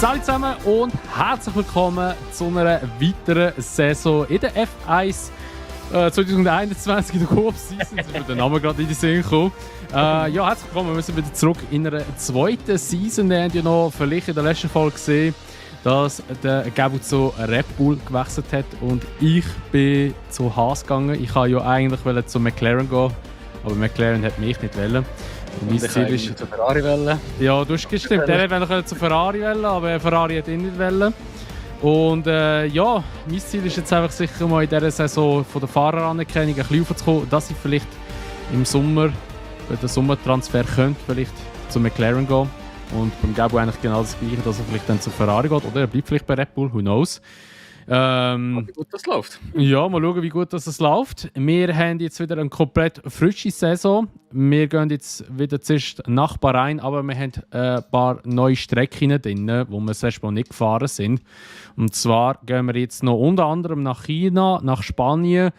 Hallo zusammen und herzlich willkommen zu einer weiteren Saison in der F1 2021 in der Coop-Season. Jetzt ist der Name gerade in die Sinn gekommen. Herzlich willkommen, wir sind wieder zurück in einer zweiten Season. Wir haben ja noch vielleicht in der letzten Folge gesehen, dass der Gabu zu Red Bull gewechselt hat und ich bin zu Haas gegangen. Ich wollte ja eigentlich zu McLaren gehen, aber McLaren hat mich nicht wollen. Mein Ziel ist zu Ferrari wollen. Ja, du hast gestimmt. Der wollte zu Ferrari wollen, aber Ferrari hat ihn nicht wollen. Und mein Ziel ist jetzt einfach sicher mal in dieser Saison von der Fahreranerkennung ein bisschen aufzukommen, dass ich vielleicht im Sommer, bei den Sommertransfer könnte, vielleicht zu McLaren gehen. Und beim Gabu eigentlich genau das Gleiche, dass er vielleicht dann zu Ferrari geht. Oder er bleibt vielleicht bei Red Bull, who knows. Wie gut das läuft. Ja, mal schauen, wie gut das läuft. Wir haben jetzt wieder eine komplett frische Saison. Wir gehen jetzt wieder zuerst nach Bahrain, aber wir haben ein paar neue Strecken drin, wo wir selbst mal nicht gefahren sind. Und zwar gehen wir jetzt noch unter anderem nach China, nach Spanien,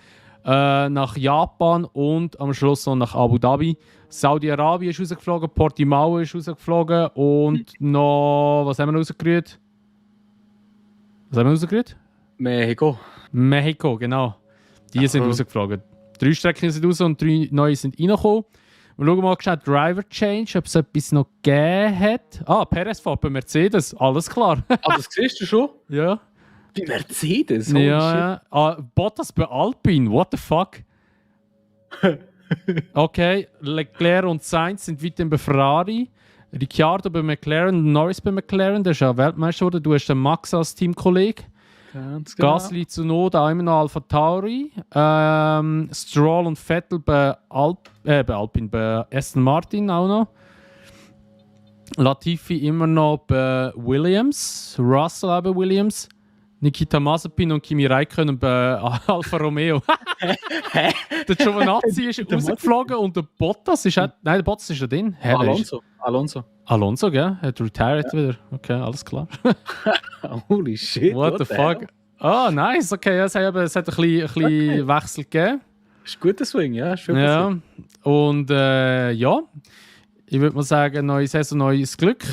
nach Japan und am Schluss noch nach Abu Dhabi. Saudi-Arabien ist rausgeflogen, Portimao ist rausgeflogen und noch, was haben wir rausgerührt? Mexiko, genau. Die sind rausgeflogen. 3 Strecken sind raus und 3 neue sind reingekommen. Wir schauen mal schnell Driver Change, ob es etwas noch gegeben hat. Perez fährt bei Mercedes, alles klar. Das siehst du schon? Ja. Bei Mercedes? Ja. Bottas bei Alpine, what the fuck? Okay, Leclerc und Sainz sind weiterhin bei Ferrari. Ricciardo bei McLaren, Norris bei McLaren, der ist ja Weltmeister geworden. Du hast den Max als Teamkollege. Ganz genau. Gasly zu Noda, auch immer noch Alpha Tauri. Stroll und Vettel bei Alpine, bei Aston Martin auch noch. Latifi immer noch bei Williams. Russell auch bei Williams. Nikita Mazepin und Kimi Räikkönen bei Alfa Romeo. Der Giovinazzi ist rausgeflogen und der Bottas ist auch... Nein, der Bottas ist da drin. Alonso, gell? Hat retired wieder. Okay, alles klar. Holy shit. What the fuck? Nice. Okay, ja, es hat ein bisschen Wechsel gegeben. Ist ein guter Swing, ja. Schön ja. Und ich würde mal sagen, neue Saison, neues Glück.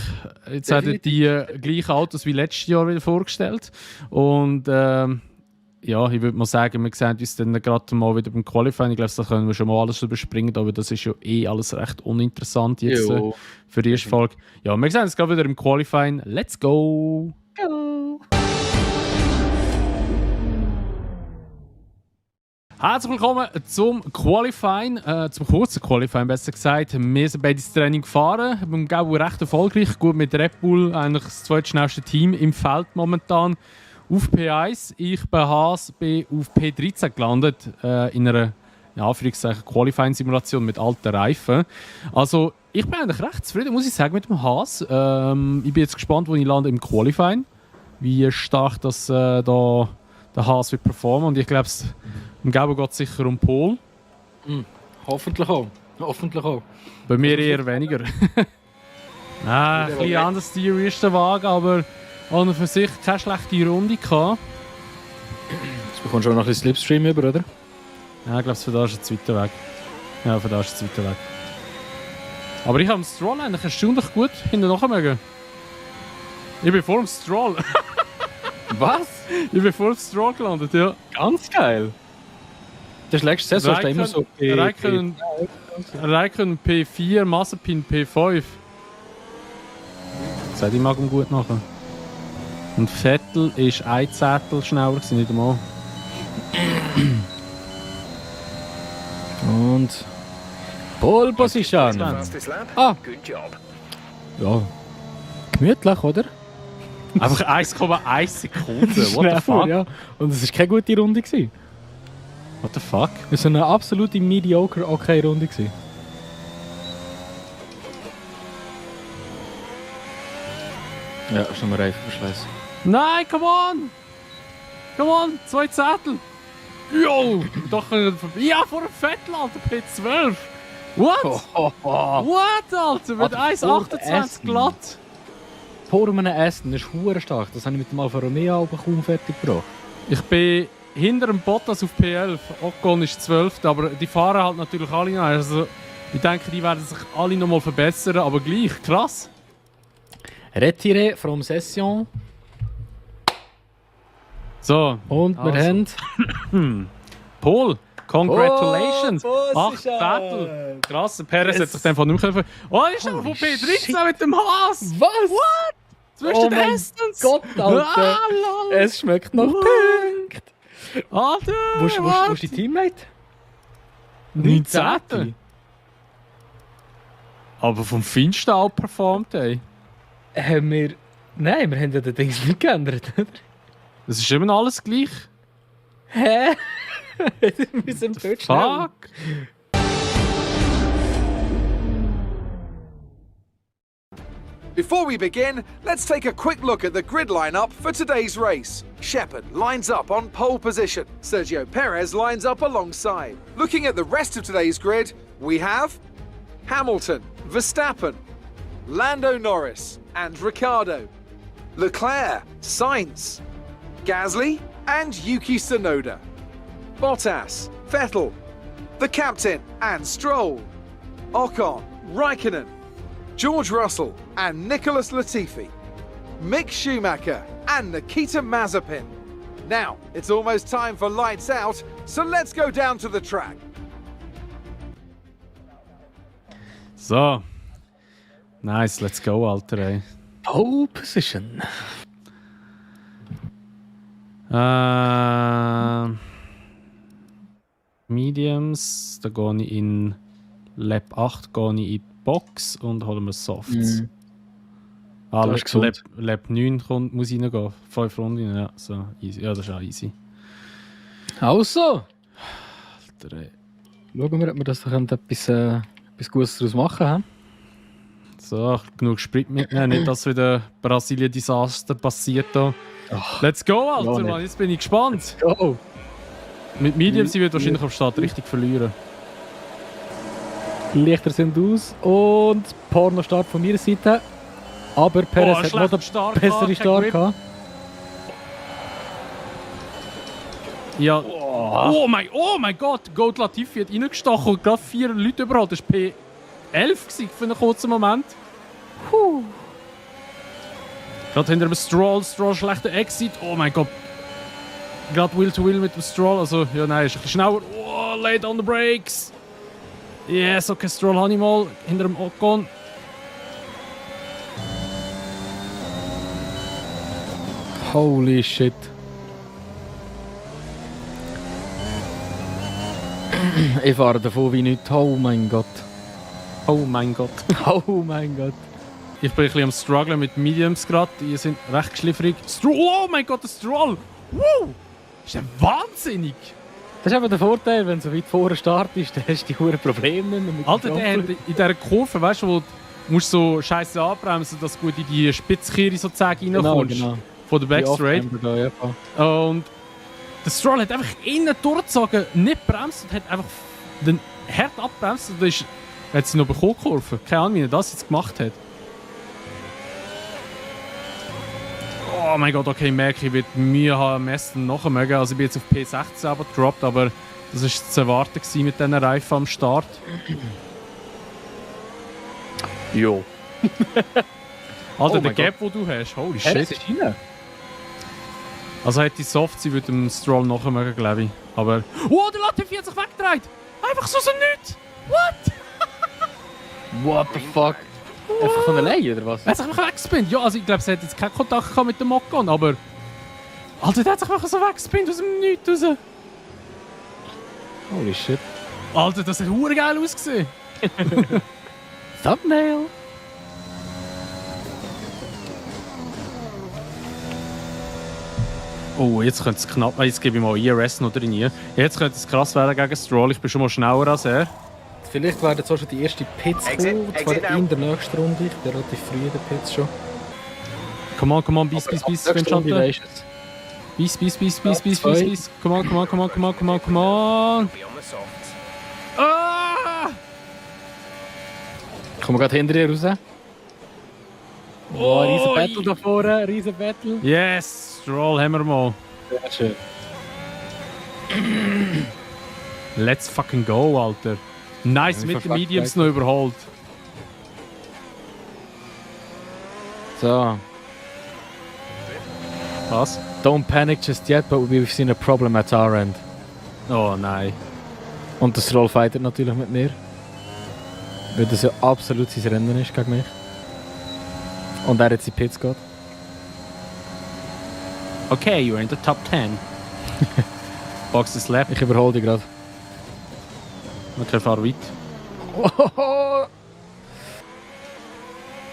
Jetzt haben die gleichen Autos wie letztes Jahr wieder vorgestellt. Und ich würde mal sagen, wir sehen uns dann gerade mal wieder beim Qualifying. Ich glaube, da können wir schon mal alles überspringen, aber das ist ja alles recht uninteressant jetzt für die erste Folge. Ja, wir sehen uns gerade wieder im Qualifying. Let's go! Go! Herzlich willkommen zum Qualifying, zum kurzen Qualifying besser gesagt. Wir sind beide ins Training gefahren, beim Gabu recht erfolgreich, gut mit Red Bull, eigentlich das zweitschnellste Team im Feld momentan. Auf P1, ich bei Haas bin auf P13 gelandet, in einer Qualifying-Simulation mit alten Reifen. Also ich bin eigentlich recht zufrieden, muss ich sagen, mit dem Haas. Ich bin jetzt gespannt, wo ich lande im Qualifying, wie stark das da der Haas wird performen. Und ich glaube, im Gabu geht es sicher um Pole. Hoffentlich auch. Bei mir eher weniger. Ein bisschen anders die erste Wagen, aber an und für sich keine schlechte Runde gehabt. Jetzt bekommst du auch noch ein bisschen Slipstream über, oder? Ja, ich glaube, für das ist ein zweiter Weg. Aber ich habe den Stroll eigentlich erstaunlich gut hinten nachher. Ich bin vor dem Stroll. Was? Ich bin vor dem Stroll gelandet, ja. Ganz geil. Das letzte Saison ist immer so Räikkönen P4, Mazepin P5. Das ich mag ihm gut nachher. Und Vettel war ein Zettel schneller, nicht einmal. Und Pole Position. Ja. Gemütlich, oder? Einfach 1,1 Sekunden. What the fuck? Ja. Und es war keine gute Runde. What the fuck? Es war eine absolute mediocre okay Runde. Ja, ist noch ein Reifenverschleiß. Nein, come on! 2 Zettel! Jo! Doch ja, vor dem Vettel, Alter, P12! What? What, Alter? Mit 1,28 glatt! Vor einem Essen, das ist verdammt stark. Das habe ich mit dem Alfa Romeo aber kaum fertig gebracht. Ich bin hinter dem Bottas auf P11. Ocon ist 12. Aber die fahren halt natürlich alle noch. Also, ich denke, die werden sich alle noch mal verbessern, aber gleich. Krass. Retiré from Session. So. Und wir haben... Paul, congratulations! Oh, 8 Battle! Krass, der Perez hat sich dann von nicht mehr... Oh, er ist aber von P13 mit dem Haas! Was? What? Zwischen den Hastons! Gott, Alter! lol. Es schmeckt nach Punkt! Alter! Wo ist dein Teammate? 19. Aber vom Feinsten outperformt, ey. Haben wir... Nein, wir haben ja den Dings nicht geändert, oder? Das ist immer noch alles gleich. Hä? Wir sind dort schnell. Fuck! Before we begin, let's take a quick look at the grid lineup for today's race. Shepard lines up on pole position. Sergio Perez lines up alongside. Looking at the rest of today's grid, we have Hamilton, Verstappen, Lando Norris and Ricciardo, Leclerc, Sainz, Gasly and Yuki Tsunoda, Bottas, Vettel, the captain and Stroll, Ocon, Raikkonen, George Russell and Nicholas Latifi, Mick Schumacher and Nikita Mazepin. Now, it's almost time for lights out, so let's go down to the track. So. Nice, let's go, Alter, ey. Pole position. Mediums, da gehe ich in Lab 8 gehe ich in die Box und hole mir Softs. Das ist gesund. Lab 9 muss reingehen. 5 Runden, ja, so easy. Ja, das ist auch easy. Also, Alter, ey. schauen wir, ob wir das da etwas Gutes daraus machen können. So, genug Sprit mitnehmen, nicht dass wieder Brasilien-Desaster passiert da. Let's go, Alter, Ja, Mann, jetzt bin ich gespannt. Oh! Mit Mediums, sie wird wahrscheinlich auf Start richtig verlieren. Lichter sind aus und Porno-Start von meiner Seite. Aber Perez hat noch schlechter den Start besseren gehabt, Start kein gehabt. Ja. Oh mein Gott, Gold Latifi hat reingestochen und gerade 4 Leute überall. Das war P11 für einen kurzen Moment. Gerade hinter dem Stroll schlechter Exit. Oh mein Gott. Gerade Will to Will mit dem Stroll. Also, ja, nein, ist ein bisschen schneller. Oh, late on the brakes. Yes, okay, Stroll habe ich mal hinter dem Ocon. Holy shit. Ich fahre davon wie nichts. Oh mein Gott. Oh mein Gott. Oh mein Gott. Ich bin ein bisschen am Strugglen mit Mediums gerade. Die sind recht schliffrig. Oh mein Gott, der Stroll! Woo! Ist ja wahnsinnig! Das ist eben der Vorteil, wenn du so weit vor dem Start ist, dann hast du die hohen Probleme nicht mehr mit Alter, dem der hat Frontflügel. in dieser Kurve, weißt du, wo du musst so scheiße anbremsen, dass du gut in die Spitzkehre sozusagen reinkommst. Genau. Von der Wie oft Backstraight. haben wir da, ja. Und der Stroll hat einfach innen durchgezogen, nicht bremst und hat einfach den hart abbremst. Und da hat sie noch bekommen, Kurve. Keine Ahnung, wie er das jetzt gemacht hat. Oh mein Gott, okay, ich merke, ich werde Mühe haben am Essen nachher mögen. Also ich bin jetzt auf P16 aber gedroppt, aber das war zu erwarten gewesen mit diesen Reifen am Start. Jo. Alter, der mein Gap, den du hast, holy Perez shit. ist rein. Also hätte die Soft, sie würde dem Stroll nachher mögen, glaube ich. Aber... Oh, der Latifi hat sich weggedreht! Einfach so nichts! What? What the fuck? Einfach von alleine, oder was? Er hat sich einfach weggespinnt. Ja, also ich glaube, sie hat jetzt keinen Kontakt gehabt mit dem Ocon, aber... Alter, der hat sich einfach so weggespinnt aus dem Nichts raus. Holy shit. Alter, das hat verdammt geil ausgesehen. Thumbnail. Oh, jetzt könnte es knapp... Jetzt gebe ich mal IRS noch drin. Jetzt könnte es krass werden gegen Stroll. Ich bin schon mal schneller als er. Vielleicht werden jetzt auch schon die ersten Pits kommen. Zwar in der nächsten Runde. Ich bin relativ früh in den Pits schon. Come on, bis, Nächste Runde weisst du es. bis. Come on. Ah! Kommen wir gerade hinter dir raus. Oh, riesen Oh, Battle da vorne, riesen Battle. Yes, Stroll haben wir mal. Sehr schön. Let's fucking go, Alter. Nice, Ja, mit den verfuckt Mediums weiter. noch überholt. So. Was? Don't panic just yet, but we've seen a problem at our end. Oh nein. Und das Stroll fightet natürlich mit mir. Weil das ja absolut sein Rennen ist gegen mich. Und er jetzt in die Pits geht. Okay, you're in the top 10. Box is left. Ich überhole dich gerade. Okay, fahr weit.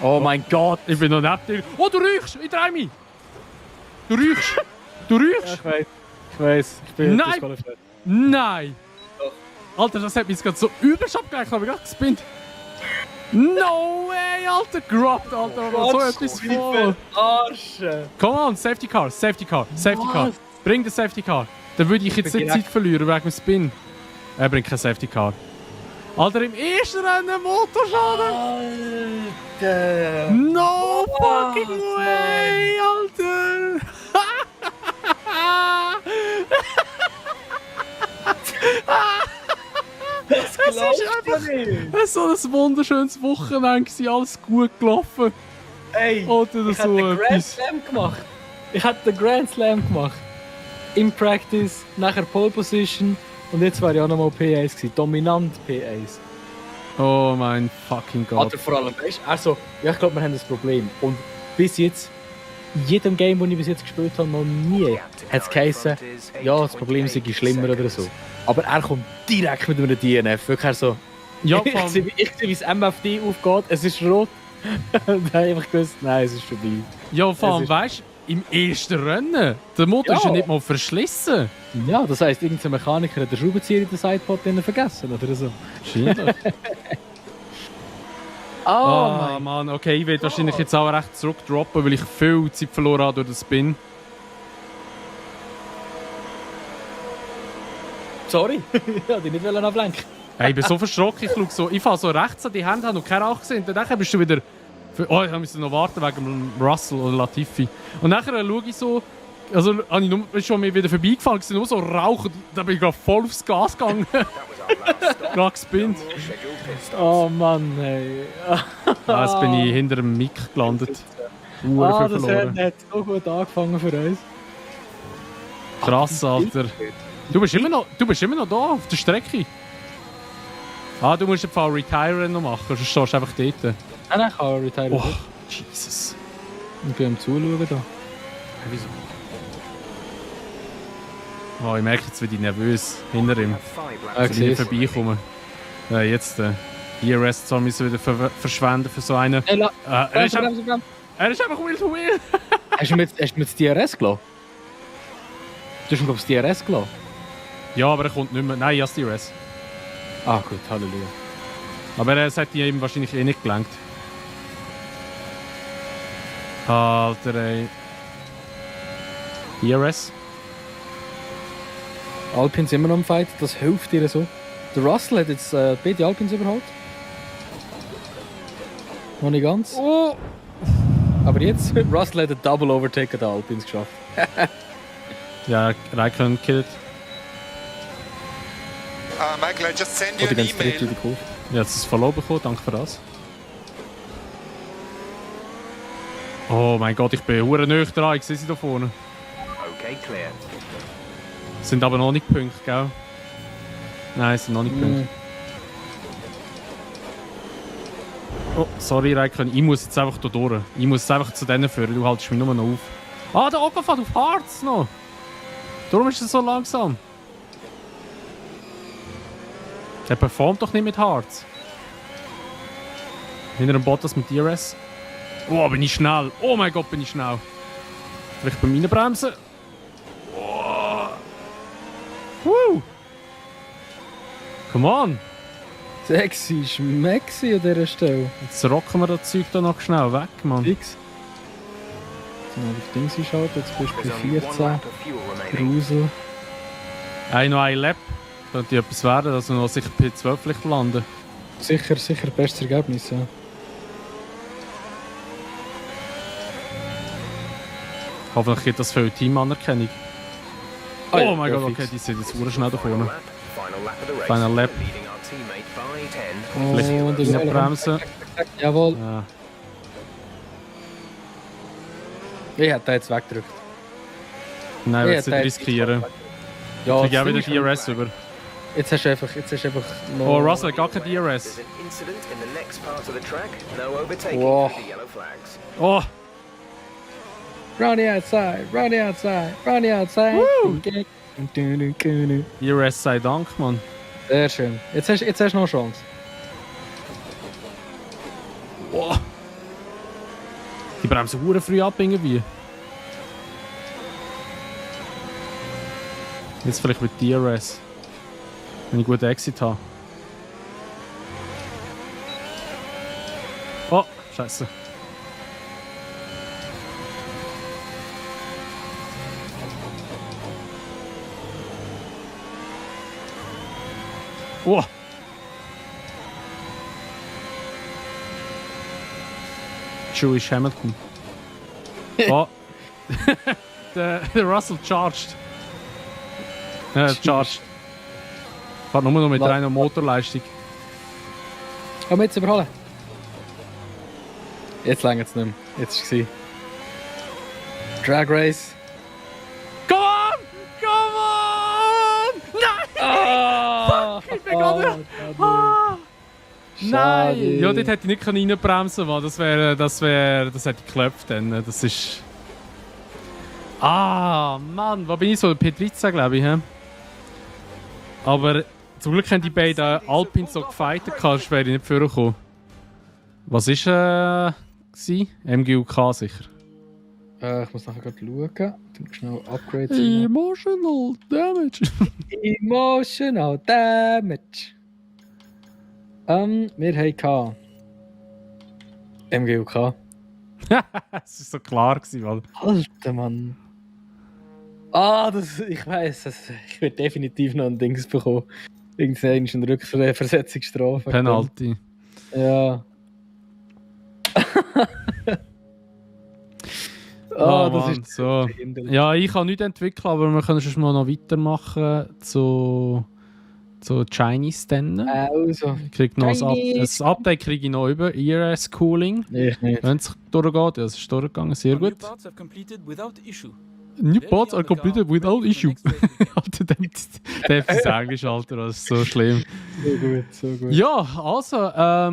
Oh mein Gott! Ich bin noch neben dir. Oh, du riechst! Ich drehe mich! Du riechst! Du riechst! Ich weiß. Ich bin Nein. disqualifiziert. Nein! Alter, das hat mich jetzt gerade so übelst abgelenkt. Ich habe gerade gespinnt. No way, Alter! Gerobbt, Alter! So etwas voll! Arsche! Come on, Safety Car, Safety Car, Safety Car. Bring den Safety Car. Dann würde ich jetzt nicht Zeit verlieren wegen dem Spin. Er bringt kein Safety Car. Alter, im ersten Rennen Motorschaden! Alter! No fucking way, Alter! Es ist einfach so ein wunderschönes Wochenende gewesen, alles gut gelaufen. Ey, Oder ich so hatte den Grand etwas. Slam gemacht. Ich hatte den Grand Slam gemacht. Im Practice, nachher Pole Position und jetzt war ich auch nochmal P1 gewesen. Dominant P1. Oh mein fucking Gott. Alter, vor allem, weißt du, also, ja, ich glaube, wir haben das Problem. Und bis jetzt, in jedem Game, das ich bis jetzt gespielt habe, noch nie hat es geheißen, ja, das Problem sei schlimmer oder so. Aber er kommt direkt mit einem DNF. Wirklich so, Ja, ich sehe, wie das MFD aufgeht, es ist rot. Und dann habe ich einfach gewusst, nein, es ist vorbei. ja, vor allem, ist- weißt du, im ersten Rennen, der Motor ist ja Ja. nicht mal verschlissen. Ja, das heisst, irgendein Mechaniker hat den Schraubenzieher in den Sidepod vergessen oder so. Wahrscheinlich. Oh, Mann, okay, ich werde wahrscheinlich jetzt auch recht zurückdroppen, weil ich viel Zeit verloren habe durch den Spin. sorry, ich wollte dich nicht ablenken. Hey, ich bin so verschrocken, ich fahre so rechts an die Hände, habe noch keinen Rauch gesehen. Und dann bist du wieder... Oh, ich musste noch warten wegen dem Russell oder Latifi. Und nachher schaue ich so... Also, habe ich nur, ist schon mir wieder vorbeigefahren, es nur so Rauch. Und dann bin ich gerade voll aufs Gas gegangen. Gerade gespinnt. Oh Mann, ey. Jetzt bin ich hinter dem Mic gelandet. Viel Das verloren. hat so gut angefangen für uns. Krass, Alter. Du bist immer noch da, auf der Strecke. Ah, du musst den Fall Retire noch machen, sonst stehst du einfach dort. Nein, ich kann retire. Oh, Jesus. Ich bin am Zuschauen da. Wieso? Oh, ich merke jetzt, wie ich nervös hinter ihm. Ah, Wenn ich vorbeikomme. Jetzt, hier Rest soll mich wieder verschwenden für so einen. Hey, Er ist einfach Will to Will. Hast du mir jetzt das DRS gelassen? Du hast mir, glaube ich, das DRS gelassen. Ja, aber er kommt nicht mehr. Nein, ja, das DRS. Ah, gut, Halleluja. Aber es hat ihm wahrscheinlich eh nicht gelangt. Alter, ey. DRS? Alpins immer noch im Fight, das hilft dir so. Der Russell hat jetzt beide Alpins überholt. Noch nicht ganz. Oh! Aber jetzt, Russell hat einen Double Overtake an den Alpins geschafft. Ja, Raikkonen killt. Michael, I just sent you Oder an ganz dritt in email. die Kurve. Ja, jetzt ist es Follow bekommen, danke für das. Oh mein Gott, ich bin hure nah dran, ich sehe sie da vorne. Okay, clear. Sind aber noch nicht Punkte, gell? Nein, sind noch nicht Punkte. Oh, sorry Raikkonen, ich muss jetzt einfach da durch. Ich muss jetzt einfach zu denen führen, du haltest mich nur noch auf. Ah, der Ocon fährt auf Harz noch! Darum ist er so langsam. Der performt doch nicht mit Harz. Hinter dem Bottas mit DRS. Oh, bin ich schnell. Oh mein Gott, bin ich schnell. Vielleicht bei meinen Bremsen. Oh. Woo. Come on. Sexy, schmexy an dieser Stelle. Jetzt rocken wir das Zeug da noch schnell weg, Mann. Fix. Jetzt mal auf Dings einschalten, jetzt bist du There's bei only 14. one lap of fuel remaining. Grusel. Noch ein Lap. Könnte etwas werden, dass wir noch sicher P12 vielleicht landen. Sicher bestes Ergebnis, ja. Hoffentlich gibt das viel Teamanerkennung. Ah ja, Oh mein ja, Gott, fix. okay, die sind jetzt sehr schnell da Final vorne. lap, final lap of the race. Final lap. Leading our teammate by 10. Vielleicht Und reinbremsen. Jawohl. Ja. Ich hätte den jetzt weggedrückt. Nein, Ich willst du hätte nicht den riskieren. Ja, Ich kriege auch das wieder ist- DRS über. Jetzt hast du einfach noch... Oh, Russell, gar kein There's DRS. an incident in the next part of the track. No overtaking Wow. through the yellow flags. Oh, Run the outside, run the outside, run the outside. DRS sei Dank, Mann. Sehr schön. Jetzt hast du noch eine Chance. Oh. Die bremsen hure früh ab irgendwie. Jetzt vielleicht mit DRS. Wenn ich guten Exit habe. Oh, scheiße. Oh. Jewish Hamilton. Oh. der Russell charged. Charged. Fährt nur noch mit reiner Motorleistung. Komm jetzt überholen. Jetzt längert es nicht mehr. Jetzt ist es. Drag Race. Come on! Come on! Nein! Ah! Ich bin gerade... Ah! Nein! Ja, dort hätte ich nicht reinbremsen können, das hätte ich geklopft dann. Das ist... Ah, Mann, wo bin ich so? P13, glaube ich, hä? Aber zum Glück haben die beiden Alpines so gefightet, sonst wäre ich nicht vorgekommen. Was war MGUK sicher. Ich muss nachher gerade schauen. Du schnell Upgrades rein. Emotional Damage. Emotional Damage. Wir haben MGUK. Es war so klar, weil... Alter Mann. Ich weiss, ich werde definitiv noch ein Dings bekommen. Irgendeine Rückversetzungsstrafe. Penalty. Ja. Oh, das Mann, ist so. Ja, ich kann nichts entwickeln, aber wir können schon mal noch weitermachen zu Chinese dann. Also. Ich krieg noch Chinese. ein Update kriege ich noch über ERS Cooling. Ich nicht. Wenn es durchgeht, ja, es ist durchgegangen, sehr New gut. parts have completed without issue. New Very parts on are the car, completed without ready for issue. the next race weekend. Alter, der ist Englisch, Alter, das ist so schlimm. So gut, so gut. Ja, also,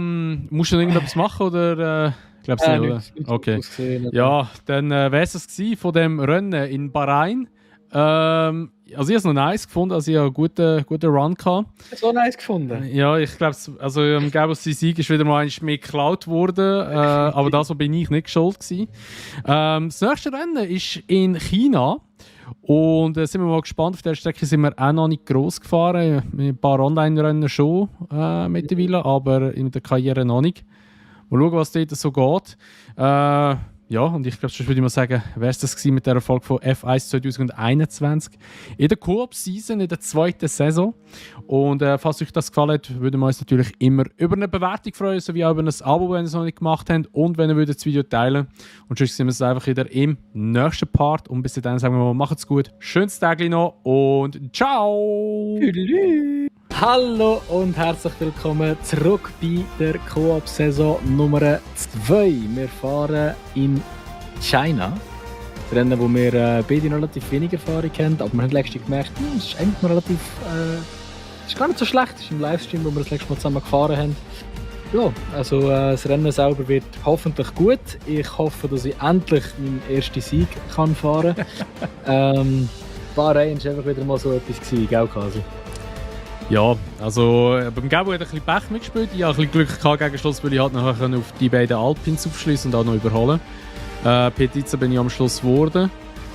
musst du noch irgendetwas machen oder? Ich glaube nicht, oder? Nichts Okay. ausgesehen. Ja, dann wäre es gewesen von dem Rennen in Bahrain. Also ich habe es noch nice gefunden, also ich habe einen guten Run gehabt. So nice gefunden. Ja, ich glaube, also Gabos Sieg ist wieder mal mehr geklaut worden, aber das bin ich nicht schuld gewesen. Das nächste Rennen ist in China und sind wir mal gespannt. Auf der Strecke sind wir auch noch nicht gross gefahren, mit ein paar Online-Rennen schon mittlerweile, aber in der Karriere noch nicht. Mal schauen, was dort so geht. Ja, und ich glaube, sonst würde ich mal sagen, wäre es das gewesen mit der Erfolg von F1 2021 in der Coop-Season, in der zweiten Saison. Und falls euch das gefallen hat, würden wir uns natürlich immer über eine Bewertung freuen, sowie auch über ein Abo, wenn ihr es noch nicht gemacht habt und wenn ihr das Video teilen würdet. Und sonst sehen wir uns einfach wieder im nächsten Part. Und bis dahin sagen wir mal, macht's gut, schönes Tag noch und ciao! Hallo und herzlich willkommen zurück bei der Coop-Saison Nummer 2. Wir fahren in China. Das Rennen, wo wir beide noch relativ wenig Erfahrung haben, aber wir haben letztens gemerkt, es ist eigentlich noch relativ... es ist gar nicht so schlecht. Es ist im Livestream, wo wir das letzte Mal zusammen gefahren haben. Ja, also das Rennen selber wird hoffentlich gut. Ich hoffe, dass ich endlich meinen ersten Sieg kann fahren kann. Bahrain war einfach wieder mal so etwas gewesen, gell, Kasi? Ja, also beim Gabo hat er ein bisschen Pech mitgespielt. Ich hatte ein bisschen Glück gehabt gegen Schluss, weil ich halt nachher auf die beiden Alpines aufschließen und auch noch überholen. P13 bin ich am Schluss geworden.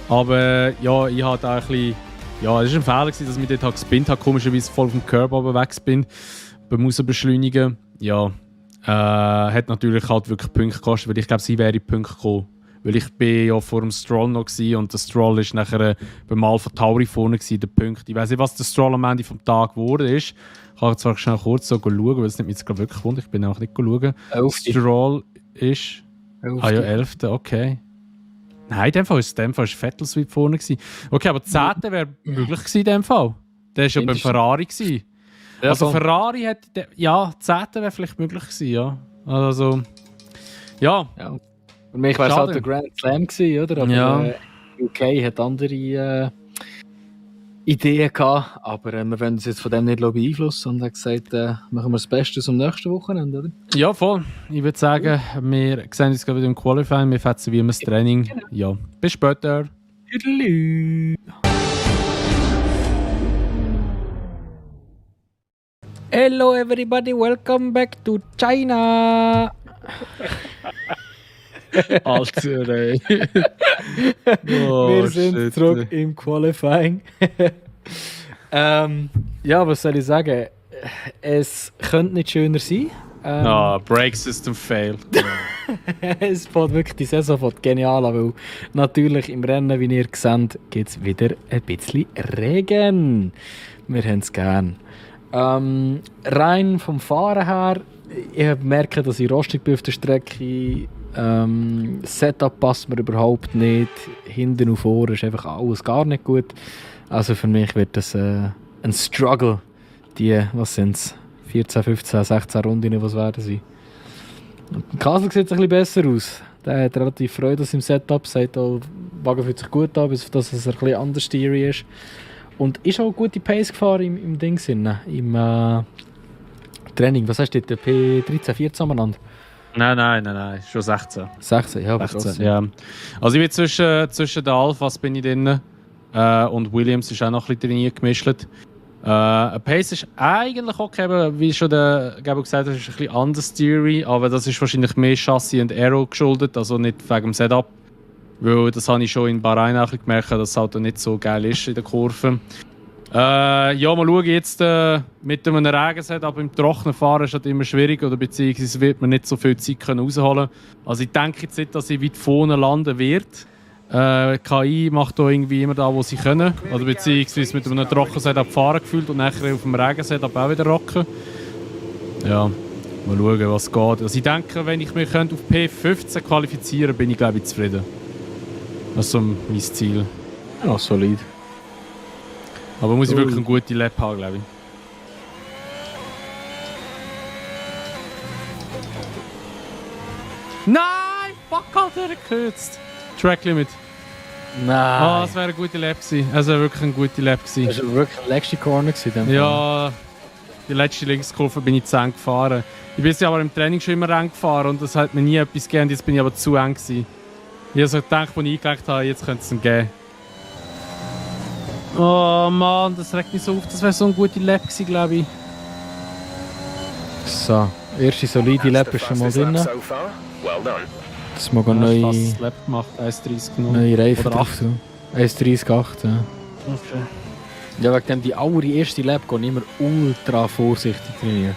Aber ja, ich hatte auch ein bisschen... Ja, es war ein Fehler, dass ich dort halt gespinnt habe. Komischerweise voll vom Curb weg bin. Beim Rausbeschleunigen. Ja, hat natürlich halt wirklich Punkte gekostet, weil ich glaube, sie wäre in die Punkte gekommen. Weil ich bin ja vor dem Stroll noch war und der Stroll ist nachher beim Alpha Tauri vorne gewesen, der Punkt. Ich weiß nicht, was der Stroll am Ende des Tages geworden ist. Ich kann zwar schnell kurz so schauen, weil es nicht jetzt wirklich wundert. Ich bin auch nicht schauen. Stroll ist... Ah ja, 11. Okay. Nein, in dem Fall war Vettel Sweep vorne gewesen. Okay, aber 10. wäre möglich gewesen in dem Fall. Der war ja beim Ferrari gewesen. Ja, Also voll. Ferrari hätte... Ja, 10. wäre vielleicht möglich gewesen, ja. Also... Ja. Ja. Für mich wäre es Schade. halt der Grand Slam gewesen, oder? Aber Ja. UK hat andere Ideen gehabt, aber wir wollen uns jetzt von dem nicht beeinflussen und haben gesagt, machen wir das Beste zum nächsten Wochenende, oder? Ja, voll. Ich würde sagen, wir sehen uns gleich wieder im Qualifying. Wir fetzen wie immer das Training. Ja, bis später. Tüdelü. Hello everybody, welcome back to China. Alter, ey. Wir sind zurück im Qualifying. Ja, was soll ich sagen? Es könnte nicht schöner sein. Brake System fail. Es fängt wirklich, die Saison fängt genial an, weil natürlich im Rennen, wie ihr seht, gibt es wieder ein bisschen Regen. Wir haben es gern. Rein vom Fahren her, ich merke, dass ich rostig bin auf der Strecke. Setup passt mir überhaupt nicht. Hinten und vorne ist einfach alles gar nicht gut. Also für mich wird das ein Struggle. Die, was sind es? 14, 15, 16 Runden, was werden sie? Und Kassel sieht ein bisschen besser aus. Der hat relativ Freude an seinem Setup. Sagt auch, der Wagen fühlt sich gut an, bis dass es ein bisschen anders Steering ist. Und ist auch eine gute Pace gefahren im Ding, im Training. Was hast du dort? P13, 14 aneinander? Nein, schon 16. 16, ja, aber 16, trotzdem. ja. Also ich bin zwischen den Alphas bin ich drin und Williams ist auch noch ein bisschen drin gemischt. Pace ist eigentlich okay, aber wie schon der Gabo gesagt hat, ist ein bisschen anders Theory, aber das ist wahrscheinlich mehr Chassis und Aero geschuldet, also nicht wegen dem Setup. Weil das habe ich schon in Bahrain auch gemerkt, dass das Auto nicht so geil ist in der Kurve. Ja, mal schauen jetzt mit einem Regensetup im trockenen Fahren ist das immer schwierig, oder beziehungsweise wird man nicht so viel Zeit rausholen können. Also ich denke jetzt nicht, dass ich weit vorne landen wird. KI macht da irgendwie immer da, wo sie können. Oder beziehungsweise mit einem trockenen Setup fahren gefühlt und nachher auf dem Regensetup auch wieder rocken. Ja, mal schauen, was geht. Also ich denke, wenn ich mich auf P15 qualifizieren könnte, bin ich glaube ich zufrieden. Das ist so mein Ziel. Ja, solid. Aber muss ich wirklich eine gute Lap haben, glaube ich. Nein! Fuck, Alter, gekürzt! Track Limit. Nein. Das wäre eine gute Lap gewesen. Es wäre wirklich eine gute Lap gewesen. Das war wirklich die letzte Corner gewesen. Ja, die letzte Linkskurve bin ich zu eng gefahren. Ich bin ja aber im Training schon immer eng gefahren und das hat mir nie etwas gegeben. Jetzt bin ich aber zu eng gewesen. Ich habe so gedacht, als ich eingelegt habe, jetzt könnte es ihm geben. Oh Mann, das regt mich so auf. Das wäre so eine gute Lap gewesen, glaube ich. So, erste solide Lap ist schon mal drin. So far. Well done. Das mag Ja, eine fast neue, das Lap gemacht, 1,30 genommen. neue Reifen Oder drauf tun. 1,30,8, ja. Okay. Ja, wegen dem die allererste Lap gehe ich immer ultra vorsichtig trainieren.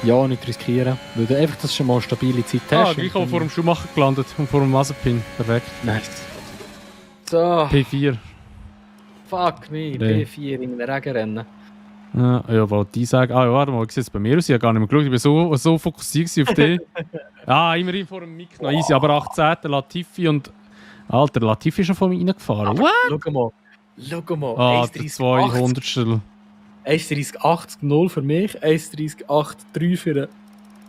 Ja, nicht riskieren. Weil du einfach das schon mal stabile Zeit hast. Gleich auch vor dem Schumacher gelandet und vor dem Mazepin. Perfekt. Nice. So, P4. fuck me, P4 in einem Regenrennen. Ja, wollte ich sagen. Ja, warte mal, wie sieht es bei mir aus? Ich habe gar nicht mehr geschaut. Ich war so fokussiert auf dich. Immerhin vor dem Mic noch easy. Aber 18. Latifi und... Alter, Latifi ist schon von mir reingefahren. What? Schau mal. Der 200. 1,30,80 für mich, 1,30,83 für den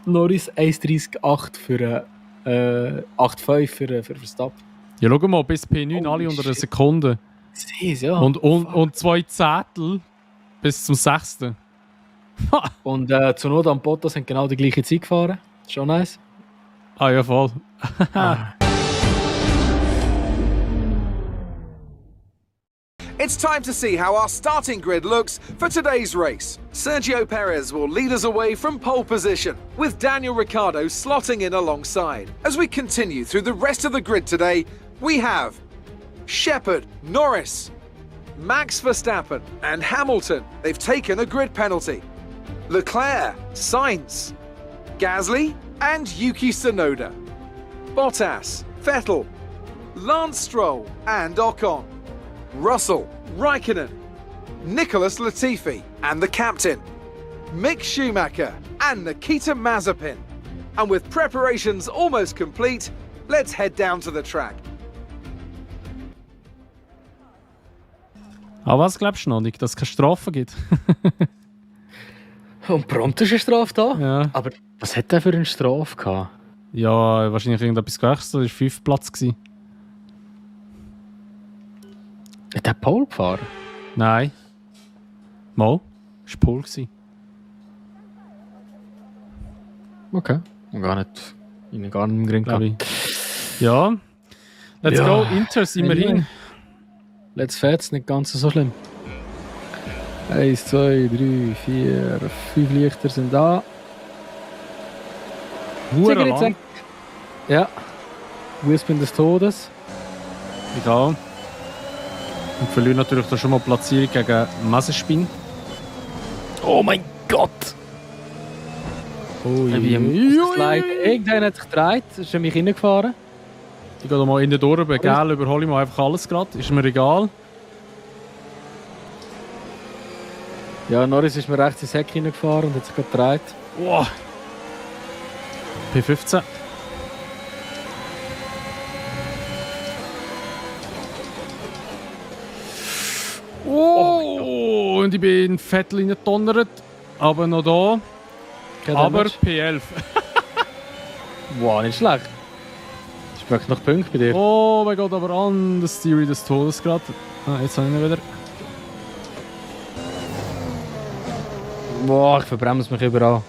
Norris, 1,30,8 für 8,5 für Verstappen. Ja, schau mal, bis P9 alle unter einer Sekunde. Sieh's, ja. Und 2 Zehntel bis zum 6. Und Tsunoda und Bottas haben genau die gleiche Zeit gefahren. Schon nice. Ja, voll. It's time to see how our starting grid looks for today's race. Sergio Perez will lead us away from pole position, with Daniel Ricciardo slotting in alongside. As we continue through the rest of the grid today, we have Shepard, Norris, Max Verstappen and Hamilton. They've taken a grid penalty. Leclerc, Sainz, Gasly and Yuki Tsunoda. Bottas, Vettel, Lance Stroll and Ocon. Russell, Raikkonen, Nicholas Latifi and the captain, Mick Schumacher and Nikita Mazepin. And with preparations almost complete, let's head down to the track. Aber was glaubst du noch nicht, dass es keine Strafen gibt? Und prompt ist eine Strafe da. Ja. Aber was hat der für eine Strafe gehabt? Ja, wahrscheinlich irgendetwas gewechselt. Das war 5. Platz. Hat der Pole gefahren? Nein. Mal. Das war Pole. Okay. Gar nicht im Gring Glaube ich. Ja. Let's Ja. go, Inters immerhin. Let's fet's, nicht ganz so schlimm. 1, 2, 3, 4, 5 Lichter sind da. Hure Sicher jetzt lang. Ja. Whispen des Todes. Egal. Und verlieren natürlich da schon mal Platzierung gegen Messerspin. Oh mein Gott! Ui. Irgendeiner hat sich gedreht, ist an mich reingefahren. Ich gehe da mal innen durch, gell, überhole ich mal einfach alles gerade. Ist mir egal. Ja, Norris ist mir rechts ins Heck reingefahren und hat sich gedreht. Wow. P15. Oh, und ich bin in Vettel reingedonnert. Aber noch da. Kein Aber Damage. P11. Wow, nicht schlecht. Ich möchte noch Punkte bei dir. Oh mein Gott, aber an das Theory des Todes gerade. Ah, jetzt habe ich ihn wieder. Boah, ich verbremse mich überall.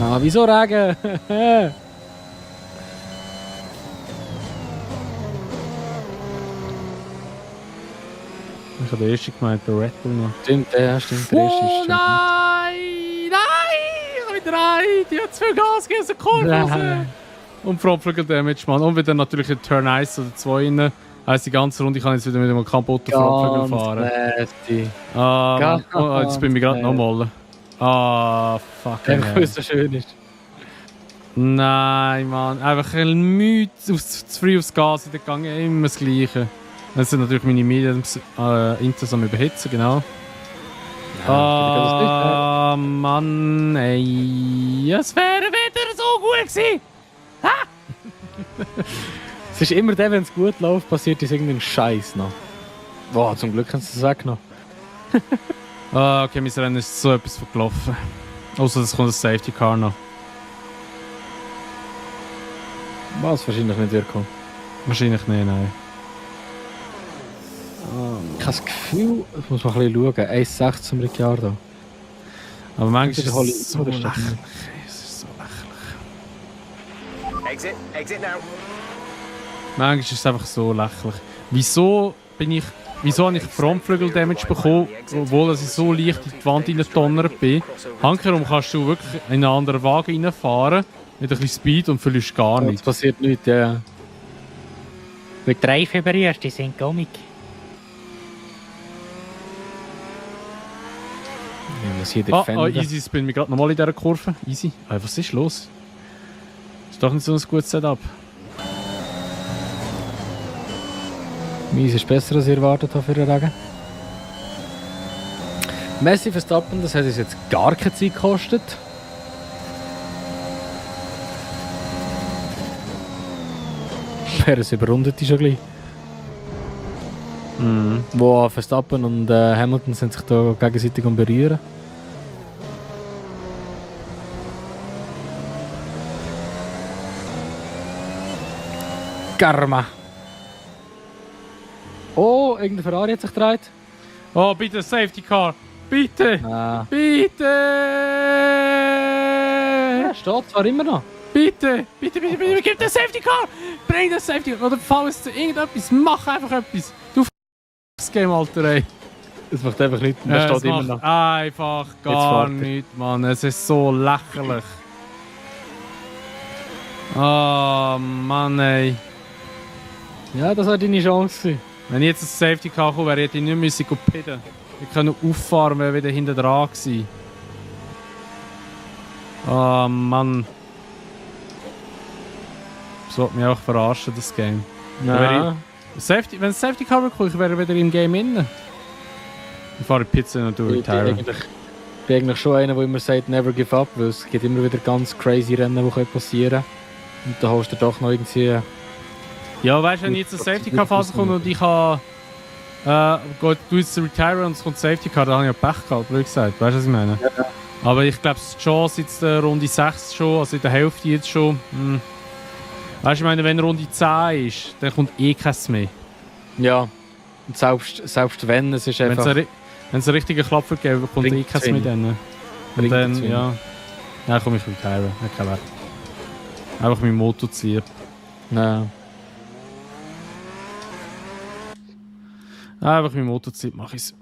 Ah, wieso Regen? Ich habe den ersten gemeint, der Red Bull noch. Stimmt, ja, stimmt. Der erste ist schon. Nein! Nein! Ich habe wieder rein! Die hat zu viel Gas gegeben, so Kurve raus. Nein. Und Frontflügel Damage, Mann. Und wieder natürlich in Turn 1 oder 2 rein. Heisst, die ganze Runde kann ich jetzt wieder mit einem kaputten Frontflügel fahren. Nasty. Ah, Ganz oh, jetzt bin ich gerade nochmal. Ah, fuck. Einfach weil es so schön ist. Nein, Mann. Einfach ein Mühe zu früh aufs Gas in der Gang. Immer das Gleiche. Dann sind natürlich meine Mediums Inters am Überhitzen, genau. Ah, Mann, ey. Es wäre wieder so gut gewesen. Es ist immer der, wenn es gut läuft, passiert ist irgendein Scheiß noch. Boah, zum Glück haben sie es weggenommen. Ah, okay, mein Rennen ist so etwas vergelaufen. Außer es kommt ein Safety Car noch. Was wahrscheinlich nicht wirken. Wahrscheinlich nicht, nein. Ich habe das Gefühl, ich muss mal ein bisschen schauen. 1,6 zum Ricciardo. Aber manchmal ist Holly- es so oder statt- lächerlich. Es ist so lächerlich. Exit now. Manchmal ist es einfach so lächerlich. Wieso habe ich Frontflügel-Damage bekommen, obwohl ich so leicht in die Wand reingedonnert bin? Hankerum kannst du wirklich in einen anderen Wagen reinfahren, mit ein bisschen Speed und verlierst gar Es nichts. passiert nichts, ja. Weil die Reifen berührst, die sind Comic. Ich muss hier Ah, defenden. easy, ich bin mir gerade nochmal in dieser Kurve. Easy. Ah, was ist los? Ist doch nicht so ein gutes Setup. Meins ist besser, als ich erwartet habe für den Regen. Messi Verstappen, das hat uns jetzt gar keine Zeit gekostet. Perez überrundet die schon gleich. Wo Verstappen und Hamilton sind sich da gegenseitig am berühren. Karma. Oh, irgendein Ferrari hat sich gedreht. Oh, bitte, Safety Car! Bitte! Ah. Bitte! Steht zwar immer noch. Bitte! Bitte, bitte, bitte! Gib den Safety Car! Bring den Safety Car! Oder fahr es zu irgendetwas! Mach einfach etwas! Du das Game, Alter, ey! Es macht einfach nichts. Es Da steht immer macht noch. einfach Jetzt gar fährt er. nichts, Mann. Es ist so lächerlich. Oh, Mann, ey. Ja, das war deine Chance gewesen. Wenn ich jetzt ein Safety Car komme, wäre ich nicht müssen pitten. Wir können auffahren, wir wieder hinten dran gewesen. Oh, Mann. Das wird mich auch verarschen, das Game. Ja. Wenn es Safety Car bekommt, wäre ich wieder im Game innen. Ich fahre Pizza und du Ich bin retire. eigentlich schon einer, der immer sagt, never give up, weil es gibt immer wieder ganz crazy Rennen, die passieren können. Und da holst du doch noch irgendwie... Ja, weißt du, wenn jetzt eine Safety Car Phase kommt und ich kann. Du jetzt retire und es kommt Safety Car, dann habe ich ja Pech gehabt, blöd gesagt. Weißt du, was ich meine? Aber ich glaube, schon seit der Runde 6 schon, also in der Hälfte jetzt schon. Weißt du, ich meine, wenn Runde 10 ist, dann kommt eh keins mehr. Ja. Und selbst wenn, es ist einfach... Wenn es einen richtigen Klapper gibt, kommt eh keins mehr dann. Und dann, ja... Dann komme ich mit Tyra, hat keinen Wert. Einfach mein Motor ziehen. Ja. Einfach mein Motor ziehen, mache ich es.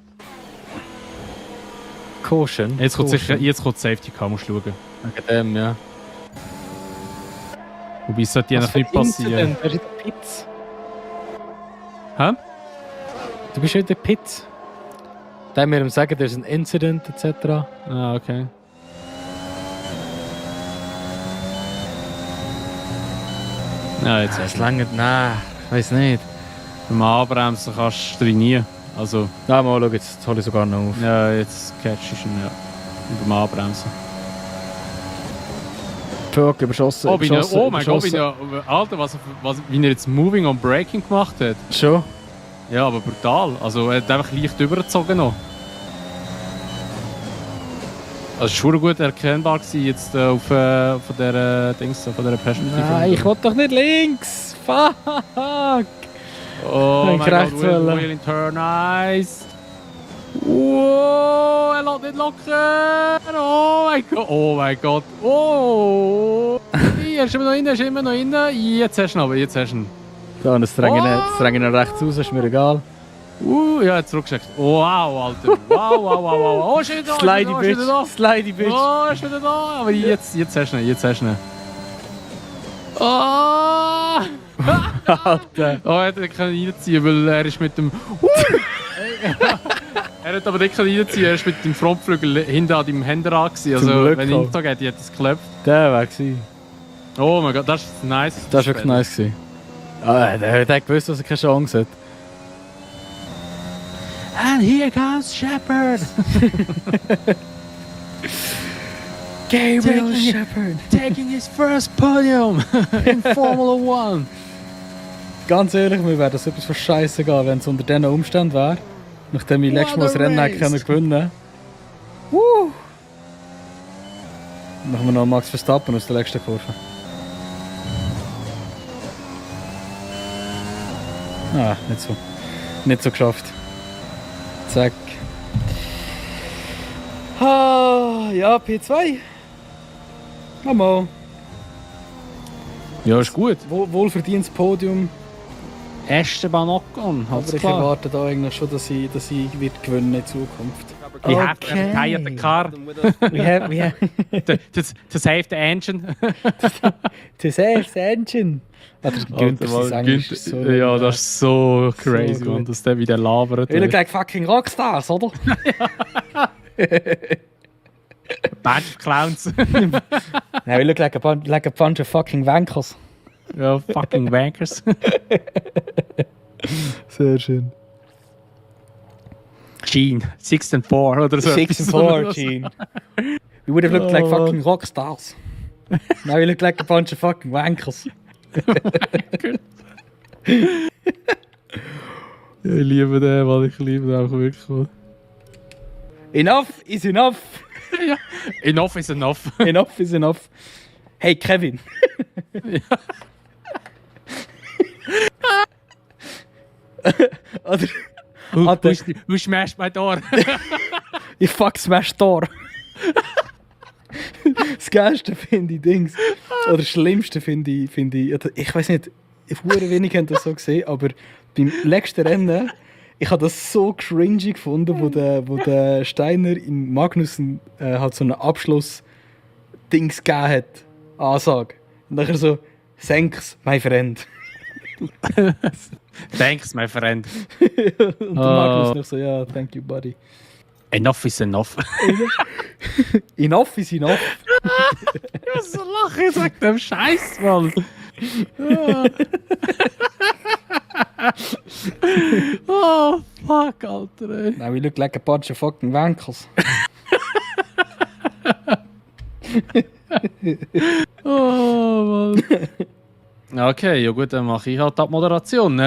Caution. Jetzt kommt Safety Car, musst du schauen. Wegen dem, ja. Wobei es sollte ja noch nicht passieren. Wer ist in der Pits? Hä? Du bist in der Pits. Da haben wir ihm sagen, there's ein Incident etc. Ah, okay. Ja, jetzt Es lange. Nein, ich weiß nicht. beim Anbremsen kannst du trainieren. Also, Nein, mal schau, jetzt hole ich sogar noch auf. ja, jetzt catchst du ihn, ja. Und beim Anbremsen. Fuck, überschossen. Oh mein Gott, überschossen. Alter, wie er jetzt Moving on Braking gemacht hat. Schon? Ja, aber brutal. Also, er hat einfach leicht übergezogen noch. Also, es war schon gut erkennbar gewesen, jetzt auf von dieser Dings, von dieser Perspektive. Nein, ich will doch nicht links. Fuck. Oh Ich mein rechts Gott, Will wollen. in Turn Ice. Wow, er lässt nicht locker. Oh mein Gott, oh mein Gott. Oh. Er ist immer noch innen, er ist immer noch innen. Jetzt hast du ihn aber, jetzt hast du ihn. Da, das dränge ich nach rechts raus, ist mir egal. Ja, jetzt zurückgeschickt. Wow, Alter. Wow. Oh, ist wieder da, Slidey ist wieder da. Bitch. Slidey Bitch. Oh, ist wieder da. Aber jetzt hast du ihn, jetzt hast du ihn. Oh. Alter. Oh, er hat nicht reinziehen, weil er ist mit dem... Er hat aber nicht reinziehen, er ist mit dem Frontflügel hinter an deinem Handrad gewesen. Also, Glück wenn auch. ich da geht, hätte es geklappt. Der war gewesen. Oh mein Gott, das ist nice. Das war wirklich nice gewesen. Ah, der hat gewusst, dass er keine Chance hat. And here comes Shepard. Gabriel Shepard. Taking his first podium in Formula 1. Ganz ehrlich, mir wäre das etwas von Scheiße gehen, wenn es unter diesen Umständen wäre. Nachdem ich letztes Mal das Rennen hätte können gewinnen. Machen wir noch Max Verstappen aus der letzten Kurve. Ah, nicht so. Nicht so geschafft. Zack. Ah, ja, P2. Mal. Ja, ist gut. Wohlverdientes Podium. Esteban Ocon, Aber hat's ich klar. erwarte da eigentlich schon, dass ich wird gewinnen in Zukunft. We have retired the car We have to save the engine. to save the engine. Ah, der Günther, sein Englisch ist so ja, das ist so crazy, gut. man, dass der wieder labert. We look like fucking Rockstars, oder? Bad of Clowns. No, we look like a bunch of fucking wankers. Ja, fucking wankers. Sehr schön. Gene, 6 and 4 oder so. 6 and 4, Gene. We would have looked like fucking rockstars. Now we look like a bunch of fucking wankers. Ich liebe den, weil ich liebe den auch wirklich. Man. Enough is enough. Ja. Enough is enough. Enough is enough. Hey, Kevin. Oder... Alter, Who smashed my door? ich fuck smash door. Das Geilste finde ich Dings. Oder das Schlimmste finde ich, ich weiß nicht, hure wenig haben das so gesehen, aber beim letzten Rennen, ich habe das so cringy gefunden, wo der Steiner in Magnussen halt so einen Abschluss-Dings gegeben hat. Ansage. Und nachher so, thanks, my friend. Thanks, my friend. Und der Magnus noch so, ja, thank you, buddy. Enough is enough. Enough is enough. Ich muss so lachen, ich sag dem Scheiß, Mann. Oh, fuck, Alter, ey. Now we look like a bunch of fucking wankers. Oh, Mann. Okay, ja gut, dann mache ich halt die Abmoderation.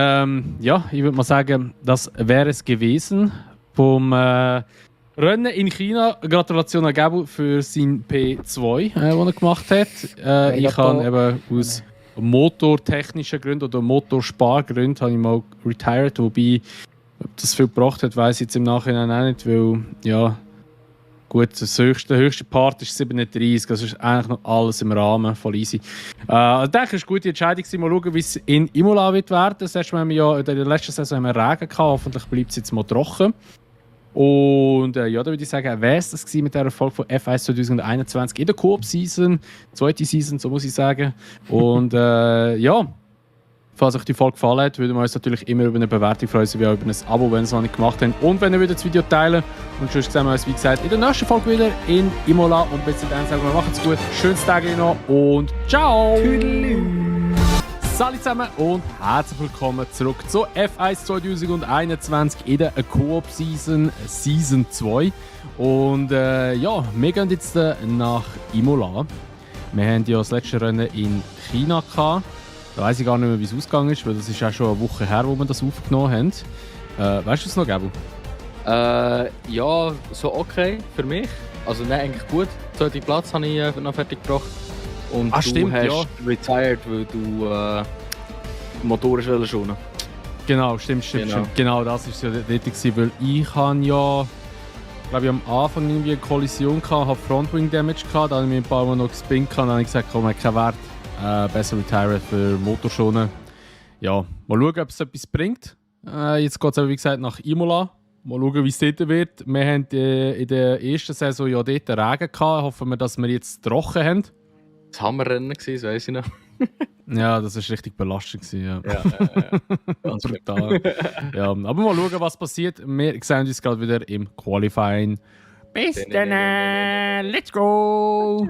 Ja, ich würde mal sagen, das wäre es gewesen vom Rennen in China. Gratulation an Gabu für sein P2, den er gemacht hat. Ich habe eben aus motortechnischen Gründen oder Motorspargründen habe ich mal retired, wobei ob das viel gebracht hat, weiß ich jetzt im Nachhinein auch nicht, weil ja gut, der höchste Part ist 37, das ist eigentlich noch alles im Rahmen, voll easy. Ich denke, es war eine gute Entscheidung. Mal schauen, wie es in Imola wird werden. Das erste Mal haben wir ja in der letzten Saison haben wir Regen gehabt, hoffentlich bleibt es jetzt mal trocken. Und ja, da würde ich sagen, wäre es das gewesen mit der Erfolg von F1 2021 in der Coop-Season, zweite Season, so muss ich sagen. Und ja, falls euch die Folge gefallen hat, würden wir uns natürlich immer über eine Bewertung freuen, wie auch über ein Abo, wenn ihr es noch nicht gemacht habt. Und wenn ihr das Video teilen und sonst sehen wir uns, wie gesagt, in der nächsten Folge wieder in Imola. Und bis dann sagen wir, macht's gut, schönes Tag noch und ciao! Salut zusammen und herzlich willkommen zurück zu F1 2021 in der Coop-Season, Season 2. Und ja, wir gehen jetzt nach Imola. Wir haben ja das letzte Rennen in China gehabt. Da weiss ich gar nicht mehr, wie es ausgegangen ist, weil das ist auch schon eine Woche her, wo wir das aufgenommen haben. Weißt du es noch, Gabu? Ja, so okay für mich. Also nein, eigentlich gut. Den zweiten Platz habe ich noch fertig gebracht. Und du stimmt, hast ja. retired, weil du den Motor schonen. Genau, stimmt. Genau, das war ja richtig, weil ich habe ja, glaube ich, am Anfang irgendwie eine Kollision gehabt, habe Frontwing Damage gehabt, dann habe ich mir ein paar Mal noch gespinnt und dann habe ich gesagt, komm, hat keinen Wert. Besser retired für Motorschonen. Ja, mal schauen, ob es etwas bringt. Jetzt geht es, wie gesagt, nach Imola. Mal schauen, wie es dort wird. Wir haben in der ersten Saison ja dort Regen gehabt. Hoffen wir, dass wir jetzt trocken haben. Das Hammerrennen war, das weiss ich noch. Ja, das war richtig belastend. Ja. Ganz brutal. Ja, aber mal schauen, was passiert. Wir sehen uns gerade wieder im Qualifying. Bis dann! Let's go!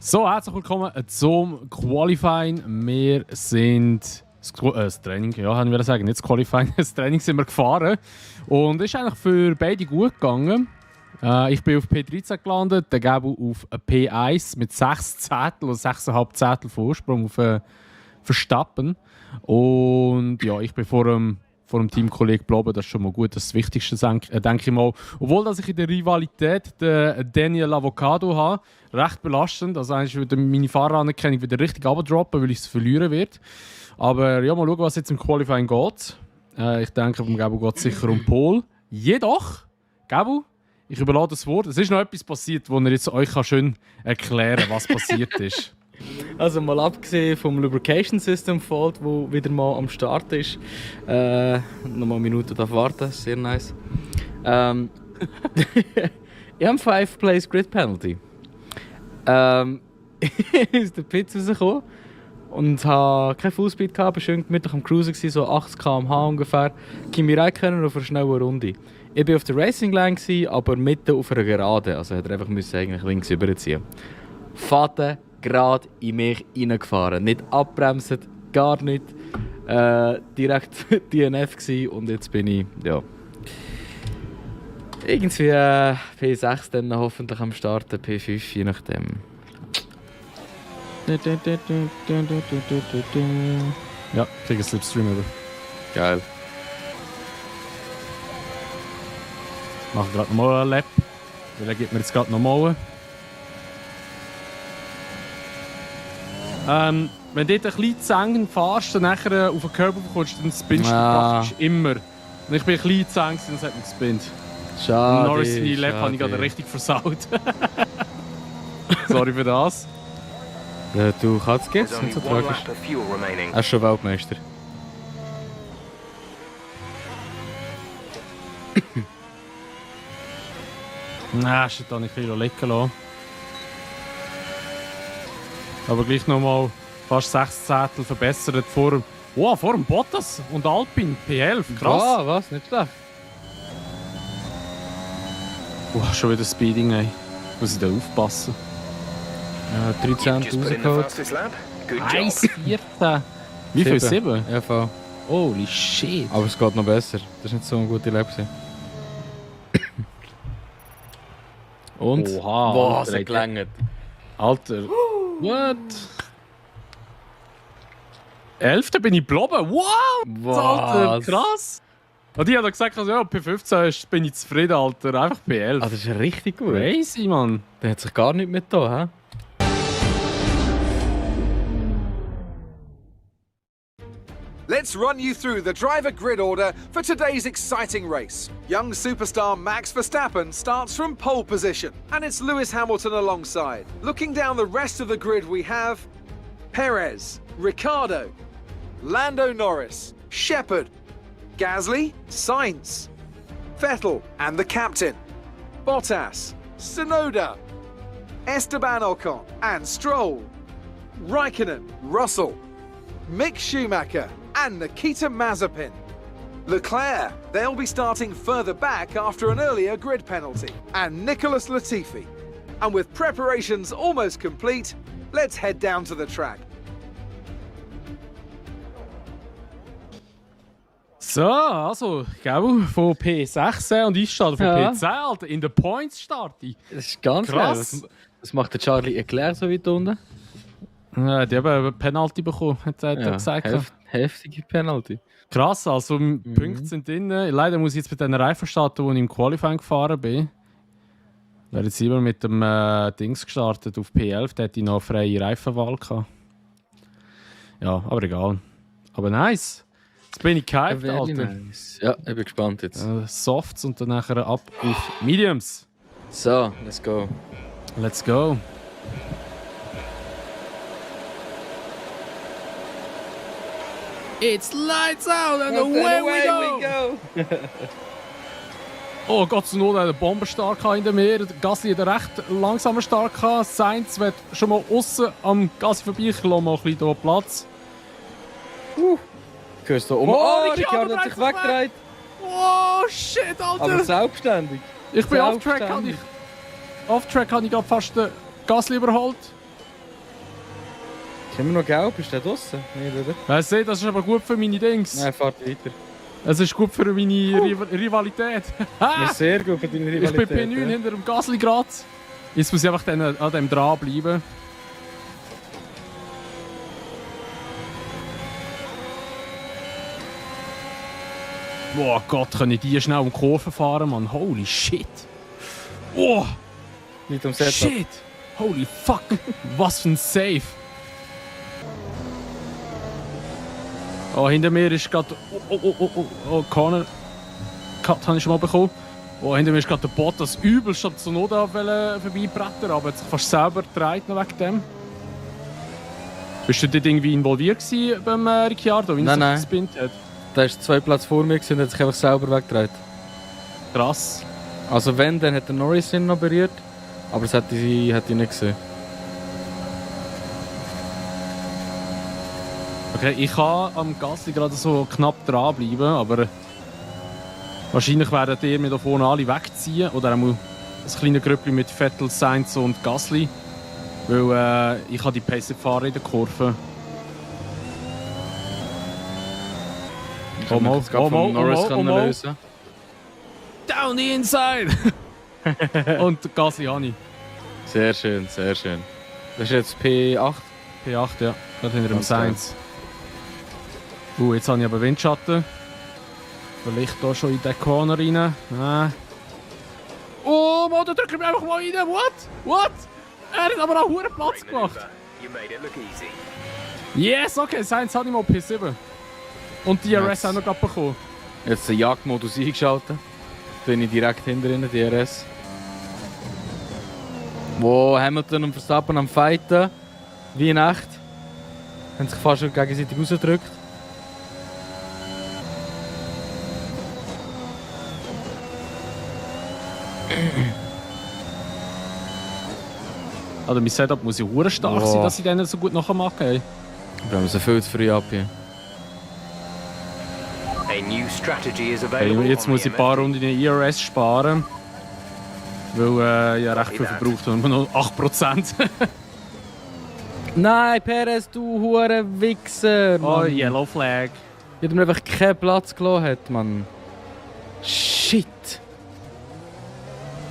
So, herzlich willkommen zum Qualifying. Wir sind das Training, ja, haben wir sagen, nicht das Qualifying, das Training sind wir gefahren. Und es ist eigentlich für beide gut gegangen. Ich bin auf P13 gelandet, der Gabu auf P1 mit 6 Zehntel oder 6,5 Zehntel Vorsprung auf Verstappen. Und ja, ich bin vor dem Teamkollegen geblieben, das ist schon mal gut, das ist das Wichtigste, denke ich mal. Obwohl, dass ich in der Rivalität den Daniel Avocado habe, recht belastend, also eigentlich würde meine Fahreranerkennung wieder richtig abdroppen, weil ich es verlieren werde. Aber ja, mal schauen, was jetzt im Qualifying geht. Ich denke, beim Gabu geht es sicher um Pole. Jedoch, Gabu, ich überlasse das Wort. Es ist noch etwas passiert, wo ihr jetzt euch schön erklären kann, was passiert ist. Also mal abgesehen vom Lubrication System Fault, wo wieder mal am Start ist. Nochmal eine Minute warten, sehr nice. Ich habe 5 Place Grid Penalty. Ist der Pit rausgekommen und habe kein Fullspeed gehabt, war schön gemütlich am Cruisen, so 80 km/h ungefähr. Kimi Räikkönen auf einer schnellen Runde. Ich war auf der Racing Line, aber mitten auf einer Gerade, also hätte er einfach eigentlich links überziehen. Faden gerade in mich reingefahren. Nicht abbremsen, gar nicht. Direkt DNF gsi und jetzt bin ich, ja. Irgendwie P6 dann hoffentlich am Starten, P5, je nachdem. Ja, kriege einen Slipstream über. Geil. Ich mache gerade nochmal einen Lap, weil er gibt mir jetzt gerade nochmal. Wenn du dort ein bisschen zu eng fährst und nachher auf den Körper kommst, dann spinnst du praktisch immer. Und ich bin ein bisschen zu eng, dann hat man gespinnt. Schade. Norris in die Lap habe ich gerade richtig versaut. Sorry für das. Ja, du kannst There's es only nicht so one tragisch. lap of fuel remaining. Er ist schon Weltmeister. Nein, ich hätte da nicht viel liegen lassen. Aber gleich nochmal fast 6 Zehntel verbessert vor dem Bottas und Alpine P11. Krass. Ah, was? Nicht schlecht. Schon wieder Speeding, ey. Muss ich da aufpassen. Ja, 13 Just put in the rausgeholt. fastest lap. Good job. 1,14. Wie viel? 7? Ja, voll. Holy shit. Aber es geht noch besser. Das war nicht so eine gute Lap. Und? Oha, Boah, Alter, es hat gelangt. Alter. What? 11. bin ich geblieben. Wow! Alter, Was? krass! Und die hat gesagt, also, ja, P15 bin ich zufrieden, Alter. Einfach P11. Ah, das ist richtig gut. Crazy, Mann. Der hat sich gar nicht mehr da, hä? Let's run you through the driver grid order for today's exciting race. Young superstar Max Verstappen starts from pole position, and it's Lewis Hamilton alongside. Looking down the rest of the grid, we have Perez, Ricciardo, Lando Norris, Shepard, Gasly, Sainz, Vettel, and the captain, Bottas, Tsunoda, Esteban Ocon, and Stroll, Raikkonen, Russell, Mick Schumacher, and Nikita Mazepin. Leclerc, they'll be starting further back after an earlier grid penalty, and Nicholas Latifi. And with preparations almost complete, let's head down to the track. So, also, gell, von P16 und ich starte von Ja. P10, Alter. In den Points starte ich. Das ist ganz Krass. geil. Was macht der Charlie Leclerc so weit unten? Die haben eine Penalty bekommen, hat er gesagt. Heftige Penalty. Krass, also Punkte sind drin. Leider muss ich jetzt mit den Reifen starten, wo ich im Qualifying gefahren bin. Wäre jetzt immer mit dem Dings gestartet auf P11, da hätte ich noch freie Reifenwahl gehabt. Ja, aber egal. Aber nice. Jetzt bin ich gehypt, Alter. Nice. Ja, ich bin gespannt jetzt. Softs und dann nachher ab auf Mediums. So, let's go. Let's go. It's lights out and away we go! Oh Gott, Tsunoda hat einen Bombenstart in der Meer. Gasly hat einen recht langsamen Start gehabt. Sainz wird schon mal außen am Gasly vorbei. Ich lasse mal ein bisschen hier Platz. Hörst du Oh, Ricciardo hat sich weggedreht. Oh shit, Alter! Aber selbstständig. ich bin off-track. selbstständig. Off-track habe ich gerade fast den Gasly überholt. Ist immer noch gelb? Ist der draussen? Nicht, oder? Ich sehe, das ist aber gut für meine Dings. Nein, fahrt weiter. Es ist gut für meine Rivalität. Das ist sehr gut für deine Ich Rivalität. bin P9 hinter dem Gasly gerade. Jetzt muss ich einfach dann an dem dranbleiben. Boah Gott, können die schnell um die Kurve fahren, Mann. Holy shit. Oh, Nicht am Setup. shit. Holy fuck. Was für ein Save. Oh, hinter mir ist gerade... Oh, Corner. Cut habe ich schon mal bekommen. Oh, hinter mir ist gerade der Bottas übelst an Tsunoda vorbeibrettern, aber hat sich fast selber gedreht noch wegen dem. Bist du dort irgendwie involviert gewesen beim Ricciardo, wie er Nein, sich gespinnt hat? Der ist 2 Plätze vor mir und hat sich einfach selber weggedreht. Krass. Also wenn, dann hat der Norris ihn noch berührt. Aber das hätte ich nicht gesehen. Okay, ich kann am Gasly gerade so knapp dranbleiben, aber wahrscheinlich werden die mir da vorne alle wegziehen. Oder einmal ein kleines Grüppchen mit Vettel, Sainz und Gasly. Weil ich habe die Pace nicht fahren in der Kurve. Kann man jetzt gerade von Norris lösen. Down the inside! Und Gasly habe ich. Sehr schön, sehr schön. Das ist jetzt P8. P8, ja. Gerade hinter dem Ganz Sainz. Jetzt habe ich aber Windschatten. Vielleicht hier schon in den Corner rein. Nein. Oh, Mann, da drückt er mich einfach mal rein. What? Er hat aber auch einen Platz gemacht. You made it look easy. Yes, okay, Sainz hat ich mal P7. Und die DRS auch noch gerade bekommen. Jetzt den Jagdmodus eingeschaltet. Bin ich direkt hinter ihnen, DRS. Wo Hamilton und Verstappen am Fighten. Wie in echt. Haben sich fast schon gegenseitig rausgedrückt. Also mein Setup muss ja hure stark sein, dass ich denen so gut nachher mache. Ey. Wir haben so viel zu früh ab hier. A new strategy is available. Jetzt on muss the ich ein paar MFD. Runden in IRS sparen. Weil ja recht viel verbraucht und nur noch 8%. Nein, Perez, du hure Wichser! Oh, Mann. Yellow Flag. Ich hab mir einfach keinen Platz gelassen, hat, Mann. Shit!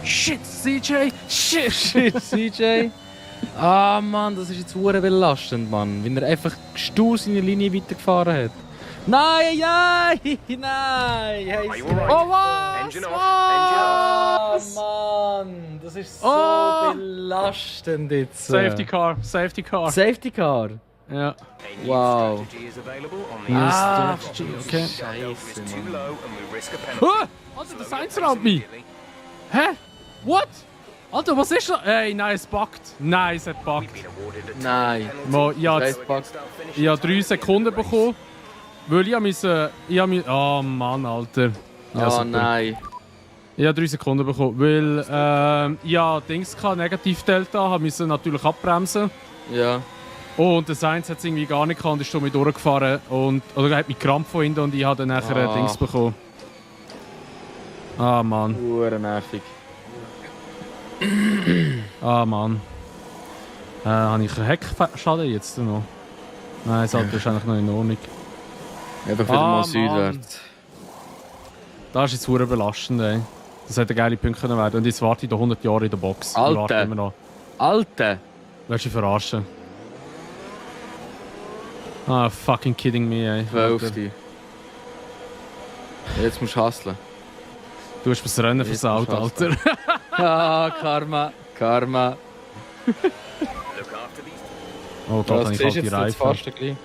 Shit, CJ! Shit! Shit, CJ! Ah Mann, das ist jetzt hure belastend, Mann. Wenn er einfach stur seine Linie weitergefahren hat. Nein, nein, nein! Hey, Oh, was? Engine off. Engine off. Oh Mann, das ist so Oh. belastend jetzt. Safety Car, Safety Car. Safety Car? Ja. A new Wow. strategy is available on the Ah, okay. Delta is Scheiße, too Mann. low and we risk a penalty. Alter, der Sainz rammt mich. Hä? What? Alter, was ist das? Ey, nein, es buggt. Nein, es hat buggt. Been awarded a Nein. penalty. Mo, ich habe Scheiß Bug. ich habe 3 Sekunden bekommen. Weil ich habe oh Mann, Alter. Ja, Oh super. nein. Ich habe 3 Sekunden bekommen, weil ich hatte Dings gehabt, Negativ-Delta, musste natürlich abbremsen. Ja. Und der Sainz hat es irgendwie gar nicht gehabt und ist durch mich durchgefahren. Oder er hat mich Krampf von hinten und ich habe dann nachher Dings bekommen. Ah Mann, Hure nervig. ah Mann. Habe ich einen Heckschaden jetzt noch? Nein, das Auto ist eigentlich noch in Ordnung. Einfach wieder mal Mann. südwärts. Das ist jetzt verdammt belastend, ey. Das hätte eine geile Punkte können werden. Und jetzt warte ich da 100 Jahre in der Box. Ich Alter. warte immer noch. Alter! Willst du dich verarschen? Ah, fucking kidding me, ey. 12. Jetzt musst du hustlen. Du hast mir das Rennen Jetzt versaut, musst du Alter. Ah, Karma. Karma. Look after these. Oh Gott, habe ich halt die jetzt Reifen. fast ein bisschen.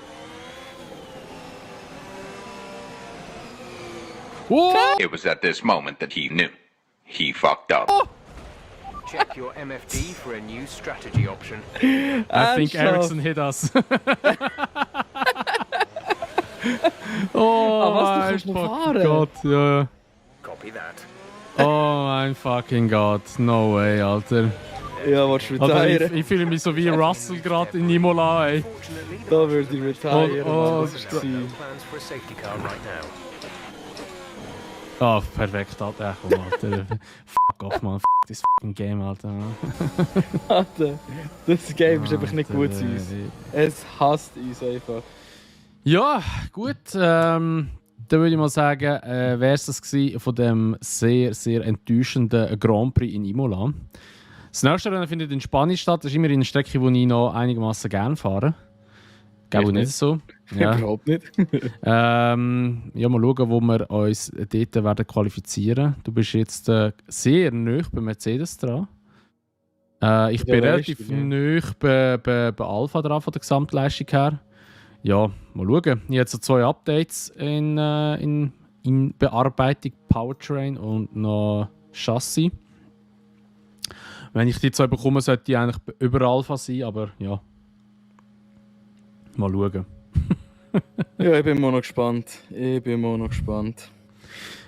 Oh! It was at this moment that he knew. He fucked up. Check your MFD for a new strategy option. I think Ericsson hit us. Oh Ah, was, du mein kannst noch fucking fahren? Gott, ja. Copy that. Oh mein fucking Gott, no way, Alter. Ja, willst du Alter, retiren? ich fühle mich so wie Russell gerade in Imola, ey. Fortunately, Da würde ich retiren. Oh, Mann, das ist gewesen. no plans for a safety car right now. Ah, perfekt, Alter. Ja, komm, Alter. Fuck off, man. Fuck this fucking Game, Alter. Alter, das Game ist einfach nicht gut zu Alter, uns. ey. Es hasst uns einfach. Ja, gut. Dann würde ich mal sagen, wäre es das gewesen von dem sehr, sehr enttäuschenden Grand Prix in Imola. Das nächste Rennen findet in Spanien statt. Das ist immer eine Strecke, die ich noch einigermaßen gerne fahre. Glaube Echt nicht so. Ja. Überhaupt nicht. Ja, mal schauen, wo wir uns dort werden qualifizieren. Du bist jetzt sehr nahe bei Mercedes dran. Ich bin Ja, relativ richtig, ja. nahe bei Alpha dran von der Gesamtleistung her. Ja, mal schauen. Ich habe so 2 Updates in Bearbeitung, Powertrain und noch Chassis. Wenn ich die 2 bekomme, sollte die eigentlich über Alpha sein, aber ja. Mal schauen. Ja, ich bin immer noch gespannt.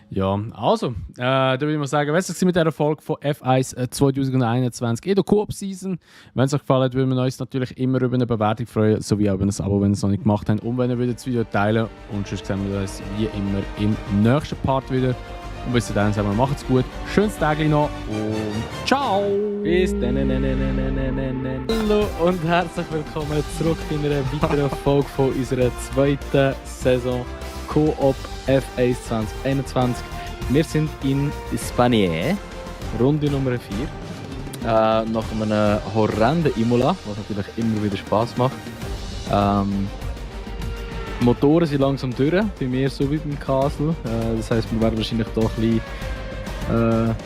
Ja, also, da würde ich mal sagen, was war mit dieser Folge von F1 2021 in der Coop-Season. Wenn es euch gefallen hat, würden wir uns natürlich immer über eine Bewertung freuen, sowie auch über ein Abo, wenn ihr es noch nicht gemacht habt. Und wenn ihr das Video teilen und sonst sehen wir uns wie immer im nächsten Part wieder. Und bis dahin sagen wir, macht's gut, schönes Tag noch und ciao! Bis dann. Hallo und herzlich willkommen zurück in einer weiteren Folge von unserer zweiten Saison Co-op F1 2021. Wir sind in Spanien, Runde Nummer 4. Nach einem horrenden Imola, was natürlich immer wieder Spaß macht. Die Motoren sind langsam durch, bei mir so wie beim Castle. Das heisst, wir werden wahrscheinlich hier ein bisschen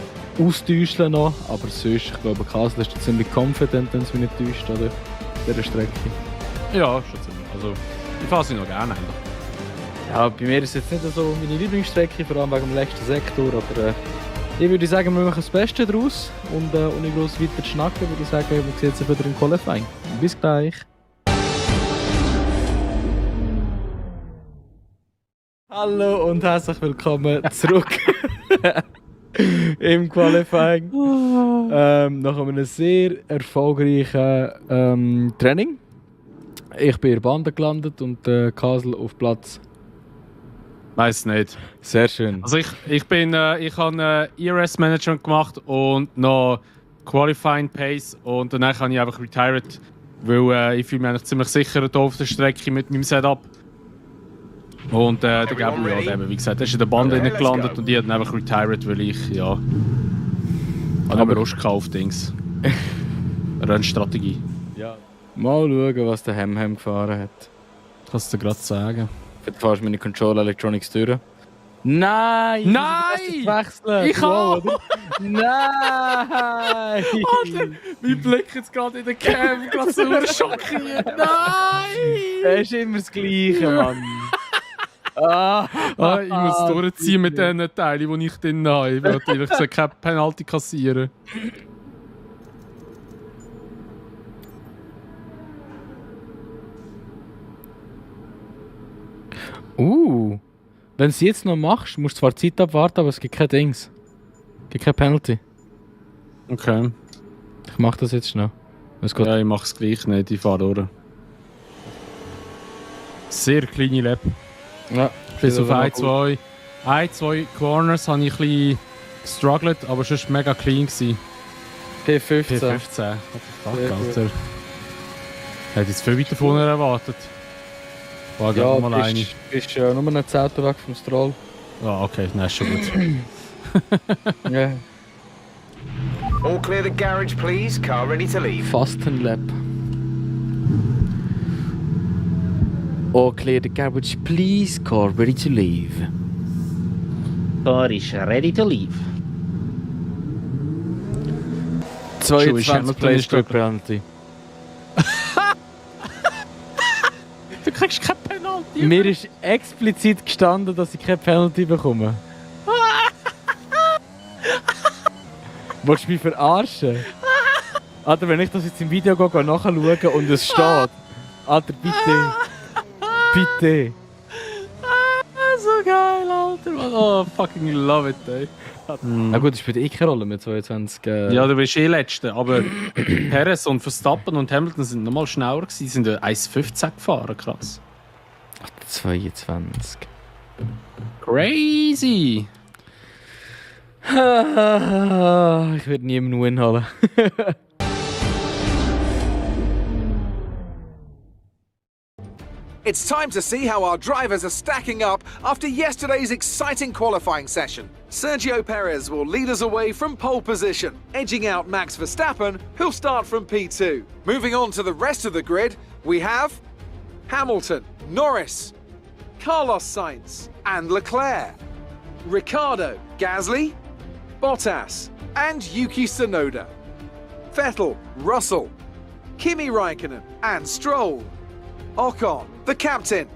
austäuschen noch, aber sonst, ich glaube, Castle ist ziemlich confident, wenn es mich nicht täuscht, oder? Dieser Strecke. Ja, schon ziemlich. Also, ich fahre sie noch gerne eigentlich. Ja, bei mir ist es jetzt nicht so meine Lieblingsstrecke, vor allem wegen dem letzten Sektor, aber ich würde sagen, wir machen das Beste daraus und ohne groß weiter zu schnacken, würde ich sagen, wir sehen uns wieder im Qualifying. Bis gleich! Hallo und herzlich willkommen zurück im Qualifying. Nach einem sehr erfolgreichen Training. Ich bin in der Bande gelandet und Castle auf Platz. Weiß nicht. Sehr schön. Also ich habe ERS-Management gemacht und noch Qualifying Pace und danach habe ich einfach retired, weil ich fühle mich eigentlich ziemlich sicher hier auf der Strecke mit meinem Setup. Und der Gabriel, ja, wie gesagt, der ist in der Bande Okay, gelandet let's go. und ich habe dann einfach retired, weil ich, ja... habe mir Lust auf Dings. Rennstrategie. Mal schauen, was der Hem gefahren hat. Kannst du dir gerade sagen. Vielleicht fahrst du meine Control Electronics durch. Nein! Nein! Wechseln! Ich kann! Nein! Alter, mein Blick jetzt gerade in der Cam, gerade so schockiert. Nein! Das ist immer das Gleiche, Mann. Ah, Ich muss durchziehen mit den Teilen, die ich drin habe. Ich will natürlich gesagt keine Penalty kassieren. Wenn du es jetzt noch machst, musst du zwar Zeit abwarten, aber es gibt kein Dings. Es gibt kein Penalty. Okay. Ich mach das jetzt schnell. Es geht. Ja, ich mache es gleich nicht, ich fahre durch. Sehr kleine Lap. Ja, Bis auf ein, zwei Corners habe ich ein bisschen gestruggelt, aber sonst mega clean gewesen. P15. P15. What the fuck, Alter. Hätte jetzt viel weiter vorne erwartet. War Ja, mal eine. bist nur eine 10 weg vom Stroll. Ja, okay, nein, ist schon gut. Ja. All clear the garage, please. Car ready to leave. Fast ein Lap. Oh, clear the garbage, please. Car ready to leave. Car is ready to leave. 22 Place für Penalty. Du kriegst kein Penalty. Mir ist explizit gestanden, dass ich keine Penalty bekomme. Willst du mich verarschen? Alter, wenn ich das jetzt im Video nachschaue und es steht. Alter, bitte. Bitte. So geil, Alter. Mann. Oh, fucking love it, ey. Na gut, das spielt eh keine Rolle mit 22. Ja, du bist eh Letzter, aber Perez und Verstappen und Hamilton sind nochmal schneller gewesen. Sie sind 1,15 gefahren, krass. 22. Crazy! Ich werde nie im Win holen. It's time to see how our drivers are stacking up after yesterday's exciting qualifying session. Sergio Perez will lead us away from pole position, edging out Max Verstappen, who'll start from P2. Moving on to the rest of the grid, we have Hamilton, Norris, Carlos Sainz, and Leclerc, Ricciardo, Gasly, Bottas, and Yuki Tsunoda, Vettel, Russell, Kimi Raikkonen, and Stroll, Ocon, the captain,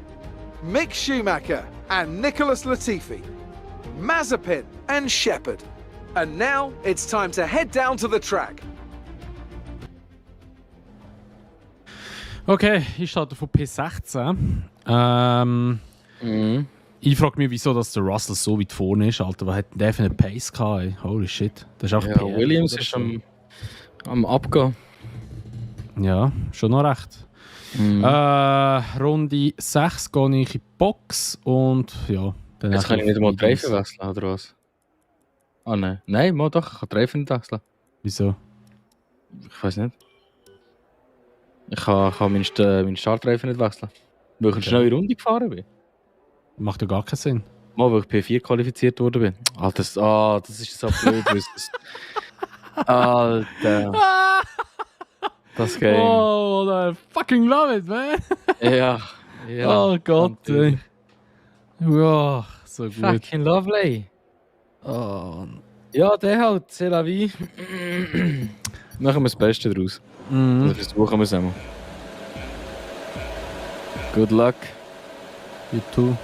Mick Schumacher, and Nicholas Latifi, Mazepin, and Shepard. And now it's time to head down to the track. Okay, ich starte von P16. Ich frage mich, wieso dass der Russell so weit vorne ist, Alter. Was hat denn der für eine Pace gehabt, ey? Holy shit. Das ist auch Ja, Williams ist am Abgehen. Ja, schon noch recht. Runde 6 gehe ich in die Box und ja. Dann Jetzt kann ich nicht mal die Reifen wechseln, oder was? Ah nein. Nein, mal doch, ich kann die Reifen nicht wechseln. Wieso? Ich weiß nicht. Ich kann meinen Startreifen nicht wechseln. Weil ich eine schnelle Runde gefahren bin. Macht ja gar keinen Sinn. Mal, weil ich P4 qualifiziert worden bin. Alter, das ist so blöd. Alter. Das Game. Oh, I fucking love it, man. Ja. Oh Gott, ey. Ja, so gut. Fucking lovely. Oh. Ja, der halt, c'est la vie. Machen wir das Beste draus. Das versuchen wir es einmal. Good luck. You too.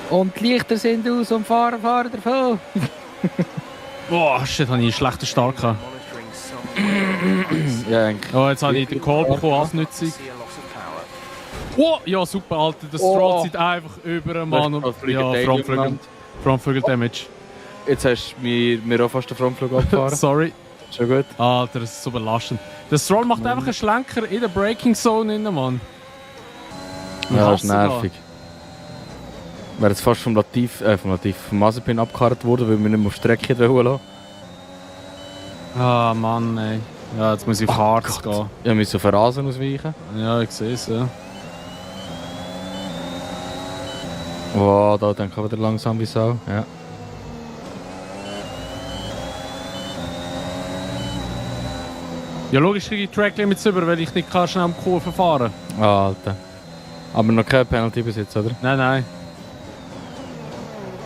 Und die Lichter sind aus und fahren davon. Boah, shit, habe ich einen schlechten Start gehabt. Monitoring some Ja, eigentlich. Oh, jetzt habe ich den Call bekommen als nützlich. see a loss of power. Oh, ja, super, Alter. Der Stroll zieht einfach über einen Mann und ja, Frontflügel Damage. Jetzt hast du mir auch fast den Frontflug abgefahren. Sorry. Schon gut. Alter, das ist so belastend. Der Stroll macht einfach einen Schlenker in der Braking Zone rein, Mann. Ich Ja, das hasse ist nervig. Wäre jetzt fast vom Mazepin abgekarrt worden, weil wir nicht mehr auf Strecke holen lassen. Ah, Mann, ey. Ja, jetzt muss ich auf Harz gehen. Ja, wir müssen auf den Rasen ausweichen. Ja, ich sehe es, ja. Wow, da denke ich wieder langsam wie Sau. Ja. Ja, logisch kriege ich Tracklimits über, weil ich nicht kann schnell am Kurven fahren. Ah, Alter. Aber noch keine Penalty bis jetzt, oder? Nein, nein.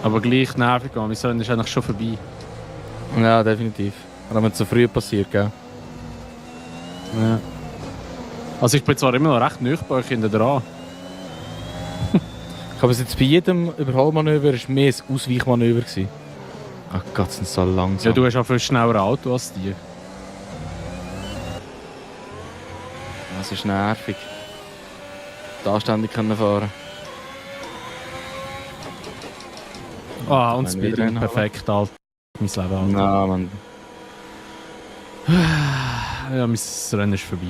Aber gleich nervig, man. Mein Rennen ist eigentlich schon vorbei. Ja, definitiv. Aber wenn es so früh passiert, gell? Ja. Also ich bin zwar immer noch recht nüch bei euch hinten dran. Ich habe es jetzt bei jedem Überholmanöver ist mehr ein Ausweichmanöver gewesen. Ach Gott, sind so langsam. Ja, du hast auch viel schneller Auto als die. Das ist nervig. Da ständig können fahren. Ah, und Wenn wir Speeding, wieder perfekt, Alter. Mein Leben, Alter. Na, man. Ja, mein Rennen ist vorbei.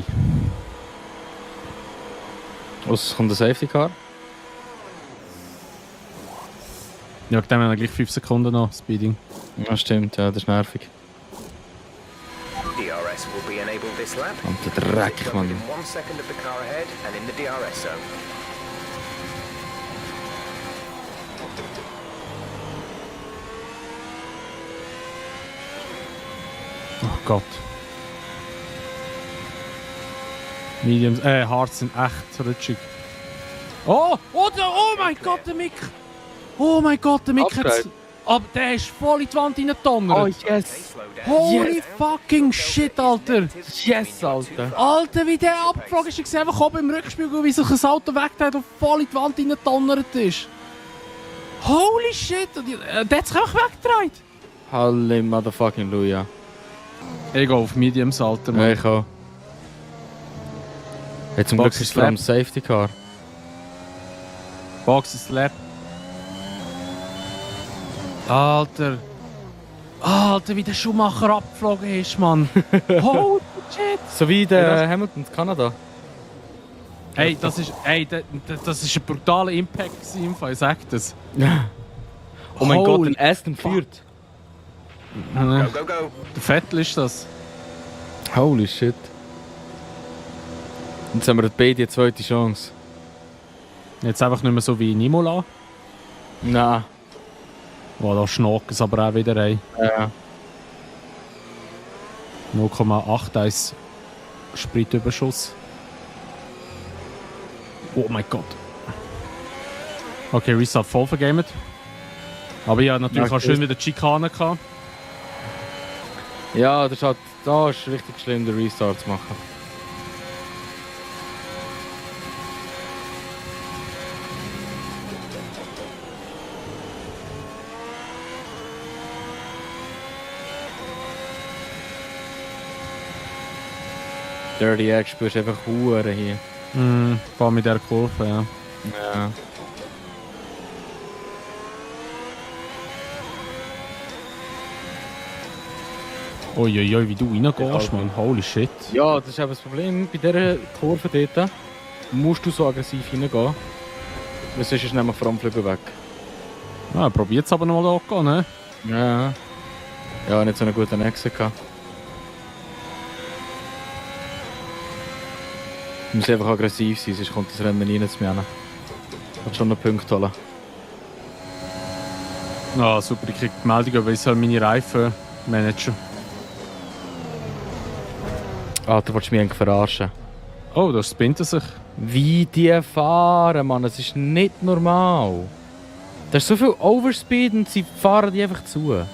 Was kommt der Safety Car? Ja, dann haben wir gleich 5 Sekunden noch, Speeding. Ja, stimmt, ja, das ist nervig. DRS will be enabled this lap. Und der Dreck, Jump Mann. within 1 second of the car ahead and in the DRS zone. Oh Gott. Mediums, Hards sind echt rutschig. Oh, oh mein Gott, der Mick! Oh mein Gott, der Mick hat... Upgrade. Aber der ist voll in die Wand reingedonnert. Oh, Okay, yes! slow down. Holy yes. fucking shit, Alter! Yes, Alter! Alter, wie der abgeflogen ist, ich sehe einfach oben im Rückspiegel, wie sich das Auto wegdreht und voll in die Wand reingedonnert ist. Holy shit! Der hat sich einfach weggedreht. Halle motherfucking Luja. Ich gehe auf Mediums, Alter, Ja, Mann. ich auch. Jetzt zum Box Glück ist es Slap. am Safety Car. Box Slap. Alter. Alter, wie der Schumacher abgeflogen ist, Mann. Holy shit. So wie der Hamilton in Kanada. Ey, das ist ein brutaler Impact gewesen, im Fall, ich sag das. Oh mein Gott, Holy ein Aston führt. Go, go, go. Der Vettel ist das. Holy shit. Jetzt haben wir beide die zweite Chance. Jetzt einfach nicht mehr so wie in Imola. Nein. Oh, da schnacken es aber auch wieder ein. Ja. 0,81 Spritüberschuss. Oh mein Gott. Okay, Restart voll vergamet. Aber ja, natürlich Ja, auch schön wieder die Schikane gehabt. Ja, das ist halt, da ist richtig schlimm, den Restart zu machen. Dirty Edge spürst du einfach Huren hier. Vor allem mit der Kurve, ja. Ja. Uiuiui, wie du reingehst, man. Holy shit. Ja, das ist eben das Problem bei dieser Kurve dort. Musst du so aggressiv reingehen. Weil sonst ist nämlich Frontflügel weg. Ja, probiert's aber noch mal hochgehen, ne? Ja. Ja, nicht so einen guten Exit gehabt. Du musst einfach aggressiv sein, sonst kommt das Rennen nie zu mir hin. Kann schon noch Punkte holen. Ah, super, ich krieg die Meldung, aber ich soll meine Reifen managen. Alter, willst du mich eigentlich verarschen? Oh, da spinnt er sich. Wie die fahren, Mann, das ist nicht normal. Da ist so viel Overspeed und sie fahren die einfach zu.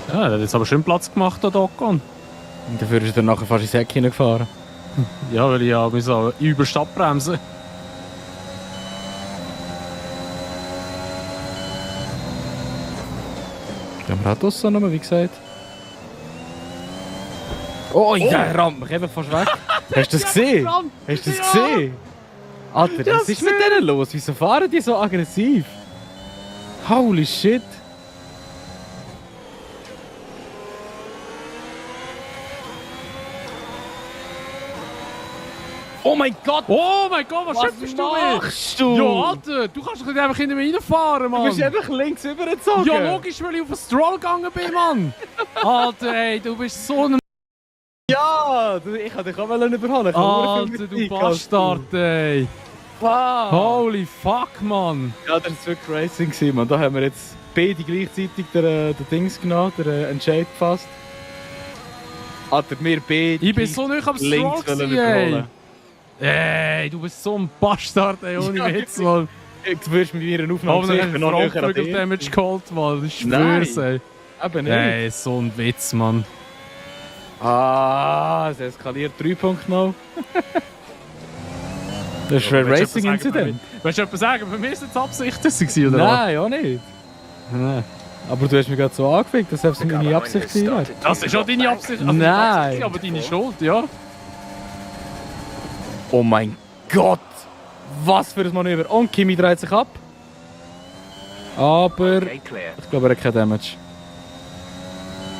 Ja, der hat jetzt aber schön Platz gemacht, der Ocon. Und dafür ist er nachher fast ins Heck hineingefahren. Ja, weil ich ja so über Stadt bremsen. Gehen wir auch draussen nochmal, wie gesagt. Oh, der rammt mich einfach fast weg. Hast du das gesehen? Hast du das gesehen? Alter, was ist mit denen los? Wieso fahren die so aggressiv? Holy shit. Oh mein Gott! Oh mein Gott, was schimpfst du mir? machst du? Ja, Alter, du kannst doch nicht einfach hinter mir reinfahren, Mann. Du bist einfach links übergezogen. Ja, logisch, weil ich auf den Stroll gegangen bin, Mann. Alter, ey, du bist so ein... Ja, ich wollte dich auch überholen. Ich habe Alter, viel du Musik, Bastard, ey. Fuck. Holy fuck, Mann. Ja, das war wirklich Racing, Mann. Da haben wir jetzt beide gleichzeitig der Dings genommen, der Entscheid gefasst. Alter, wir beide Ich bin so nicht am links Stroll wollen gewesen, überholen. ey. Du bist so ein Bastard, ey, ohne Ja, Witz, Mann. Du wirst mit mir eine Aufnahme Aber sehen, dann ich hat bin noch näher an Frontflügel dir. Damage geholt, Mann. Ich schwör's, ey. Eben nicht. Ey, so ein Witz, Mann. Ah, es eskaliert 3.0. Das ist ein Racing-Incident. Willst du etwas sagen? Bei mir war es jetzt Absicht, gewesen, oder Nein, auch nicht. was? Nein. Aber du hast mich gerade so angefickt, dass es meine Absicht war. Das ist auch deine Absicht. Also Nein. nicht Absicht, aber deine Schuld, ja. Oh mein Gott! Was für ein Manöver! Und Kimi dreht sich ab. Aber Okay, clear. ich glaube, er hat kein Damage.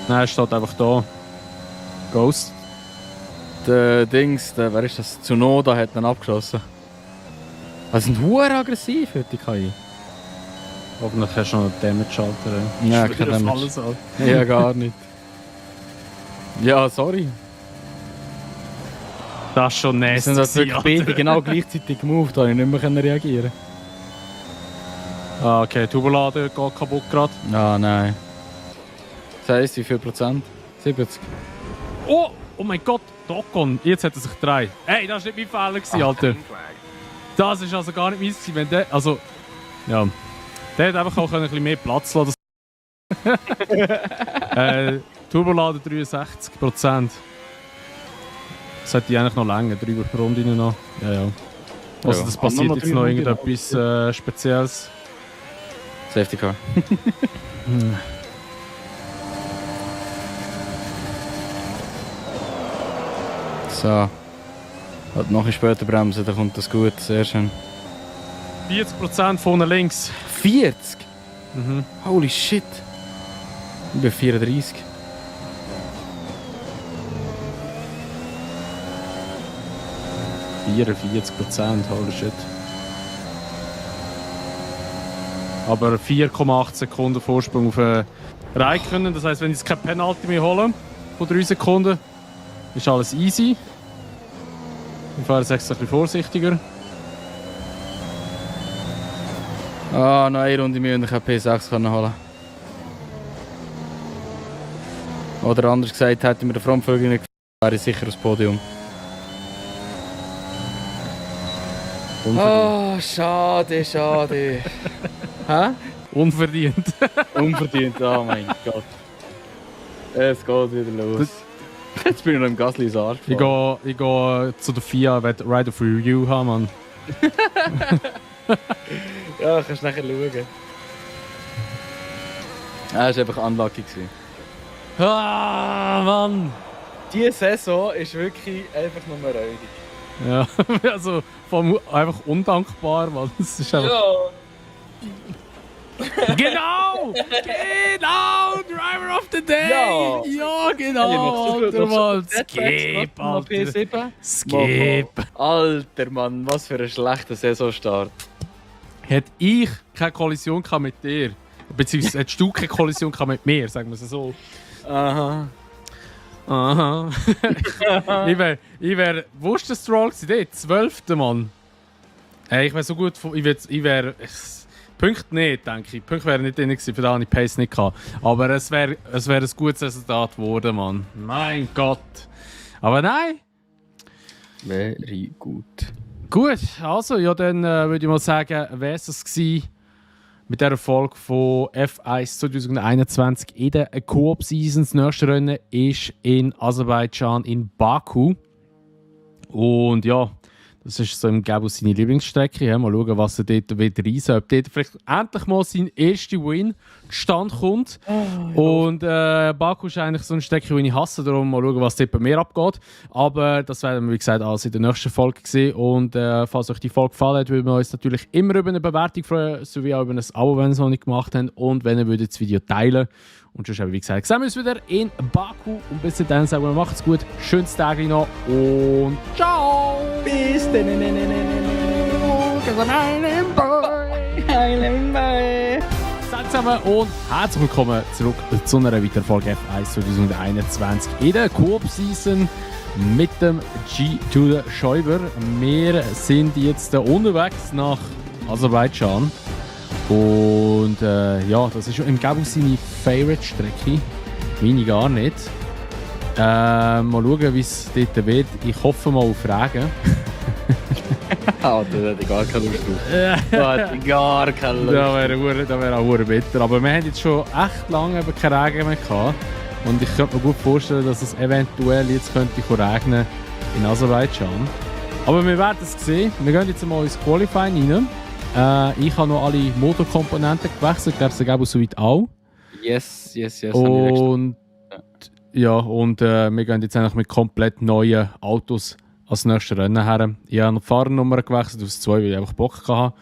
Nein, er steht einfach da. Ghost. Der Dings, wer ist das? Tsunoda hat ihn abgeschossen. Also sind hure aggressiv heute, die KI. Hoffentlich hast du noch einen Damage-Schalter. Ja, Ist kein wieder auf Damage. alles an. Ja, gar nicht. Ja, sorry. Das ist schon Wir nasty. sind das wirklich Alter. beide genau gleichzeitig gemoved, da ich nicht mehr reagieren. Ah, okay, Turbolader geht kaputt gerade. Ah, nein. Das heisst, wie viel Prozent? 70. Oh! Oh mein Gott! Dokon! Jetzt hat er sich gedreht. Ey, das war nicht mein Fehler, gewesen, Alter. Green flag. Das ist also gar nicht meins gewesen, wenn der... Also... Ja. Der hätte einfach auch ein bisschen mehr Platz lassen. Turbolader 63%. Das hätte ich eigentlich noch länger, 3 Runden noch. Ja, ja. Also Ja, das noch passiert mal jetzt 3 noch Runden irgendetwas Spezielles. Safety Car. So. Halt noch ein später bremsen, dann kommt das gut. Sehr schön. 40% vorne links. 40? Mhm. Holy shit. Ich bin 34. ,44%, holy shit. Aber 4,8 Sekunden Vorsprung auf Räikkönen. Das heisst, wenn ich jetzt kein Penalty mehr hole von 3 Sekunden, ist alles easy. Ich fahre jetzt extra ein bisschen vorsichtiger. Ah, noch eine Runde mehr und ich kann P6 holen. Oder anders gesagt, hätte mir der Frontflügel nicht gefallen, wäre ich sicher aufs Podium. Oh, schade, schade. Hä? Unverdient. Unverdient, oh mein Gott. Es geht wieder los. Jetzt bin ich noch im Gasly ins Arsch Ich gehe zu der FIA, ich will Ride of Review haben, Mann. Ja, kannst nachher schauen. Ja, das war einfach unlucky. Ah, Mann! Diese Saison ist wirklich einfach nur räudig. Ja, also einfach undankbar, Mann. Das ist einfach... Genau! Genau! Driver of the Day! Ja. Ja, genau, Alter, Mann! Skip, Alter! P7. Skip! Alter Mann, was für ein schlechter Saisonstart. Hätte ich keine Kollision gehabt mit dir, beziehungsweise hättest du keine Kollision gehabt mit mir, sagen wir es so. Aha. Aha. ich wär wusste Stroll gewesen, dort, 12. Mann. Hey, ich wäre so gut, ich wäre... Punkte nicht, denke ich. Punkte wären nicht drin gewesen, für da habe ich Pace nicht gehabt. Aber es wäre ein gutes Resultat geworden, Mann. Mein Gott. Aber nein. Very gut. Gut, also, ja, dann würde ich mal sagen, wäre es das gewesen mit dieser Folge von F1 2021 in der Coop-Season. Das nächste Rennen ist in Aserbaidschan, in Baku. Und ja, das ist so im Gabus seine Lieblingsstrecke. Ja, mal schauen, was er dort wieder reisen, ob dort vielleicht endlich mal sein erster Win zustande kommt. Und Baku ist eigentlich so eine Strecke, die ich hasse, darum mal schauen, was dort bei mir abgeht. Aber das werden wir, wie gesagt, alles in der nächsten Folge sehen. Und falls euch die Folge gefallen hat, würden wir uns natürlich immer über eine Bewertung freuen, sowie auch über ein Abo, wenn ihr es noch nicht gemacht habt. Und wenn ihr würdet das Video teilen. Und sonst, wie gesagt, sehen wir uns wieder in Baku. Und bis dann sagen wir, macht's gut, schönes Tag noch und ciao! Bis dann. Seid zusammen und herzlich willkommen zurück zu einer weiteren Folge F1 2021 in der Coop-Season mit dem G2 Schäuber. Wir sind jetzt unterwegs nach Aserbaidschan Und ja, das ist im Gabel seine Favorite-Strecke. Meine gar nicht. Mal schauen, wie es dort wird. Ich hoffe mal auf Regen. Ah, da hätte ich gar keine Lust drauf. Da hätte ich gar keine Lust. Da wäre auch bitter. Aber wir haben jetzt schon echt lange eben keinen Regen mehr gehabt. Und ich könnte mir gut vorstellen, dass es eventuell jetzt könnte regnen in Aserbaidschan. Aber wir werden es sehen. Wir gehen jetzt mal ins Qualifying rein. Ich habe noch alle Motorkomponenten gewechselt. Ich glaube, es gab soweit auch. Yes. Und ja, und wir gehen jetzt eigentlich mit komplett neuen Autos als nächstes Rennen her. Ich habe noch die Fahrernummer gewechselt auf 2, weil ich einfach Bock hatte.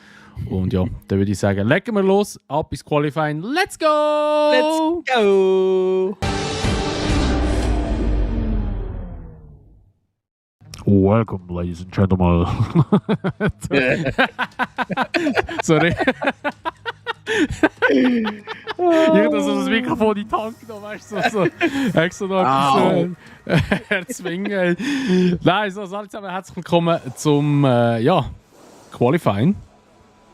Und ja, dann würde ich sagen, legen wir los, ab ins Qualifying. Let's go! Let's go! Welcome, ladies and gentlemen. Sorry. Ich habe so das Mikrofon in die Hand genommen, weißt du, so extra noch etwas erzwingen. Nein, so, alle zusammen herzlich willkommen zum Qualifying.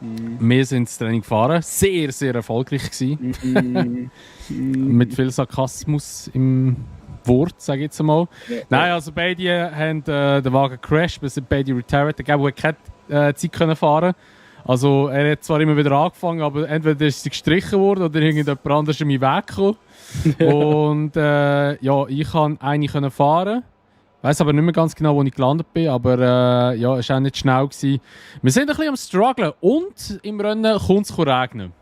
Wir sind das Training gefahren, sehr, sehr erfolgreich gewesen. Mit viel Sarkasmus im Wort, sage ich jetzt einmal. Nein, also beide haben den Wagen gecrashed, wir sind beide retired. Der Gabo hat keine Zeit können fahren. Also er hat zwar immer wieder angefangen, aber entweder ist sie gestrichen worden oder irgendjemand anderes in meinen Weg gekommen. Und ich konnte eine fahren. Ich weiss aber nicht mehr ganz genau, wo ich gelandet bin, aber es war auch nicht schnell gewesen. Wir sind ein bisschen am Strugglen und im Rennen kommt es regnen.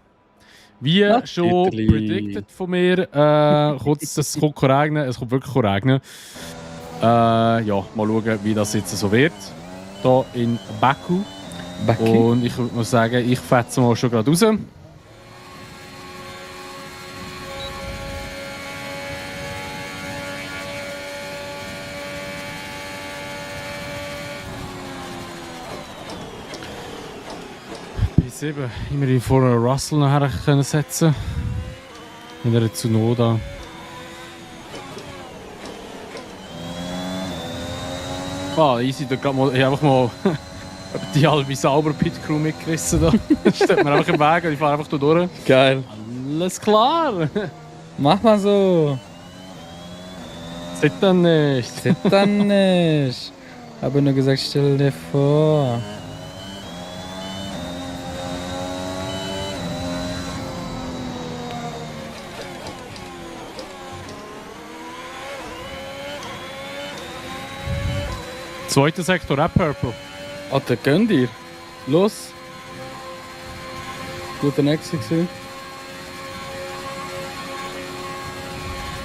Wie schon predicted von mir, es kommt regnen, es kommt wirklich regnen. Mal schauen, wie das jetzt so wird. Hier in Baku. Und ich würde mal sagen, ich fetze mal schon gerade raus. P7 immerhin vor Russell nachher können setzen. In einer Tsunoda. Easy, da gerade mal, ich einfach mal die halbe sauber Pit-Crew mitgerissen. Da steht mir einfach im Weg und ich fahre einfach da durch. Geil. Alles klar. Mach mal so. Sieht dann nicht. Sieht dann nicht. Habe nur gesagt, stell dir vor. Zweiter Sektor, auch Purple. Alter, gönn dir. Los. Guter Exit gewesen.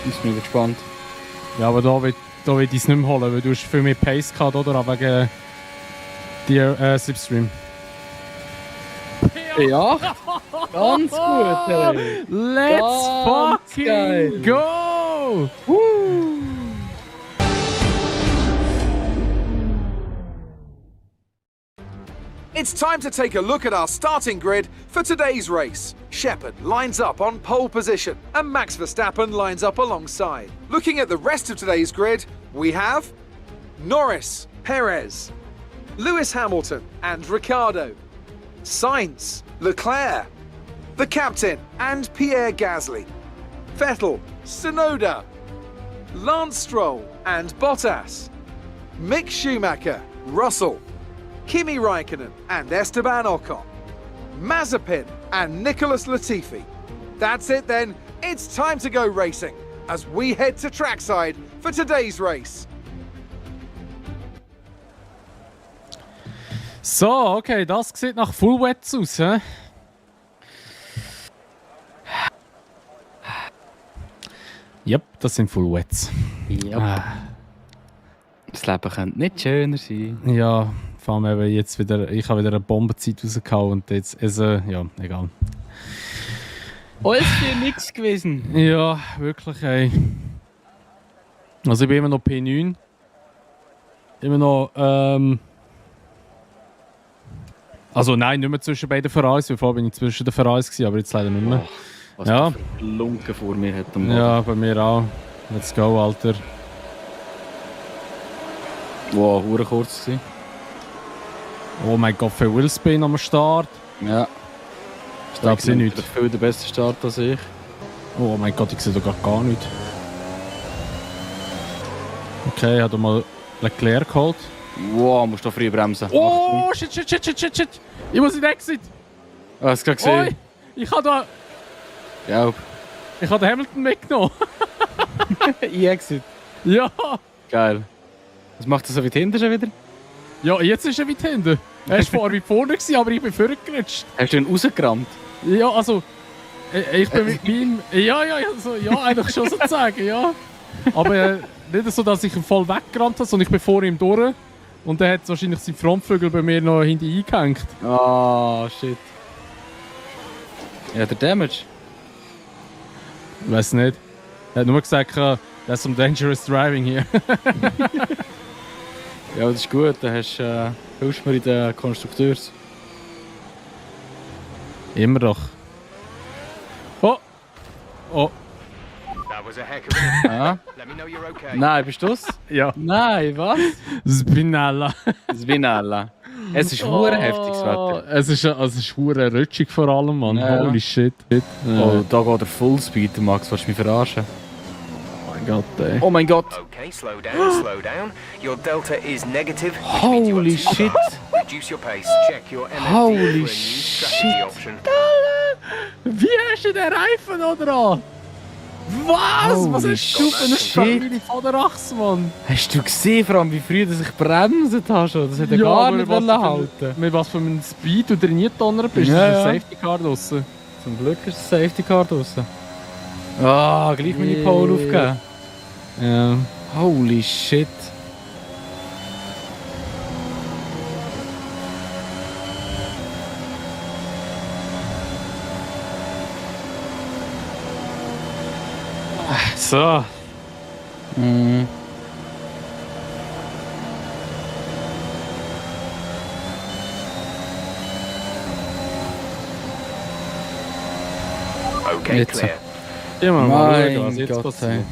Ich bin gespannt. Ja, aber da will ich es nicht mehr holen, weil du hast viel mehr Pace gehabt, oder? Aber wegen dir Slipstream. Ja, ganz gut, ey. Let's Ganz fucking geil. go! It's time to take a look at our starting grid for today's race. Shepard lines up on pole position and Max Verstappen lines up alongside. Looking at the rest of today's grid, we have Norris, Perez, Lewis Hamilton and Ricciardo, Sainz, Leclerc, the captain and Pierre Gasly, Vettel, Tsunoda, Lance Stroll and Bottas, Mick Schumacher, Russell, Kimi Raikkonen and Esteban Ocon, Mazepin and Nicholas Latifi. That's it then, it's time to go racing as we head to trackside for today's race. So, okay, das sieht nach Full Wets aus, hä? Yep, das sind Full Wets. Ja. Das Leben könnte nicht schöner sein. Ja, vor allem eben jetzt wieder, ich habe wieder eine Bombenzeit rausgehauen und jetzt, ja, egal. Alles für nichts gewesen. Ja, wirklich, ey. Also ich bin immer noch P9. Immer noch, also nein, nicht mehr zwischen beiden Ferraris, weil vorher bin ich zwischen den Ferraris gewesen, aber jetzt leider nicht mehr. Was Ja. der für Lunken vor mir hat. Ja, bei mir auch. Let's go, Alter. Wow, hure kurz gewesen. Oh mein Gott, für Willspin am Start. Ja. Ich glaube sie nicht. Viel der beste Start als ich. Oh mein Gott, ich sehe da gar nicht. Okay, ich habe mal Leclerc geholt. Wow, musst du früh bremsen. Oh, shit. Ich muss in den Exit. Ah, hast du gerade Oi, gesehen? ich habe Ja. den Hamilton mitgenommen. E-Exit. Ja. Geil. Was macht er so weit hinten schon wieder? Ja, jetzt ist er weit hinten. Er war vorher weit vorne, aber ich bin vorgerutscht. Hast du ihn rausgerammt? Ja, also... Ich bin mit meinem... Ja, also, ja, eigentlich schon sozusagen, ja. Aber nicht so, dass ich ihn voll weggerannt habe, sondern ich bin vor ihm durch. Und er hat wahrscheinlich seinen Frontflügel bei mir noch hinten eingehängt. Ah, shit. Ja, der Damage. Ich weiß nicht. Er hat nur gesagt, that's some dangerous driving hier. Ja, das ist gut. Dann hilfst du mir in den Konstrukteurs. Immer doch. Oh. That was a heck of an Ah. Let me know you're okay. Nein, bist du's? Ja. Nein, was? Spinella. Spinella. Es ist hure heftiges Wetter. Es ist hure rutschig vor allem, Mann. Ja. Holy shit. Oh, da geht der Fullspeed, Max. Willst du mich verarschen? Oh mein Gott, ey. Oh mein Gott. Okay, slow down. Your delta is negative. which means you Holy want to shit. Reduce your pace. Check your MFD Holy for a new shit. strategy option. Wie hast du den Reifen noch dran? Was? Holy Was hast du für eine shit. Familie von der Achse, Mann? Hast du gesehen, vor allem wie früh dass ich bremsen habe schon? Das hätte ja, gar aber nicht was halten du mit was für einem Speed du trainiert bist, Ja, ist ja. ein Safety Car draussen. Zum Glück ist das Safety Car draussen. Ah, gleich meine Pole aufgegeben. Ja. Holy shit. So. Mhm. Okay, Jetzt. clear. Ja, mal Mein schauen, was jetzt Gott, passiert.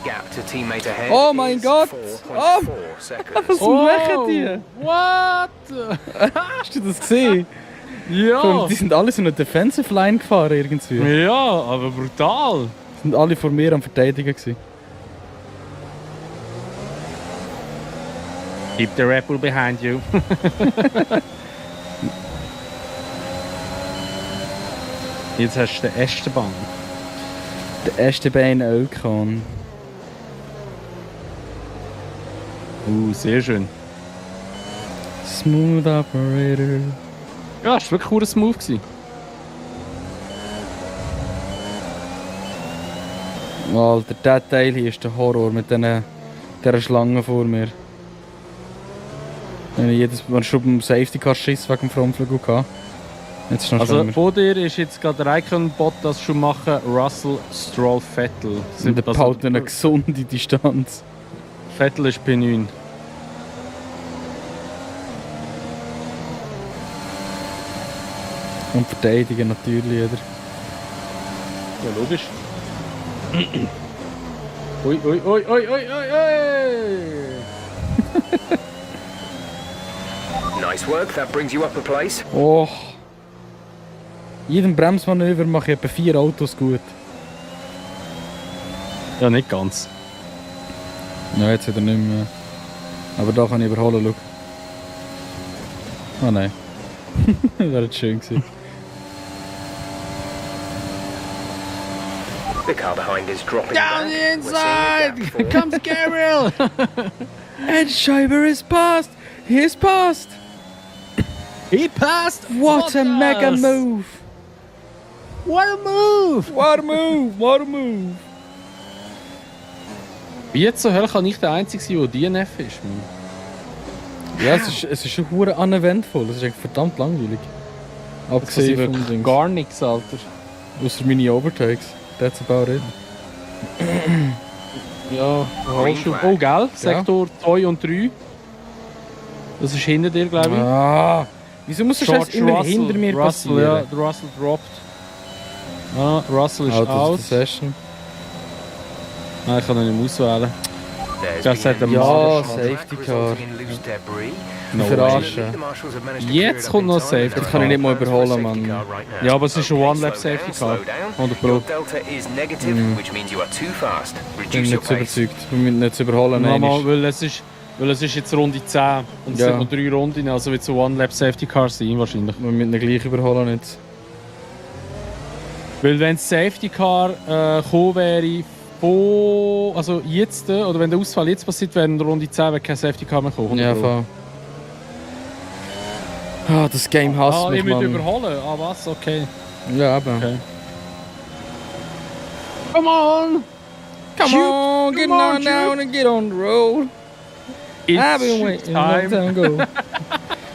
Gap to teammate ahead. Oh mein is Gott. 4.4 seconds. Was machen die? What? Hast du das gesehen? Ja. Die sind alle so eine Defensive Line gefahren irgendwie. Die Ja, aber brutal. sind alle vor mir am Verteidigen gewesen. Keep the Red Bull behind you. Jetzt hast du den Esteban. Der erste Bein Ölkan. Sehr schön. Smooth Operator. Ja, es war wirklich ein Smooth gewesen. Alter, der Teil hier ist der Horror mit dieser Schlange vor mir. Wenn ich jedes Mal schon beim Safety Car Schiss wegen dem Frontflügel hatte. Jetzt ist noch Also schlimmer. vor dir ist jetzt gerade Raikkonen, Bottas, Schumacher, Russell, Stroll, Vettel. Und der behalten eine gesunde Distanz. Vettel ist P9. Und verteidigen natürlich jeder. Ja, logisch. Ui. Nice work. That brings you up a place. Oh. Jedem Bremsmanöver mache ich etwa 4 Autos gut. Ja, nicht ganz. Ja, jetzt wieder nicht mehr. Aber da kann ich überholen, schau. Ah nein. Wäre jetzt schön gewesen. The car behind is dropping Down back. the We're seeing a inside! gap Here form. comes Gabriel! Ed Scheiber is past! He's past! He passed! What a mega Bottas! move! What a move! What a move! What a move! Wie zur Hölle kann ich der Einzige sein, der DNF ist? Mann? Ja, es ist schon hure uneventvoll. Es ist eigentlich verdammt langweilig. Das Abgesehen ist vom wirklich Ding. gar nichts, Alter. Außer meine Overtakes. That's about it. Ja, oh, gell? Sektor 2 und 3. Das ist hinter dir, glaube ich. Ah! Wieso muss das erst immer hinter mir Russell, passieren? ja, der Russell droppt. Ah, Russell ist Out of aus. the session. Nein, ich kann ihn nicht mehr auswählen. Das hat der Ja, Safety Car. Verarschen. Jetzt kommt noch Safety Jetzt Car. kann ich nicht mal überholen, Mann. Ja, aber es ist ein One-Lap-Safety Car. 100%. Ich bin nicht so überzeugt. Wir müssen nicht überholen. Nochmal, weil es ist jetzt Runde 10 und es Ja. sind noch 3 Runden, also wird es ein One-Lap-Safety Car sein wahrscheinlich. Wir müssen ihn gleich überholen jetzt. Weil wenn das Safety Car gekommen wäre, also jetzt, oder wenn der Ausfall jetzt passiert wäre, in der Runde 10 wäre kein Safety Car mehr gekommen. Ja, voll. Ah, das Game hasst mich, ich muss Mann. überholen. Ah, was? Okay. Ja, eben. Okay. Come on! Come on, get on down and get on the road. I've been waiting a long time ago.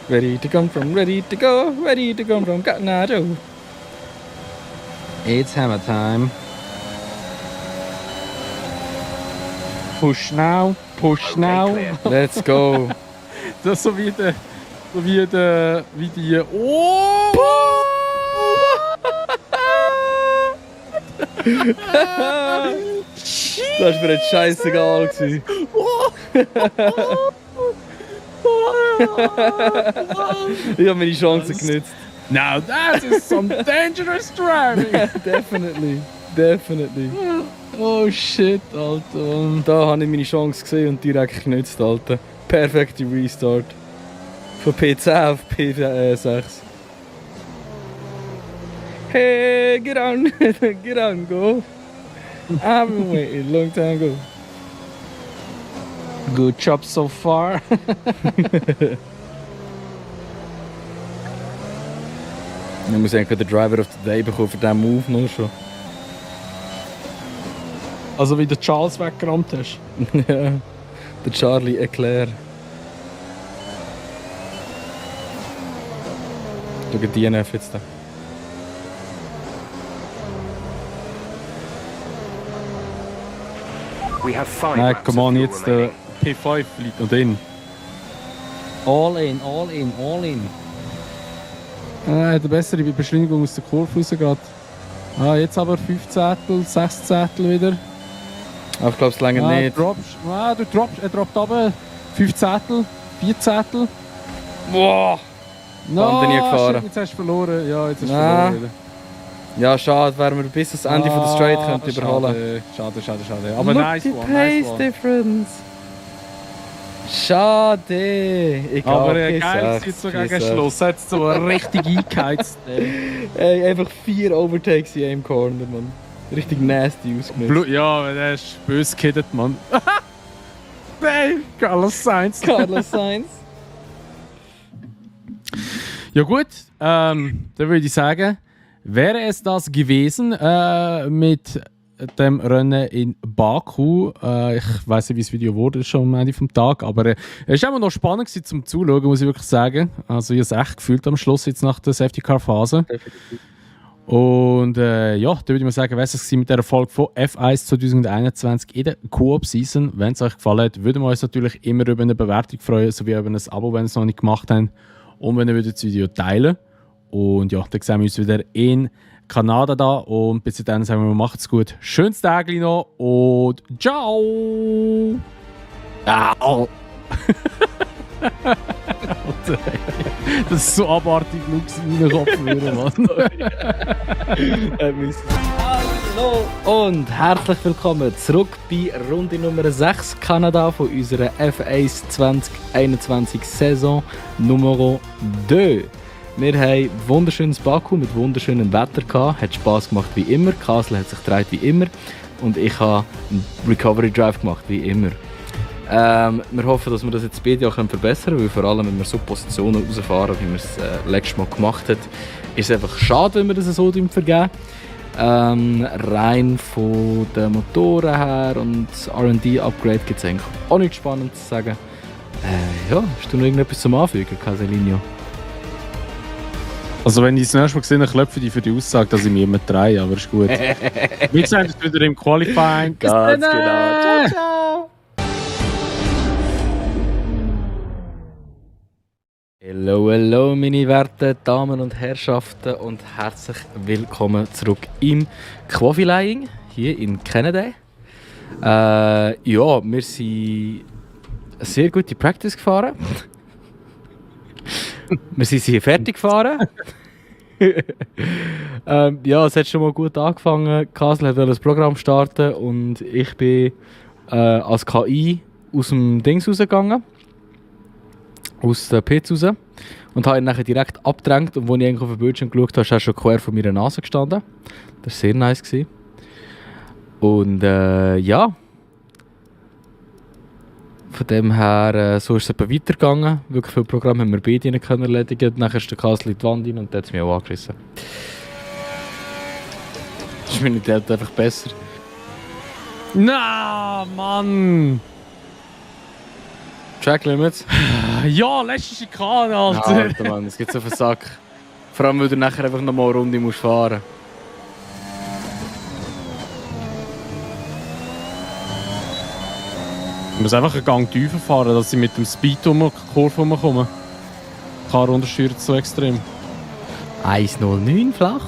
Ready to come from, ready to go, ready to come from Cotton Eye Joe. It's hammer time. Push now, push now. Let's go. Das ist so wie die. Oh! Das war mir jetzt scheißegal gewesen. Ich habe meine Chance genutzt. Now that is some dangerous driving. Definitely. Oh shit, Alter. Da habe ich meine Chance gesehen und direkt genutzt, Alter. Perfekte Restart. Von P10 auf P6. Hey, get on, go. I've been waiting a long time ago. Good job so far. Ich muss eigentlich den Driver of the Day bekommen für diesen Move noch schon. Also wie du Charles weggerammt hast. Ja, der Charlie Eclair. Schau die DNF jetzt da. Nein, come on, jetzt der P5 liegt noch drin. All in. Er hat eine bessere Beschleunigung aus der Kurve rausgeht. Jetzt aber 5 Zettel, 6 Zettel wieder. Aber ich glaube, es länger nicht. Er droppt runter. 5 Zettel, 4 Zettel. Boah! Bande nie gefahren. Shit, jetzt hast du verloren. Ja, jetzt hast du Ah. verloren wieder. Ja, schade, wären wir bis ans Ende von der Straight könnte überholen. Schade. Aber nice one. difference. Schade. Egal, Aber P6, geil, jetzt so gegen P6. Schluss. Hat es so richtig eingeheizt. Ey, einfach 4 Overtakes in einem Corner, Mann. Richtig nasty ausgenutzt. Ja, der ist böse gekiddet, Mann. Nein, Carlos Sainz. Carlos Sainz. Ja gut, dann würde ich sagen, wäre es das gewesen mit dem Rennen in Baku. Ich weiß nicht, wie das Video wurde schon am Ende vom Tag, aber es war immer noch spannend gewesen, zum Zuschauen, muss ich wirklich sagen. Also ich habe es echt gefühlt am Schluss, jetzt nach der Safety-Car-Phase. Und ja, da würde ich mal sagen, wäre es mit der Folge von F1 2021 in der Coop-Season. Wenn es euch gefallen hat, würden wir uns natürlich immer über eine Bewertung freuen, sowie über ein Abo, wenn ihr es noch nicht gemacht habt. Und wenn ihr das Video teilen. Und ja, dann sehen wir uns wieder in Kanada da. Und bis dahin sagen wir, macht's gut. Schönes Tag noch und ciao! Au! Das ist so abartig, Lux in meinen Kopf würde, Mann. Hallo und herzlich willkommen zurück bei Runde Nummer 6 Kanada von unserer F1 2021 Saison Nummer 2. Wir haben wunderschönes Baku mit wunderschönem Wetter gehabt, hat Spass gemacht wie immer, Kasel hat sich gedreht wie immer und ich habe einen Recovery Drive gemacht wie immer. Wir hoffen, dass wir das jetzt beide auch verbessern können, weil vor allem, wenn wir so Positionen rausfahren, wie wir es letztes Mal gemacht haben, ist es einfach schade, wenn wir das so vergeben. Rein von den Motoren her und R&D-Upgrade gibt es eigentlich auch nichts Spannendes zu sagen. Ja, hast du noch irgendetwas zum Anfügen, Caselinho? Also wenn ich das nächste Mal gesehen habe, klopfe ich für die Aussage, dass ich mich immer drehe, aber ist gut. Wir sehen uns wieder im Qualifying. Ganz genau. Ciao, ciao. Hallo meine werten Damen und Herrschaften und herzlich willkommen zurück im Qualifying hier in Canada. Ja, wir sind eine sehr gute Practice gefahren. Wir sind hier fertig gefahren. Ja, es hat schon mal gut angefangen. Kasel wollte das Programm starten und ich bin als KI aus dem Dings rausgegangen. Aus der PC raus. Und habe ihn nachher direkt abgedrängt. Und als ich eigentlich auf den Bildschirm geschaut habe, ist er schon quer vor meiner Nase gestanden. Das war sehr nice. Und ja. Von dem her, so ist es etwa weitergegangen. Wirklich viele Programme haben wir beide nicht erledigen. Dann ist der Kasel in die Wand rein und der hat es mich auch angerissen. Das ist meine Delta einfach besser. Na, Mann! Track Limits? Ja, letzte Schikane, Alter! Alter Mann, es geht so auf den Sack. Vor allem, weil du nachher einfach noch mal eine Runde musst fahren. Ich muss einfach einen Gang tiefer fahren, dass ich mit dem Speed um die Kurve rumkomme. Die Karre untersteuert so extrem. 109 flach.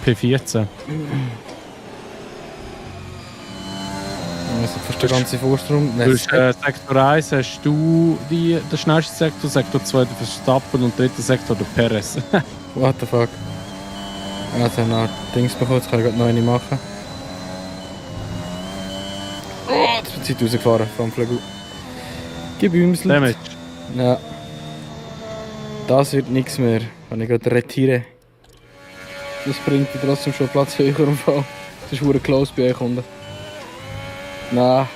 P14. Also fast der ganze Vorsprung. Du hast, Sektor 1 hast du den schnellsten Sektor, Sektor 2 der Verstappen und dritter Sektor der Perez. What the fuck? Also noch Dings bekommen, jetzt kann ich gerade noch eine machen. Oh, jetzt wird die Zeit rausgefahren vom Flügel. Gebümselt. Damage. Ja. Das wird nichts mehr, wenn ich gerade retiere. Das bringt dir trotzdem schon Platz höher im Fall. Das ist verdammt close bei euch unten. Nein.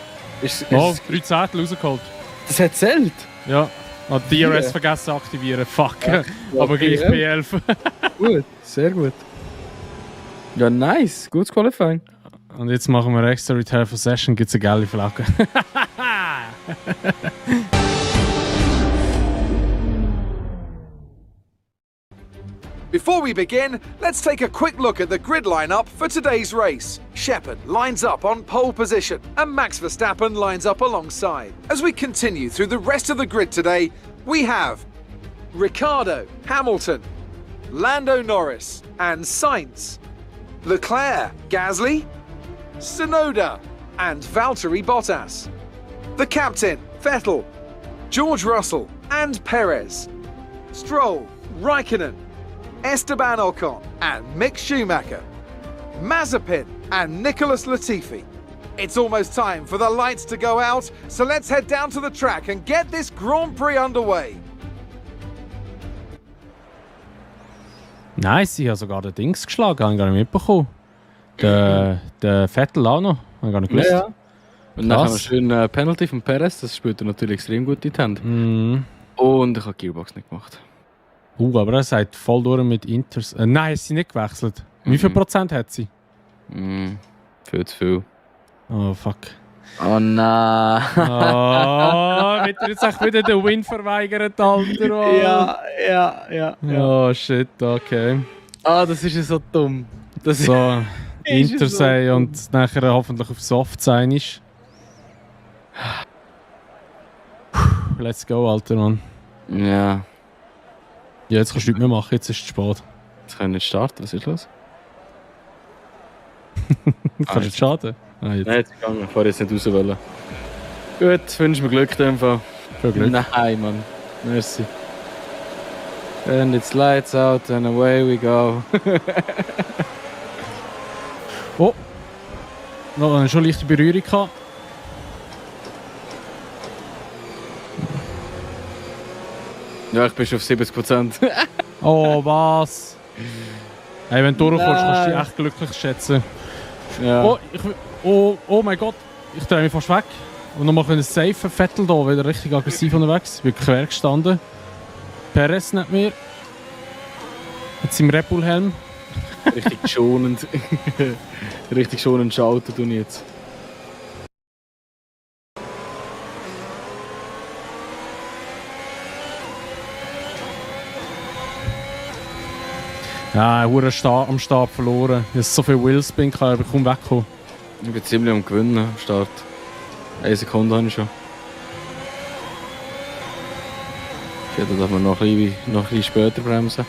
Oh, 3 Zettel rausgeholt. Das hat zählt. Ja. Hat DRS Ja. vergessen aktivieren. Fuck. Ja, Aber okay, gleich ja. P11. Gut, sehr gut. Ja, nice. Gutes Qualifying. Und jetzt machen wir extra Return for Session, gibt es eine geile Flagge. Before we begin, let's take a quick look at the grid lineup for today's race. Shepard lines up on pole position, and Max Verstappen lines up alongside. As we continue through the rest of the grid today, we have Ricciardo, Hamilton, Lando Norris, and Sainz, Leclerc, Gasly, Tsunoda, and Valtteri Bottas. The captain, Vettel, George Russell, and Perez, Stroll, Raikkonen, Esteban Ocon and Mick Schumacher, Mazepin and Nicholas Latifi. It's almost time for the lights to go out, so let's head down to the track and get this Grand Prix underway. Nice, ich habe sogar den Dings geschlagen, habe ich gar nicht mitbekommen. Der Vettel auch noch, habe ich gar nicht gewusst. Ja. Und dann haben wir schön Penalty von Perez, das spielt er natürlich extrem gut in die Hände. Und ich habe die Gearbox nicht gemacht. Aber er sagt voll durch mit Inters. Nein, ist sie nicht gewechselt. Wie viel Prozent hat sie? Viel zu viel. Oh, fuck. Oh nein. Oh, wird er jetzt auch wieder den Win verweigert, Alter? Oh. Ja. Oh, shit, okay. Ah, das ist ja so dumm. Das So, Ist Intersay so und nachher hoffentlich auf Soft sein ist. Let's go, Alter, Mann. Ja. Ja, jetzt kannst du nichts mehr machen, jetzt ist es spät. Jetzt können wir nicht starten, was ist los? Kannst du jetzt schaden? Ah, jetzt. Nein, jetzt gegangen. Ich fahre jetzt nicht raus wollen. Gut, wünsche mir Glück in dem Fall. Viel Glück. Nein, Mann. Merci. And it's lights out and away we go. Oh! Noch schon leichte Berührung gehabt. Ja, ich bin schon auf 70%. Oh, was? Hey, wenn du durchkommst, kannst du dich echt glücklich schätzen. Ja. Oh mein Gott, ich drehe mich fast weg. Und nochmal einen safen Vettel da, wieder richtig aggressiv unterwegs. Ich bin quer gestanden. Perez nicht mehr. Mit seinem Red Bull Helm. Richtig schonend. Richtig schonend schalten tue ich jetzt. Ja, ich habe am Start verloren. Ich habe so viel Wheelspin, ich bin kaum weggekommen. Ich bin ziemlich am Gewinnen am Start. 1 Sekunde habe ich schon. Okay, da darf man noch ein bisschen später bremsen.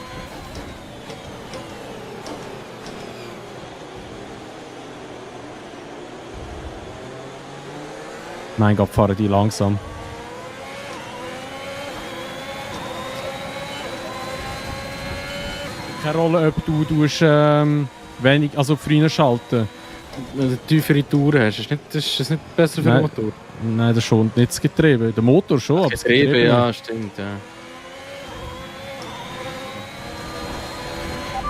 Mein Gott, fahren die langsam. Keine Rolle, ob du wenig, also früher schalten. Wenn du tiefere Touren hast, ist das nicht besser für den Nein. Motor? Nein, das schon nicht das Getriebe. Der Motor schon, aber das Getriebe, Getriebe ja, stimmt, ja.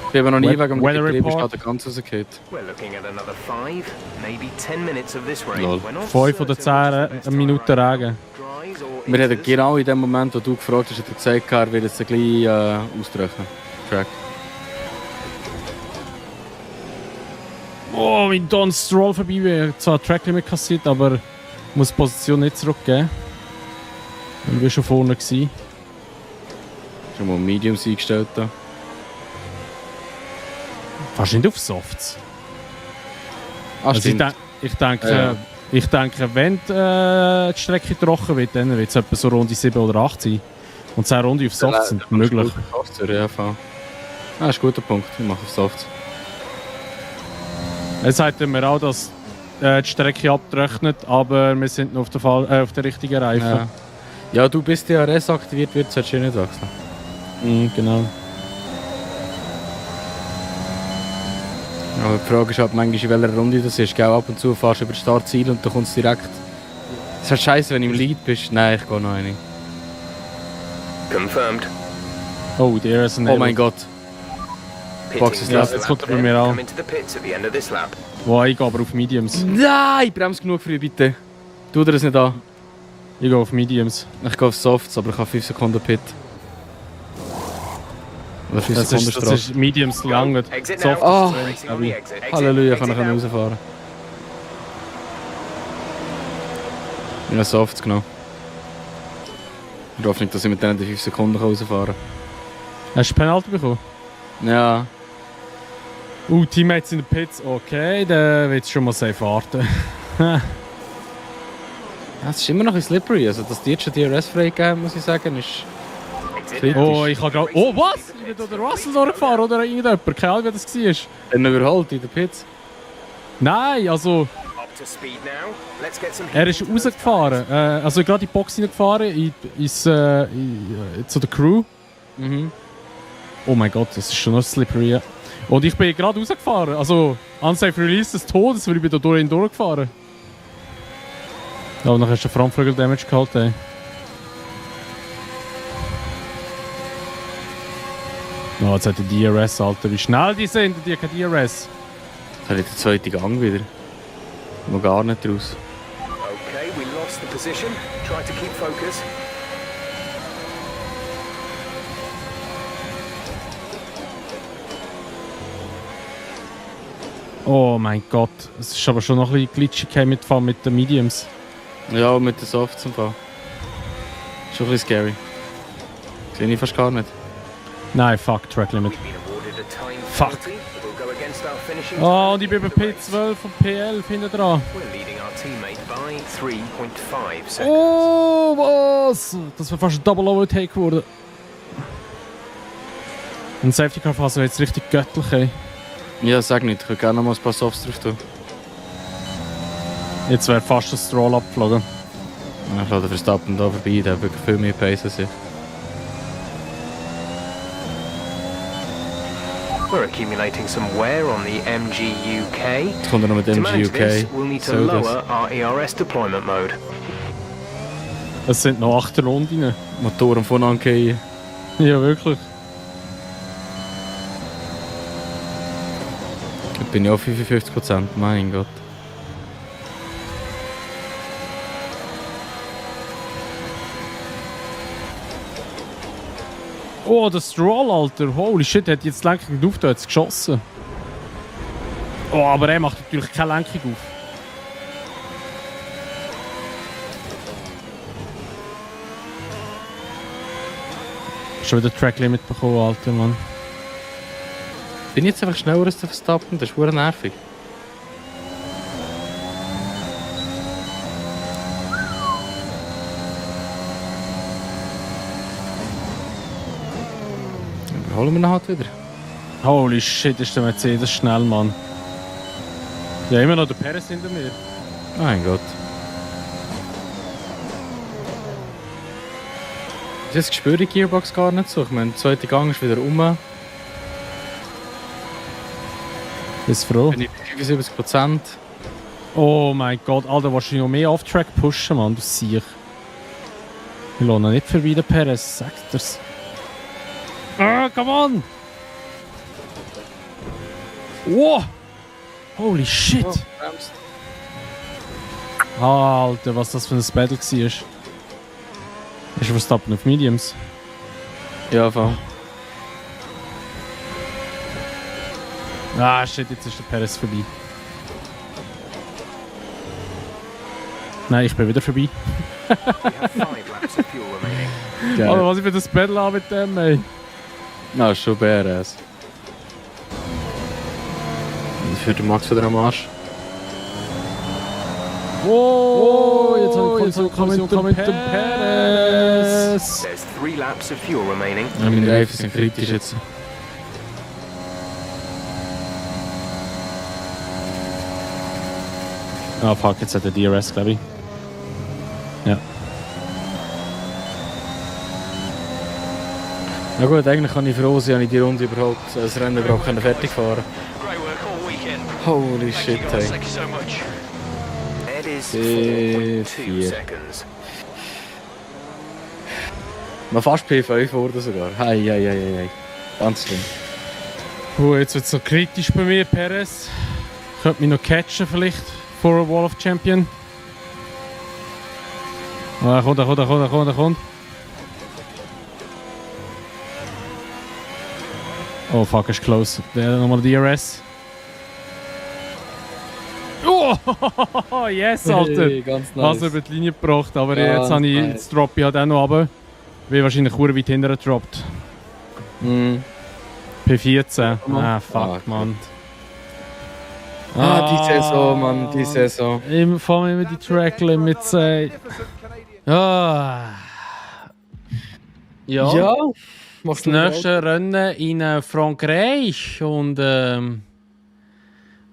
Ich bin aber noch nie wegen dem Weather Getriebe Report. statt ganz rausgehört. We're looking at another 5, maybe 10 minutes of this rain. Lol. We're not 5 oder 10 certain Minuten Regen. dries or Wir haben enters. genau in dem Moment, wo du gefragt hast, hat er gesagt, er wird jetzt gleich ausdrücken. Track. Oh, wenn Don Stroll vorbei wäre, zwar Tracklimit kassiert, aber muss die Position nicht zurückgeben. Ich war schon vorne gewesen. Schon mal Mediums eingestellt da. Fast nicht auf Softs. Ah, Also ich denke, Ja. ich denke, wenn die Strecke trocken wird, dann wird es etwa so Runde 7 oder 8 sein. Und 10 Runden auf Softs sind möglich. Ja, voll. Ah, ist ein guter Punkt. Ich mache auf Softs. Er sagt mir auch, dass die Strecke abtrocknet, aber wir sind noch auf der richtigen Reifen. Ja. Ja, du bist DRS aktiviert wird, solltest du nicht wechseln. Genau. Aber die Frage ist halt manchmal, in welcher Runde das ist. Gell, ab und zu fährst du über das Startziel und dann kommst du direkt. Es ist halt scheiße, wenn du im Lead bist. Nein, ich gehe noch eine. Confirmed. Oh, der ist ein Oh mein Gott. Pitting Box is this lap. Jetzt lap, kommt er bei then mir an. come into the pits at the end of this lap. Wow, ich gehe aber auf Mediums. Nein, bremse genug früh, bitte. Tu dir das nicht an. Ich gehe auf Mediums. Ich gehe auf Softs, aber ich habe 5 Sekunden Pit. Oder 5 Das Sekunden ist, das Strafe. ist Mediums gelangt. Exit Soft. now. Oh. Racing on the exit. Exit. Halleluja, kann ich Exit now. rausfahren. Ich habe Softs genommen. Ich hoffe nicht, dass ich mit denen die 5 Sekunden rausfahren kann. Hast du Penalty bekommen? Ja. Teammates in den Pits. Okay, dann wird es schon mal safe warten. Es ist immer noch ein slippery. Also, dass die jetzt schon DRS freigeben, muss ich sagen, ist Exit kritisch. Oh, ich habe gerade... Oh, was? Ich bin durch den Russell durchgefahren oder irgendjemand. Keine Ahnung, wer das war. Dann überholt in den Pits. Nein, also... Up to speed now. Let's get some Er heat ist into those rausgefahren. Also gerade in die Box reingefahren, zu der Crew. Mhm. Oh mein Gott, das ist schon noch slippery. Ja. Und ich bin gerade rausgefahren. Also, Unsafe Release des Todes, weil ich bin da durchgefahren. Aber nachher hast du den Frontflügel Damage gehalten. Ey. Oh, jetzt hat die DRS, Alter. Wie schnell die sind, die haben kein DRS. Jetzt habe ich den zweiten Gang wieder. Noch gar nicht raus. Okay, we lost the position. Try to keep focus. Oh mein Gott, es ist aber schon noch ein bisschen glitschig mit den Mediums. Ja, mit den Softs zum Fall. Schon ein bisschen scary. Sehe ich fast gar nicht. Nein, fuck, Track Limit. We've been awarded a time Fuck. penalty. It will go against our finishing Oh, time und ich bin bei of the race. P12 und P11 hinten dran. We're leading our teammate by 3.5 seconds. Oh, was? Das war fast ein Double Overtake geworden. Ein Safety Car Phase wäre jetzt richtig göttlich, ey. Ja, sag nicht. Ich würde gerne noch mal ein paar Softs drauf tun. Jetzt wäre fast ein Stroll abgeflogen. Ja, ich lasse den Verstappen da vorbei. Der hat wirklich viel mehr Pace als ich. We're accumulating some wear on the MG UK. Jetzt kommt er noch mit To dem manage this, UK. we'll need to So das. lower our ERS deployment mode. Es sind noch 8 Runden. Motoren von angehen. Ja, wirklich. Jetzt bin ich auf 55%. Mein Gott. Oh, der Stroll, Alter. Holy shit, hat jetzt die Lenkung nicht auf, da hat es geschossen. Oh, aber er macht natürlich keine Lenkung auf. Schon wieder Track Limit bekommen, Alter, Mann. Bin ich jetzt einfach schneller als der Verstappen? Das ist verdammt nervig. Überholen wir ihn halt wieder. Holy shit, ist der Mercedes schnell, Mann. Ja, immer noch der Perez hinter mir. Mein Gott. Das spüre die Gearbox gar nicht so. Ich meine, der zweite Gang ist wieder rum. Bist du froh? Bin ich bei 75%. Oh mein Gott, Alter, willst du noch mehr Off-Track pushen, Mann? Du siehst. Wir lassen noch nicht vorbei, der Perez, sagt er's. Ah, come on! Wow! Holy shit! Alter, was das für ein Battle war. Ist Verstappen auf Mediums? Ja, voll. Ah, shit, jetzt ist der Perez vorbei. Nein, ich bin wieder vorbei. You have 5 laps of fuel remaining. Geil. Alter, was ich für das Battle habe mit dem, ey. Ja, schon BRS. Für den Max wieder am Arsch. Oh, jetzt habe ich Kollision mit dem Perez. There's 3 laps of fuel remaining. Ja, meine Reifen sind kritisch jetzt. Ah, fuck, jetzt hat der DRS, glaube ich. Ja. Na gut, eigentlich kann ich froh sein, dass ich die Runde überhaupt, das Rennen überhaupt fertig fahren Great work all weekend. Holy shit, hey. Thank you so much. It is 4. 4.2 seconds. Man fast P5 wurde sogar. Hei. Ganz schlimm. Jetzt wird es noch kritisch bei mir, Perez. Könnte mich noch catchen vielleicht vor a Wall of Champion. Ah, er kommt. Oh fuck, ist close. Der nochmal DRS. Oh, yes, Alter. Hey, ganz nice. Also über die Linie gebracht, aber Ganz jetzt habe ich nice. das Drop halt auch noch runter. Bin wahrscheinlich sehr weit hinterher gedroppt. P14. Ah, fuck, man. Die Saison, Mann, die Saison. Vor allem immer die Track Limits. Ah. Ja. Das nächste Rennen in Frankreich und mal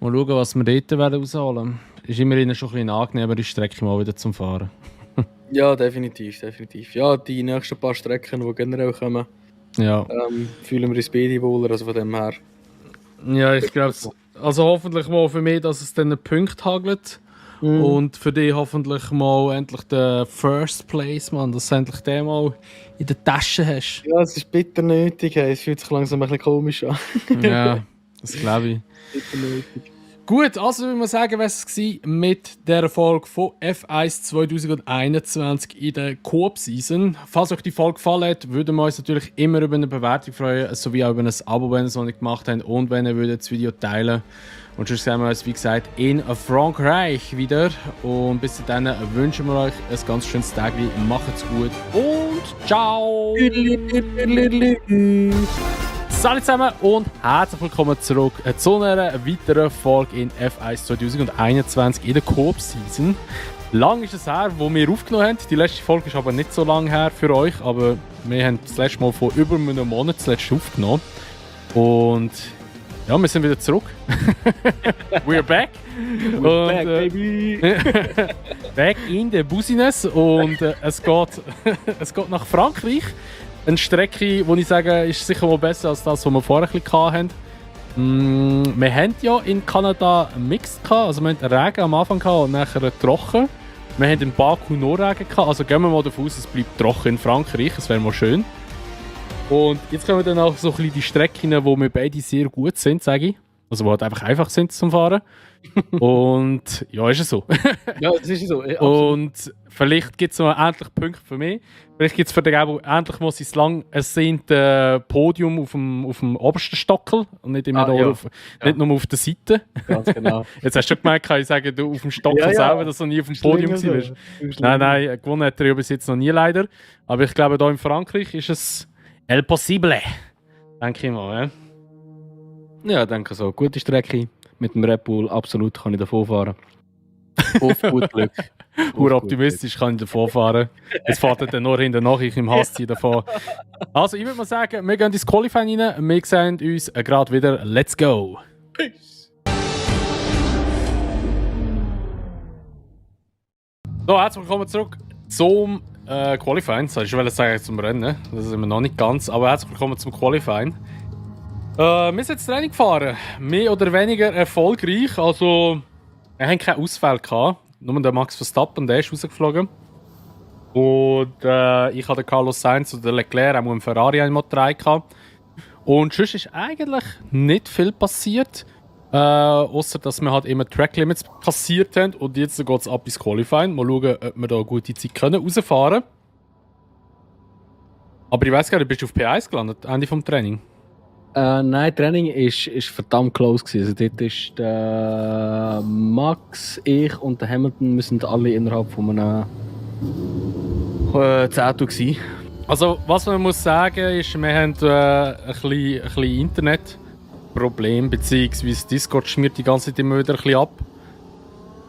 schauen, was wir dort werden rausholen. Ist immerhin schon ein bisschen angenehmere Strecke mal wieder zum Fahren. Ja, definitiv. Ja, die nächsten paar Strecken, die generell kommen, Ja, fühlen wir uns beide wohler, also von dem her. ja, ich glaube, also hoffentlich mal für mich, dass es dann einen Punkt hagelt. Und für dich hoffentlich mal endlich den First Place, Mann, dass du endlich den mal in der Tasche hast. Ja, es ist bitter nötig, hey. Es fühlt sich langsam ein bisschen komisch an. Ja, das glaube ich. Bitter nötig. Gut, also würde man sagen, was es war mit der Folge von F1 2021 in der Coop-Season. Falls euch die Folge gefallen hat, würden wir uns natürlich immer über eine Bewertung freuen, sowie auch über ein Abo, wenn ihr es noch nicht gemacht habt und wenn ihr das Video teilen. Und sonst sehen wir uns, wie gesagt, in Frankreich wieder. Und bis dahin wünschen wir euch ein ganz schönes Tag. Macht's gut und ciao! Salut zusammen und herzlich willkommen zurück zu einer weiteren Folge in F1 2021 in der Coop-Season. Lang ist es her, wo wir aufgenommen haben. Die letzte Folge ist aber nicht so lange her für euch, aber wir haben das letzte Mal vor über einem Monat das letzte aufgenommen. Und ja, wir sind wieder zurück. We're back. We're back, baby. Back in the Business und es geht nach Frankreich. Eine Strecke, die ich sage, ist sicher mal besser als das, was wir vorher ein bisschen hatten. Wir hatten ja in Kanada Mixed gehabt, also wir hatten Regen am Anfang gehabt und nachher trocken. Wir hatten in Baku nur Regen gehabt, also gehen wir mal davon aus, es bleibt trocken in Frankreich, das wäre mal schön. Und jetzt kommen dann auch so ein bisschen die Strecken, wo wir beide sehr gut sind, sage ich. Also die halt einfach sind zum Fahren. Und ja, ist es so. Ja, das ist so. Und vielleicht gibt es noch endlich Punkte für mich. Vielleicht gibt es für den Gabo endlich mal sein lang ersehntes Podium auf dem obersten Stockel und nicht, immer nicht nur auf der Seite. Ganz genau. Jetzt hast du schon gemerkt, kann ich sagen, du auf dem Stockel selber, dass du nie auf dem Podium warst. Nein, gewonnen hat er ja bis jetzt noch nie leider. Aber ich glaube, hier in Frankreich ist es El Possible. Denke ich mal. Ja, denke so. Gute Strecke. Mit dem Red Bull absolut kann ich davon fahren. Auf gut Glück. Optimistisch kann ich davon fahren. Jetzt fährt er dann nur hinter nach, ich im Hass davon. Also, ich würde mal sagen, wir gehen ins Qualifying rein. Wir sehen uns gerade wieder. Let's go! Peace! So, herzlich willkommen zurück zum Qualifying. Ich wollte sagen zum Rennen. Das sind wir noch nicht ganz. Aber herzlich willkommen zum Qualifying. Wir sind jetzt Training gefahren. Mehr oder weniger erfolgreich. Also, wir haben keinen Ausfall gehabt. Nur der Max Verstappen, der ist rausgeflogen. Und ich hatte Carlos Sainz und Leclerc auch im Ferrari einmal 3 gehabt. Und sonst ist eigentlich nicht viel passiert. Außer dass wir halt immer Track Limits kassiert haben. Und jetzt geht es ab ins Qualifying. Mal schauen, ob wir da eine gute Zeit können rausfahren. Aber ich weiss gar nicht, bist du auf P1 gelandet, Ende vom Training? Nein, Training ist verdammt close gewesen. Also dort ist der Max, ich und der Hamilton, wir sind alle innerhalb von einem Zehntel gewesen. Also, was man muss sagen ist, wir haben ein bisschen Internetproblem, beziehungsweise Discord schmiert die ganze Zeit immer wieder ein bisschen ab.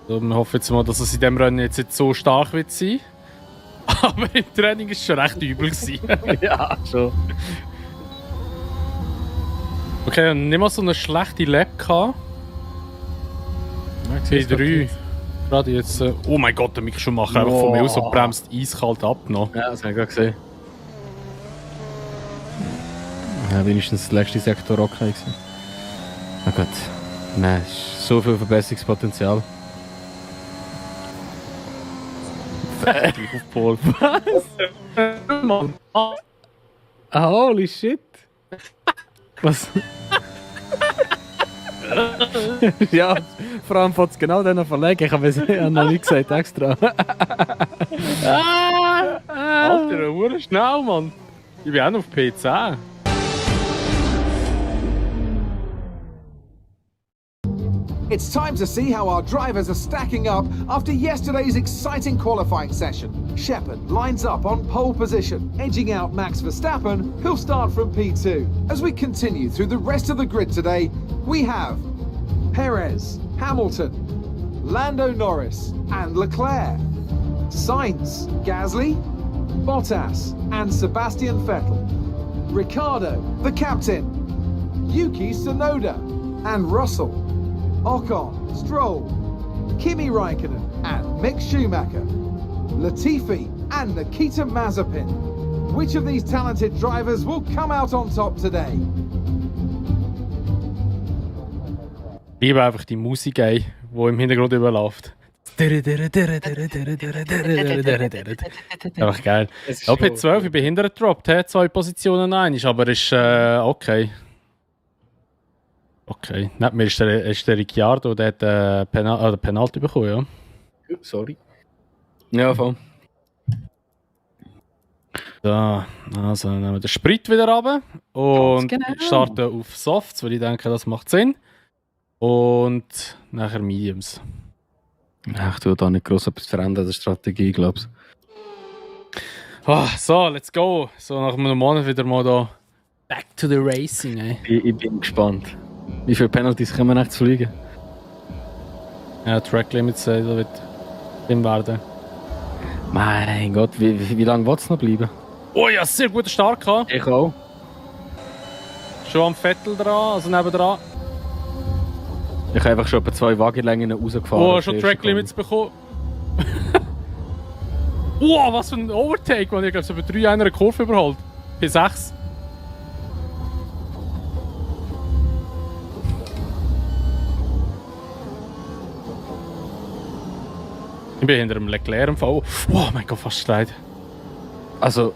Also, wir hoffen jetzt mal, dass es in diesem Rennen jetzt nicht so stark wird sein. Aber im Training war es schon recht übel gewesen. Ja, schon. Okay, und nicht mal so eine schlechte Lap gehabt. P3. Gerade jetzt. Oh mein Gott, der Mick Schumacher einfach von mir aus und bremst eiskalt ab noch. Ja, das habe ich gerade gesehen. Ja, wenigstens der letzte Sektor okay gewesen. Na gut. Nein, es ist so viel Verbesserungspotenzial. Fertig auf Pol. Was? Mann. Holy shit! Was? Ja, vor allem fängt es genau dann verlegen. Ich habe es noch nicht gesagt, extra. Alter, hure schnell, Mann. Ich bin auch noch auf P10. It's time to see how our drivers are stacking up after yesterday's exciting qualifying session. Shepard lines up on pole position, edging out Max Verstappen, who'll start from P2. As we continue through the rest of the grid today, we have Perez, Hamilton, Lando Norris and Leclerc, Sainz, Gasly, Bottas and Sebastian Vettel, Ricciardo, the captain, Yuki Tsunoda and Russell, Ocon, Stroll, Kimi Raikkonen and Mick Schumacher, Latifi and Nikita Mazepin. Which of these talented drivers will come out on top today? Ich liebe einfach die Musik, die im Hintergrund überläuft. Einfach geil. P12, ich bin hinterher gedroppt, 2 Positionen ein, aber ist okay. Okay, neben mir ist der Ricciardo, der hat Penalty bekommen, ja. Sorry. Ja, voll. So, also nehmen wir den Sprit wieder runter und starten auf Softs, weil ich denke, das macht Sinn. Und nachher Mediums. Ja, ich tue da nicht gross etwas verändern, der Strategie, glaube ich. So, let's go. So, nach einem Monat wieder mal da back to the racing, ey. Ich bin gespannt. Wie viele Penalties können wir echt fliegen? Ja, Track Limits wird drin werden. Mein Gott, wie lange wird es noch bleiben? Oh ja, sehr guter Start gehabt. Ich auch. Schon am Vettel dran, also nebendran. Ich habe einfach schon etwa 2 Wagenlängen rausgefahren. Oh, schon Track Limits bekommen. Oh, was für ein Overtake, man. Ich glaube, so bei 3 einer Kurve überholt. P6. Ich bin hinter dem Leclerc im Fall. Oh mein Gott, fast streit. Also,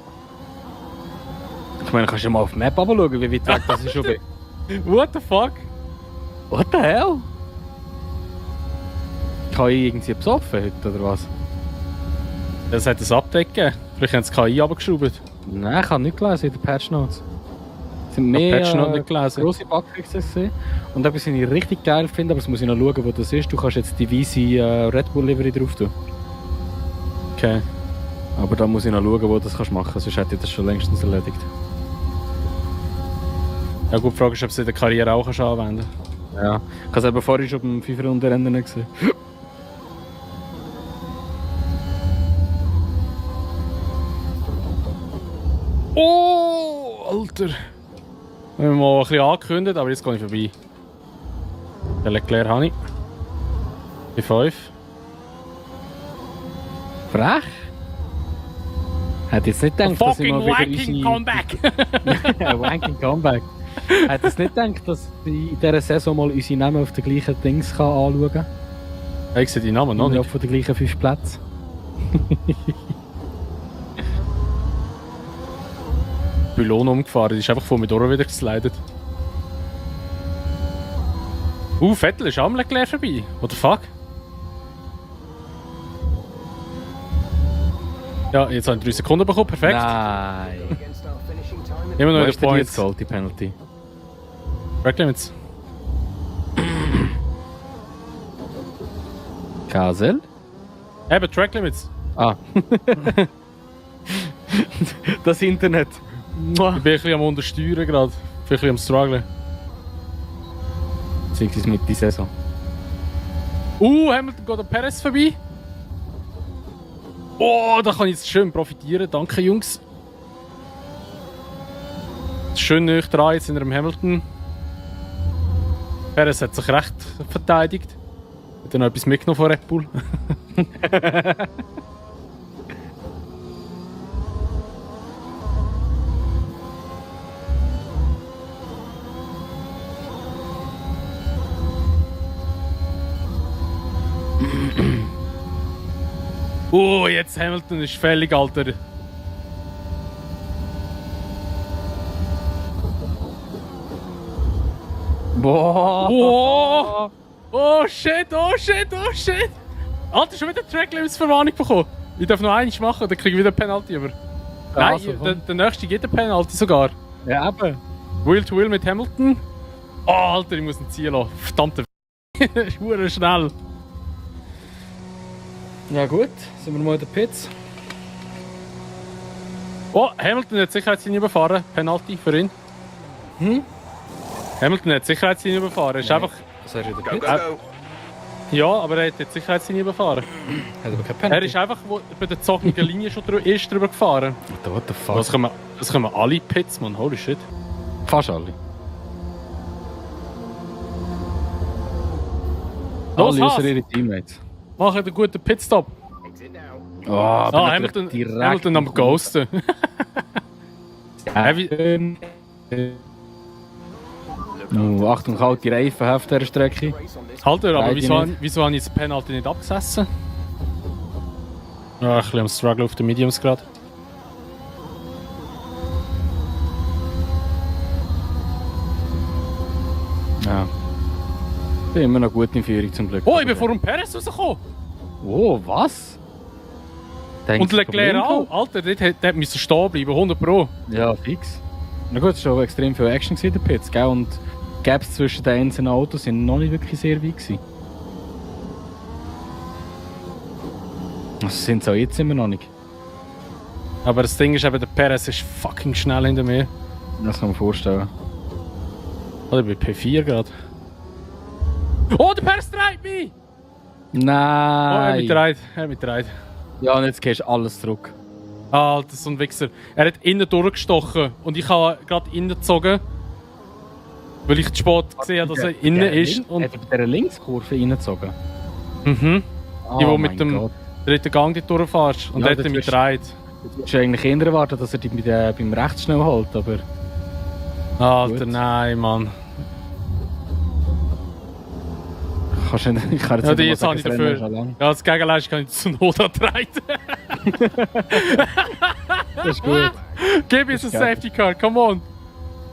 ich meine, kannst du mal auf die Map schauen, wie weit weg das ist schon bin. What the fuck? What the hell? Kann ich irgendwie besoffen heute, oder was? Das hat ein Update gegeben. Vielleicht haben sie KI abgeschraubt. Nein, ich habe nicht gelesen in den Patch Notes. Es sind mehr nicht gelesen. grosse Bugfixes gesehen. Und etwas, was ich richtig geil finde, aber das muss ich noch schauen, wo das ist. Du kannst jetzt die weiße Red Bull Livery drauf tun. Okay. Aber da muss ich noch schauen, wo du das kannst machen. Sonst hätte ich das schon längstens erledigt. Ja gut, die Frage ist, ob du in der Karriere auch anwenden kannst. Ja. Ich habe es eben vorhin schon beim 5-Runden-Rennen gesehen. Oh, Alter! Wir haben mal ein bisschen angekündigt, aber jetzt gehe ich vorbei. Der Leclerc habe ich. Die 5. Frech? Hätte jetzt nicht gedacht, dass ich Fucking mal wieder wanking unsere... comeback! Ja, wanking Comeback. Hätte jetzt nicht gedacht, dass ich in dieser Saison mal unsere Namen auf den gleichen Dings kann anschauen kann. Ich sehe die Namen noch Noch nicht. von den gleichen 5 Plätzen. Pylon umgefahren, die ist einfach vor mir durch wieder geslidet. Vettel ist auch am Leclerc vorbei. What the fuck? Ja, jetzt haben wir 3 Sekunden bekommen, perfekt. Nein. Immer noch Wo in ist den denn jetzt Points. geholt, die Penalty? Track Limits. Kasel? Eben, Track Limits. Ah. Das Internet. Ich bin ein bisschen am Untersteuern gerade. Ich bin ein bisschen am Strugglen. Beziehungsweise mit der Saison. Hamilton geht an Perez vorbei. Oh, da kann ich jetzt schön profitieren. Danke, Jungs. Schön nah dran jetzt in einem Hamilton. Perez hat sich recht verteidigt. Hat er noch etwas mitgenommen von Red Bull? Jetzt Hamilton ist fällig, Alter. Boah! Oh! Oh shit, oh shit, oh shit! Alter, schon wieder Track Limits Verwarnung bekommen. Ich darf noch eins machen, dann kriege ich wieder eine Penalty über. Nein, Also, komm. der nächste gibt eine Penalty sogar. Ja, eben. Wheel to Wheel mit Hamilton. Oh, Alter, ich muss ihn ziehen lassen. Verdammte Hure schnell. Ja gut, sind wir mal in den Pits. Oh, Hamilton hat Sicherheitslinie überfahren. Penalty für ihn. Hamilton hat Sicherheitslinie überfahren. Ist einfach... Was hast du in den Go, Pits? go, go. Ja, aber er hat die Sicherheitslinie überfahren. Hat aber keine Er Penalty. ist einfach bei der zockenden Linie schon erst drüber gefahren. What the fuck? Das können wir alle Pits, man. Holy shit. Fast alle. Los, alle Haas. außer ihre Teammates. Mach einen guten Pitstop. Oh, aber Ah, natürlich Hamilton am Ghosten. Ja, Achtung, kalte Reifen auf dieser Strecke. Alter, aber Beide wieso nicht. habe ich das Penalty nicht abgesessen? Ja, ein bisschen am Struggle auf den Mediums gerade. Ja. Ich bin immer noch gut in Führung zum Glück. Oh, ich bin vor dem Perez rausgekommen. Oh, was? Und Leclerc auch. Alter, der müsste stehen bleiben, 100 Pro. Ja, fix. Na gut, es war schon extrem viel Action in den Pits, gell? Und die Gaps zwischen den einzelnen Autos sind noch nicht wirklich sehr weit gewesen. Das sind sie auch jetzt immer noch nicht. Aber das Ding ist eben, der Perez ist fucking schnell hinter mir. Das kann man vorstellen. Oder ich bin P4 gerade. Oh, der Perez dreht mich! Oh, er hat mich Nein! dreht. Er hat mich dreht. Ja, und jetzt gehst du alles zurück. Alter, so ein Wichser. Er hat innen durchgestochen und ich habe gerade innen gezogen. Weil ich zu spät gesehen habe, dass er innen ist. Und Hat er bei dieser Linkskurve reingezogen? mhm. Oh Die, wo mein mit dem Gott. dritten Gang dort durchfährst. Und Ja, der hat das mich wirst- gedreht. Du würdest eigentlich eher erwarten, dass er dich beim rechts schnell holt, aber... Alter, Gut. nein, Mann. Kannst du nicht, ich kann jetzt Ja, nicht die mal jetzt sagen, habe ich das Rennen dafür. ist schon lang. Ja, als Gegenleistung kann ich zur Not antreten. Das ist gut. Gib uns ein geil. Safety Car, come on.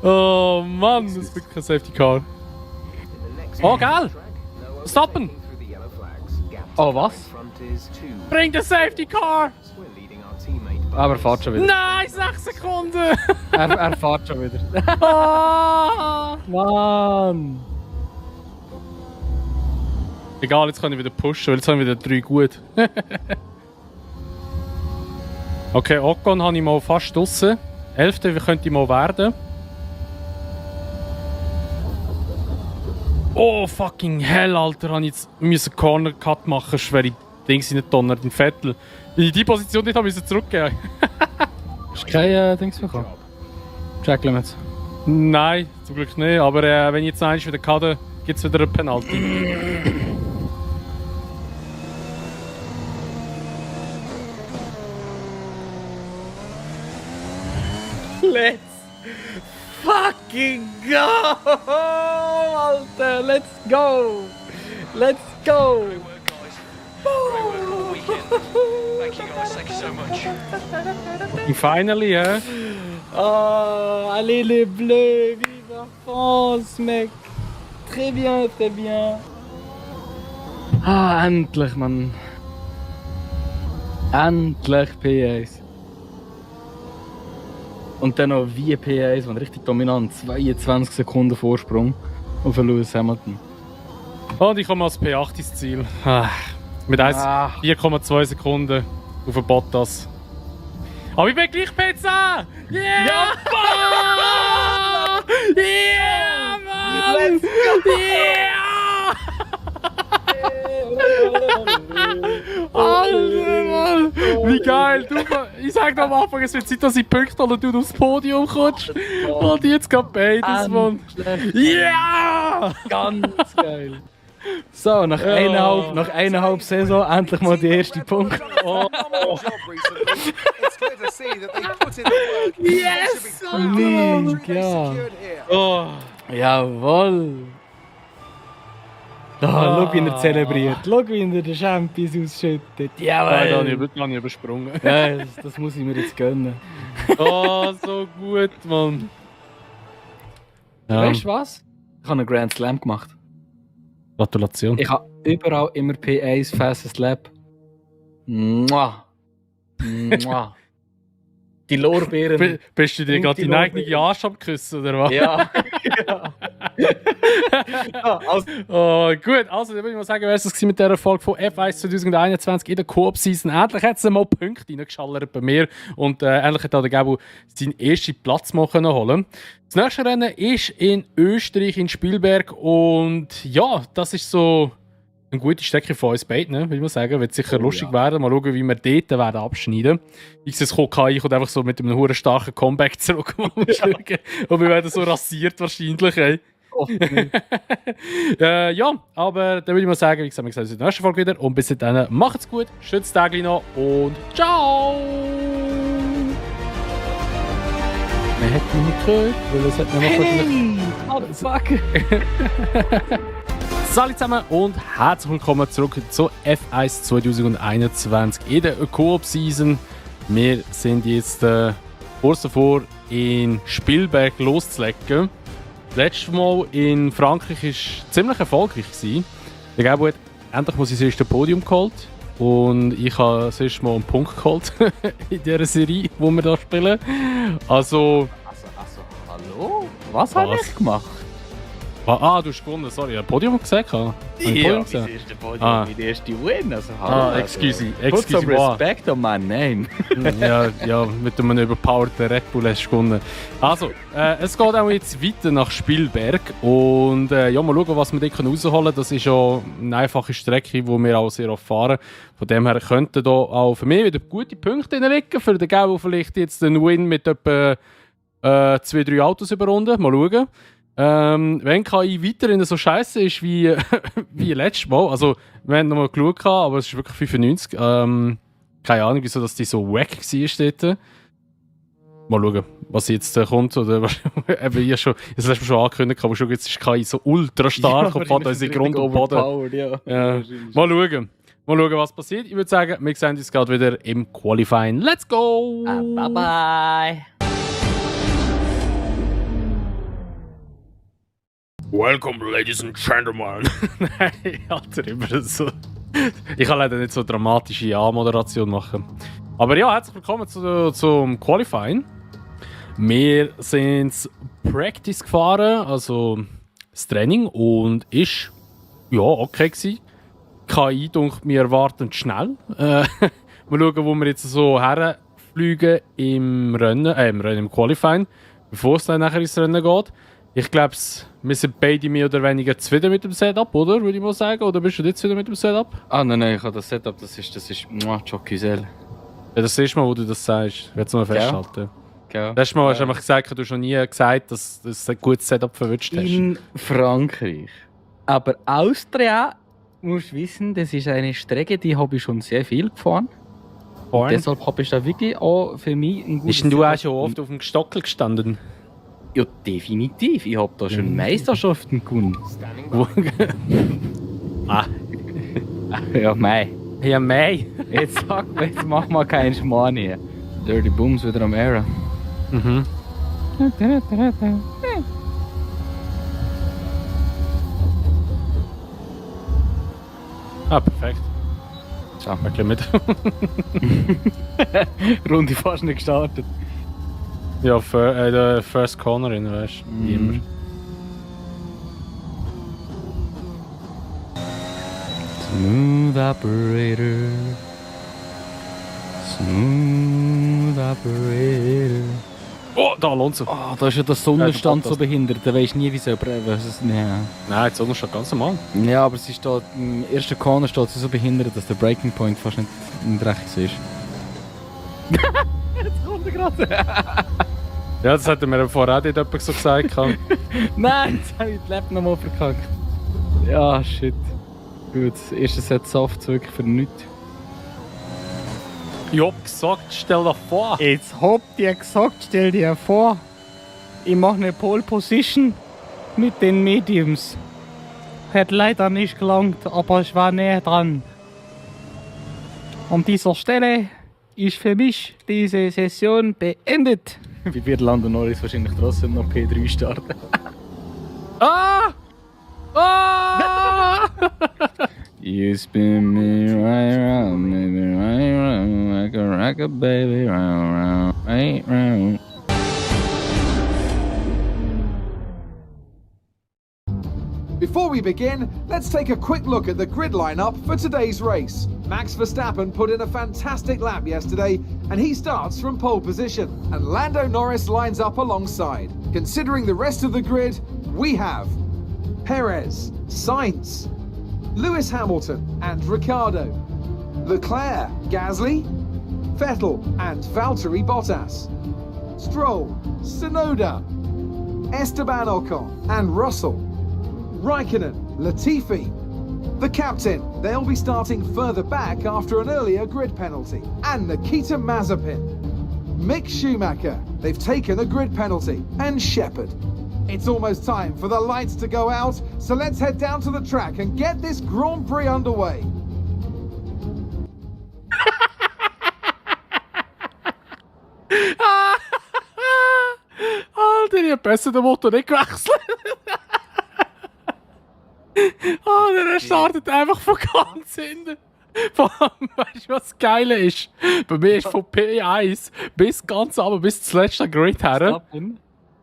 Oh Mann, das ist wirklich kein Safety Car. Oh, geil. Stoppen. Oh, was? Bring den Safety Car. Aber er fährt schon wieder. Nein, 6 Sekunden. Er fährt schon wieder. Ah. Mann! Egal, jetzt kann ich wieder pushen, weil jetzt haben wir wieder 3 gut. Okay, Ocon habe ich mal fast draussen. 11. könnte ich mal werden. Oh, fucking hell, Alter. Habe ich jetzt müssen Corner Cut machen, schwere Dings in den Donner, den Vettel. Weil ich die Position nicht habe müssen zurückgeben. Hast du kein Dings bekommen? Track Limits. Nein, zum Glück nicht. Aber wenn ich jetzt eins wieder hatte, gibt es wieder eine Penalty. Let's fucking go! Alter, let's go! Let's go! Great work, guys. Great work all weekend. Thank you, guys. Thank you so much. Finally, hä? Oh, allez les bleus, vive la France, mec! Très bien, très bien. Ah, endlich, Mann. Endlich P1. Und dann noch wie P1, man richtig dominant. 22 Sekunden Vorsprung auf Lewis Hamilton. Und ich komme als P8 ins Ziel. Mit 4,2 Sekunden auf den Bottas. Aber ich bin gleich P10! Yeah! Ja! Yeah, Mann! Yeah! Alter, Mann! Wie geil! Du, ich sag dir am Anfang, es wird Zeit, dass ich Punkte und du aufs Podium kommst. Und jetzt geht beides, Mann. Yeah! Ganz geil. So, nach eineinhalb Saison endlich mal der erste Punkt. Phenomenal job recently. It's clear to see that they put in the work. Yes! There should be Link, clear ja. secured here. Oh. Jawohl! Schau, wie er zelebriert. Schau, wie er den Champions ausschüttet. Nein, da habe ich übersprungen. Ja, das muss ich mir jetzt gönnen. Oh, so gut, Mann. Ja. Weißt du was? Ich habe einen Grand Slam gemacht. Gratulation. Ich habe überall immer P1 Fastest Lap. Mua. Mua. Die Lorbeeren. Bist du dir gerade deinen eigenen Arsch abgeküssen, oder was? Ja. Also, Oh, gut, also dann würde ich mal sagen, wer ist das mit dieser Folge von F1 2021 in der Coop-Season? Endlich hat es mal Punkte reingeschallert bei mir und endlich hat auch der Gabo seinen ersten Platz mal holen. Das nächste Rennen ist in Österreich, in Spielberg und ja, das ist so eine gute Strecke von uns beiden, würde ich mal sagen. Wird sicher lustig werden. Mal schauen, wie wir dort werden abschneiden. Ich sehe, es KI kommt einfach so mit einem hohen starken Comeback zurück. Und wir werden so rasiert wahrscheinlich. Ey. Ja, aber dann würde ich mal sagen, wie gesagt, wir sehen uns in der nächsten Folge wieder. Und bis dann, macht's gut, schönes Tag noch und ciao! Man hat mich nicht gehört, weil es hat mir noch fuck. Salut zusammen und herzlich willkommen zurück zu F1 2021 in der Coop-Season. Wir sind jetzt kurz davor, in Spielberg loszulegen. Das letzte Mal in Frankreich war ziemlich erfolgreich. Der Gabo hat endlich mal sein erstes Podium geholt. Und ich habe das erste Mal einen Punkt geholt in dieser Serie, die wir hier spielen. Also, hallo? Was habe ich gemacht? du hast gewonnen, sorry. Ich habe ein Podium gesagt. Ja, mein erster Podium, mein erster Win. Also, hallo. Excuse Put some me. respect on my name. ja, mit einem überpowerten Red Bull hast du gewonnen. Also, es geht auch jetzt weiter nach Spielberg. Und ja, mal schauen, was wir dort rausholen können. Das ist ja eine einfache Strecke, die wir auch sehr oft fahren. Von dem her könnten da auch für mich wieder gute Punkte liegen. Für den Gabo vielleicht jetzt einen Win mit etwa 2-3 Autos überrunden. Mal schauen. Wenn KI weiterhin so scheiße ist wie letztes Mal, also wir haben nochmal geschaut, aber es ist wirklich 95. Keine Ahnung, wieso dass die so wack war dort. Mal schauen, was jetzt kommt. Oder eben, ich habe das letzte Mal schon angekündigt, aber schon jetzt ist KI so ultra stark und fährt unsere Grund und Boden. Ja. Mal schauen, was passiert. Ich würde sagen, wir sehen uns gerade wieder im Qualifying. Let's go! Bye bye! Welcome, ladies and gentlemen. Nein, Alter, immer so. Ich kann leider nicht so dramatische Anmoderation machen. Aber ja, herzlich willkommen zum Qualifying. Wir sind Practice gefahren, also das Training, und ist ja okay gewesen. KI denkt, wir erwarten schnell. Mal schauen, wo wir jetzt so herfliegen im Qualifying, bevor es dann nachher ins Rennen geht. Ich glaube, wir sind beide mehr oder weniger zufrieden mit dem Setup, oder? Würde ich mal sagen. Oder bist du nicht zufrieden mit dem Setup? Ah, nein, ich habe das Setup, das ist Jockeysel. Ja, das erste Mal, wo du das sagst. Ich werde es mal festhalten. Ja. Das erste Mal hast du einfach gesagt, du hast noch nie gesagt, dass du ein gutes Setup verwünscht hast. In Frankreich. Aber Austria, musst du wissen, das ist eine Strecke, die habe ich schon sehr viel gefahren. Born. Deshalb habe ich da wirklich auch für mich ein gutes... Bist denn du auch schon oft auf dem Gestockel gestanden? Ja, definitiv. Ich habe da schon Meisterschaften gewonnen. Ah. Ja, mei. Ja, mei. Jetzt mach mal keinen Schmarrn hier. Dirty Booms wieder am Era. Mhm. Ah, perfekt. Ciao. Ein bisschen mit. Runde fast nicht gestartet. Ja, der First Cornerin, weißt du, wie immer. Smooth Operator. Smooth Operator. Oh, da Alonso. Oh, da ist ja der Sonnenstand Ja, so behindert. Da weisst nie, wie so was es nicht. Nein, die Sonne steht ganz normal. Ja, aber sie steht, im ersten Corner steht sie so behindert, dass der Breaking Point fast nicht rechts ist. Jetzt kommt er gerade. Ja, das hat mir vorher auch nicht jemand so gesagt. Nein, jetzt habe ich die Lab nochmal verkackt. Ja, shit. Gut, das erste Set Saft wirklich für nichts. Ich hab gesagt, stell dir vor. Jetzt habt ihr gesagt, stell dir vor, ich mache eine Pole Position mit den Mediums. Hat leider nicht gelangt, aber ich war näher dran. An dieser Stelle ist für mich diese Session beendet. Wie wird Lando Norris wahrscheinlich trotzdem noch P3 starten? Ah! Ah! You spin me right round, baby, right round, like a rocket, baby, round, round, right round. Before we begin, let's take a quick look at the grid lineup for today's race. Max Verstappen put in a fantastic lap yesterday, and he starts from pole position. And Lando Norris lines up alongside. Considering the rest of the grid, we have Perez, Sainz, Lewis Hamilton and Ricciardo, Leclerc, Gasly, Vettel and Valtteri Bottas, Stroll, Tsunoda, Esteban Ocon and Russell, Raikkonen, Latifi. The captain, they'll be starting further back after an earlier grid penalty, and Nikita Mazepin. Mick Schumacher, they've taken a grid penalty, and Shepherd. It's almost time for the lights to go out, so let's head down to the track and get this Grand Prix underway. Alter, ich hab besser den Motor nicht gewechselt. Der startet einfach von ganz hinten. Vor allem, weißt du, was das Geile ist? Bei mir ist von P1 bis ganz runter, bis zum letzten Grid her,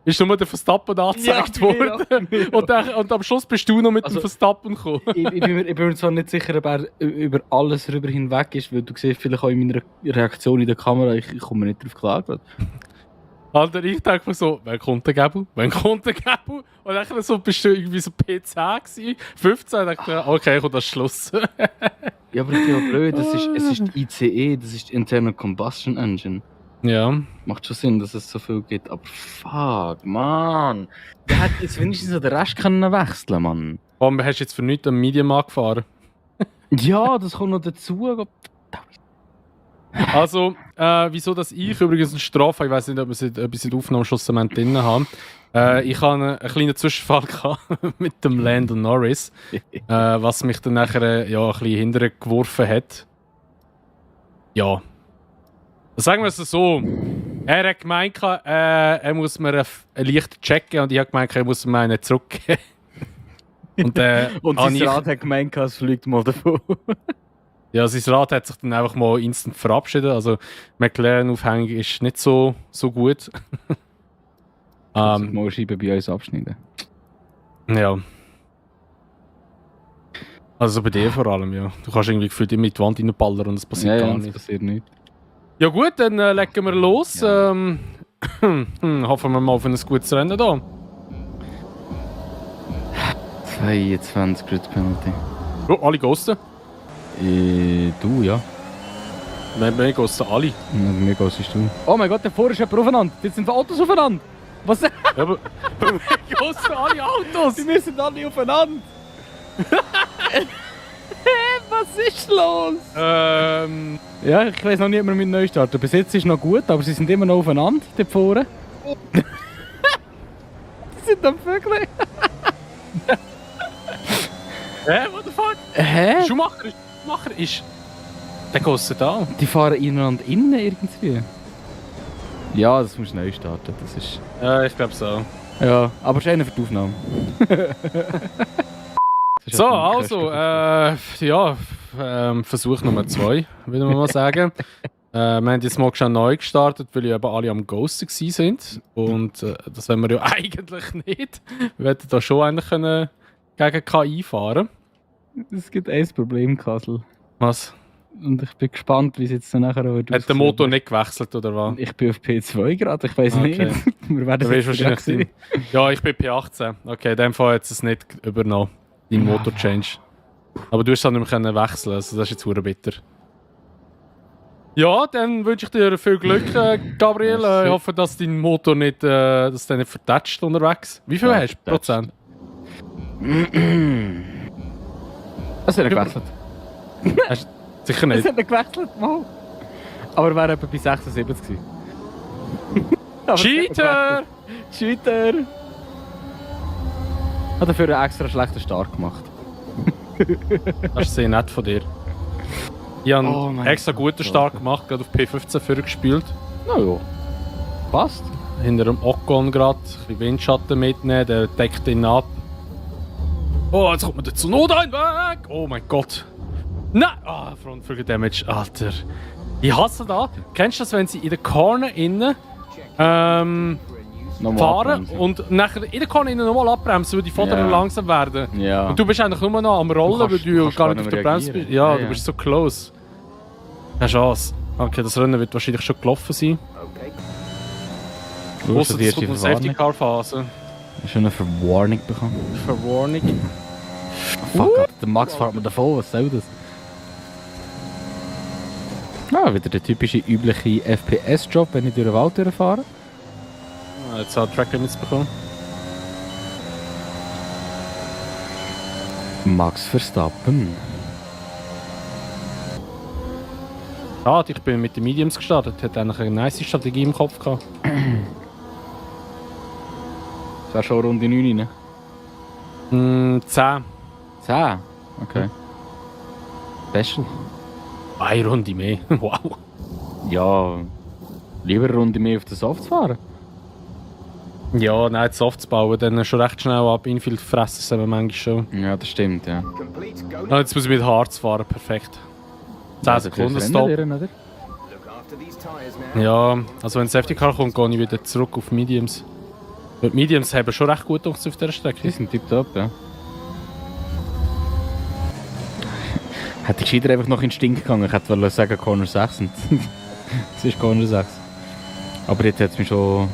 ist nur der Verstappen angezeigt worden. Und am Schluss bist du noch mit dem Verstappen gekommen. Ich bin mir zwar nicht sicher, ob er über alles rüber hinweg ist, weil du siehst vielleicht auch in meiner Reaktion in der Kamera, ich komme nicht drauf klar gerade. Alter, ich denke mir so, wann kommt der Gabel? Wann kommt der Gabel? Und dann so, bist du irgendwie so P10 gewesen, 15, und dachte ich, okay, kommt das Schluss. Ja, aber ich bin ja blöd, es ist die ICE, das ist die Internal Combustion Engine. Ja. Macht schon Sinn, dass es so viel gibt, aber fuck, Mann. Der hätte jetzt wenigstens den Rest können wechseln, Mann. Warum hast du jetzt für nichts am Mediamarkt gefahren? Ja, das kommt noch dazu. Also, wieso dass ich übrigens eine Strafe, ich weiß nicht, ob wir sie in der Aufnahme schon drin haben. Ich hatte einen kleinen Zwischenfall mit dem Lando Norris, was mich dann nachher ein bisschen hinterher geworfen hat. Ja. Sagen wir es so. Er hat gemeint, er muss mir ein Licht checken und ich habe gemeint, er muss mir einen zurückgeben. Und sein Rad hat gemeint, es fliegt mal davon. Ja, sein Rad hat sich dann einfach mal instant verabschiedet. Also McLaren-Aufhängung ist nicht so gut. Mal Scheiben bei uns abschneiden. Ja. Also bei dir vor allem, ja. Du kannst irgendwie gefühlt immer in die Wand reinballern und es passiert gar nichts. Passiert nichts. Ja gut, dann legen wir los. Ja. Hoffen wir mal auf ein gutes Rennen hier. 22 Grid Penalty. Oh, alle ghosten? Du, ja. Wir ghosten alle. Mir ghostest du. Oh mein Gott, der vorne ist jemand aufeinander. Jetzt sind Autos aufeinander. Was? Ja, aber wir ghosten alle Autos. Wir sind alle aufeinander. Was ist los? Ja, ich weiss noch nicht, ob wir mit neu starten. Bis jetzt ist noch gut, aber sie sind immer noch aufeinander, dort vorne. Die sind am Vögeln. What the fuck? Hä? Schumacher ist... Der kostet da. Die fahren ineinander innen irgendwie. Ja, das muss neu starten. Das ist... Ja, ich glaube so. Ja, aber es ist einer für die Aufnahme. So, also, Versuch Nummer 2, würde man mal sagen. Wir haben jetzt mal schon neu gestartet, weil eben alle am Ghosten sind. Und das wollen wir ja eigentlich nicht. Wir wollten da schon eigentlich können gegen KI fahren. Es gibt ein Problem, Kassel. Was? Und ich bin gespannt, wie es jetzt nachher wird. Hat der Motor nicht gewechselt, oder was? Ich bin auf P2 gerade, ich weiß nicht. Wir werden Du es wirst jetzt wahrscheinlich sehen. Ja, ich bin P18. Okay, in dem Fall hat es nicht übernommen. Dein Motor-Change. Aber du hast es nicht mehr wechseln, also das ist jetzt verdammt bitter. Ja, dann wünsche ich dir viel Glück, Gabriel. Ich hoffe, dass dein Motor nicht, dass der nicht vertatscht unterwegs. Wie viel hast du Prozent? Das hat er gewechselt. Sicher nicht. Das hat er gewechselt, mal. Aber er wäre etwa bei 76 gewesen. Aber Cheater! Cheater! Hat dafür einen extra schlechten Start gemacht. Das ist sehr nett von dir. Ich habe Oh einen mein extra Gott. guten Start gemacht, gerade auf P15 vorgespielt. Na ja. Passt. Hinter dem Ocon gerade, ein bisschen Windschatten mitnehmen, der deckt ihn ab. Oh, jetzt kommt mir der Tsunoda weg! Oh mein Gott! Nein! Ah, Frontflügel Damage, Alter. Ich hasse das. Kennst du das, wenn sie in der Corner innen fahren und nachher in der Corner innen nochmal abbremsen, weil die Vorderen Ja. langsam werden? Ja. Und du bist eigentlich nur noch am Rollen, weil du kannst gar gar nicht auf nicht der Bremse reagieren. bist. Ja, Ja, du ja. bist so close. Keine Chance. Okay, das Rennen wird wahrscheinlich schon gelaufen sein. Du hast Ausser die es kommt erste eine Safety Verwarnung. Car Phase. Hast du eine Verwarnung bekommen? Verwarnung. Fuck, Alter, der Max fährt mir davon, was soll das? Ah, wieder der typische, übliche FPS-Job, wenn ich durch den Wald durchfahre. Jetzt hat Track Limits bekommen. Max Verstappen. Schade, ich bin mit den Mediums gestartet. Hat eigentlich eine nice Strategie im Kopf gehabt. Das wäre schon Runde 9, ne? 10. 10? Okay. Special. Eine Runde mehr. Wow. Ja, lieber eine Runde mehr auf der Soft fahren. Ja, nein, Soft zu bauen, dann schon recht schnell ab. Infield fressen sie eben manchmal schon. Ja, das stimmt, ja. Complete. Go Ah, jetzt muss ich mit Harz fahren, perfekt. 10 Ja, Sekunden das Stop. Rennen, oder? look after these tires now. Ja, also wenn ein Safety Car kommt, gehe ich wieder zurück auf Mediums. Weil die Mediums haben schon recht gut auf dieser Die Strecke. sind tipptopp, ja. Hätte ich gescheiter einfach noch in den Stink gegangen. Ich hätte sagen Corner 6. Und es ist Corner 6. Aber jetzt hat es mich schon...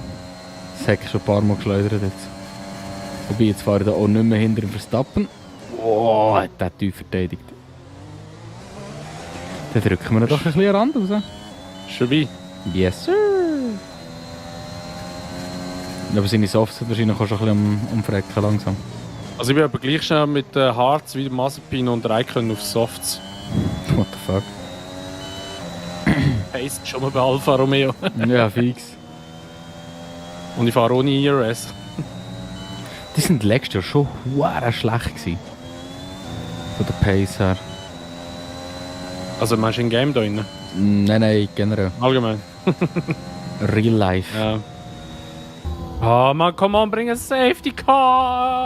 Das Heck schon ein paar Mal geschleudert jetzt. Wobei, jetzt fahre ich da auch nicht mehr hinter dem Verstappen. Oh, hat der tief verteidigt. Dann drücken wir ihn doch ein bisschen an Rand raus. Schon wie? Yes, sir! Aber seine Softs sind wahrscheinlich auch schon ein bisschen am Frecken langsam. Also ich bin aber gleich schnell mit Harz wie Mazepin und Raikkonen auf Softs. What the fuck? Pace schon mal bei Alfa Romeo. Ja, fix. Und ich fahre ohne IRS. Die sind letztes Jahr schon huere schlecht gewesen. Von der Pace her. Also meinst du in Game da drin? Nein, generell. Allgemein. Real life. Ja. Ah, man, komm on, bring ein Safety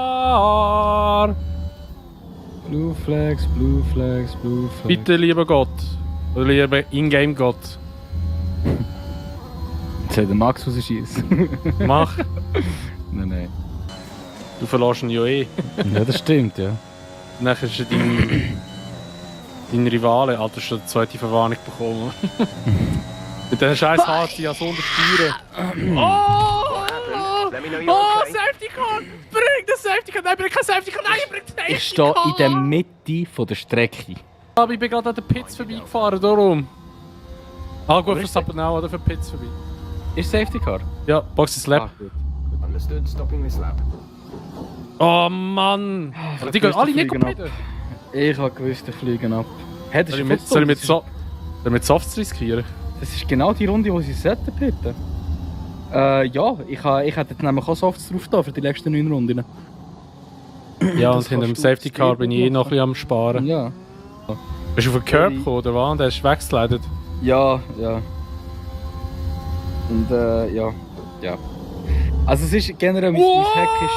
Car! Blue Flags, Blue Flags, Blue Flags. Bitte, lieber Gott. Oder lieber Ingame Gott. Jetzt soll der Max rausschießen. Mach. Nein. Du verlässt ihn ja eh. Ja, das stimmt, ja. Nachher ist er dein Rivale. Alter, hast du eine zweite Verwarnung bekommen. Mit diesen scheiß HC ja so untersteuern. Let me know you're okay. Safety Car! Bring den Safety Car! Nein, bring kein Safety Car! Nein, bring den Safety Car! Ich stehe in der Mitte von der Strecke. Aber ich bin gerade an den Pits vorbeigefahren, darum. Ah gut, Verstappen auch, oder für Pits vorbei. Ist Safety Car? Ja, Box ist Lap. gut. Understood. Stopping this lap. Oh Mann! Die gehen alle nicht fliegen ab. komplett. Ich habe gewusst, die fliegen ab. Hey, das Soll ist ich mit, soll ich mit, so Mit Softs riskieren. Das ist genau die Runde, die sie sollten pitten. Ja, ich hätte jetzt nämlich auch Softs drauf da für die letzten 9 Runden. Ja, und Das hinter dem kannst du Safety Car bin ich eh noch ein bisschen am Sparen. Ja. Bist du auf den Curb gekommen, oder was? Und der ist weggeslidet. Ja. Und ja. Also es ist generell mein Hack ist...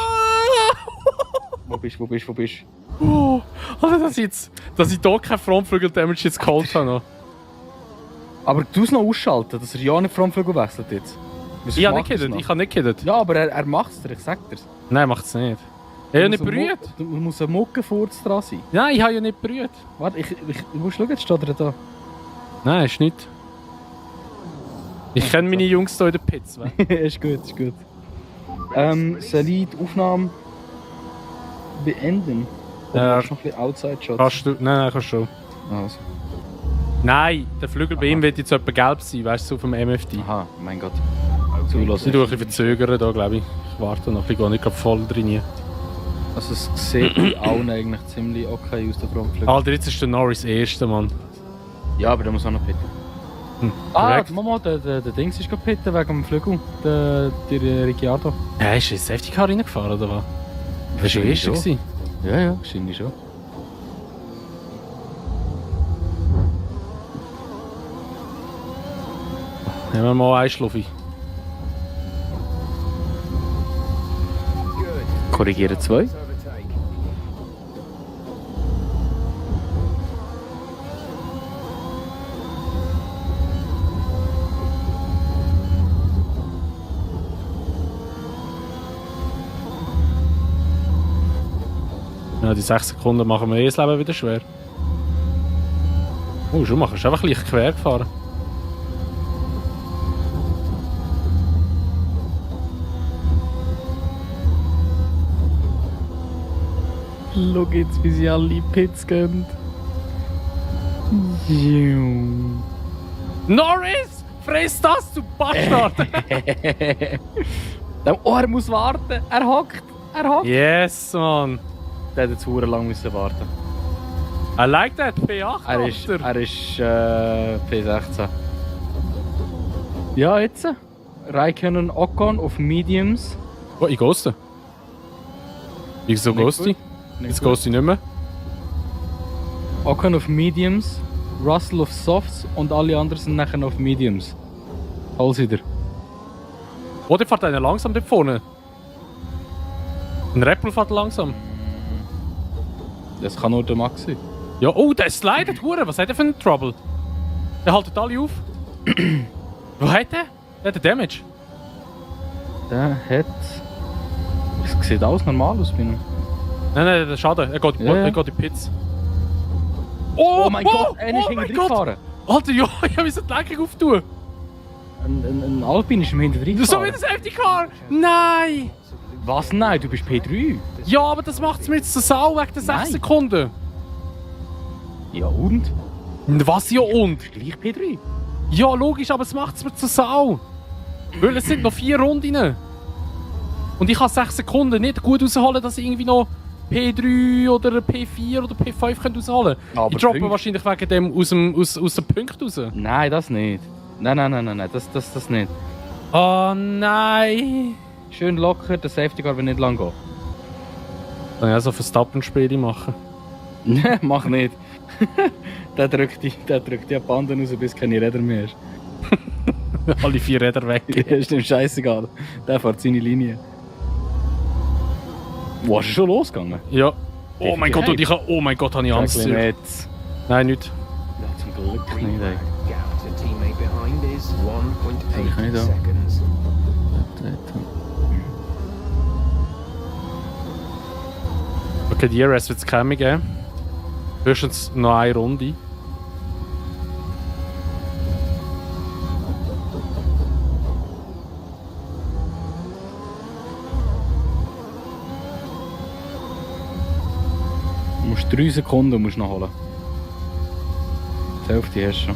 Wo bist du? Oh, also dass ich da keinen Frontflügel-Damage jetzt geholt habe. Noch. Aber du es noch ausschalten, dass er ja nicht Frontflügel wechselt jetzt. Ich habe nicht gehittet. Ja, aber er macht es dir, ich sag dir's. Nein, macht es nicht. Ich habe ja nicht berührt. Du musst ein Muckenfurz dran sein. Nein, ich habe ja nicht berührt. Warte, ich muss schauen, jetzt steht er da. Nein, ist nicht. Ich kenne meine Jungs hier in der Pits. Ist gut. Soll ich die Aufnahme beenden? Oder hast du noch ein bisschen Outside-Shots? Kannst du? Nein, kannst du. Also. Nein, der Flügel bei ihm wird jetzt etwa gelb sein, weißt du, so vom MFD. Aha, mein Gott. Ich tue ein bisschen verzögern da, glaube ich. Ich warte noch, ich gehe nicht gerade voll drin. Also es sieht bei allen eigentlich ziemlich okay aus, der Frontflügel. Alter, jetzt ist der Norris Erster, Mann. Ja, aber der muss auch noch pitten. Mama, der Dings ist gerade pitten wegen dem Flügel. Der Ricciardo. Ja, ist er ins Safety Car reingefahren, oder was? Das war der Erste gewesen. Ja, wahrscheinlich schon. Nehmen wir mal einen Schluffi. Korrigieren 2. Ja, die 6 Sekunden machen mir das Leben wieder schwer. Oh, Schumacher ist einfach leicht quer gefahren. Schau jetzt, wie sie alle in Pits gehen. Norris! Friss das, du Bastard! Oh, er muss warten. Er hockt. Yes, man! Der hat jetzt verdammt lang müssen warten. I like that, P8. Er ist P16. Ja, jetzt. Raikkonen Ocon auf Mediums. Oh, ich ghoste. Wieso ghoste ich? Jetzt ghoste ich nicht mehr. Ocon auf Mediums, Russell auf Softs und alle anderen sind nachher auf Mediums. Alles wieder. Oh, der fährt einer langsam dort vorne. Ein Red Bull fährt langsam. Das kann nur der Max sein. Ja, oh, der slidet, Hure. Was hat er für einen Trouble? Der haltet alle auf. Wo hat der? Der hat Damage. Der hat... Es sieht alles normal aus bei ihm. Nein, der schade. Er geht in die Pits. Oh mein Gott, einer ist hinten gefahren. Alter, ja, ich habe so die Lenkung auftun. Ein Alpin ist ihm hinten drin So wie ein Safety Car. Nein! Was? Nein, du bist P3. Ja, aber das macht es mir jetzt zur Sau wegen der 6 Sekunden. Ja und? Was ja und? Gleich P3. Ja, logisch, aber es macht es mir zur Sau. Weil es sind noch 4 Runden. Und ich kann 6 Sekunden nicht gut rausholen, dass ich irgendwie noch P3 oder P4 oder P5 rausholen kann. Ich droppe wahrscheinlich wegen dem aus dem Punkt raus. Nein, das nicht. Nein, das nicht. Oh nein! Schön locker, der Safety Car will nicht lang gehen. Dann ja so Verstappen-Spiele machen. Nein, mach nicht. der drückt die Banden raus, bis keine Räder mehr ist. Alle 4 Räder weg. Ist dem scheißegal. Der fährt seine Linie. Wo ist er schon losgegangen? Ja. Oh mein Gott, oh mein Gott, habe ich Angst. Nicht. Nein, nicht. Ja, zum Glück nicht, ey. Gap to teammate behind is 1.8 Kann ich da? seconds. Okay, die DRS wird es keine geben. Höchstens noch eine Runde. Du musst 3 Sekunden noch holen. Die Hälfte hast du schon.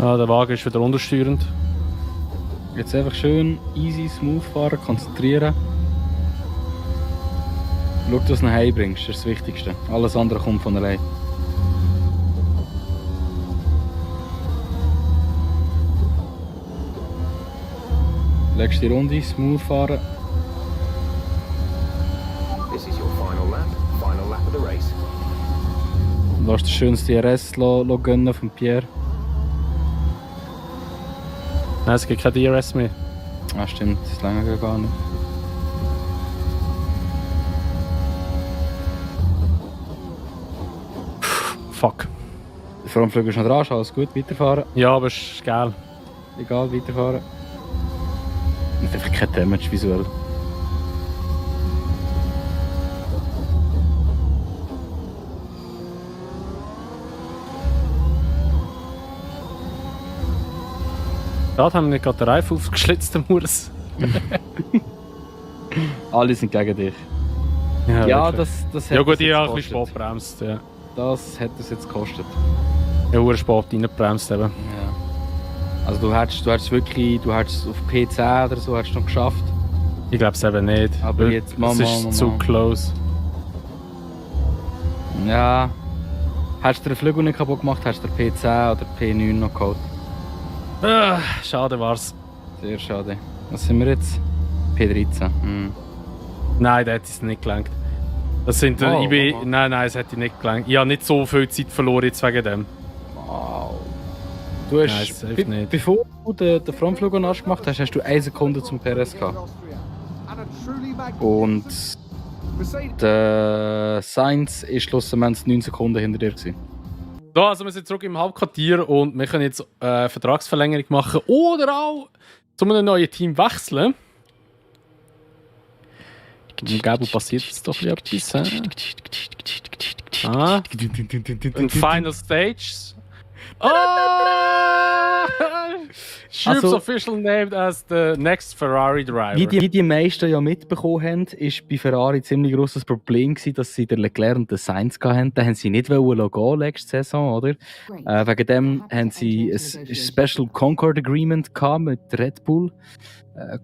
Ah, der Wagen ist wieder untersteuernd. Jetzt einfach schön easy, smooth fahren, konzentrieren. Schau, dass du ihn heimbringst, das ist das Wichtigste. Alles andere kommt von allein. Legst die Runde, smooth fahren. This is your final lap of the race. Lass das schönes DRS gönnen von Pierre. Nein, es gibt kein DRS mehr. Ah, stimmt, das länger gar nicht. Fuck. Der Frontflügel ist noch dran, ist alles gut, weiterfahren. Ja, aber es ist geil. Egal, weiterfahren. Und einfach kein Damage visuell. Gerade haben wir nicht gerade den Reifen aufgeschlitzt, der Murs. Alle sind gegen dich. Ja, Das hat ja gut, es ich jetzt habe ein bisschen gekostet. spät bremst. Ja. Das hat es jetzt gekostet. Ich habe spät reingebremst eben. Ja. Also du hättest auf P10 oder so hättest du noch geschafft. Ich glaube es eben nicht. Aber Weil jetzt, es ist zu close. Ja. Hättest du den Flügel nicht kaputt gemacht, hättest du den P10 oder P9 noch geholt. Schade war's. Sehr schade. Was sind wir jetzt? P13. Nein, der hat es nicht gelangt. Das sind, Wow, ich bin, wow. nein, es hätte nicht gelangt. Ich habe nicht so viel Zeit verloren jetzt wegen dem. Wow. Du Nein, hast, safe nicht. bevor du den Frontflügel nass gemacht hast, hast du 1 Sekunde zum Perez gehabt. Und der Sainz ist schlussendlich 9 Sekunden hinter dir gewesen. So, also wir sind zurück im Hauptquartier und wir können jetzt Vertragsverlängerung machen oder auch zu einem neuen Team wechseln. Im Gabo passiert jetzt doch wieder etwas. Ah. Und Final Stage. Oh! Schubs Also- official named as the next Ferrari driver. Wie die meisten ja mitbekommen haben, war bei Ferrari ein ziemlich grosses Problem, dass sie den Leclerc und den Sainz hatten. Den haben sie nicht gehen letzte Saison, oder? Wegen dem haben sie ein Special Concord Agreement gehabt mit Red Bull.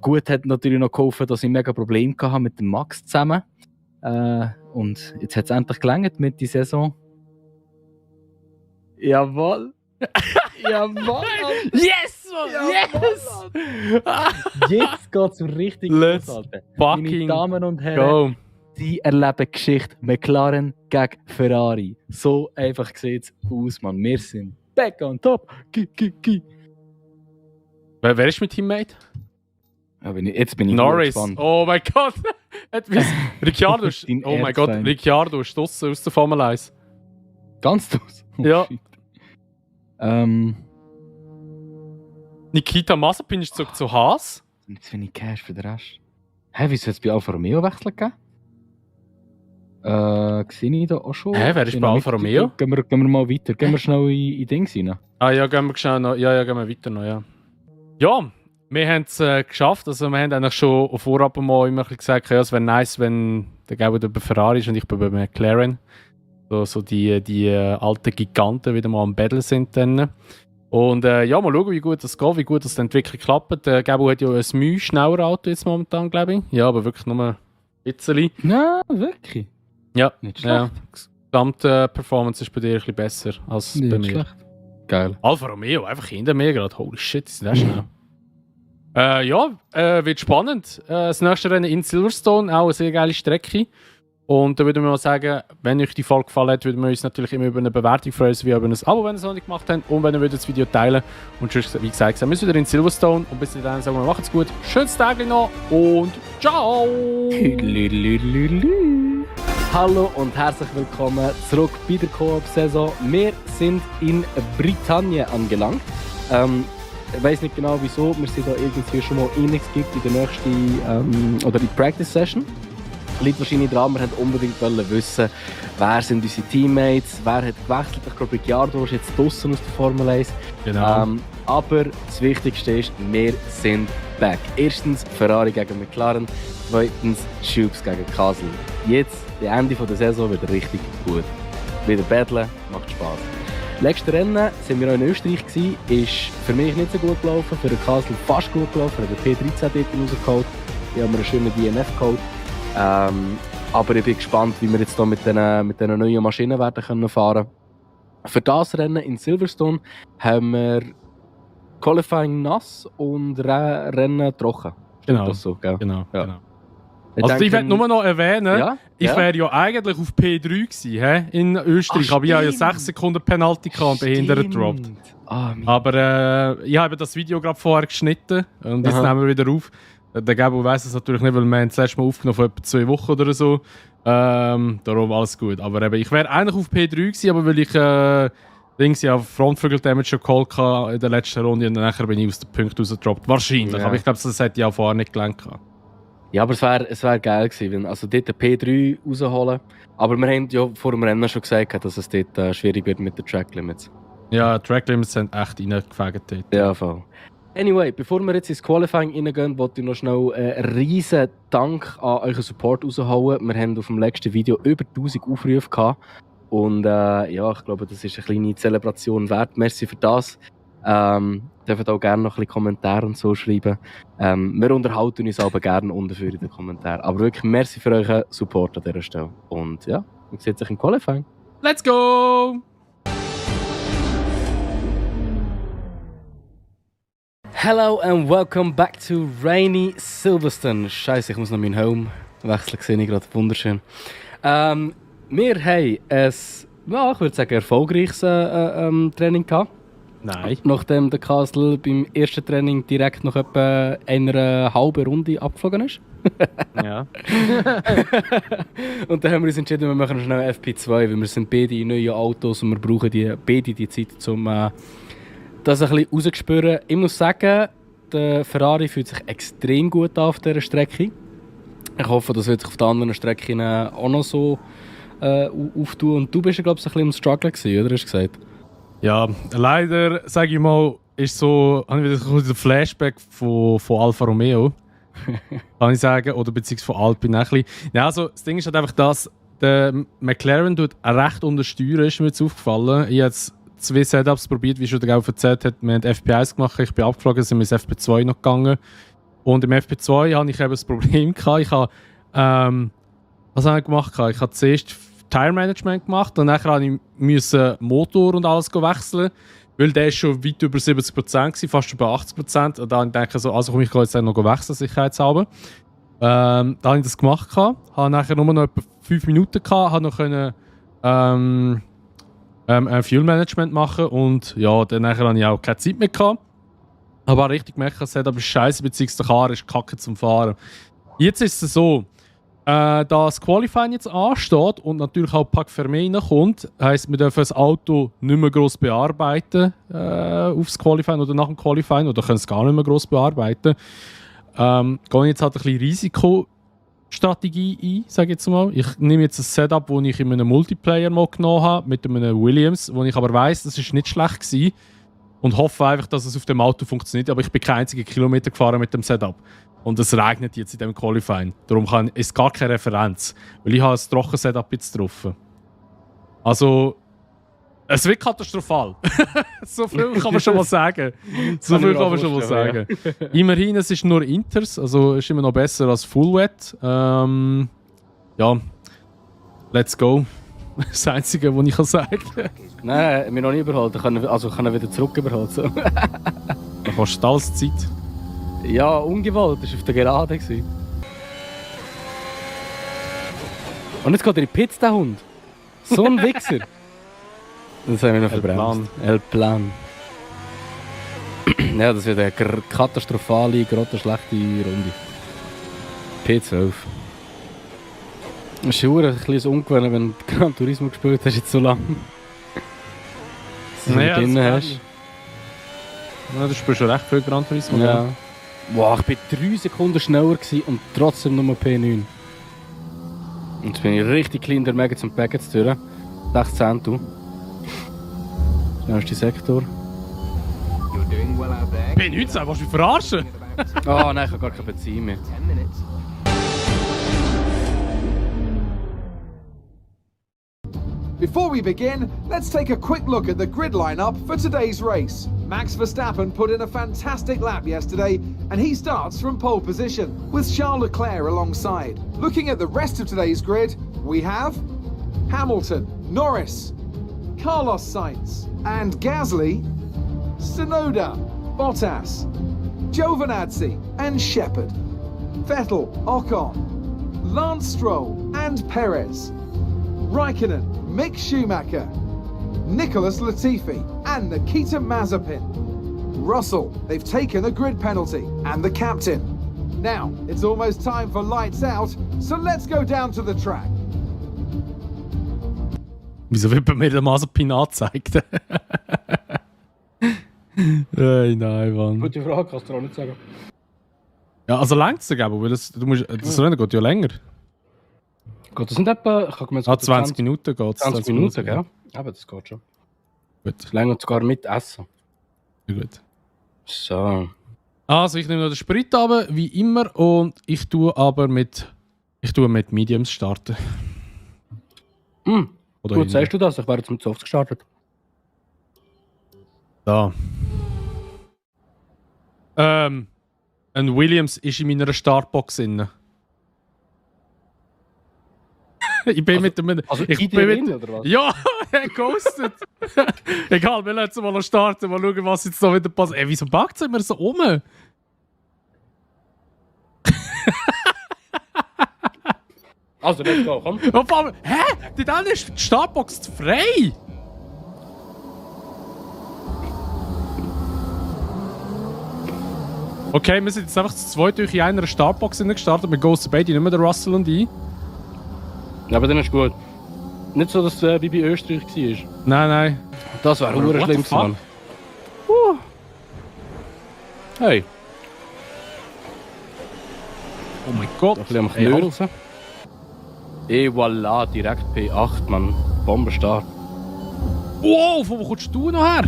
Gut hat natürlich noch geholfen, dass sie mega Probleme hatten mit dem Max zusammen. Und jetzt hat es endlich gelangt mit der Saison. Jawohl! Jawohl! Yes, man! Yes! Jetzt geht es richtig Let's los, Alter. Meine fucking Damen und Herren, go! sie erleben Geschichte McLaren gegen Ferrari. So einfach sieht es aus, Mann. Wir sind back on top. Wer ist mein Teammate? Ja, jetzt bin ich Norris. gespannt. Oh mein Gott! Ricciardo ist. Dein Oh mein Gott, Erzfeind. Ricciardo ist draussen aus der Formel 1. Ganz aus. Oh, Ja. shit. Nikita Mazepin ist zurück zu Haas. Jetzt finde ich Cash für den Rest. Hä, wieso hat es bei Alfa Romeo Wechsel gegeben? Sehe ich da auch schon? Hä, wer ist bei Alfa Romeo? Gehen wir mal weiter. Gehen wir schnell in Dings rein. Ah ja, gehen wir schnell noch. Ja, gehen wir weiter noch, ja. Ja, wir haben es geschafft. Also wir haben eigentlich schon vorab mal immer ein bisschen gesagt, ja, es wäre nice, wenn der Gabo bei Ferrari ist und ich bin bei McLaren. So die alten Giganten wieder mal am Battle sind dann. Und ja, mal schauen, wie gut das geht, wie gut das die Entwicklung klappt. Der Gabo hat ja ein Mühe schneller Auto jetzt momentan, glaube ich. Ja, aber wirklich nur ein bisschen. Nein, wirklich. Ja, Nicht ja. schlecht. Die gesamte Performance ist bei dir ein bisschen besser als Nicht bei mir. schlecht. Geil. Alfa Romeo, einfach hinter mir gerade. Holy shit, die sind echt schnell. Wird spannend. Das nächste Rennen in Silverstone, auch eine sehr geile Strecke. Und da würde wir mal sagen, wenn euch die Folge gefallen hat, würden wir uns natürlich immer über eine Bewertung freuen, wie über ein Abo, wenn ihr es noch nicht gemacht habt. Und wenn ihr das Video teilen und sonst, wie gesagt, sehen wir uns wieder in Silverstone. Und bis dahin sagen wir, macht's gut, schönes Tag noch und ciao! Hallo und herzlich willkommen zurück bei der Koop-Saison. Wir sind in Britannien angelangt. Ich weiß nicht genau wieso, wir sind da irgendwie schon mal eingeskippt in der nächsten oder die Practice Session. Liegt wahrscheinlich dran, wir wollten unbedingt wissen, wer sind unsere Teammates, wer hat gewechselt. Ich glaube, Ricciardo ist jetzt draussen aus der Formel 1. Genau. Aber das Wichtigste ist, wir sind back. Erstens Ferrari gegen McLaren, zweitens Schubs gegen Kasel. Jetzt, das Ende der Saison, wird richtig gut. Wieder battlen, macht Spaß. Letztes Rennen sind wir auch in Österreich gewesen, ist für mich nicht so gut gelaufen, für den Castle fast gut gelaufen, wir haben den P13 dort rausgeholt, hier haben wir einen schönen DNF-Code. Aber ich bin gespannt, wie wir jetzt hier mit diesen neuen Maschinen werden können fahren. Für das Rennen in Silverstone haben wir Qualifying nass und Rennen trocken. Stimmt Genau. das so, gell? Genau. Ja. genau. Also ich werde nur noch erwähnen, Ja? ich Ja? wäre ja eigentlich auf P3 gewesen, in Österreich, aber ich habe ja 6 Sekunden Penalty gehabt und behindert gedroppt. Aber ich habe das Video gerade vorher geschnitten und jetzt Aha. nehmen wir wieder auf. Der Gabo weiss es natürlich nicht, weil wir haben das letzte Mal aufgenommen vor etwa 2 Wochen oder so. Darum alles gut. Aber eben, ich wäre eigentlich auf P3 gewesen, aber weil ich ja Frontflügel Damage Call hatte in der letzten Runde und nachher bin ich aus den Punkten rausgedroppt. Wahrscheinlich, Ja. aber ich glaube, das hätte ich auch vorher nicht gelernt. Ja, aber es wär geil gewesen, wenn also dort den P3 rausholen. Aber wir haben ja vor dem Rennen schon gesagt, dass es dort schwierig wird mit den Track Limits. Ja, Track Limits sind echt reingefegt dort. Ja, voll. Anyway, bevor wir jetzt ins Qualifying reingehen, wollte ich noch schnell einen riesen Dank an euren Support raushauen. Wir haben auf dem letzten Video über 1000 Aufrufe gehabt. Und ja, ich glaube, das ist eine kleine Zelebration wert. Merci für das. Dürft auch gerne noch ein bisschen Kommentare und so schreiben. Wir unterhalten uns aber gerne unten für in den Kommentaren. Aber wirklich, merci für euren Support an dieser Stelle. Und ja, wir sehen uns im Qualifying. Let's go! Hello and welcome back to rainy Silverstone. Scheiße, ich muss noch meinen Helm wechseln, sehe ich gerade wunderschön. Wir haben ein, ja, ich würde sagen, erfolgreiches Training gehabt. Nein. Nachdem der Castle beim ersten Training direkt noch etwa eine halbe Runde abgeflogen ist. Ja. Und dann haben wir uns entschieden, wir machen schnell FP2, weil wir sind beide in neuen Autos und wir brauchen beide die Zeit, um das ein bisschen rauszuspüren. Ich muss sagen, der Ferrari fühlt sich extrem gut an auf dieser Strecke. Ich hoffe, das wird sich auf den anderen Strecken auch noch so auftun. Und du bist ja, glaube ich, ein bisschen am Struggle gewesen, oder? Hast du gesagt? Ja, leider, sage ich mal, ist so, habe ich wieder den Flashback von Alfa Romeo. Kann ich sagen, oder beziehungsweise von Alpine ein bisschen. Ja, also, das Ding ist halt einfach das, der McLaren tut recht untersteuern, ist mir jetzt aufgefallen. Ich habe jetzt 2 Setups probiert, wie schon der Gau erzählt hat. Wir haben FP1 gemacht, ich bin abgeflogen, sind wir ins FP2 noch gegangen. Und im FP2 hatte ich eben das Problem gehabt. Ich habe, was habe ich gemacht? Ich habe zuerst Tire Management gemacht und dann musste ich Motor und alles wechseln, weil der ist schon weit über 70% gewesen, fast über 80%. Und dann denke ich so, also komm, ich kann jetzt noch wechseln, sicherheitshalber. Dann habe ich das gemacht, habe nachher nur noch etwa 5 Minuten gehabt, habe noch können, ein Fuel Management machen und ja, dann nachher hatte ich auch keine Zeit mehr gehabt. Aber richtig gemerkt, das Setup ist scheiße, beziehungsweise der Karre ist kacke zum Fahren. Jetzt ist es so, da das Qualifying jetzt ansteht und natürlich auch Pack Fermé reinkommt, heisst, wir dürfen das Auto nicht mehr gross bearbeiten aufs Qualifying oder nach dem Qualifying oder können es gar nicht mehr gross bearbeiten. Gehe jetzt halt ein bisschen Risikostrategie ein, sage ich jetzt mal. Ich nehme jetzt ein Setup, das ich in einem Multiplayer mal genommen habe, mit einem Williams, wo ich aber weiss, das ist nicht schlecht gewesen und hoffe einfach, dass es auf dem Auto funktioniert. Aber ich bin keinen einzigen Kilometer gefahren mit dem Setup. Und es regnet jetzt in diesem Qualifying. Darum ist gar keine Referenz. Weil ich habe ein trockenes Setup jetzt drauf. Also, es wird katastrophal. So viel kann man schon mal sagen. Immerhin, es ist nur Inters, also ist immer noch besser als Full Wet. Ja, let's go. Das Einzige, was ich sagen kann. Nein, wir noch nicht überholt. Ich kann wieder zurück überholt. So. Dann kostet alles Zeit. Ja, ungewollt. Das war auf der Gerade. Und jetzt geht er in die Pits, der Hund. So ein Wichser. Das haben wir noch verbremst. El Plan. Ja, das wird eine katastrophale, grottenschlechte Runde. P12. Es ist schon ein bisschen ungewohnt, wenn du Gran Turismo gespielt hast, jetzt so lange. Dass du Naja, drin das hast. Ja, du spielst schon recht viel Gran Turismo. Ja. Wow, ich war 3 Sekunden schneller gewesen und trotzdem nur P9. Und jetzt bin ich richtig klein der Mega zum Packets durch. 16 du. Schnellster Sektor. P19, willst du mich verarschen? Oh nein, ich habe gar kein Benzin mehr. Before we begin, let's take a quick look at the grid lineup for today's race. Max Verstappen put in a fantastic lap yesterday, and he starts from pole position, with Charles Leclerc alongside. Looking at the rest of today's grid, we have Hamilton, Norris, Carlos Sainz, and Gasly, Tsunoda, Bottas, Giovinazzi, and Shepard, Vettel, Ocon, Lance Stroll, and Perez, Raikkonen, Mick Schumacher, Nicholas Latifi, and Nikita Mazepin. Russell, they've taken a grid penalty, and the captain. Now, it's almost time for lights out, so let's go down to the track. Wieso wird bei mir der Mazepin angezeigt? Nein, Mann. Gute Frage, kannst du auch nicht sagen. Ja, also längt es aber, weil das Rennen geht ja länger. Geht das nicht etwa? Ich mir jetzt 20 Minuten geht es. 20 Minuten, gell? Aber das geht schon. Gut. Das länger sogar mit Essen. Ja, gut. So. Also, ich nehme noch den Sprit runter, wie immer, und ich tue mit Mediums starten. Oder Gut, sagst du das? Ich wäre jetzt mit Softs gestartet. Da. Ein Williams ist in meiner Startbox drin. Ich bin mit dem. Also ich bin mit, oder was? Ja, er ghostet. Egal, wir lassen mal noch starten, mal schauen, was jetzt noch wieder passiert. Ey, wieso packt es immer so um? Also, let's go, komm. Hä? Die andere ist die Startbox frei! Okay, wir sind jetzt einfach zu zweit durch in einer Startbox gestartet. Wir ghosten beide, nicht mehr der Russell und ich. Ja, aber dann ist gut. Nicht so, dass es wie bei Österreich war. Nein. Das wäre What schlimm the fuck? gewesen. Hey, Oh mein Gott. ein bisschen am Knurzen. Et voilà, direkt P8, Mann. Bombenstart. Wow, von wo kommst du noch her?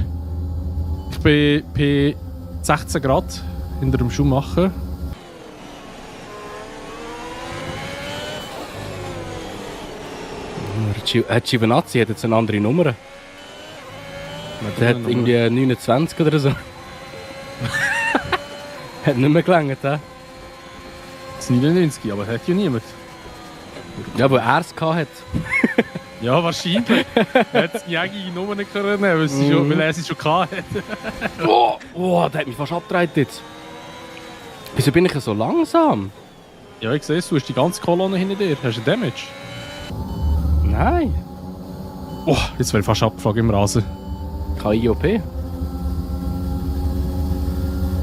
Ich bin P16 Grad hinter dem Schuhmacher. Giovinazzi hat jetzt eine andere Nummer. Der hat irgendwie 29 oder so. Hat nicht mehr gelangt, hä? Das ist 99, aber das hat ja niemand. Ja, wo er es hat. Ja, wahrscheinlich. Er hat die eigene Nummer nicht können nehmen, weil er sie schon hatte. Oh, der hat mich fast abgedreht jetzt. Wieso bin ich so langsam? Ja, ich sehe es, du hast die ganze Kolonne hinter dir. Hast du Damage? Nein. Oh, jetzt wäre ich fast abgeflogen im Rasen. KIOP?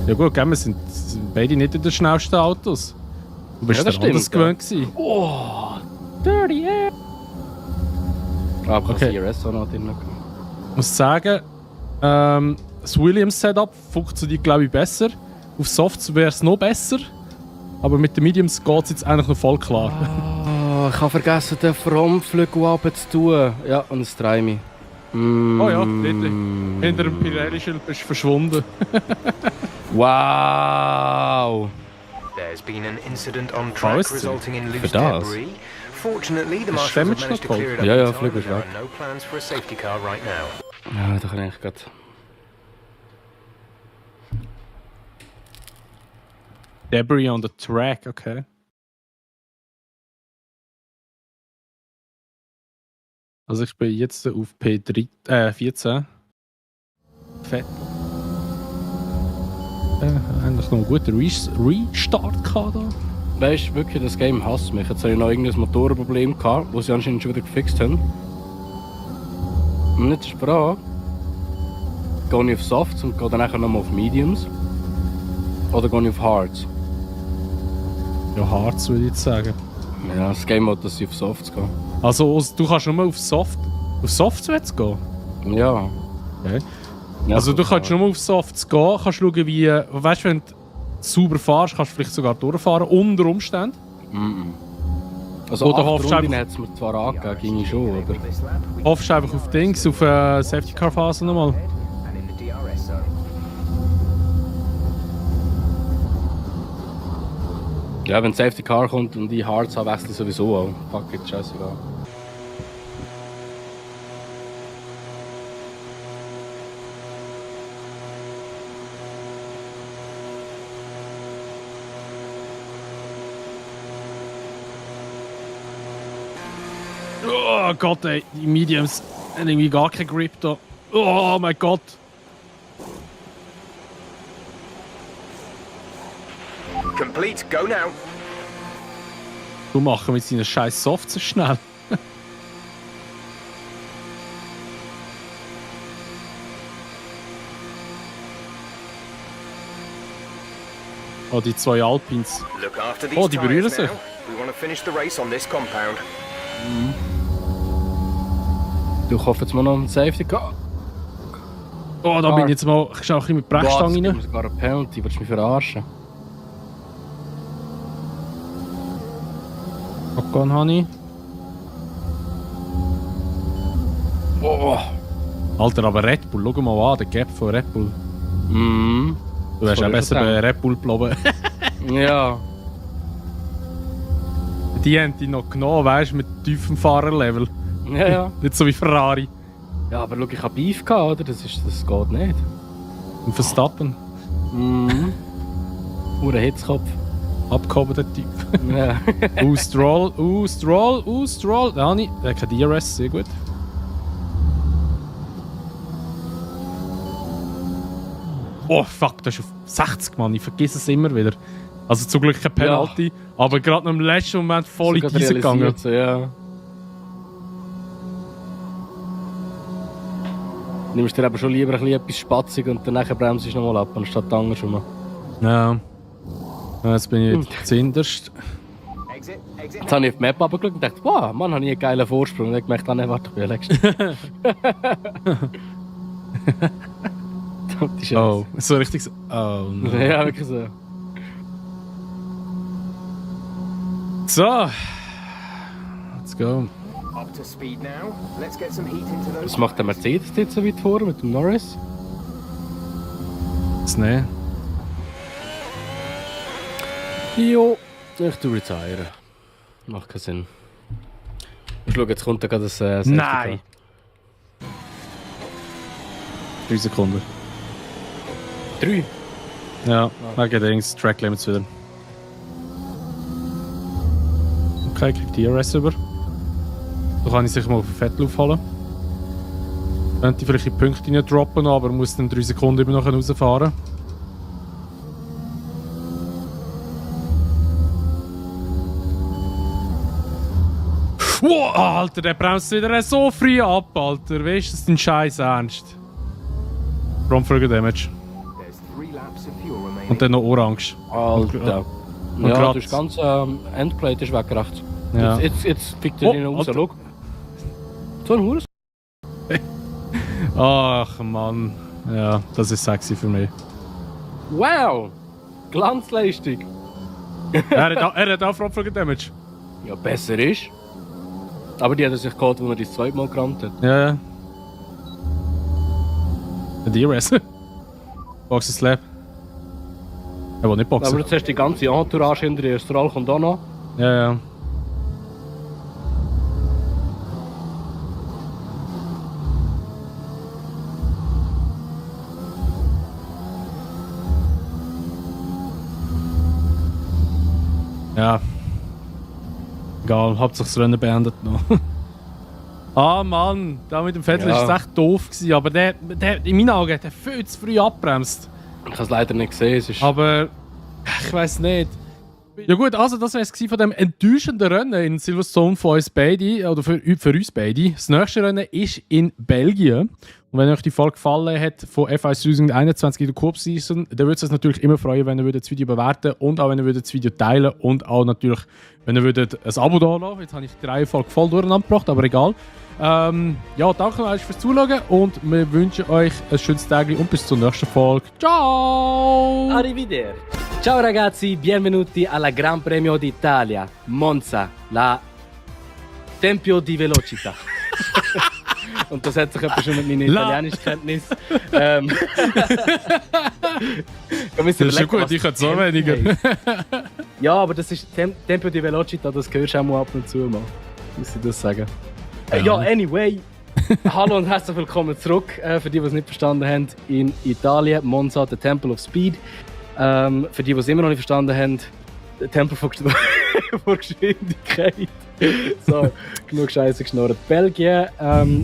Ja gut, gell, wir sind beide nicht in den schnellsten Autos. Du bist Ja, das ja anders stimmt, gewöhnt gewesen. Oh, dirty air. Aber Okay. CRS auch noch drin. Ich muss sagen, das Williams-Setup funktioniert, glaube ich, besser. Auf Softs wäre es noch besser. Aber mit den Mediums geht es jetzt eigentlich noch voll klar. Oh, ich habe vergessen, den Frontflügel runter zu tun. Ja, und es dreht mich. Oh ja, hinter dem Pirelli-Schild bist du verschwunden. Wow! There's been an incident on Oh, track ist sie? resulting in loose Für das? debris. Fortunately, the Ist marshals have Damage managed to noch clear it Ja, up ja, in time, Flügel and ist there are weg. no plans for a safety car right now. Ja, da kann ich gerade. Debris on the track, okay. Also ich bin jetzt auf P14. Fett. Eigentlich noch einen guten Restart gehabt da. Weißt du, wirklich, das Game hasst mich. Jetzt habe ich noch irgendein Motorenproblem gehabt, das sie anscheinend schon wieder gefixt haben. Und jetzt ist die Frage, gehe ich auf Softs und gehe dann nachher nochmal auf Mediums? Oder gehe ich auf Hards? Ja, Harz würde ich jetzt sagen. Ja, das Game hat, dass ich auf Softs gehe. Also du kannst nur auf Softs jetzt gehen? Ja. Okay. Ja, Also du auf kannst Hard. nur auf Softs gehen, kannst schauen wie, weißt du, wenn du sauber fährst, kannst du vielleicht sogar durchfahren, unter Umständen. Also Oder 8 hoffst du Runden einfach- hat es mir zwar angegeben, ging ich schon, aber... Hoffst du einfach auf Dings, auf Safety Car Phase nochmal. And in the DRS zone. Ja, wenn Safety Car kommt und ich Hards habe, wechsle ich sowieso auch. Fuck it, scheißegal. Oh Gott, ey, die Mediums haben irgendwie gar keinen Grip da. Oh mein Gott. Complete, go now. Du machen mit seinen scheiß Softs so schnell. Oh, die zwei Alpins. Look after these Oh, die berühren tires sich. now. We want to finish the race on this compound. Du hoffst jetzt mal noch einen Safety Car. Oh, da bin ich jetzt mal. Ich schau ein bisschen mit Brechstange rein. rein. Sogar eine Penalty, willst du mich verarschen? Popcorn Honey. Oh. Alter, aber Red Bull, schau mal an, der Gap von Red Bull. Mhm. Du hast Voll auch besser bei Red Bull bleiben. Ja. Die haben die noch genommen, weißt du, mit tiefem Fahrerlevel. Ja, ja. Nicht so wie Ferrari. Ja, aber schau, ich habe Beef gehabt, oder? Das geht nicht. Und Verstappen. Mhm. Pure Hitzkopf. Abgehoben, der Typ. Ja. Stroll. Stroll. Dani, der hat kein DRS, sehr gut. Oh fuck, das ist auf 60, Mann. Ich vergesse es immer wieder. Also zum Glück keine Penalty, aber gerade noch im letzten Moment voll in diese gegangen. So, ja. Nimmst dir aber schon lieber ein bisschen etwas spatzig und danach bremst du nochmal ab, anstatt andersrum. Ja. Jetzt bin ich zuhinterst. Exit, exit. Jetzt habe ich auf die Map runtergeschaut und dachte, wow, Mann, habe ich einen geilen Vorsprung. Und ich gemerkt, nein, warte, ich bin der Letzte. Oh, so richtig so. Oh no. Ja, wirklich so. So. Let's go. Up to speed now. Let's get some heat into those. Was macht der Mercedes jetzt so weit vor mit dem Norris? Das ne. Jo, ich tu retire. Macht keinen Sinn. Ich schau, jetzt kommt da gerade das Safety Nein! 3 Sekunden. Car. 3? Ja, wegen Dings, Track Limits wieder. Okay, kriegt DRS über. Da kann ich sicher mal auf Vettel aufholen. Könnte ich vielleicht die Punkte nicht droppen, aber muss dann 3 Sekunden immer noch rausfahren. Wow, Alter, der bremst wieder so früh ab, Alter. Weißt du, das ist dein Scheiß Ernst? Frontflügel Damage. There's 3 laps of fuel remaining. Und dann noch orange. Alter. Und Ja, grad- das ganze Endplate ist weggerecht. Ja. Jetzt fickt er ihn raus, Alter. schau. So ein Hures. Ach Mann. Ja, das ist sexy für mich. Wow! Glanzleistung. Er hat auch Frontflügel Damage. Ja, besser ist. Aber die hat er sich geholt, als er das zweite Mal gerammt hat. Ja, ja. Ein DRS. Boxen Slap. Er will nicht boxen. Aber jetzt hast du die ganze Entourage hinter dir. Stroll kommt auch noch. Ja, ja. Ja. Egal, Hauptsache das Rennen beendet noch. Ah Mann, da mit dem Vettel Ja. ist es echt doof gewesen, aber der in meinen Augen hat er viel zu früh abbremst. Ich habe es leider nicht gesehen. Es ist Aber ich weiß nicht. Ja gut, also das wäre es von dem enttäuschenden Rennen in Silverstone von uns beide, oder für uns beide. Das nächste Rennen ist in Belgien. Und wenn euch die Folge gefallen hat von F1 2021 in der Cup Season, dann würde es uns natürlich immer freuen, wenn ihr das Video bewerten und auch wenn ihr das Video teilen und auch natürlich, wenn ihr ein Abo da lassen. Jetzt habe ich die Reihenfolge voll durcheinander gebracht, aber egal. Ja, danke euch fürs Zuschauen und wir wünschen euch ein schönes Tag und bis zur nächsten Folge. Ciao! Arrivederci. Ciao ragazzi, benvenuti alla Gran Premio d'Italia, Monza, la Tempio di Velocità. Und das hat sich etwa schon mit meinen Italienischkenntnissen. Da müsst ihr Das ist schon überlegen, gut, was ich kann so Tempo weniger. heisst. Ja, aber das ist Tempio di Velocità, das hörst du auch mal ab und zu mal. Muss ich das sagen? Ja, anyway. Hallo und herzlich willkommen zurück. Für die, die es nicht verstanden haben, in Italien, Monza, der Temple of Speed. Für die, die es immer noch nicht verstanden haben, der Tempel von von Geschwindigkeit. So, genug Scheiße geschnurrt. Belgien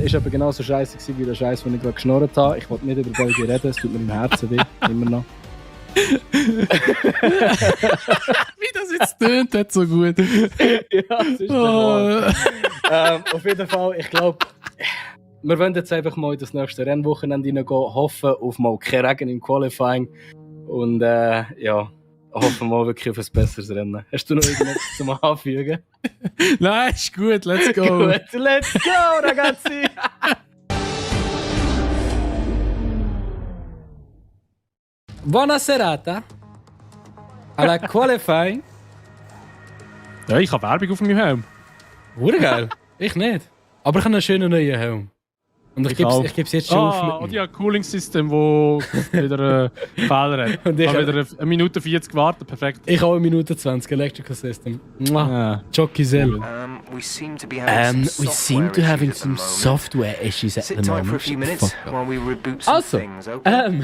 ist aber genauso scheiße gewesen wie der Scheiß, den ich gerade geschnurrt habe. Ich wollte nicht über Belgien reden, es tut mir im Herzen weh, immer noch. Wie das jetzt tönt, hat so gut. Ja, das ist der Wahl. Auf jeden Fall, ich glaube, wir wollen jetzt einfach mal in das nächste Rennwochenende hineingehen, hoffen auf mal kein Regen im Qualifying und ja, hoffen mal wirklich auf ein besseres Rennen. Hast du noch irgendwas zum Anfügen? Nein, ist gut, let's go. Gut, let's go, ragazzi! Buona serata alla Qualifying. Ja, ich habe Werbung auf meinem Helm. Geil. Ich nicht. Aber ich habe einen schönen neuen Helm. Und ich gebe es jetzt schon auf. Und ich habe ein Cooling-System, das wieder Fehler hat. Und ich ich habe wieder 1 Minute 40 gewartet, perfekt. Ich habe 1 Minute 20 Electrical System. Jockey selber. We seem to be having some software issues at the Sit tight for a moment. few minutes while we reboot some Also, things, okay?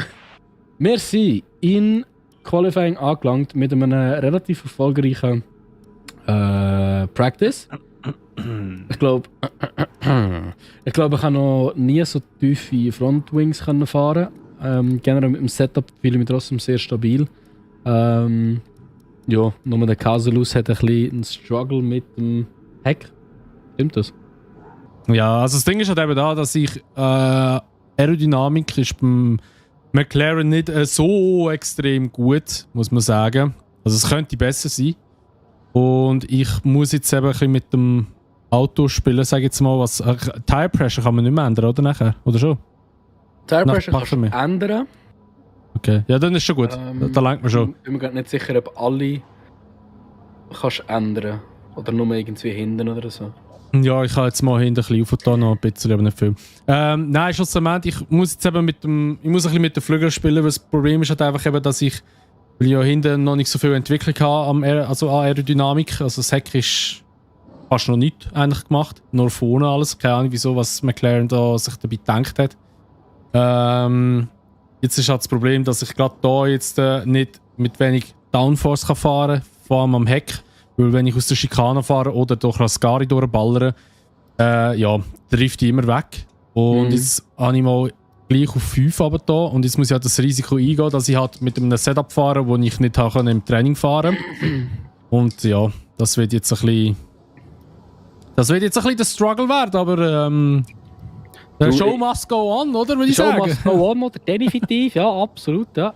wir sind in Qualifying angelangt mit einem relativ erfolgreichen Practice. Ich glaube, ich habe noch nie so tiefe Frontwings fahren. Generell mit dem Setup fühle ich mich trotzdem sehr stabil. Ja, nur der Casalus hat ein bisschen einen Struggle mit dem Heck. Stimmt das? Ja, also das Ding ist halt eben da, dass ich Aerodynamik ist beim McLaren nicht so extrem gut, muss man sagen. Also es könnte besser sein. Und ich muss jetzt eben ein bisschen mit dem Auto spielen, sage ich jetzt mal, was. Tire Pressure kann man nicht mehr ändern, oder nachher? Oder schon? Tire Pressure kannst du ändern. Okay, ja, dann ist schon gut. Da langt man schon. Ich bin mir gerade nicht sicher, ob alle kannst ändern. Oder nur irgendwie hinten oder so. Ja, ich habe jetzt mal hinten ein bisschen aufgetan, noch ein bisschen, aber nicht viel. Nein, schlussendlich, ich muss jetzt eben ich muss ein bisschen mit den Flügeln spielen, weil das Problem ist halt einfach eben, dass ich ja hinten noch nicht so viel Entwicklung habe an Aerodynamik. Also das Heck ist fast noch nicht eigentlich gemacht, nur vorne alles. Keine Ahnung, wieso, was McLaren da sich dabei gedacht hat. Jetzt ist halt das Problem, dass ich gerade da jetzt nicht mit wenig Downforce kann fahren kann, vor allem am Heck. Weil wenn ich aus der Schikane fahre oder durch Ascari durchballere, ja, trifft die immer weg. Und jetzt habe ich mal gleich auf 5 aber da und jetzt muss ich halt das Risiko eingehen, dass ich halt mit einem Setup fahre, das ich nicht im Training fahren kann. Und ja, das wird jetzt ein bisschen der Struggle werden, aber der Show must go on, oder? Würde ich sagen. Show must go on, oder? Definitiv, ja, absolut, ja.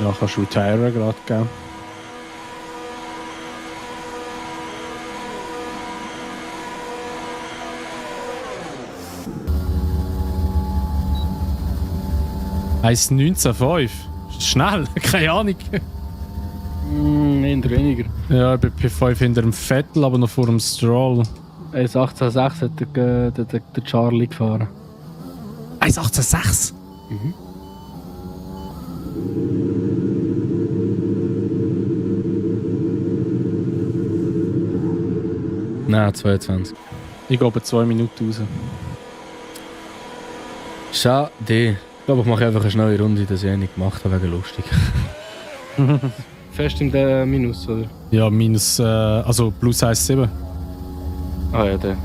Ja, kannst du retiren gerade, gell? Heißt 19,5. Schnell, keine Ahnung. Eher weniger. Ja, ich bin P5 hinter dem Vettel, aber noch vor dem Stroll. 1,18,6 hat der Charlie gefahren. 1,18,6? Mhm. Nein, 22. Ich gehe bei 2 Minuten raus. Schade. Ich glaube, ich mache einfach eine schnelle Runde, das ich nicht gemacht habe, wegen lustig. Fest in der Minus, oder? Ja, minus, also plus 1,7. Ah ja, der.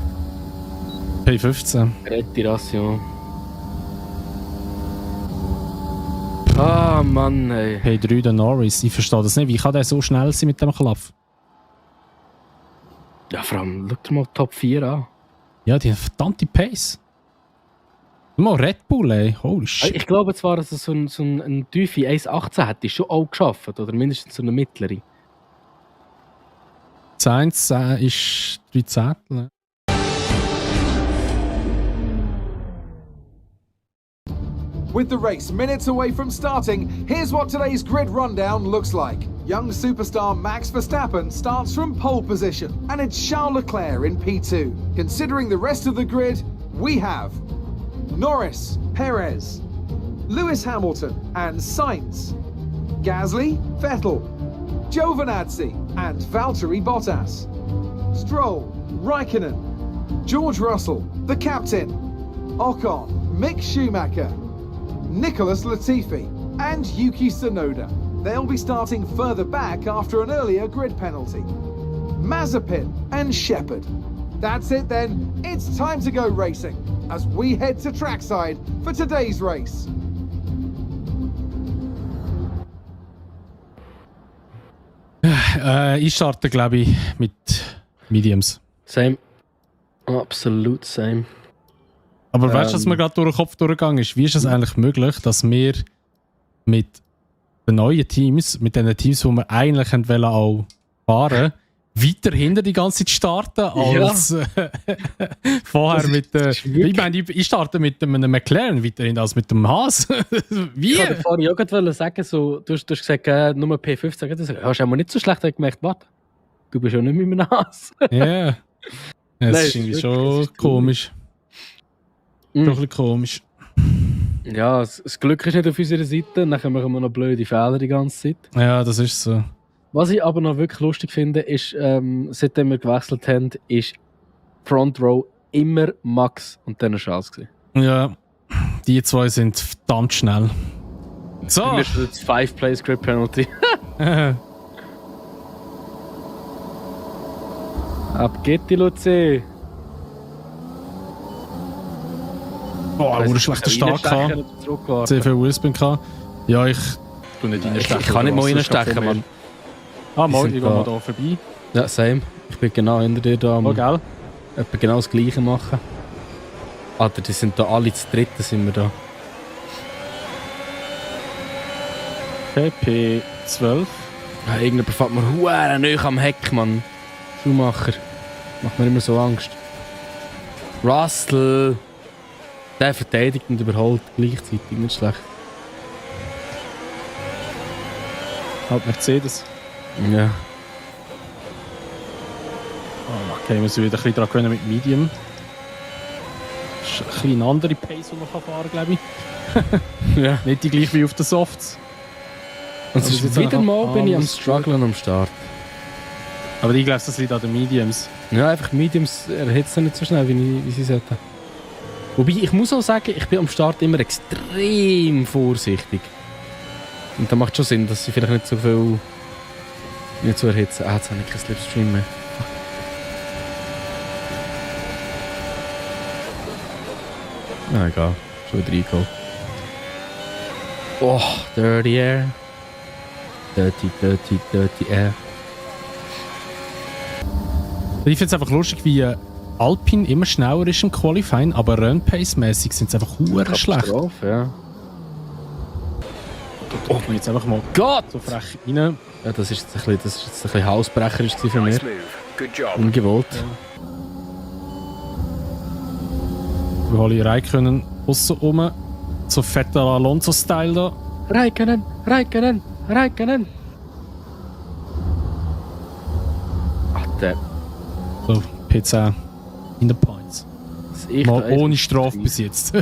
P15. Retiration. Ah, Mann, ey. P3 der Norris. Ich verstehe das nicht. Wie kann der so schnell sein mit dem Klaff? Ja, vor allem, schau dir mal Top 4 an. Ja, die haben verdammte Pace. Mal Red Bull, ey. Holy shit. Ich glaube zwar, dass so ein tiefe 1,18 hätte ich schon auch geschafft. Oder mindestens so eine mittlere. 1 ist 3 Zettel. With the race minutes away from starting, here's what today's grid rundown looks like. Young superstar Max Verstappen starts from pole position, and it's Charles Leclerc in P2. Considering the rest of the grid, we have Norris, Perez, Lewis Hamilton and Sainz, Gasly, Vettel, Giovinazzi and Valtteri Bottas, Stroll, Raikkonen, George Russell, the captain, Ocon, Mick Schumacher, Nicholas Latifi, and Yuki Tsunoda. They'll be starting further back after an earlier grid penalty. Mazepin and Shepherd. That's it then, it's time to go racing as we head to trackside for today's race. Ich starte, glaube ich, mit Mediums. Same. Absolut same. Aber weißt du, was mir gerade durch den Kopf durchgegangen ist? Wie ist es eigentlich möglich, dass wir mit den neuen Teams, mit den Teams, die wir eigentlich auch fahren, weiter hinter die ganze Zeit starten als vorher mit ich meine, ich starte mit einem McLaren weiterhin als mit dem Haas. Wie? Ich wollte vorhin auch gerade sagen, so, du hast gesagt, nur P15. Du hast auch nicht so schlecht gemerkt, warte, du bist ja nicht mit einem Haas. Ja. Das ist irgendwie schon komisch. Schon ein bisschen komisch. Ja, das Glück ist nicht auf unserer Seite, nachher machen wir noch blöde Fehler die ganze Zeit. Ja, das ist so. Was ich aber noch wirklich lustig finde, ist, seitdem wir gewechselt haben, ist Front Row immer Max und dann Charles gewesen. Ja, die zwei sind verdammt schnell. So! Das ist 5 Plays Grip Penalty. Ab geht die Luzi. Boah, wurde schlechter Start gehabt. Sehr viel Whispering gehabt. Ja, ich tu nicht reinstechen. Ich kann nicht mal reinstechen, Mann. Ah, mal, ich gehe mal da vorbei. Ja, same. Ich bin genau hinter dir da. Oh, gell? Etwa genau das Gleiche machen. Alter, die sind da alle zu dritten, sind wir da. PP12. Ja, irgendjemand fährt mir huere nahe am Heck, Mann. Schumacher. Macht mir immer so Angst. Russell. Der verteidigt und überholt gleichzeitig. Nicht schlecht. Halt Mercedes. Ja. Okay, wir müssen wieder ein bisschen daran gewöhnen mit Medium. Das ist ein bisschen eine andere Pace, die man fahren kann, glaube ich. Ja. Nicht die gleiche wie auf den Softs. Und es ist wieder mal bin ich am Strugglen am Start. Aber ich glaube, das liegt an den Mediums. Ja, einfach Mediums erhitzt nicht so schnell, wie sie sollten. Wobei, ich muss auch sagen, ich bin am Start immer extrem vorsichtig. Und da macht schon Sinn, dass sie vielleicht nicht so viel... nicht so erhitzen. Ah, jetzt habe ich keinen Slipstream mehr. Na egal, schon wieder reingeholt. Oh, Dirty Air. Dirty Air. Ich finde es einfach lustig, wie Alpine immer schneller ist im Qualifying, aber Run-Pace-mäßig sind sie einfach hure schlecht. Ja. Oh, ich jetzt einfach mal Gott! so frech rein. Ja, das ist jetzt ein bisschen hausbrecherisch für mich. Nice move. Good job. Ungewollt. Wir holen Räikkönen aussen rum. So fetter Alonso-Style da. Räikkönen! Ach, der... So, P10 in den Points. Mal ohne Strafe bis jetzt.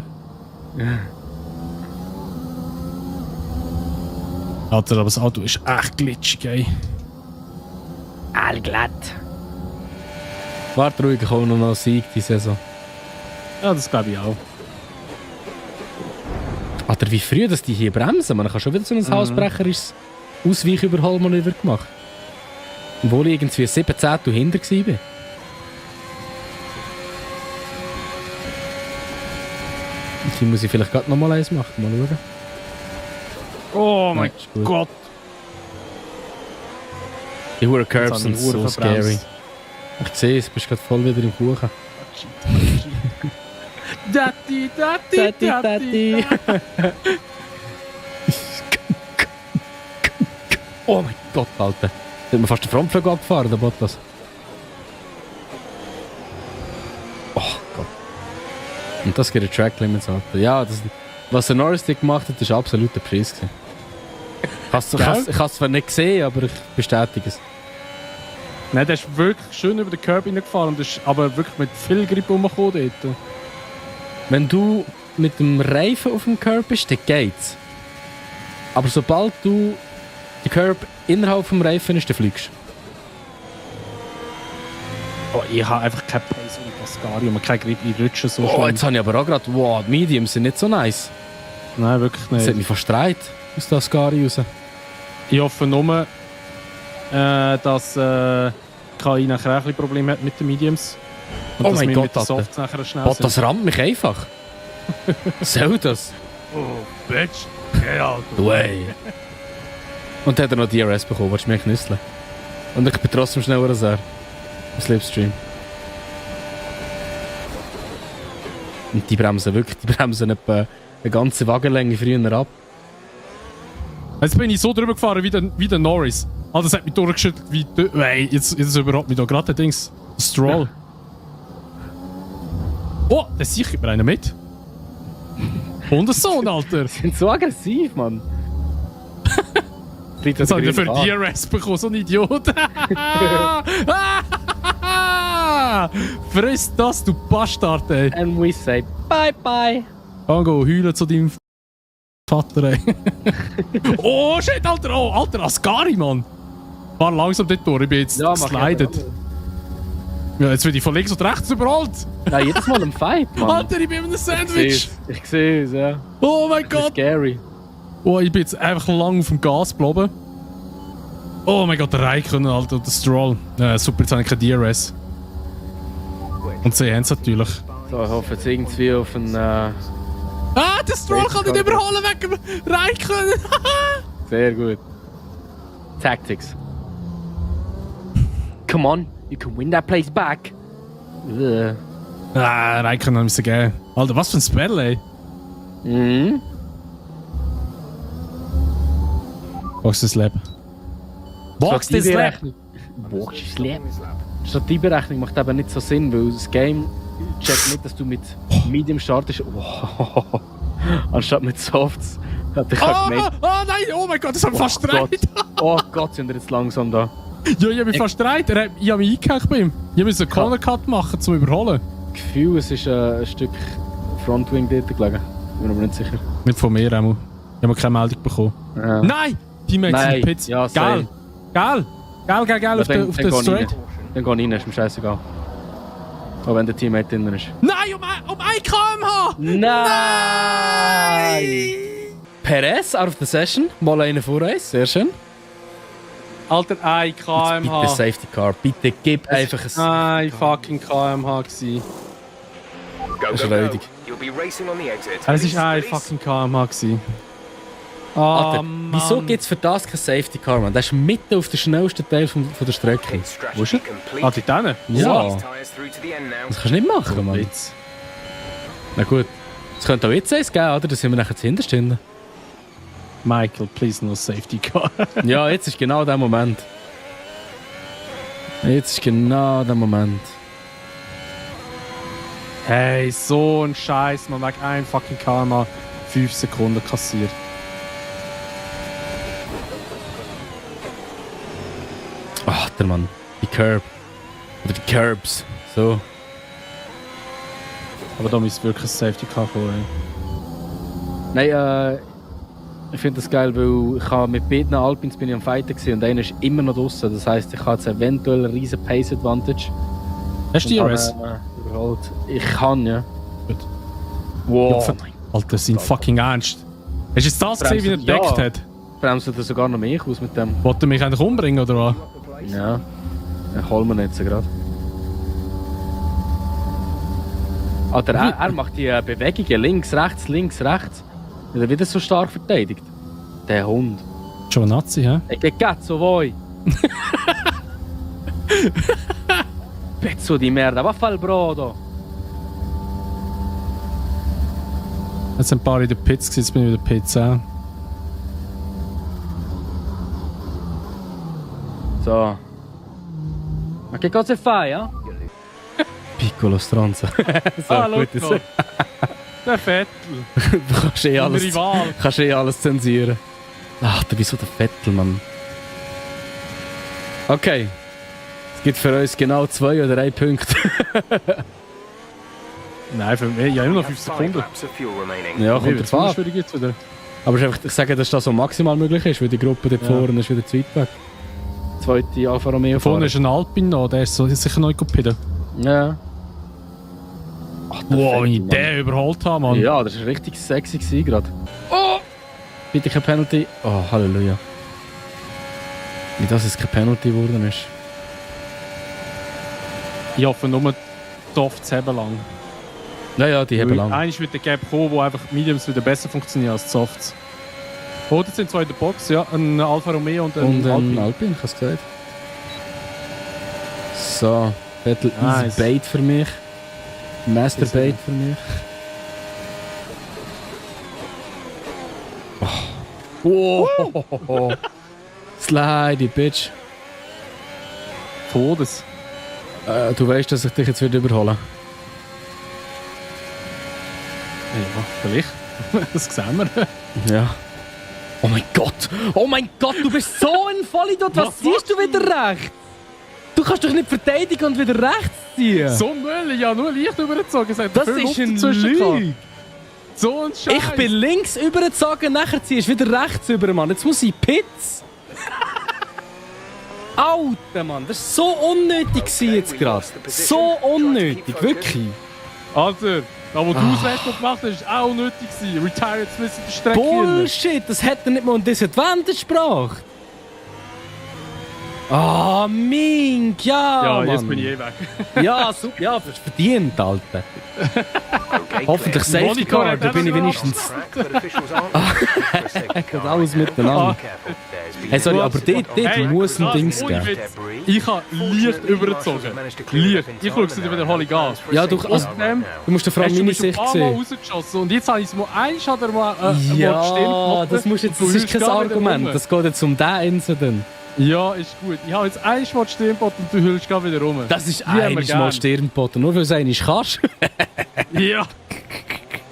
Alter, aber das Auto ist echt glitschig, ey. Allglatt. Warte ruhig, ich hole noch einen Sieg die Saison. Ja, das glaube ich auch. Alter, wie früh dass die hier bremsen. Man kann schon wieder so ein hausbrecherisches Ausweichüberholmanöver gemacht. Obwohl ich irgendwie 17 hinter war. Die muss ich vielleicht gerade noch mal eins machen. Mal schauen. Oh mein Gott. Die Huren Curbs sind so scary. Ich sehe es, bist gerade voll wieder im Kuchen. Dati. Oh mein Gott, Alter. Da hat mir fast den Frontflügel abgefahren, der Bottas. Oh Gott. Und das geht der Track Limits, Alter. Ja, das, was der Norris gemacht hat, war absoluter Preis. Ich habe es zwar nicht gesehen, aber ich bestätige es. Nein, der ist wirklich schön über den Curb hineingefahren und ist aber wirklich mit viel Grip rumgekommen dort. Wenn du mit dem Reifen auf dem Curb bist, dann geht's. Aber sobald du den Curb innerhalb vom Reifen ist, dann fliegst du. Oh, ich habe einfach keine Pace und Ascari und kein Grip, ich rutsche so Oh, schnell. jetzt habe ich aber auch gerade... Wow, die Mediums sind nicht so nice. Nein, wirklich Das hat nicht. mich verstreit aus der Ascari raus. Ich hoffe nur, dass KI nachher auch ein bisschen Probleme hat mit den Mediums. Und Oh dass mein wir Gott, mit den Alter. Softs nachher schnell Gott, das rammt mich einfach. Soll das? Oh, Bitch. Ja, Alter. Way. Und dann hat er noch DRS bekommen, willst du mich knüsseln? Und ich bin trotzdem schneller als er. Im Slipstream. Und die bremsen etwa eine ganze Wagenlänge früher ab. Jetzt bin ich so drüber gefahren wie der Norris. Also das hat mich durchgeschüttelt wie... Hey, jetzt überhaupt mich da gerade der Dings. Stroll. Oh, der Sieg gibt mir einen mit. Und ein Sohn, Alter. Die sind so aggressiv, Mann. Jetzt habe ich für DRS bekommen, so ein Idiot. Friss das, du Bastard, ey. And we say bye bye. Go heulen zu deinem Vater, ey. Oh, shit, Alter. Oh, Alter, Ascari, Mann. Fahr langsam dort durch, ich bin jetzt geslidet. Ja, jetzt werde ich von links und rechts überholt. Nein, jedes Mal im Fight, Mann. Alter, ich bin in einem Sandwich. Ich sehe es, ja. Oh mein Das ist Gott. scary. Oh, ich bin jetzt einfach lang auf dem Gas geblieben. Oh mein Gott, der Raikkonen, Alter, der Stroll. Super, jetzt habe ich kein DRS. Und sie haben es natürlich. So, ich hoffe jetzt irgendwie auf einen... Ah, der Stroll kann nicht überholen wegen dem Raikkonen. Sehr gut. Tactics. Come on, you can win that place back. Ah, Raikkonen müssen gehen. Alter, was für ein Spell, ey. Mhm. Box das Leben. Box das Leben. Box das Leben. Strategieberechnung macht eben nicht so Sinn, weil das Game checkt nicht, dass du mit Medium startest. Oh. Anstatt mit Softs. Hat ich gemeint. Oh nein, oh mein Gott, das hat mich fast gereiht. Oh Gott, sind wir jetzt langsam da. Ja, ich habe mich fast gereiht. Ich habe mich eingehackt bei ihm. Ich musste einen Corner Cut machen, zum Überholen. Gefühl, es ist ein Stück Frontwing dort gelegen. Ich bin aber nicht sicher. Nicht von mir, Emu. Ich habe keine Meldung bekommen. Ja. Nein! Teammates Nein, in den Pits. ja, Geil! Geil! Geil, auf der Straight. Dann geh rein, ist mir scheißegal. Auch wenn der Teammate drin ist. Nein, um 1 km/h! Nein! Perez out of the session. Mal einen vor uns, sehr schön. Alter, 1 Bitte km/h. Safety Car, bitte gib einfach ein... 1 fucking km/h gewesen. Das ist räudig. You'll be racing on the exit. Es war 1 fucking km/h gewesen. Alter, Mann. wieso gibt es für das kein Safety Car, man? Das ist mitten auf dem schnellsten Teil von der Strecke. Wo ist er? Ah, die Dänen? Ja. Tires through to the end now. Das kannst du nicht machen, Mann. Witz. Na gut. Es könnte auch jetzt eins geben, oder? Da sind wir nachher zuhinterst hinten. Michael, please no safety car. Ja, jetzt ist genau der Moment. Jetzt ist genau der Moment. Hey, so ein Scheiß, man wegen 1 fucking km/h 5 Sekunden kassiert. Ach, der Mann. Die Curb. Oder die Curbs. So. Aber da müsste wirklich ein Safety Car kommen. Nein, ich finde das geil, weil ich mit beiden Alpins bin ich am Fighten gewesen und einer ist immer noch draussen. Das heisst, ich habe jetzt eventuell eine riesen Pace Advantage. Hast du DRS? Überholt. Ich kann, ja. Gut. Wow. Alter, das sind fucking ernst. Hast du jetzt das gesehen, wie er Ja. gedeckt hat? Bremst du sogar noch mehr aus mit dem? Wollte er mich eigentlich umbringen, oder was? Ja. Ich hol mir jetzt gerade. Alter, er macht die Bewegungen links, rechts. Wird er wieder so stark verteidigt. Der Hund. Schon ein Nazi, hä? E che cazzo vuoi? Pezzo di merda, va a fare il brodo! Jetzt sind ein paar in den Pits gewesen, jetzt bin ich wieder Pits auch. So. Ma che cosa fai, eh? Piccolo stronzo. So, gut, das, Der Vettel. du kannst eh alles, Rival. kannst eh alles zensieren. Ach, wieso der Vettel, Mann? Okay. Es gibt für uns genau 2 oder 1 Punkte. Nein, für mich, ja, nur noch 5 5 Sekunden. laps of fuel remaining. Ja, kommt Wird drauf an. schwierig jetzt wieder. Aber es ist einfach, ich sage, dass das so maximal möglich ist, weil die Gruppe dort vorne ist wieder zu weit weg. zweite Alfa Romeo Vorne fahren. ist ein Alpine noch, der ist so sicher neu gepieden. Ja. Ach, der Wow, wenn ich Fette, den überholt habe, Mann. Ja, das war richtig sexy gerade. Oh! Bitte kein Penalty. Oh, Halleluja. Wie das jetzt kein Penalty geworden ist. Ich hoffe nur, die Softs haben lang. Ja, die haben lang. Eigentlich wird der Gap kommen, wo einfach Mediums wieder besser funktionieren als die Softs. Oder sind zwei in der Box, ja. Ein Alfa Romeo und ein Alpine. Alpine, ich habe es gesagt. So, Battle Nice. easy Bait für mich. Master Bait für mich. Oh. Wow. Slidey, Bitch. Todes. Du weißt, dass ich dich jetzt wieder überholen. Ja, vielleicht. Das sehen wir. Ja. Oh mein Gott, du bist so ein Vollidiot. Was ziehst du wieder rechts? Du kannst doch nicht verteidigen und wieder rechts ziehen. So Müll, ja, nur leicht übergezogen. Es hat Das viel ist ein Luft dazwischen gehabt. Lüge. So ein Scheiß. Ich bin links übergezogen, nachher ziehst du wieder rechts über, Mann. Jetzt muss ich Pits. Alter, Mann, das war so unnötig jetzt gerade. So unnötig, wirklich. Alter, da wo du das letzte Mal gemacht hast, war auch nötig gewesen. Retired Smith in der Strecke. Bullshit, das hätte nicht mal ein Disadvantage gebracht. Ah, Mink, ja, Ja, Mann. jetzt bin ich eh weg. Ja, super, ja, das ist verdient, Alter. Okay, Hoffentlich clear. Safety Car, da bin ich wenigstens... Track, but officials aren't looking for a safety car alles right now. miteinander. Careful, there's been Hey, sorry, aber dort Hey, muss ein das Dings ohne geben. Witz. Ich habe leicht übergezogen. Leicht. Ich schaue es dir wieder Holly an. Ja, du, also, Außerdem du musst vor allem hast du meine mich schon ein Sicht paar Mal sehen. rausgeschossen und jetzt habe ich es mal eins oder mal Ja, das musst jetzt, das ist kein Argument. Das Das geht jetzt um diesen Incident. ja, ist gut. Ich habe jetzt eins Mal Stirnbot und du hüllst gerade wieder rum. Das ist Die haben wir einiges gern. Mal Stirnboten. Nur weil du es einmal kannst. Ja.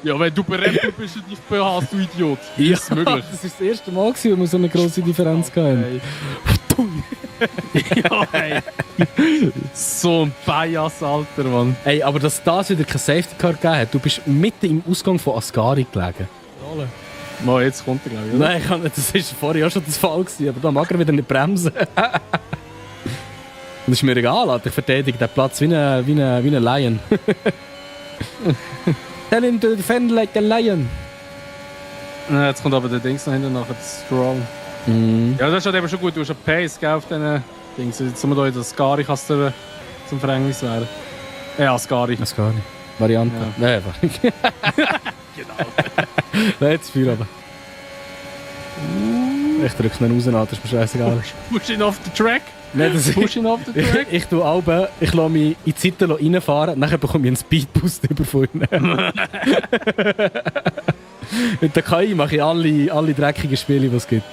Ja, wenn du berempelt bist und dich hast, du Idiot. Wie ist es möglich? Das ist das erste Mal, wo wir so eine grosse Differenz hatten. Ja, ey. So ein Bias, Alter, Mann. Ey, aber dass das wieder kein Safety Car gegeben hat, du bist mitten im Ausgang von Ascari gelegen. Mal, jetzt kommt er, glaube ich. Oder? Nein, das war vorher auch schon der Fall gewesen, aber da mag er wieder nicht bremsen. Und ist mir egal, Alter. Ich verteidige den Platz wie ein Lion. Tell him to defend like a lion. Jetzt kommt aber der Dings noch hinten nachher, das Stroll. Ja, das ist halt eben schon gut. Du hast einen Pace, gell, auf diesen Dings. Jetzt sind wir da in der Ascari, kannst du zum Verhängnis werden. Ja, Ascari. Ascari. Variante. Ja. Nein, genau. Nein, jetzt Feuer aber. Ich drücke ihn raus, das ist mir scheißegal. Push ihn off the track. Nein, das Push ihn off the track. ich tue Alben, ich lasse mich in die Zeiten reinfahren, nachher bekomme ich einen Speedboost über von ihnen. Mit der KI mache ich alle dreckigen Spiele, die es gibt.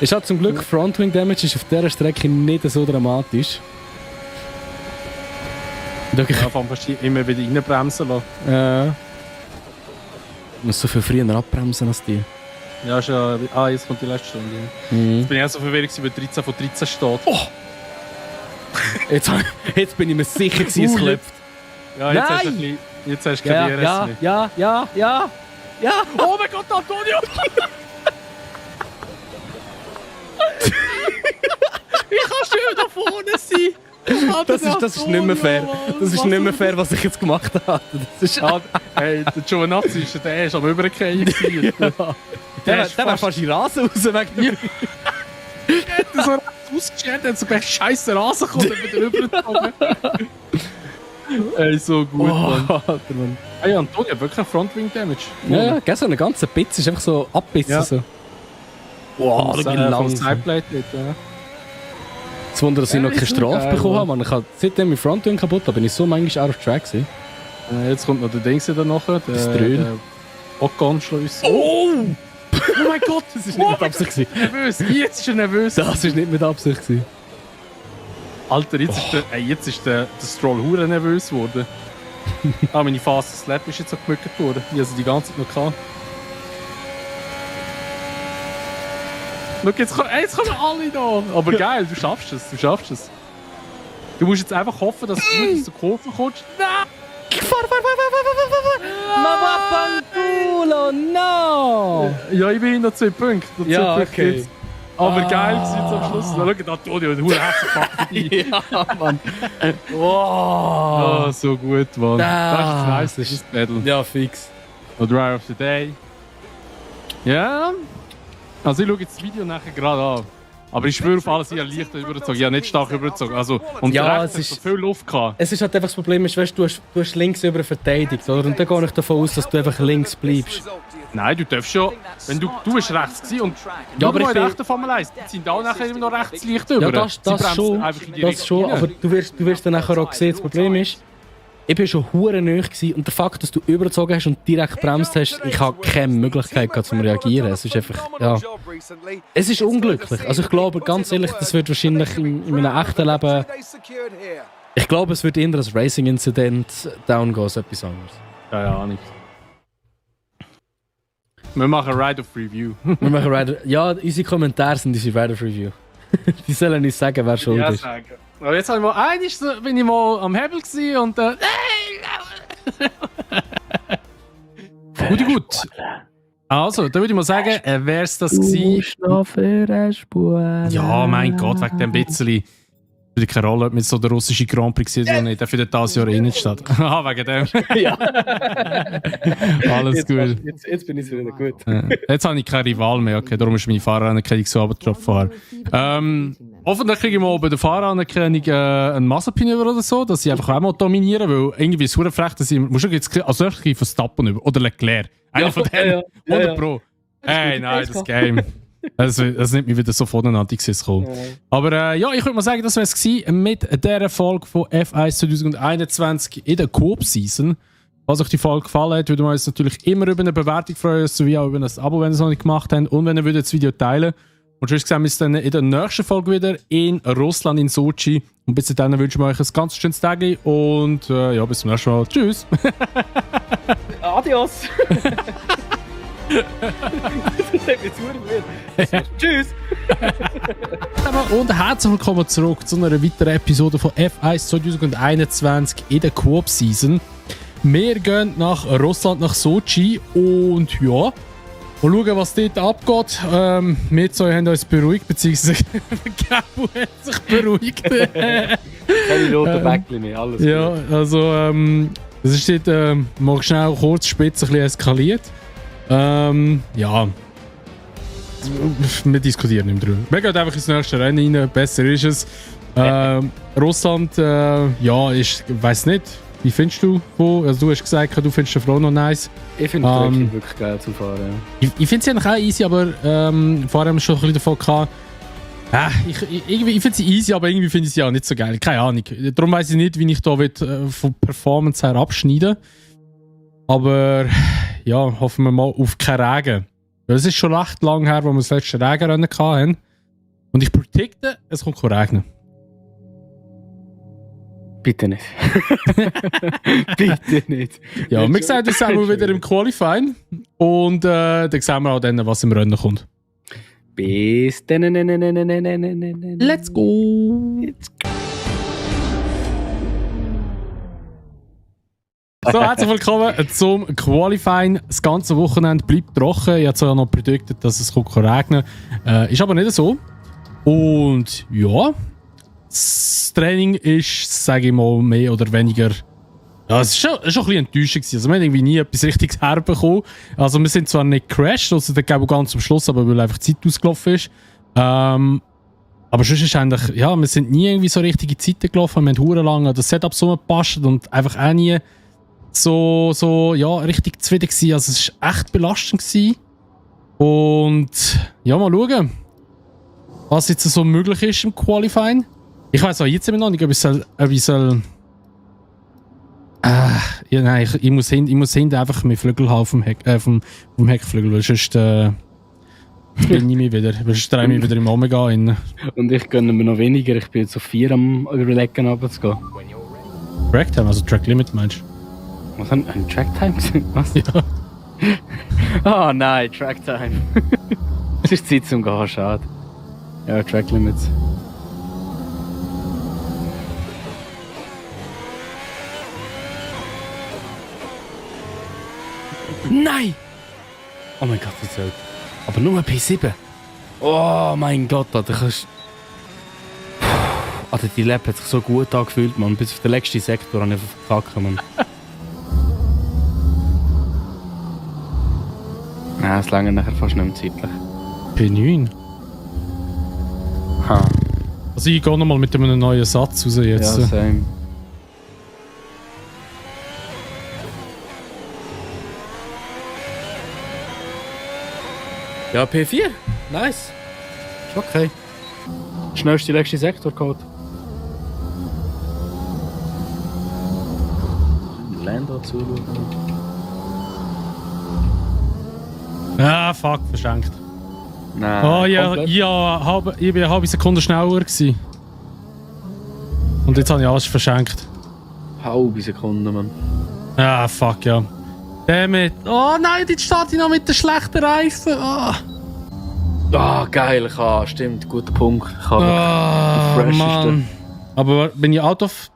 Ich habe zum Glück Frontwing Damage ist auf dieser Strecke nicht so dramatisch. Ja, vor allem kannst du immer wieder reinbremsen lassen. Ich muss so viel früher abbremsen als die. Ja, ist ja... Ah, jetzt kommt die letzte Stunde. Jetzt bin ich auch so verwirrt, weil 13 von 13 steht. Oh! Jetzt bin ich mir sicher, dass es klopft. Ja, jetzt Nein! hast du ein bisschen... Jetzt hast du kein DRS mehr. Ja! Oh mein Gott, Antonio! Ich kann schön da vorne sein! Das ist nicht mehr fair. Das ist nicht mehr fair, was ich jetzt gemacht habe. Das ist Hey, der Giovanazzi ist der ist am Übergehen. der war fast in Rasen raus wegen dem. Der so ausgeschert, hat so ein scheiße Rasen gekommen und wieder rübergezogen. Ey, so gut, Mann. Alter, Mann. Hey, Antonio hat wirklich einen Frontwing Damage. Ja, gell, so eine ganze Pizza ist einfach so abbissen. Ja. So. Wow, Vom da geht vom langsam. Sideplate dort, ja. Das Wunder, dass ich noch keine ist Strafe geil, bekommen Mann. habe. Mann. Ich habe seitdem mein Frontwing kaputt, da bin ich so manchmal out of track gewesen. Jetzt kommt noch der Dings da nachher, Das Dröhn. der Ocon-Schluss. Oh! Oh mein Gott, Das ist nicht mit Absicht gewesen. nervös. Jetzt ist er nervös. Das ist nicht mit Absicht gewesen. Alter, jetzt ist der Stroll hure nervös geworden. Meine Fast Slap ist jetzt so gemückt worden. Ich habe sie die ganze Zeit noch gehabt. Schau, jetzt kommen alle da. Aber geil, du schaffst es. Du musst jetzt einfach hoffen, dass du aus der Kurve kommst. Nein! Fahr! Ma vaffanculo, no! Ja, ich bin noch 2 Punkte. Ja, okay. Aber geil war jetzt am Schluss. Schau, Antonio, der Hure herzlich vorbei. Ja, Mann. Wow. Oh, so gut, Mann. Das ist nice, das ist das Battle. Ja, fix. Und Drive of the Day. Ja. Also ich schaue jetzt das Video nachher gerade an. Aber ich schwöre auf alles, ich habe leicht übergezogen. Ich habe nicht stark übergezogen. Also, und Ja, rechts es hat ist- so viel Luft gehabt. Es ist halt einfach das Problem, weißt, du hast links über verteidigt, oder? Und dann gehe ich davon aus, dass du einfach links bleibst. Nein, du darfst schon. Wenn du bist rechts gewesen und Ja, aber ich in bin- der rechten Formel 1, die sind auch nachher immer noch rechts leicht über. Ja, das Sie bremsen schon, einfach in die das Richtung schon, rein. aber du wirst dann nachher auch sehen, das Problem ist, ich bin schon hure nahe gewesen und der Fakt, dass du übergezogen hast und direkt bremst hast, ich habe keine Möglichkeit gehabt zum Reagieren. Es ist einfach, ja, es ist unglücklich. Also ich glaube, ganz ehrlich, das wird wahrscheinlich in meinem echten Leben, ich glaube, es wird eher als Racing-Incident down gehen als etwas anderes. Keine Ahnung. Wir machen Ride of Review. Wir machen ja, unsere Kommentare sind unsere Rider-Review. Die sollen uns sagen, wer schuld ist. sagen. Aber jetzt habe ich mal einmal, bin ich mal am Hebel gewesen und gut. Also, da würde ich mal sagen, wäre es das gewesen. Ja, mein Gott, wegen dem bisschen. Spielt keine Rolle, ob mit so der russische Grand Prix ist oder nicht. Der findet das Jahr eh nicht statt. Ah, wegen dem. Ja. Alles gut. Jetzt bin ich wieder gut. Jetzt habe ich keinen Rival mehr, okay, darum ist meine Fahreranerkennung so abgefahren. Hoffentlich kriege ich mal bei der Fahreranerkennung einen Mazepin über oder so, dass sie einfach auch mal dominieren, weil irgendwie ist es verdammt frech, dass ich muss schon jetzt als erstes Verstappen über oder Leclerc. Einer von denen, 100 Pro. Hey, nein, das Game. Das nimmt mich wieder so voneinander kommen. Aber ja, ich würde mal sagen, das wäre es gewesen mit dieser Folge von F1 2021 in der Coop-Season. Falls euch die Folge gefallen hat, würden wir uns natürlich immer über eine Bewertung freuen, sowie auch über ein Abo, wenn ihr es noch nicht gemacht habt. Und wenn ihr das Video teilen würdet. Und sonst sehen wir uns dann in der nächsten Folge wieder in Russland, in Sochi. Und bis dahin wünschen wir euch ein ganz schönes Tag und ja, bis zum nächsten Mal. Tschüss! Adios! Das hat mich zu Tschüss! Und herzlich willkommen zurück zu einer weiteren Episode von F1 2021 in der Coop-Season. Wir gehen nach Russland, nach Sochi und ja, mal schauen, was dort abgeht. Wir zwei haben uns beruhigt, beziehungsweise Gabu hat sich beruhigt. Keine roten Bäckchen mehr, alles Ja, also das ist dort mal schnell kurz spitz ein bisschen eskaliert. Ja. Wir diskutieren nicht mehr drüber. Wir gehen einfach ins nächste Rennen rein, besser ist es. Russland, ja, ist, ich weiss nicht, wie findest du? Also du hast gesagt, du findest den Frau noch nice. Ich finde es wirklich geil zum Fahren. Ja. Ich finde sie eigentlich auch easy, aber vorher haben wir schon ein bisschen davon gehabt. Ich finde sie easy, aber irgendwie finde ich sie auch nicht so geil. Keine Ahnung. Darum weiss ich nicht, wie ich da von Performance her abschneiden. Aber ja, hoffen wir mal auf keinen Regen. Weil es ist schon recht lang her, wo wir das letzte Regenrennen hatten. Und ich predikte, es kommt regnen. Bitte nicht. Bitte nicht. Ja, wir sehen uns auch wieder im Qualifying. Und dann sehen wir auch dann, was im Rennen kommt. Bis dann. Let's go! So, herzlich willkommen zum Qualifying. Das ganze Wochenende bleibt trocken. Ich habe zwar noch prediktet, dass es regnen kommt. Ist aber nicht so. Und ja, das Training ist, sage ich mal, mehr oder weniger. Ja, es war schon ein bisschen enttäuschend. Also, wir haben irgendwie nie etwas Richtiges herbekommen. Also, wir sind zwar nicht gecrashed, also der Gabo ganz am Schluss, aber weil einfach die Zeit ausgelaufen ist. Aber sonst ist eigentlich, ja, wir sind nie irgendwie so richtige Zeiten gelaufen. Wir haben verdammt lange an das Setup so gepasst und einfach auch nie so ja, richtig zufrieden gewesen. Also es war echt belastend gewesen. Und ja, mal schauen, was jetzt so möglich ist im Qualifying. Ich weiss auch jetzt immer noch nicht, ob ich soll ja, nein, ich muss hinten einfach mit Flügel haben vom Heckflügel, weil sonst bin ich nicht mehr wieder. Weil sonst drehe ich mich wieder im Omega rein. Und ich gönne mir noch weniger. Ich bin jetzt auf 4 am Überlegen, runterzugehen. Tracktime, also Track Limit meinst du? Was haben wir? Tracktime gesehen? Was? Ja. Oh nein, Tracktime. Es ist Zeit zum Gehen, schade. Ja, Track Limits. Nein! Oh mein Gott, das zählt. Aber nur P7. Oh mein Gott, Alter, kannst... Alter, die Lab hat sich so gut angefühlt, Mann. Bis auf den letzten Sektor habe ich einfach verkackt, Mann. Nein, es lange nachher fast nicht mehr zeitlich. P9. Ha. Also ich gehe nochmal mit einem neuen Satz raus jetzt. Ja, same. Ja, P4. Nice. Ist okay. Schnellste letzte Sektor geholt. Lando zuschauen. Ah, fuck, verschenkt. Nein. Oh ja, komplett. ja, ich bin eine halbe Sekunde schneller gewesen. Und jetzt habe ich alles verschenkt. Halbe Sekunde, Mann. Ah, fuck, ja. Damit. Oh nein, jetzt steht ich noch mit den schlechten Reifen. Ah, Ah, geil, ich habe, stimmt, guter Punkt. Ich habe ah die fresheste. Mann. Aber bin ich out of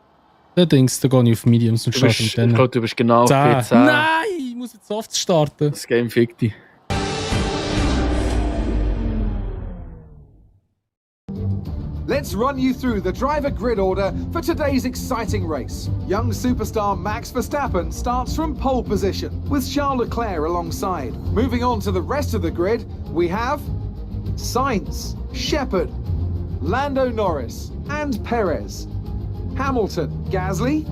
the Dings, dann gehe ich auf Mediums und Du bist, starte ich mit denen. glaube, du bist genau auf 10. P10. Nein, ich muss jetzt soft starten. Das Game fickt dich. Let's run you through the driver grid order for today's exciting race. Young superstar Max Verstappen starts from pole position, with Charles Leclerc alongside. Moving on to the rest of the grid, we have Sainz, Shepard, Lando Norris, and Perez. Hamilton, Gasly,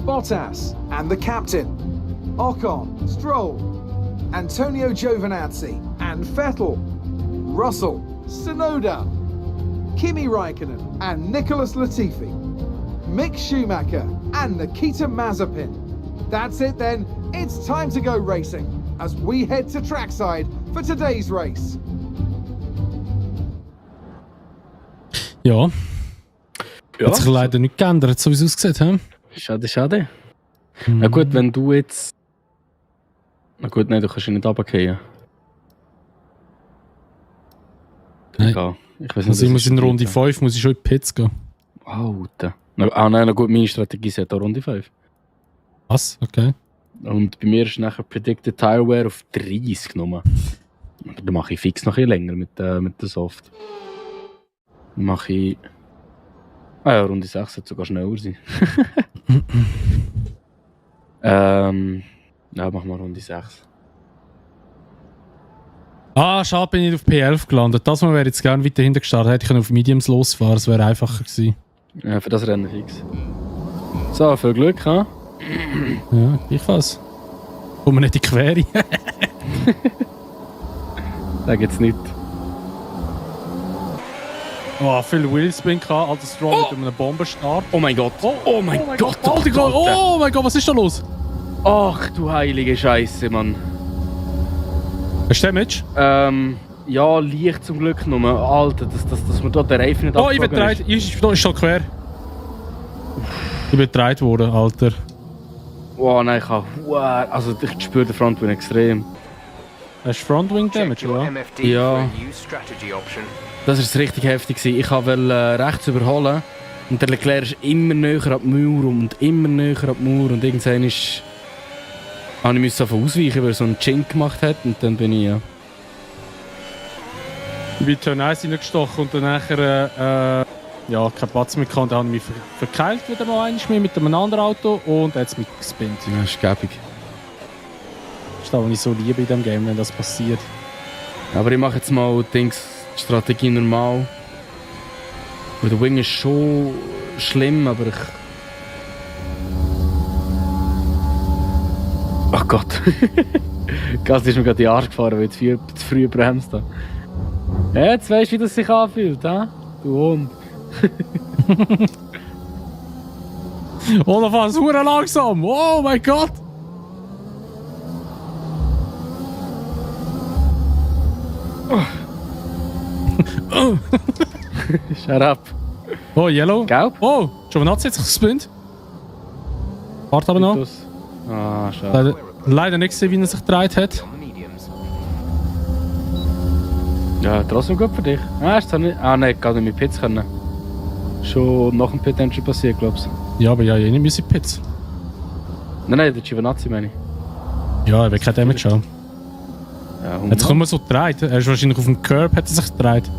Bottas, and the captain. Ocon, Stroll, Antonio Giovinazzi, and Vettel. Russell, Tsunoda, Kimi Raikkonen and Nicholas Latifi, Mick Schumacher and Nikita Mazepin. That's it then, it's time to go racing as we head to trackside for today's race. Ja, Ja, hat sich leider nicht geändert, so wie es aussieht. He? schade, schade. Na gut, wenn du jetzt... Na gut, nein, du kannst ihn nicht runterfallen. Nein. Egal. Ich weiß nicht, Also ich das muss ist in Runde nicht. 5 muss ich schon in die Pits gehen. Alter. Ah nein, na gut, meine Strategie ist auch Runde 5. Was? Okay. Und bei mir ist nachher Predicted Tire Wear auf 30 genommen. Da mache ich fix noch ein bisschen länger mit der Soft. Dann mache ich... Ah ja, Runde 6 sollte sogar schneller sein. Ja, machen wir Runde 6. Ah, schade, bin ich auf P11 gelandet. Das Mal wäre jetzt gerne weiter hinten gestartet. Hätte ich können auf Mediums losfahren, das wäre einfacher gewesen. Ja, für das Rennen fix. So, viel Glück, ha? Ja, gleichfalls. Kommen wir nicht in die Quere. Sag jetzt nicht. Oh, viel Wheelspin gehabt, alter Stroll mit einem Bombenstart. Oh mein Gott! Oh mein Gott! Alter, oh mein Gott, was ist da los? Ach du heilige Scheiße, Mann. Hast du Damage? Ja, leicht zum Glück nur. Alter, dass man da den Reifen nicht Oh, ich bin abgezogen gedreht. Ich schon quer. Ich bin gedreht worden, Alter. Wow, nein, ich habe... Wow, also ich spüre den Frontwind extrem. Hast du Frontwing Check Damage, your oder? MFD Ja. for a new strategy option. Das war richtig heftig. Ich wollte rechts überholen und der Leclerc ist immer näher an die Mauer und immer näher an die Mauer und irgendwann ist... Ich musste davon ausweichen, weil er so einen Chink gemacht hat und dann bin ich ja... Ich bin Turn 1 reingestochen und dann nachher ja, keinen Platz mehr gehabt. Dann habe ich mich verkeilt wieder mal einmal mehr mit einem anderen Auto und jetzt mit gespinnt. Ja, ist gäbig. Das ist das, was ich so liebe in diesem Game, wenn das passiert. Aber ich mache jetzt mal die Strategie normal. Weil der Wing ist schon schlimm, aber ich... Ach Gott. Gas ist mir gerade in die Arsch gefahren, weil ich zu früh bremst habe. Ja, jetzt weißt du, wie das sich anfühlt, ha? Du Hund. Oh, da fährt es verdammt langsam! Oh mein Gott! Shut up. Oh, Yellow. Gelb? Oh, Giovinazzi hat sich gespinnt. Warte aber noch. Ah, schade. Leider nicht gesehen, wie er sich gedreht hat. On the mediums. Ja, trotzdem gut für dich. Ah, ist nicht... Ah, nein, gar nicht mit Pits können. Schon nach dem Pit schon passiert, glaubst du? Ja, aber ja, ich nehme unsere Pits. Nein, der Giovinazzi meine ich. Ja, er will kein Damage haben. Ja, Jetzt kommen wir so gedreht. Er ist wahrscheinlich auf dem Curb, hat er sich gedreht.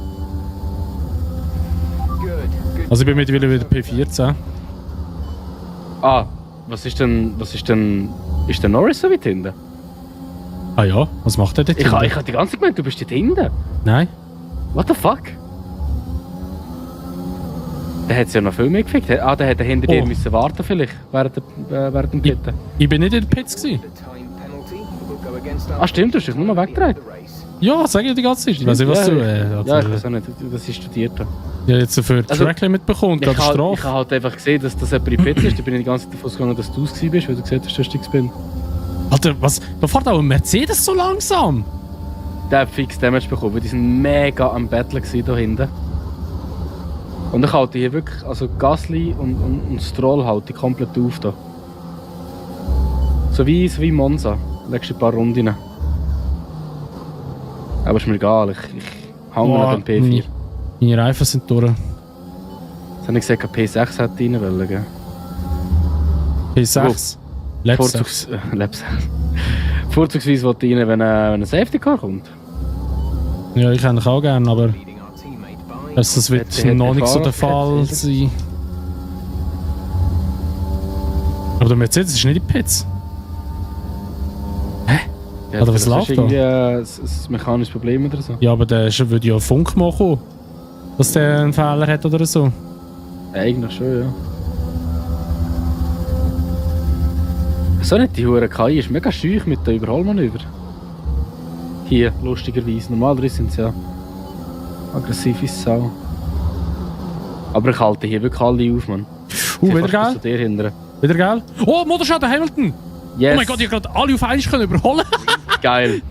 Also ich bin mittlerweile wieder P14. Ah, ist der Norris so weit hinten? Ah ja, was macht er dort? Ich habe die ganze Zeit gemeint, du bist dort hinten. Nein. What the fuck? Der hat es ja noch viel mehr gefickt. Ah, der hätte hinter dir müssen warten vielleicht, während dem Pitten. Ich bin nicht in der Pits gewesen. Ah stimmt, du hast dich nur mal weggedreht. Ja, sag ich die ganze Zeit. Ich weiß nicht, was du... Ja, ich weiß auch nicht, dass ich studiert habe. Ja, jetzt für Tracklimit bekommen, gerade Ich Strafe. habe halt einfach gesehen, dass das jemand in Pits ist. Da bin ich die ganze Zeit davon ausgegangen, dass du es gewesen bist, weil du gesehen hast, dass ich bin. Alter, was? Da fährt auch ein Mercedes so langsam. Der hat fix Damage bekommen, weil die sind mega am Battlen da hinten. Und ich halte hier wirklich, also Gasly und Stroll halte ich komplett auf da. So wie Monza, legst du ein paar Runden. Aber ist mir egal, ich hänge an dem P4. Meine Reifen sind durch. Jetzt habe ich gesagt, P6 hätte rein wollen, gell? P6. Vorzugsweise wollte ich rein, wenn ein Safety Car kommt. Ja, ich hätte auch gerne, aber das wird noch nicht so der Fall sein. Aber der Mercedes ist nicht in Pits. Hä? Ja, oder was läuft da? Irgendwie ein mechanisches Problem oder so. Ja, aber der würde ja Funk machen, dass der einen Fehler hat oder so. Ja, eigentlich schon, ja. So nicht, die hure KI ist mega schüch mit den Überholmanöver. Hier, lustigerweise. Normalerweise sind sie ja aggressiv wie Sau. Aber ich halte hier wirklich alle auf, Mann. Wieder geil. Zu dir hindern. Wieder geil. Oh, Motorschaden, Hamilton! Yes. Oh mein Gott, ich habe gerade alle auf einmal können überholen. Geil.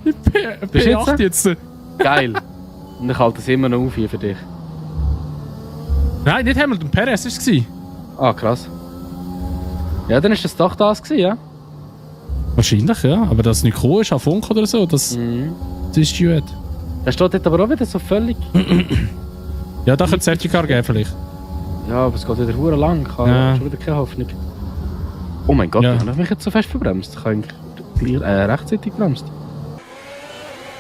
P8 jetzt. Geil. Und ich halte es immer noch auf hier für dich. Nein, nicht Hamilton, Perez war es. Ah, krass. Ja, dann ist das doch das gewesen, ja? Wahrscheinlich, ja. Aber dass es nicht gekommen ist, an Funk oder so, das ist gut. Der steht dort aber auch wieder so völlig... Ja, da könnte es Zertifikat geben vielleicht. Ja, aber es geht wieder hure lang. Ich habe schon wieder keine Hoffnung. Oh mein Gott, ich habe mich jetzt so fest verbremst. Ich habe eigentlich rechtzeitig gebremst.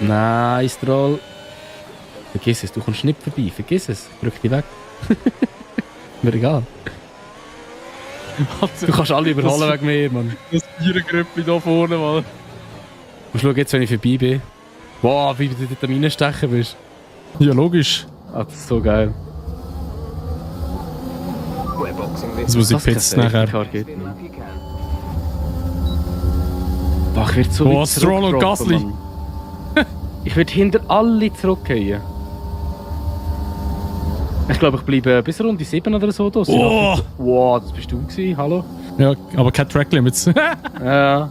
Nein, Stroll. Vergiss es, du kommst nicht vorbei. Vergiss es. Drück dich weg. Mir egal. Du kannst alle überholen wegen mir, Mann. Das Vierergrüppli da vorne, Mann. Und schau jetzt, wenn ich vorbei bin. Wow, wie du dort am Reinstechen bist. Ja, logisch. Ah, das ist so geil. Das muss ich Pits nachher. Boah, ich werde so weit Stroll und Gasly. Mann. Ich werde hinter alle zurückgehen. Ich glaube, ich bleibe bis Runde 7 oder so da. Oh. Wow, das bist du gewesen, hallo? Ja, aber keine Track Limits. Ja.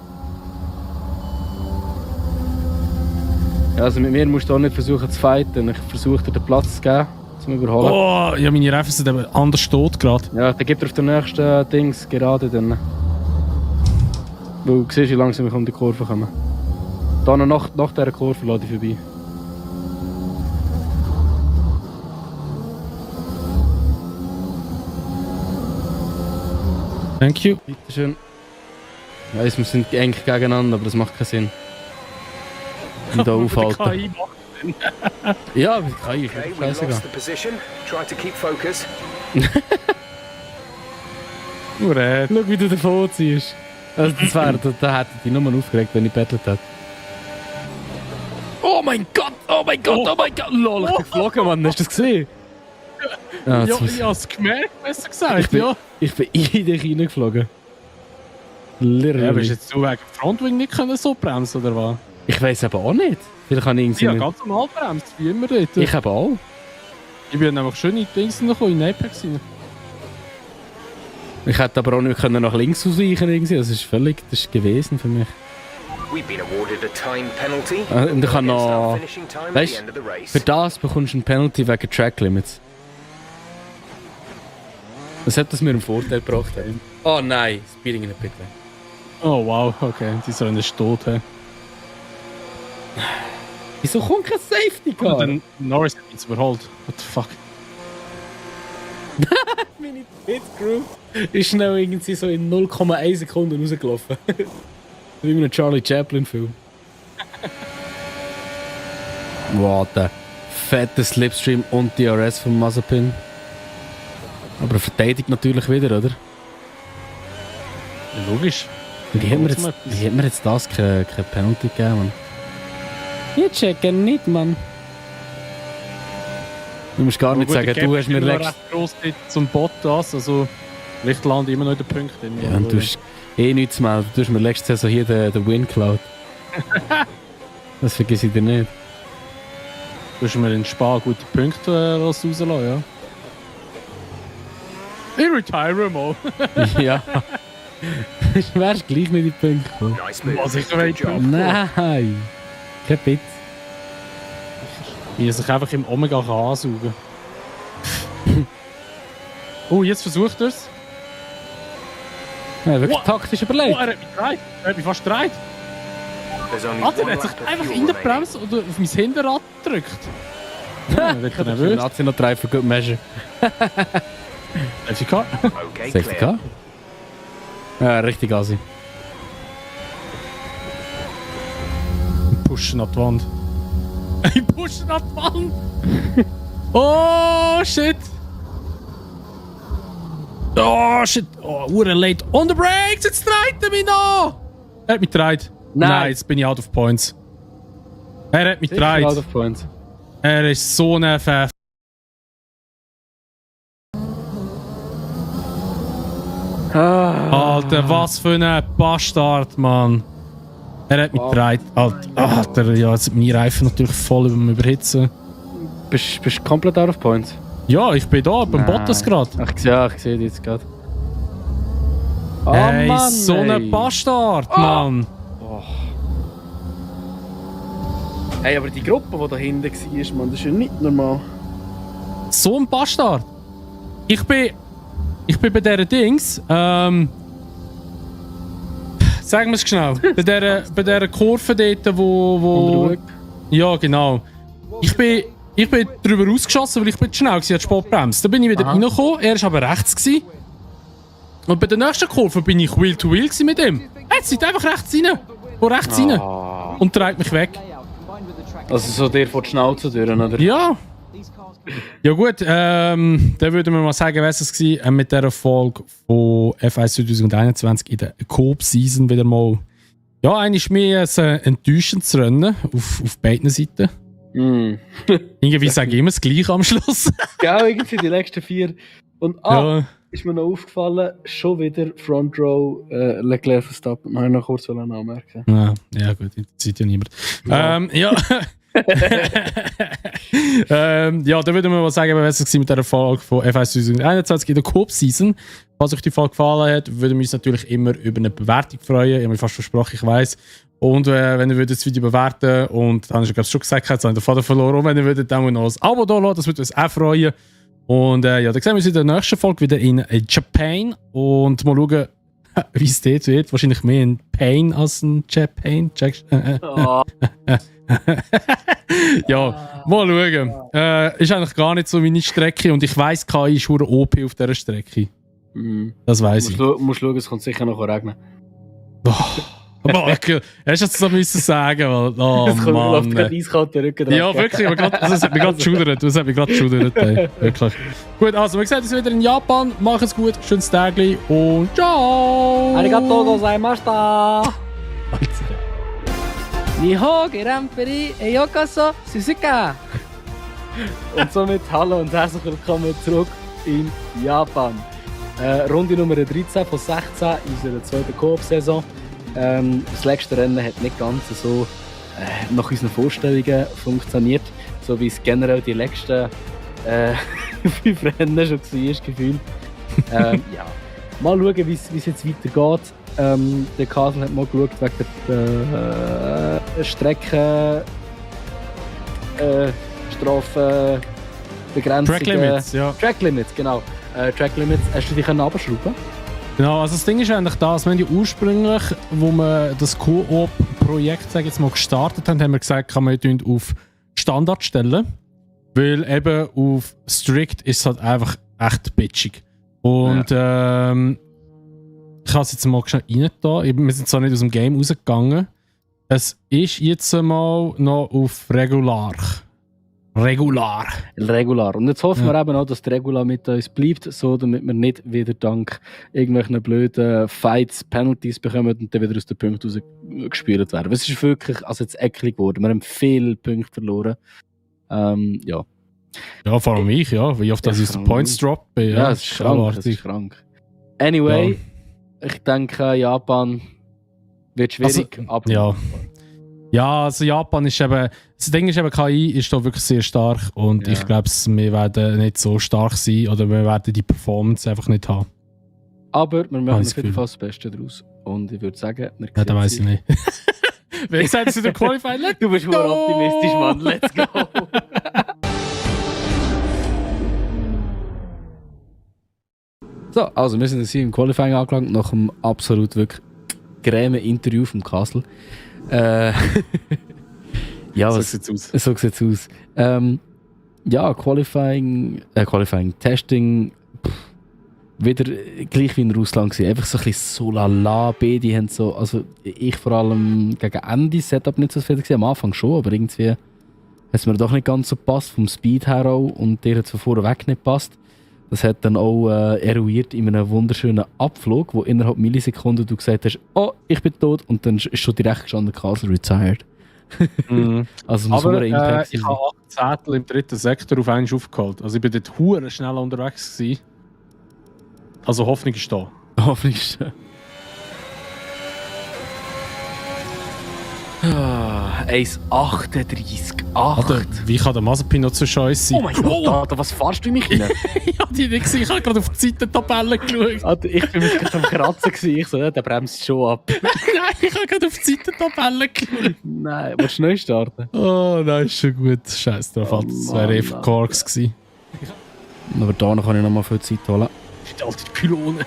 Also mit mir musst du auch nicht versuchen zu fighten. Ich versuche dir den Platz zu geben, zum Überholen. Oh, ja, meine Reifen sind eben anders tot gerade. Ja, dann gib dir auf den nächsten Dings gerade dann. Weil du siehst, wie langsam ich um die Kurve komme. Da noch nach dieser Kurve lade ich vorbei. Thank you. Bitteschön. Ja, wir sind eng gegeneinander, aber das macht keinen Sinn. Und da aufhalten. Ja, kann ich. Okay, we lost the position. Try to keep focus. Schau, wie du davon ziehst. Also das wäre, da hätte ich nur aufgeregt, wenn ich gebettelt hätte. Oh mein Gott, oh mein Gott, oh mein Gott. Lol, ich bin geflogen, Mann. Hast du das gesehen? Ja, ich habe es gemerkt, besser gesagt. Ich bin in dich reingeflogen. Literally. Ja, aber ist jetzt du wegen Frontwing nicht können so bremsen, oder was? Ich weiss aber auch nicht. Vielleicht kann ich irgendwie... Ja, ganz normal bremst, wie immer dort. Ich habe auch. Ich bin nämlich schön in die Dings gekommen, in Apex rein. Ich hätte aber auch nicht können nach links ausweichen irgendwie. Das ist völlig... Das ist gewesen für mich. We've been awarded a time penalty. Und ich kann noch... Finishing time at the Weißt end of the race. für das bekommst du einen Penalty wegen Track Limits. Was hat das mir einen Vorteil gebracht? Oh nein, Speeding in der Pitlane. Oh wow, okay, die sollen nicht tot haben. Wieso kommt kein Safety Car? Und dann Norris hat uns überholt. What the fuck? Meine Pit-Crew ist schnell irgendwie so in 0,1 Sekunden rausgelaufen. Wie in einem Charlie Chaplin-Film. Wow, der fette Slipstream und DRS von Mazepin. Aber er verteidigt natürlich wieder, oder? Ja, logisch. Wie hat mir jetzt das keine Penalty gegeben, Mann? Ich checke nicht, Mann. Du musst gar nicht sagen, du hast mir recht groß zum Bottas, also vielleicht lande immer noch in den Punkten. Ja, und du hast nichts zu melden. Du hast mir letzte Saison hier den Win geklaut. Das vergesse ich dir nicht. Du hast mir in Spa gute Punkte rauslassen, ja. Ich retire mal. Ja. Du wärst gleich nicht in die Punkte gekommen. Was ich will. Nein. Kein Witz. Wie er sich einfach im Omega kann ansaugen. Oh, jetzt versucht er es. Ja, wirklich taktisch überlegt. Oh, er hat mich gedreht. Er hat mich fast gedreht. Alter, er hat sich einfach in der Bremse oder auf mein Hinterrad gedrückt. Ja, wird er nervös. Hat sie noch 3 für Good Measure. Safety Car. Safety Car? Ja, richtig assi. Pushen an die Wand. Ich pushen an die Wand! Oh shit! Oh shit! Oh, we're late on the brakes! Jetzt dreht er mich noch! Er hat mich gedreht. Nein, jetzt bin ich out of points. Er hat mich gedreht. Out of points. Er ist so ein Pfeff. Alter, was für ein Bastard, Mann. Er hat mich gedreht. Alter, ja, jetzt sind meine Reifen natürlich voll überhitzen. Bist du komplett out of points? Ja, ich bin da, beim Bottas gerade. Ich sehe dich jetzt gerade. Oh, Hey, Mann, so ein Bastard, Mann. Oh. Hey, aber die Gruppe, die da hinten war, Mann, das ist ja nicht normal. So ein Bastard. Ich bin bei dieser Dings, sagen wir es schnell, bei dieser Kurve dort, wo ja, genau. Ich bin drüber ausgeschossen, weil ich bin zu schnell war, die Sportbremse. Dann bin ich wieder reingekommen, er war aber rechts gewesen. Und bei der nächsten Kurve bin ich Wheel to Wheel mit ihm. Er zieht einfach rechts rein. Von rechts rein. Und dreht mich weg. Also so der von der Schnauze durch, oder? Ja. Ja gut, dann würden wir mal sagen, was es war mit dieser Folge von F1 2021 in der Coop-Season wieder mal. Ja, eigentlich mehr ein enttäuschendes Rennen auf beiden Seiten. Irgendwie sage ich immer das Gleiche am Schluss. Genau, irgendwie die letzten 4. Und ist mir noch aufgefallen, schon wieder Front Row Leclerc Verstappen. Noch noch kurz anmerken. Ja gut, interessiert ja niemand. Ja. Ja, dann würden wir mal sagen, was es war mit dieser Folge von F1 2021 in der Coop-Season. Falls euch die Folge gefallen hat, würden wir uns natürlich immer über eine Bewertung freuen. Ich habe mir fast versprochen, ich weiss. Und wenn ihr das Video bewerten und dann habe ich schon gesagt, jetzt habe ich den Faden verloren. Und wenn ihr würdet, dann noch ein Abo da lassen, das würde uns auch freuen. Und ja, dann sehen wir uns in der nächsten Folge wieder in Japan und mal schauen, wie es dort wird. Wahrscheinlich mehr in Pain als in Japan. Ja, mal schauen. Ist eigentlich gar nicht so meine Strecke und ich weiss, KI ist hure OP auf dieser Strecke. Das weiss ich. Du musst schauen, es kommt sicher noch regnen. Aber hast du jetzt so müssen sagen, weil, oh es kommt Mann. gerade eiskalte Rücken dran. Ja, wirklich, das hat mich gerade geschudert. Das hat mich gerade geschudert, ey. Wirklich. Gut, also, wir sehen uns wieder in Japan. Macht es gut, schönes Tagli und ciao! Arigato gozaimashita! Nihon Grand Prix Yokoso Suzuka! Und somit hallo und herzlich willkommen zurück in Japan. Runde Nummer 13 von 16 in unserer zweiten Coop-Saison. Das letzte Rennen hat nicht ganz so nach unseren Vorstellungen funktioniert, so wie es generell die letzten 5 Rennen schon war, gefühlt. Ja. Mal schauen, wie es jetzt weitergeht. Der Kasel hat mal geschaut wegen der Strecken, Strafen, Begrenzungen. Track Limits, ja. Track Limits, genau. Track Limits, hast du dich abschrauben? Genau, also das Ding ist eigentlich das, wir haben ja ursprünglich, wo wir das Coop-Projekt, sag ich jetzt mal, gestartet haben, haben wir gesagt, kann man auf Standard stellen, weil eben auf Strict ist es halt einfach echt bitchig. Und ich habe es jetzt mal schnell rein da. Wir sind zwar nicht aus dem Game rausgegangen, Es ist jetzt mal noch auf Regular. Regular. Und jetzt hoffen wir eben auch, dass der Regular mit uns bleibt, so damit wir nicht wieder dank irgendwelchen blöden Fights Penalties bekommen und dann wieder aus den Punkten rausgespielt werden. Es ist wirklich jetzt eklig geworden. Wir haben viele Punkte verloren. Ja. Ja, vor allem ich, ja. Wie oft das aus den Points drop bin. Ja, es ist krank. Es ist krank. Anyway, ich denke, Japan wird schwierig. Ja, also Japan ist eben, das Ding ist eben, KI ist da wirklich sehr stark und ich glaube, wir werden nicht so stark sein oder wir werden die Performance einfach nicht haben. Aber wir machen auf jeden Fall das Beste daraus. Und ich würde sagen, wir ja, das weiss ich nicht. Wer gesagt, dass du Qualified? Du bist nur optimistisch, Mann. Let's go! So, also wir sind jetzt hier im Qualifying angelangt, nach einem absolut wirklich grämen Interview vom Castle. Ja, so sieht's aus. So sieht's aus. Ja, Qualifying, Testing, wieder gleich wie in Russland gewesen. Einfach so ein bisschen so lala, die haben so, also ich vor allem gegen Ende Setup nicht so viel gesehen, am Anfang schon, aber irgendwie hat es mir doch nicht ganz so gepasst, vom Speed her auch, und der hat von vorweg nicht gepasst. Das hat dann auch eruiert in einem wunderschönen Abflug, wo innerhalb Millisekunden du gesagt hast, oh, ich bin tot, und dann ist schon direkt gestanden, Castle retired. Also aber ich habe 8 Zettel im 3. Sektor auf einmal aufgeholt. Also ich bin dort hure schnell unterwegs gewesen. Also Hoffnung ist da. Hoffnung ist da. 1,38. Wie kann der Mazepin noch so scheiße sein? Oh mein Gott, Alter, was fahrst du mich rein? Ja, die nicht gesehen. Ich habe gerade auf die Zeitentabelle geschaut. Alter, ich bin mich gerade am Kratzen gewesen. Ich so, ja, der bremst schon ab. Nein, ich habe gerade auf die Zeitentabelle geschaut. Nein, willst du neu starten? Oh, nein, ist schon gut. Scheiße drauf. Das wäre einfach Korks gewesen. Aber da kann ich noch mal viel Zeit holen. Die alte Pylone.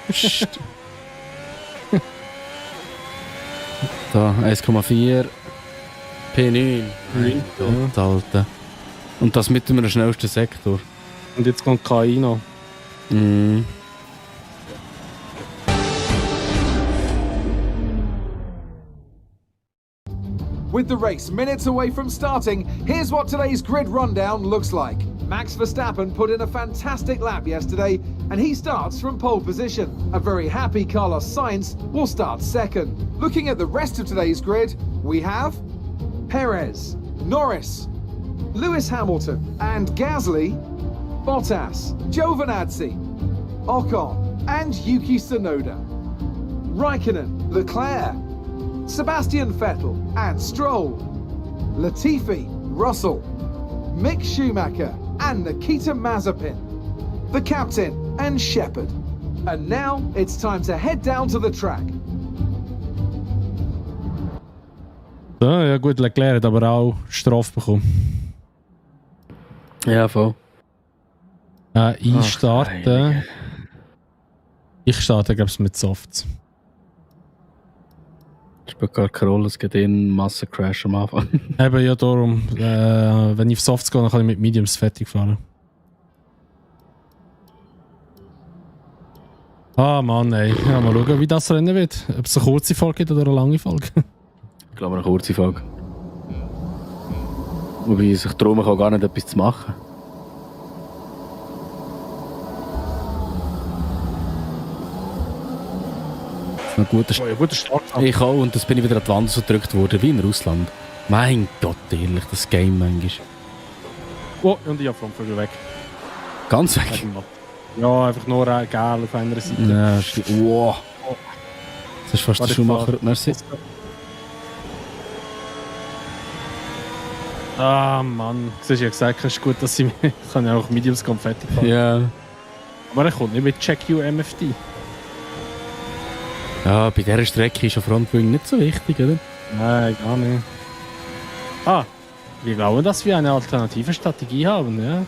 Da, 1,4. P9. Mein Gott, Alter. Und das mit dem schnellsten Sektor. Und jetzt kommt KI noch. With the race minutes away from starting, here's what today's grid rundown looks like. Max Verstappen put in a fantastic lap yesterday, and he starts from pole position. A very happy Carlos Sainz will start second. Looking at the rest of today's grid, we have Perez, Norris, Lewis Hamilton, and Gasly, Bottas, Giovinazzi, Ocon, and Yuki Tsunoda. Raikkonen, Leclerc, Sebastian Vettel and Stroll, Latifi, Russell, Mick Schumacher and Nikita Mazepin, the captain and Shepard. And now it's time to head down to the track. Ja gut, Leclerc hat aber auch Strafe bekommen. Ja, voll. Ich starte, glaube ich, mit Softs. Das spielt gar keine Rolle, es gibt einen Massencrash am Anfang. Eben ja, darum, wenn ich auf Softs gehe, dann kann ich mit Mediums fertig fahren. Ah Mann, ey. Ja, mal schauen, wie das Rennen wird. Ob es eine kurze Folge gibt oder eine lange Folge. Ich glaube, eine kurze Folge. Wobei sich trauen kann, gar nicht etwas zu machen. Ein guter Start. Ich auch, und das bin ich wieder an die Wand so gedrückt worden, wie in Russland. Mein Gott, ehrlich, das Game manchmal. Oh, und ich habe Frontflügel weg. Ganz weg? Ja, einfach nur geil auf einer Seite. Ja, wow. Das ist fast der Schuhmacher. Merci. Ah Mann, du hast ja gesagt, es ist gut, dass ich kann ja auch Mediums fertig fahren. Ja. Aber er kommt nicht mit Check UMFD. Ja, bei dieser Strecke ist ja Frontwing nicht so wichtig, oder? Nein, gar nicht. Ah, wir glauben, dass wir eine alternative Strategie haben, ja.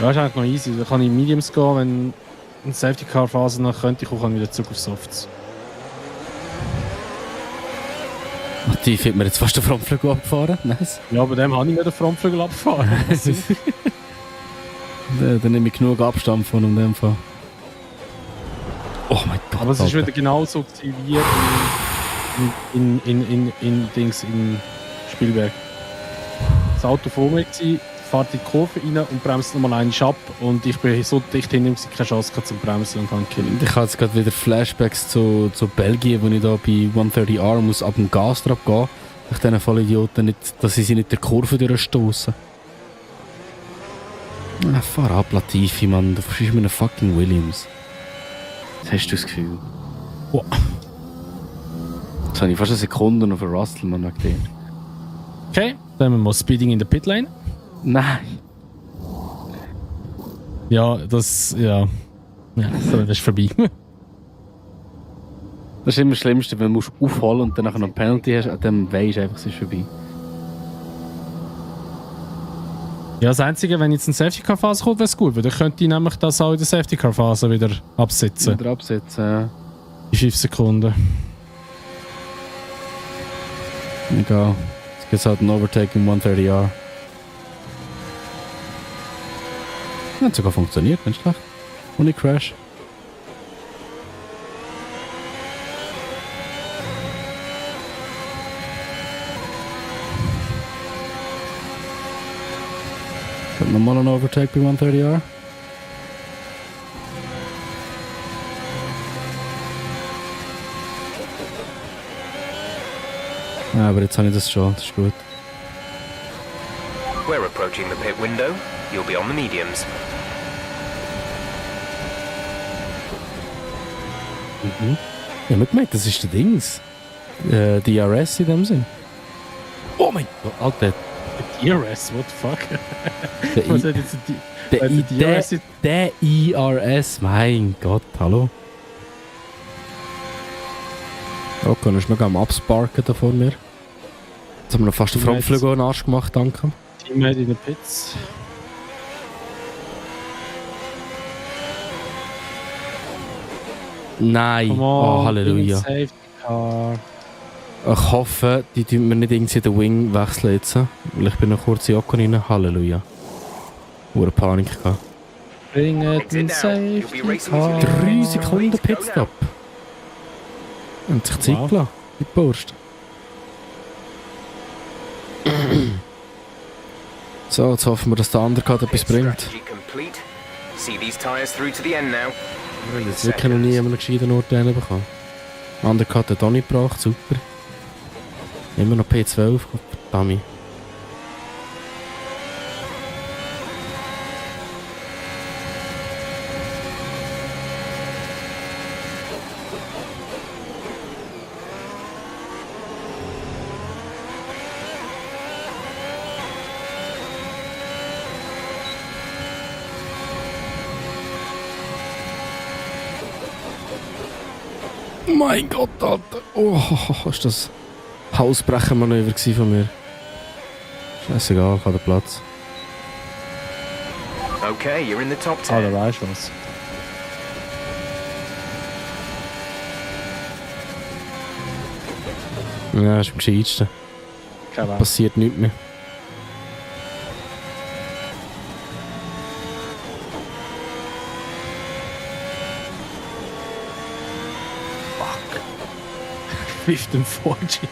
Ja, ist eigentlich noch easy. Da kann ich in Mediums gehen, wenn in Safety Car Phase nach könnte ich auch wieder zurück auf Softs. Die hat mir jetzt fast den Frontflügel abgefahren. Nice. Ja, aber dem habe ich mir den Frontflügel abgefahren. Da nehme ich genug Abstand von in dem Fall. Oh mein Gott, Aber es ist Alter. wieder genauso gewesen wie in Spielberg. Das Auto vor mir war, fährt in die Kurve rein und bremst nochmal einen ab und ich bin so dicht hinter ihm, keine Chance gehabt zum Bremsen und kann killen. Ich habe jetzt gerade wieder Flashbacks zu Belgien, wo ich da bei 130R muss ab dem Gastrap gehen. Ich diesen Vollidioten nicht, dass sie nicht der Kurve durchstoßen. Fahr ab, Latifi, Mann. Du fährst mit einem fucking Williams. Was hast du das Gefühl? Wow. Jetzt habe ich fast eine Sekunde noch für Russell, Mann, wegen dir. Okay, dann haben wir mal Speeding in der Pitlane. Nein. Ja, das ist vorbei. Das ist immer das Schlimmste, wenn du aufholen und dann nachher noch eine Penalty hast, dann weisst du einfach, es ist vorbei. Ja, das Einzige, wenn jetzt eine Safety-Car-Phase kommt, wäre es gut, weil dann könnte ich nämlich das auch in der Safety-Car-Phase wieder absetzen. Wieder absetzen, ja. In 5 Sekunden. Egal. Jetzt gibt es halt einen Overtake im 130R. Hat sogar funktioniert, nicht schlecht. Ohne Crash. Kommt nochmal ein Overtake bei 130R. Ja, aber jetzt habe ich das schon, das ist gut. We're approaching the pit window. You'll be on the mediums. Ich habe nicht gemeint, das ist der Dings. DRS in dem Sinn. Oh mein Gott, Alter. DRS, what the fuck? Der, Was hat jetzt der IRS, mein Gott, hallo. Okay, dann ist noch am Absparken da vor mir. Jetzt haben wir noch fast den Frontflügel in den Arsch gemacht, danke. Teammate in den Pits. Nein, Come on, oh Halleluja. Safety Car. Ich hoffe, die tun mir nicht irgendwie den Wing wechseln jetzt. Weil ich bin noch kurz in Ocon rein. Halleluja. Hure Panik gehabt. Bringet den Safety Car. 3 Sekunden Pitstop. Und sich Zeit gelassen. Die Burst. So, jetzt hoffen wir, dass der Undercut etwas bringt. Strategy complete. See these tires through to the end now. Ich habe jetzt wirklich noch nie einen gescheiten Urteil bekommen. Undercut hat auch nicht gebracht, super. Immer noch P12, verdammt. Mein Gott, Alter. Oh, ist das Hausbrechermanöver gewesen von mir. Scheißegal, ich habe den Platz. Okay, you're in the top Ah, 10. da weißt du was. Ja, ist am gescheitsten. Keine Ahnung. Passiert nichts mehr. Fifth and 14.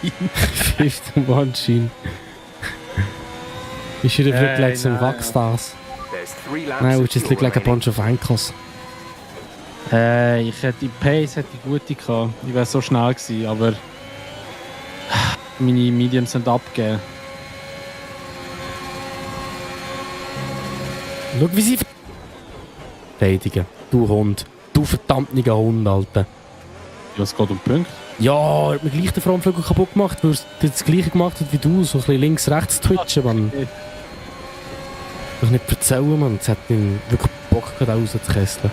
Fifth and one Sheen. You should have looked like some rock stars. There's 3 laps. No, we of just fuel look like a remaining. bunch of ankles. Ich hätte die Pace hätte ich gute gehabt. Ich wäre so schnell gewesen, aber meine Mediums sind abgegeben. Schau, wie sie verteidigen. Du Hund. Du verdammter Hund, Alter. Ja, es geht um Punkte. Ja, er hat mir gleich den Frontflügel kaputt gemacht, weil er das gleiche gemacht hat wie du. So ein bisschen links, rechts twitchen, Mann. Ich nicht erzählen, Mann. Jetzt hat ihn wirklich Bock gehabt, rauszukesseln.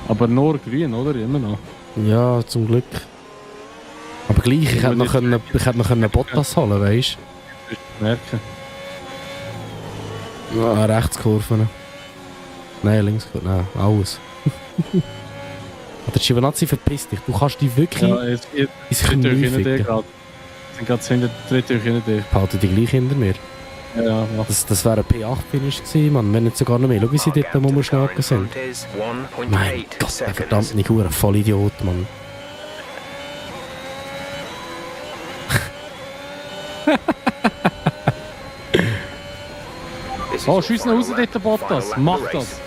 Aber nur grün, oder? Immer noch. Ja, zum Glück. Aber gleich, ich hätte noch einen Bottas holen, weißt Du wirst merken. du? Ja, Rechtskurven. Nein, Linkskurven, nein, alles. Der Giovinazzi verpiss dich, du kannst dich wirklich Ja, jetzt geht ins dritte Knie hinter dir ficken. gerade. Sind gerade hinter dritte hinter dir. Behalte dich gleich hinter mir. Ja, Das wäre ein P8-Finish gewesen, Mann. Wenn nicht sogar noch mehr. Schau, wie sie dort am Umschnacken sind. Mein Gott, der verdammt nicht ein Vollidiot, Mann. Oh, schiess ihn raus, dort Bottas. Mach das.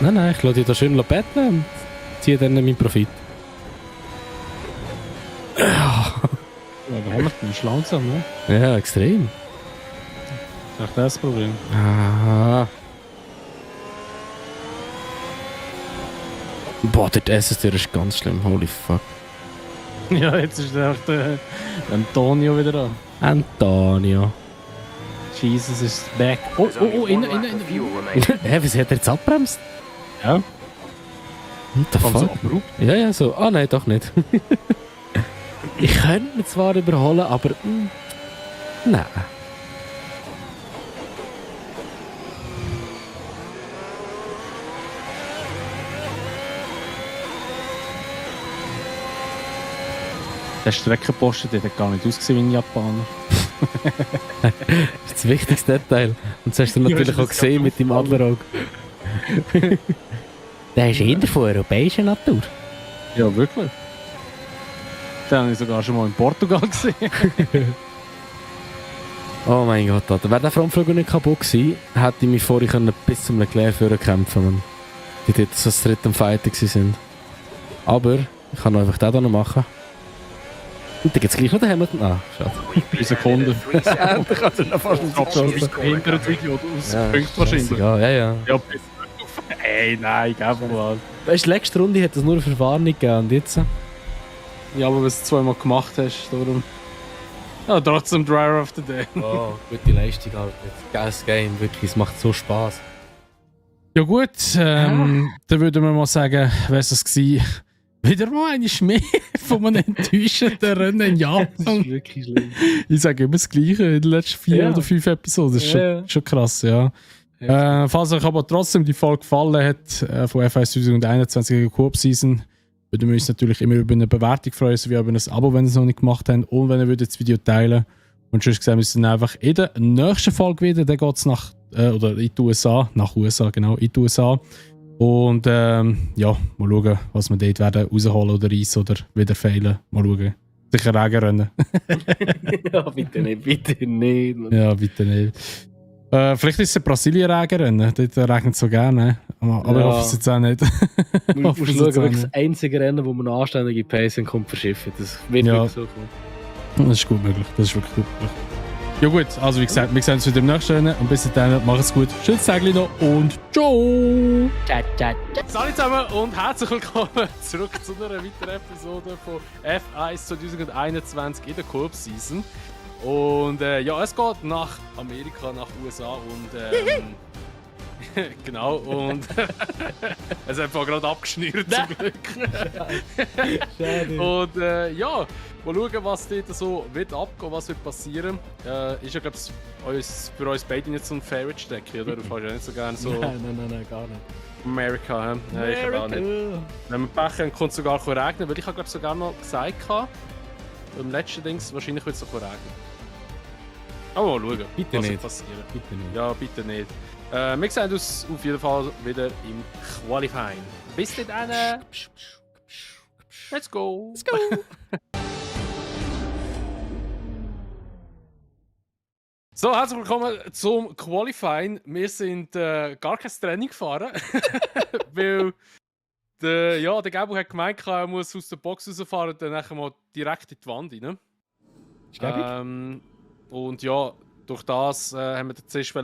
Nein, ich lasse dich da schön betteln und ziehe dann meinen Profit. Ja, aber Hamilton ist langsam, ne? Ja, extrem. Das ist das Problem. Boah, der SS-Tür ist ganz schlimm, holy fuck. Ja, jetzt ist der Antonio wieder da. Antonio. Jesus ist back. Oh, innen. Hä, wieso hat er jetzt abbremst? Ja. What the Komm, so fuck? abrupt. Ja, so. Ah, nein, doch nicht. Ich könnte ihn zwar überholen, aber... nein. Der Streckenposten der hat gar nicht ausgesehen wie ein Japaner. Das ist das wichtigste Detail. Und das hast du natürlich auch gesehen mit dem Adlerauge. Der ist eher von europäischer Natur. Ja, wirklich. Den habe ich sogar schon mal in Portugal gesehen. Oh mein Gott, Alter. Wäre der Frontflügel nicht kaputt gewesen, hätte ich mich vorher können bis zum Leclerc führen kämpfen können. Die dort so das dritte am Fighten sind. Aber ich kann einfach den da noch machen. Und dann gibt es gleich noch den Hamilton. Ah, schade. 3 Sekunden. Endlich hat er noch fast Hinter dem Video aus Punkt wahrscheinlich. Ja. Ja, bis auf. Ey, nein, geh mal. Weißt du, letzte Runde hat es nur für Warnung gegeben und jetzt? Ja, aber wenn du es zweimal gemacht hast, darum. Ja, trotzdem Driver of the Day. Oh, gute Leistung, Alter. Geiles Game, wirklich. Es macht so Spaß. Ja gut, dann würden wir mal sagen, wäre es gewesen. Wieder mal eine mehr von einem enttäuschenden Rennen in Japan. Das ist wirklich schlimm. Ich sage immer das Gleiche in den letzten 4 oder 5 Episoden. Das ist schon krass, ja. Falls euch aber trotzdem die Folge gefallen hat von F1 2021 Coop Season, würden wir uns natürlich immer über eine Bewertung freuen, sowie über ein Abo, wenn ihr es noch nicht gemacht habt. Und wenn ihr das Video teilen. Und schon gesehen, wir sind einfach in der nächsten Folge wieder. Dann geht es nach, oder in die USA, nach USA, genau, in die USA. Und ja, mal schauen, was wir dort werden rausholen oder reissen oder wieder fehlen. Mal schauen. Sicher Regenrennen. Ja, bitte nicht, bitte nicht. Man. Ja, bitte nicht. Vielleicht ist es ein Brasilien-Regenrennen. Dort regnet es so gerne. Aber ich hoffe es jetzt auch nicht. Du musst schauen, wirklich das einzige Rennen, wo man eine anständige Pace kommt, verschiffen. Das wird wirklich so cool. Das ist gut möglich. Das ist wirklich gut möglich. Ja gut, also wie gesagt, wir sehen uns wieder im nächsten Rennen. Und bis dahin, macht's gut. Schönes Tag noch und ciao! Hallo zusammen und herzlich willkommen zurück zu einer weiteren Episode von F1 2021 in der Coop Season. Und ja, es geht nach Amerika, nach USA und genau, und es hat gerade abgeschnürt zum Glück. Und ja, mal schauen, was dort so wird abgehen, was wird passieren. Ist ja, glaube ich, für uns beide nicht so ein Favorite-Strecke, oder? Du fährst ja nicht so gerne so... Nein, gar nicht. Amerika, hä? Nein, ich glaube auch nicht. Wenn wir Pech haben, kann es sogar regnen, weil ich habe, glaube sogar noch gesagt, beim letzten Dings, wahrscheinlich wird es noch regnen. Aber mal schauen, bitte was nicht. passieren. Bitte nicht. Ja, bitte nicht. Wir sehen uns auf jeden Fall wieder im Qualifying. Bis dann. Let's go. Let's go. So, herzlich willkommen zum Qualifying. Wir sind gar kein Training gefahren, weil der Gabo hat gemeint, er muss aus der Box rausfahren und dann nachher mal direkt in die Wand rein. Und ja, durch das haben wir zuerst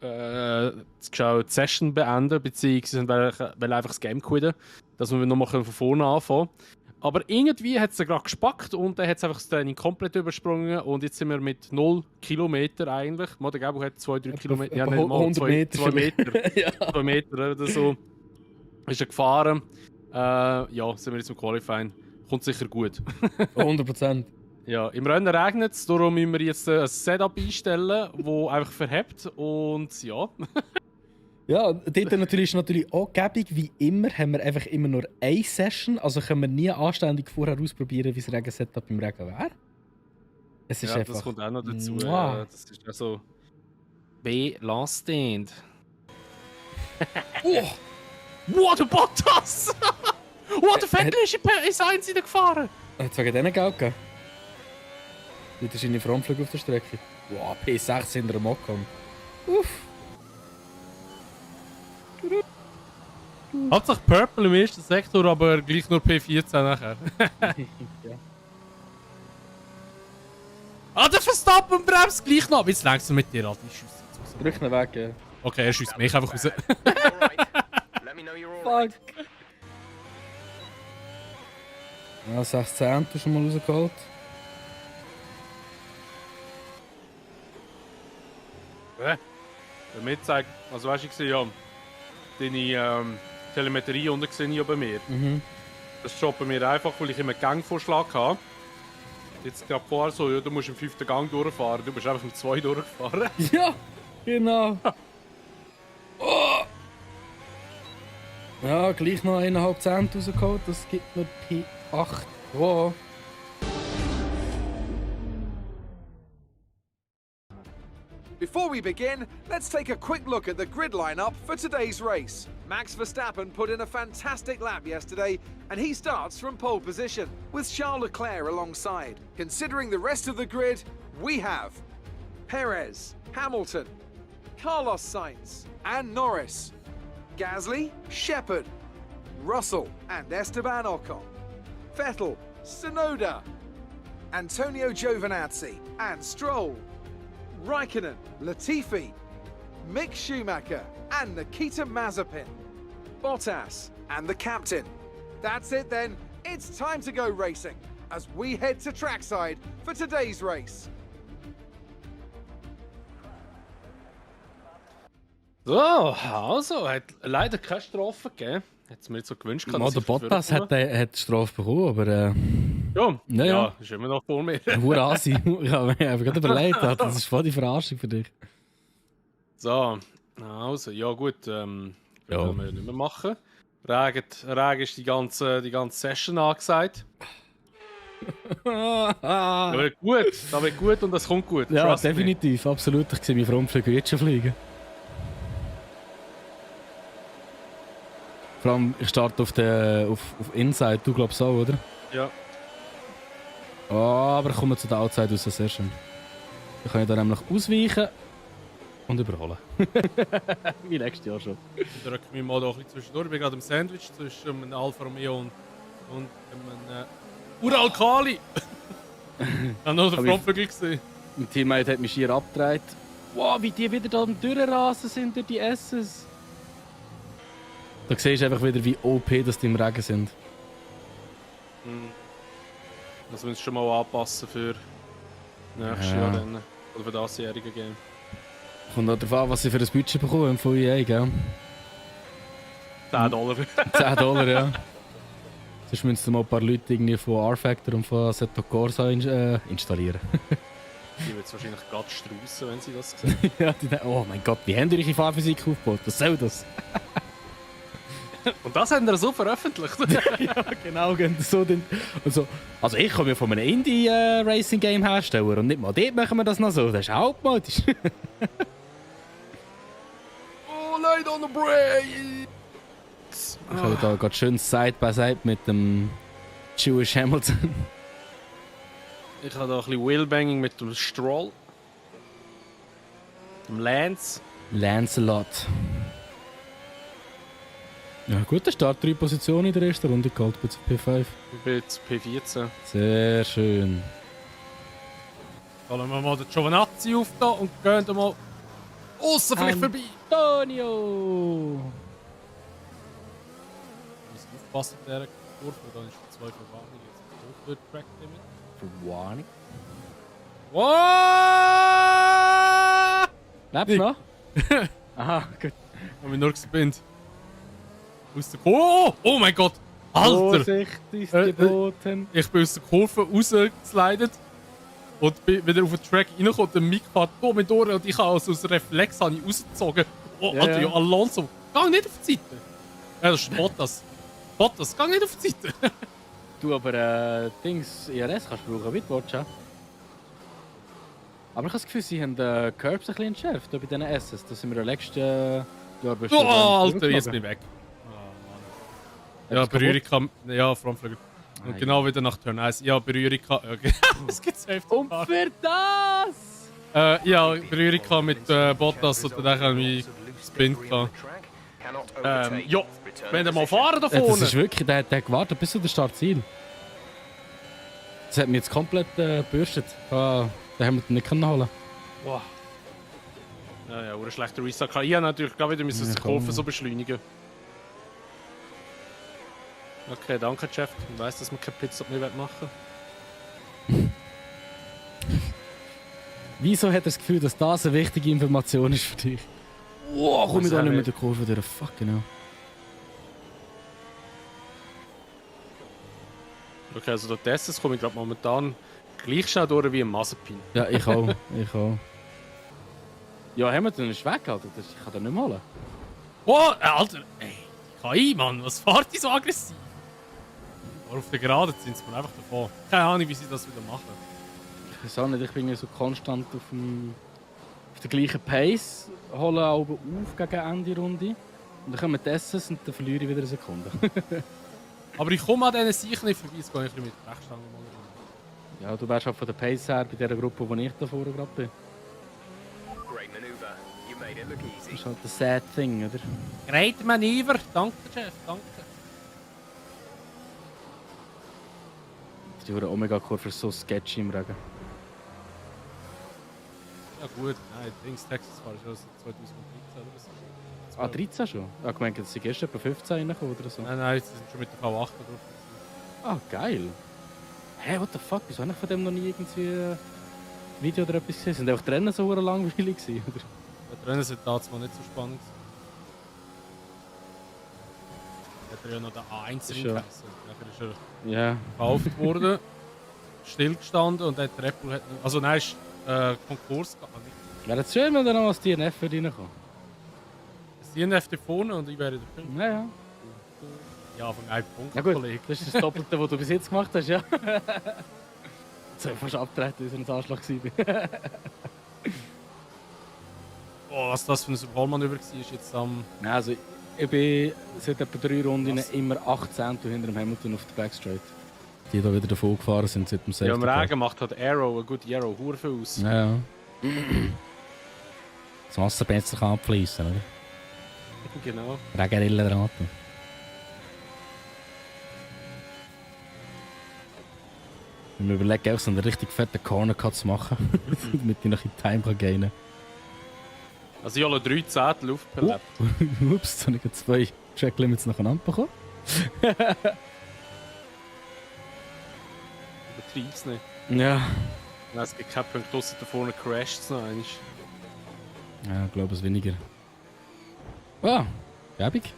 die Session beenden, beziehungsweise wollen einfach das Game quitten, dass wir nochmal von vorne anfangen können. Aber irgendwie hat es gerade gespackt und dann hat es einfach das Training komplett übersprungen und jetzt sind wir mit 0 Kilometer eigentlich. Der Gabo hat 2-3 Kilometer, ja, nicht mal 100 Meter. 2 Meter. Ja. 2 Meter oder so. Ist er gefahren. Ja, sind wir jetzt im Qualifying. Kommt sicher gut. 100%. Ja, im Rennen regnet es, darum müssen wir jetzt ein Setup einstellen, das einfach verhebt und ja. Ja, dort ist natürlich auch gäbig, wie immer, haben wir einfach immer nur eine Session, also können wir nie anständig vorher ausprobieren, wie das Regen-Setup im Regen wäre. Es ist ja, einfach... das kommt auch noch dazu. Ja. Das ist also, B. Last Stand. Oh! Wow, der Bottas! Wow, der Vettel ist ins Einzige gefahren! Hat es wegen denen Geld gegeben? Wieder seine Frontflüge auf der Strecke. Wow, P6 in der Mokon. Uff. Hauptsache Purple im ersten Sektor, aber gleich nur P14 nachher. Ja. Ah, der Verstappen bremst gleich noch! Jetzt längst du mit dir, Alter. Ich schuss jetzt raus. Drück ihn weg, ja. Okay, er schießt mich einfach raus. Alright. Let me know you're alright. Ja, 16 schon mal rausgeholt. Damit zeigt, also weißt du, ich sehe ja deine Telemetrie unten gesehen ja bei mir. Mhm. Das ist bei mir einfach, weil ich immer einen Gangvorschlag habe. Jetzt gerade vorher so, ja, du musst im 5. Gang durchfahren, du bist einfach im 2 durchgefahren. Ja, genau. Oh. Ja, gleich noch 1,5 Cent rausgeholt, das gibt mir P8. Wow. Before we begin, let's take a quick look at the grid lineup for today's race. Max Verstappen put in a fantastic lap yesterday, and he starts from pole position, with Charles Leclerc alongside. Considering the rest of the grid, we have Perez, Hamilton, Carlos Sainz, and Norris, Gasly, Shepard, Russell, and Esteban Ocon, Vettel, Tsunoda, Antonio Giovinazzi, and Stroll, Raikkonen, Latifi, Mick Schumacher, and Nikita Mazepin, Bottas, and the captain. That's it then, it's time to go racing as we head to trackside for today's race. So, also, hat leider keine Strafe gegeben. Hat es mir nicht so gewünscht. Der Bottas hat die Strafe bekommen, aber ja, ist immer noch vor mir. Hure Asi. Ich habe mir gerade überlegt, das ist voll die Verarschung für dich. So, also, ja gut, können wir nicht mehr machen. Regen ist die ganze Session angesagt. Das wird gut, das wird gut und das kommt gut. Ja, definitiv, absolut. Ich sehe meine Frontflüge jetzt schon fliegen. Vor allem, ich starte auf Inside, du glaubst auch, oder? Ja. Oh, aber ich komme zu der Outside raus, sehr schön. Ich kann ja dann nämlich ausweichen und überholen. Wie nächstes Jahr schon. Ich drücke mich mal da ein bisschen zwischendurch. Ich bin gerade im Sandwich zwischen einem Alfa Romeo und einem Uralkali. Ich habe noch den Frontflügel gesehen. Mein Teammate hat mich schier abgedreht. Wow, wie die wieder da am Durchrasen sind durch die Esses. Da siehst du einfach wieder, wie OP das die im Regen sind. Das müssen wir schon mal anpassen für nächstes Jahr dann. Oder für das jährige Game. Kommt auch darauf an, was sie für ein Budget bekommen von EA, gell? $10. $10, ja. Sonst müssen sie mal ein paar Leute irgendwie von R-Factor und von Assetto Corsa installieren. Die wird es wahrscheinlich gerade straussen, wenn sie das sehen. Ja, die denken, oh mein Gott, wie haben die ihre Fahrphysik aufgebaut? Was soll das? Und das haben wir so veröffentlicht. Ja, genau. So den, also ich komme ja von einem Indie-Racing-Game-Hersteller und nicht mal dort machen wir das noch so. Das ist altmodisch. Oh, light on the brakes! Ich habe da gerade schön Side-by-Side mit dem Jewish Hamilton. Ich habe da ein bisschen Wheelbanging mit dem Stroll. Dem Lance. Lancelot. Ja, guter Start, 3 Positionen in der ersten Runde geholt, bis auf P5. Ich bin jetzt P14. Sehr schön. Holen wir mal den Giovinazzi auf da und gehen da mal aussen vielleicht vorbei. Antonio! Ich muss aufpassen mit dieser Kurve, dann ist die 2 Verwarnung jetzt hoch durch Track Limit. Verwarnung? Wow! Lebst du noch? Aha, gut. Ich habe mich nur gespinnt. Aus der Kurve. Oh mein Gott! Alter! Vorsicht ist geboten. Ich bin aus der Kurve rausgeslidet und bin wieder auf den Track reingekommen. Der Mick fährt mit durch und ich habe aus Reflex habe ich rausgezogen. Oh, Ja, Alter, ja. ja, Alonso! Geh nicht auf die Seite! Ja, das ist Bottas. Bottas, geh nicht auf die Seite! Du, aber Dings, IRS kannst du brauchen, mit Watcha. Aber ich habe das Gefühl, sie haben Curbs ein bisschen entschärft bei diesen SS. Das sind wir im letzten Jahr Oh, Alter, jetzt bin ich weg. Ja, Berührung kann... Ja, Frontflügel. Und genau wieder nach Turn 1. Ja, Berührung kann... Okay. Das gibt's heftig. Und für das! Ja, Berührung kann mit Bottas und dann kann ich Spin kann. Ja, wenn ihr mal fahren da vorne. Das ist wirklich, der hat gewartet bis zu der Startziel. Das hat mich jetzt komplett gebürstet. Den haben wir nicht holen. Wow. Ja, ein schlechter Restart. Ich habe natürlich gerade wieder müssen den Kurven so beschleunigen. Okay, danke, Jeff. Ich weiss, dass wir keinen Pitstop mehr machen wollen. Wieso hat er das Gefühl, dass das eine wichtige Information ist für dich? Wow, komm ich da nicht mit der Kurve durch. Fuck, genau. Okay, also durch das komme ich gerade momentan gleich schnell durch wie ein Mazepin. Ja, ich auch. Ich auch. Ja, Hamilton ist weg, Alter. Ich kann den nicht mehr holen. Oh, Alter! Ey, KI, Mann, was fahrt die so aggressiv? Aber auf der Geraden sind sie mir einfach davon. Keine Ahnung, wie sie das wieder machen. Ich weiß auch nicht, ich bin ja so konstant auf der gleichen Pace. Hole oben auf gegen Ende Runde. Und dann kommen die SS und dann verliere ich wieder eine Sekunde. Aber ich komme an diesen Sicher nicht vorbei, jetzt gehe ich mit der Brechstange mal rein. Ja, du wärst halt von der Pace her bei dieser Gruppe, wo ich da vorne gerade bin. Das ist halt ein sad thing, oder? Great Manöver! Danke, Chef, danke. Die Omega-Kurve ist so sketchy im Regen. Ja gut, nein, Dings Texas war schon 2013 oder so. Ah, 13 schon? Ah, ich meinte, dass sie gestern bei 15 reinkommen oder so. Nein, sie sind schon mit der V8 drauf. Ah, geil. Hä, what the fuck? Wieso habe ich von dem noch nie irgendwie ein Video oder etwas gesehen? Sind auch die Rennen so langweilig gewesen, oder? Ja, die Rennen sind damals nicht so spannend. Hat er ja noch den A1 Schon. Nachher ist er Ja. gekauft worden, stillgestanden und der Red Bull hat... Also nein, ist Konkurs gegangen. Wäre es schön, wenn da noch als DNF reinkommt. Das DNF da vorne und ich wäre der Fünfte. Ja, ja. Ja, von einem Punkt, Ja gut, Kollege. das ist das Doppelte, was du bis jetzt gemacht hast, ja. Jetzt habe ich fast abgetreten, weil ich ein Anschlag war. Oh, was das für ein Überholmanöver war, ist jetzt am... Nein, also ich bin seit etwa 3 Runden immer 18 hinter dem Hamilton auf der Backstraight. Die da wieder davon gefahren sind seit dem Ja, im Safety Car. Regen macht halt Arrow, eine gute Arrow, hure viel aus. Ja, ja. Das Wasser besser kann abfließen, oder? Genau. Regenrillen dran. Wir überlegen auch so einen richtig fetten Corner-Cut zu machen, damit ich noch in Time kann gehen. Also ich habe 3 Zehntel auf per Lap. Ups, jetzt habe ich 2 Track-Limits nacheinander bekommen. Übertreib's nicht. Ja. Nein, es gibt keinen Punkt, ausser da vorne crasht es noch einmal. Ja, ich glaube es weniger. Ah, gäbig.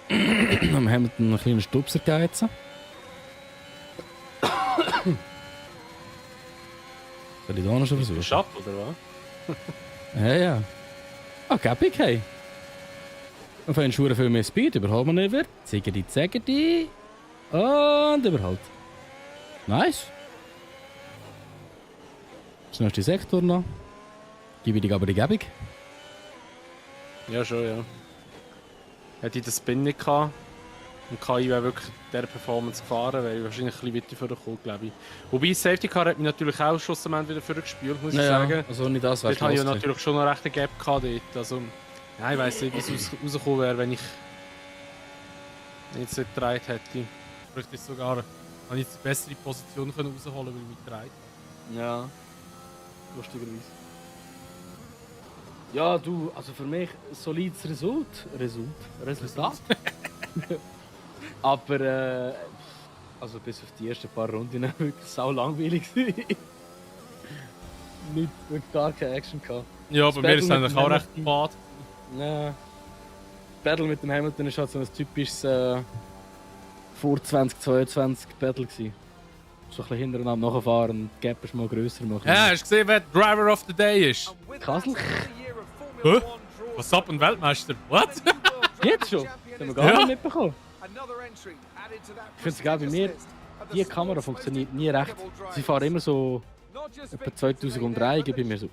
Dann haben wir einen kleinen Stupser gegeben jetzt. Soll ich da noch schon versuchen? Schatt, oder was? Ja, ja. Ah, gäbig, hey. Und wenn Schuhe viel mehr Speed, überholen wir nicht. Zegedi. Und überholt. Nice. Das nächste Sektor noch. Gebe ich aber die Gebung. Ja, schon, ja. Hätte ich den Spin nicht gehabt und KI wäre wirklich dieser Performance gefahren, wäre ich wahrscheinlich ein bisschen weiter vorgekommen, glaube ich. Wobei, das Safety Car hat mich natürlich auch schlussendlich wieder vorgespielt, muss ich sagen. Also nicht das, Dort habe ich ja natürlich schon noch recht einen Gap gehabt dort. Also, ja, ich weiss nicht, wie es rausgekommen wäre, wenn ich jetzt nicht gedreht hätte. Vielleicht ist sogar, habe ich jetzt die bessere Position können rausholen, weil ich mich gedreht habe. Ja. Lustigerweise. Ja, du, also für mich ein solides Resultat. Aber, also bis auf die ersten paar Runden wirklich sau langweilig gewesen. Nicht, wirklich gar keine Action gehabt. Ja, bei mir ist es Battle eigentlich mit auch dem recht fad. Ja. Battle mit dem Hamilton ist halt so ein typisches vor 2022 Battle gewesen. So ein bisschen hintereinander nachfahren und die Gap ist mal grösser machen. Ja, hast du gesehen, wer Driver of the Day ist? Kassel? Hä? Was ab, ein Weltmeister? What? Jetzt schon? Das haben wir gar nicht mitbekommen. Ich finde es egal, bei mir, die Kamera funktioniert nie recht. Sie fahren immer so etwa 2003 gebe ich mir so...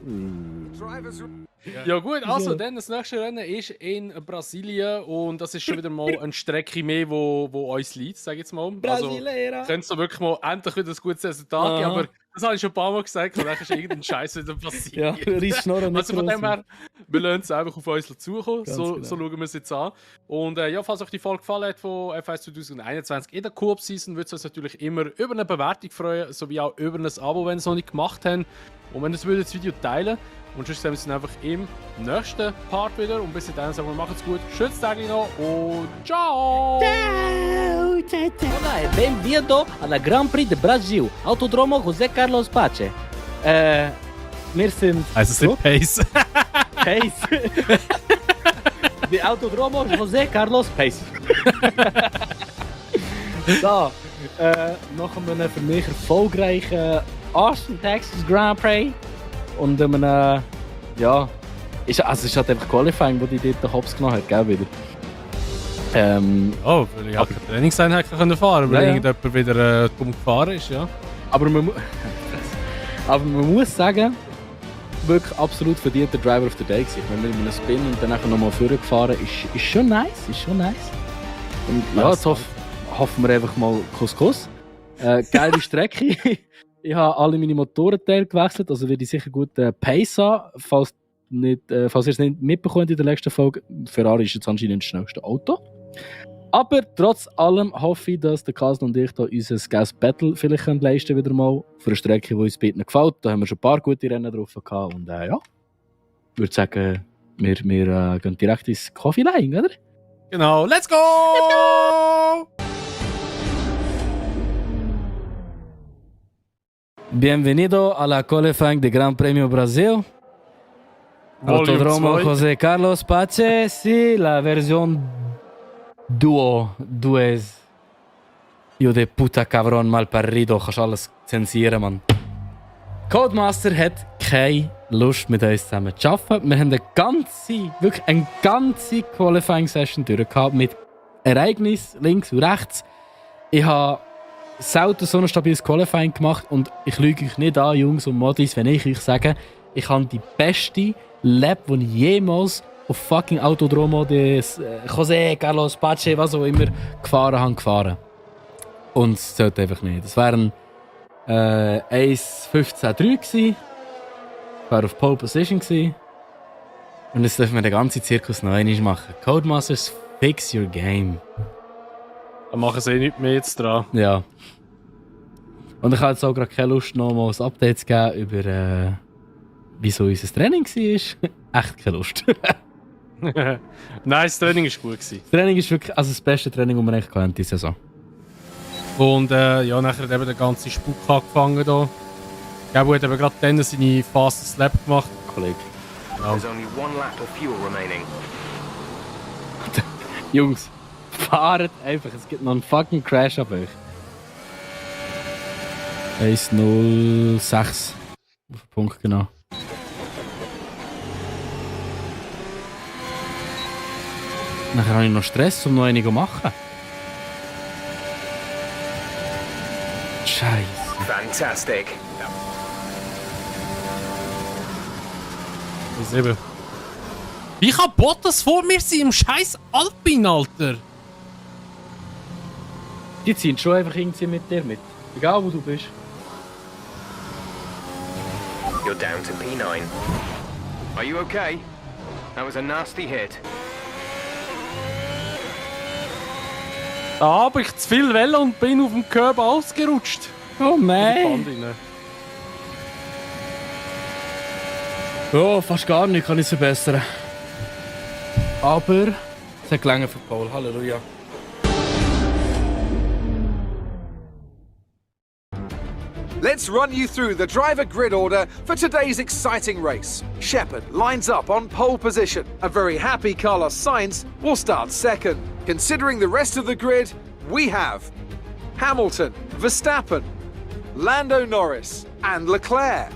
Ja gut, also dann das nächste Rennen ist in Brasilien und das ist schon wieder mal eine Strecke mehr, wo uns liegt, sage ich jetzt mal. Brasileira. Also könnte es wirklich mal endlich wieder ein gutes Resultat geben, aber das habe ich schon ein paar Mal gesagt und dann ist irgendein Scheiß wieder passiert. Ja, Reissschnorren nicht Also von dem gross. her, wir lassen es einfach auf uns zukommen, Ganz so genau. schauen wir es jetzt an. Und ja, falls euch die Folge gefallen hat von F1 2021 in der Coop-Season, würde es uns natürlich immer über eine Bewertung freuen, sowie auch über ein Abo, wenn ihr es noch nicht gemacht habt. Und wenn ihr das Video teilen und sonst sehen wir uns dann einfach im nächsten Part wieder. Und bis dahin sagen wir, macht's gut, schönes Tag noch und ciao! Olá, bem-vindo ao Grand Prix de Brasil, Autodromo José Carlos Pace. Wir sind Also es ist Pace. Pace. Die Autodromo José Carlos Pace. So, nach einem für mich erfolgreichen Austin, Texas Grand Prix und einem, ja, es ist halt einfach Qualifying, wo die dort Hops genommen hat, gell, wieder. Oh, weil ich habe keine Trainingseinheit fahren können, weil Ja, ja. irgendjemand wieder dumm gefahren ist, ja. Aber man muss sagen, wirklich absolut verdienter Driver of the Day gewesen. Wenn wir mit einem Spin und dann nachher nochmal vorgefahren ist schon nice, Und ja, jetzt hoffen wir einfach mal Kuss. Geile Strecke. Ich habe alle meine Motorenteile gewechselt, also werde ich sicher gut Pace haben. Falls ihr es nicht mitbekommt in der letzten Folge, Ferrari ist jetzt anscheinend das schnellste Auto. Aber trotz allem hoffe ich, dass der Kasen und ich da unser Gas Battle vielleicht leisten wieder mal für eine Strecke, die uns beiden gefällt. Da haben wir schon ein paar gute Rennen drauf gehabt und ja, ich würde sagen, wir gehen direkt ins Coffee Line, oder? Genau, let's go! Bienvenido a la qualifying de Gran Premio Brasil. Volume Autodromo 2. José Carlos Pace, sí, la versión dues. Yo de puta cabrón mal parido, kannst alles zensieren, Mann. Codemaster hat keine Lust mit uns zusammen zu arbeiten. Wir haben wirklich eine ganze Qualifying-Session durchgehabt mit Ereignis links und rechts. Ich habe selten so ein stabiles Qualifying gemacht und ich lüge euch nicht an, Jungs und Modis, wenn ich euch sage, ich habe die beste Lap, die ich jemals auf fucking Autodromo des José Carlos Pace, was auch immer, gefahren. Und es sollte einfach nicht. Das wären 1.15.3 gewesen. Ich war auf Pole Position gewesen. Und jetzt dürfen wir den ganzen Zirkus noch einmal machen. Codemasters, fix your game. Dann machen sie nichts mehr jetzt dran. Ja. Und ich habe jetzt auch gerade keine Lust, noch mal ein Update zu geben über wieso unser Training war. Echt keine Lust. Nein, das Training war gut gewesen. Das Training ist wirklich das beste Training, das wir eigentlich hatten diese Saison. Und ja, nachher hat eben der ganze Spuk angefangen hier. Gabu hat eben gerade dann seine Fastest Lap gemacht. Kollege. There's only one lap of fuel remaining. Jungs, fahrt einfach. Es gibt noch einen fucking Crash auf euch. 1.06 auf den Punkt, genau. Nachher habe ich noch Stress, um noch einige zu machen. Scheiße. Fantastic. Eben. Wie kann Bottas vor mir sein im scheiß Alpine, Alter? Die ziehen schon einfach irgendwie mit dir mit. Egal wo du bist. You're down to P9. Are you okay? That was a nasty hit. Da habe ich zu viel Welle und bin auf dem Curb ausgerutscht. Oh man. Ja, fast gar nicht kann ich es verbessern. Aber es hat gelangt für Paul. Halleluja. Let's run you through the driver grid order for today's exciting race. Shepherd lines up on pole position. A very happy Carlos Sainz will start second. Considering the rest of the grid, we have Hamilton, Verstappen, Lando Norris and Leclerc,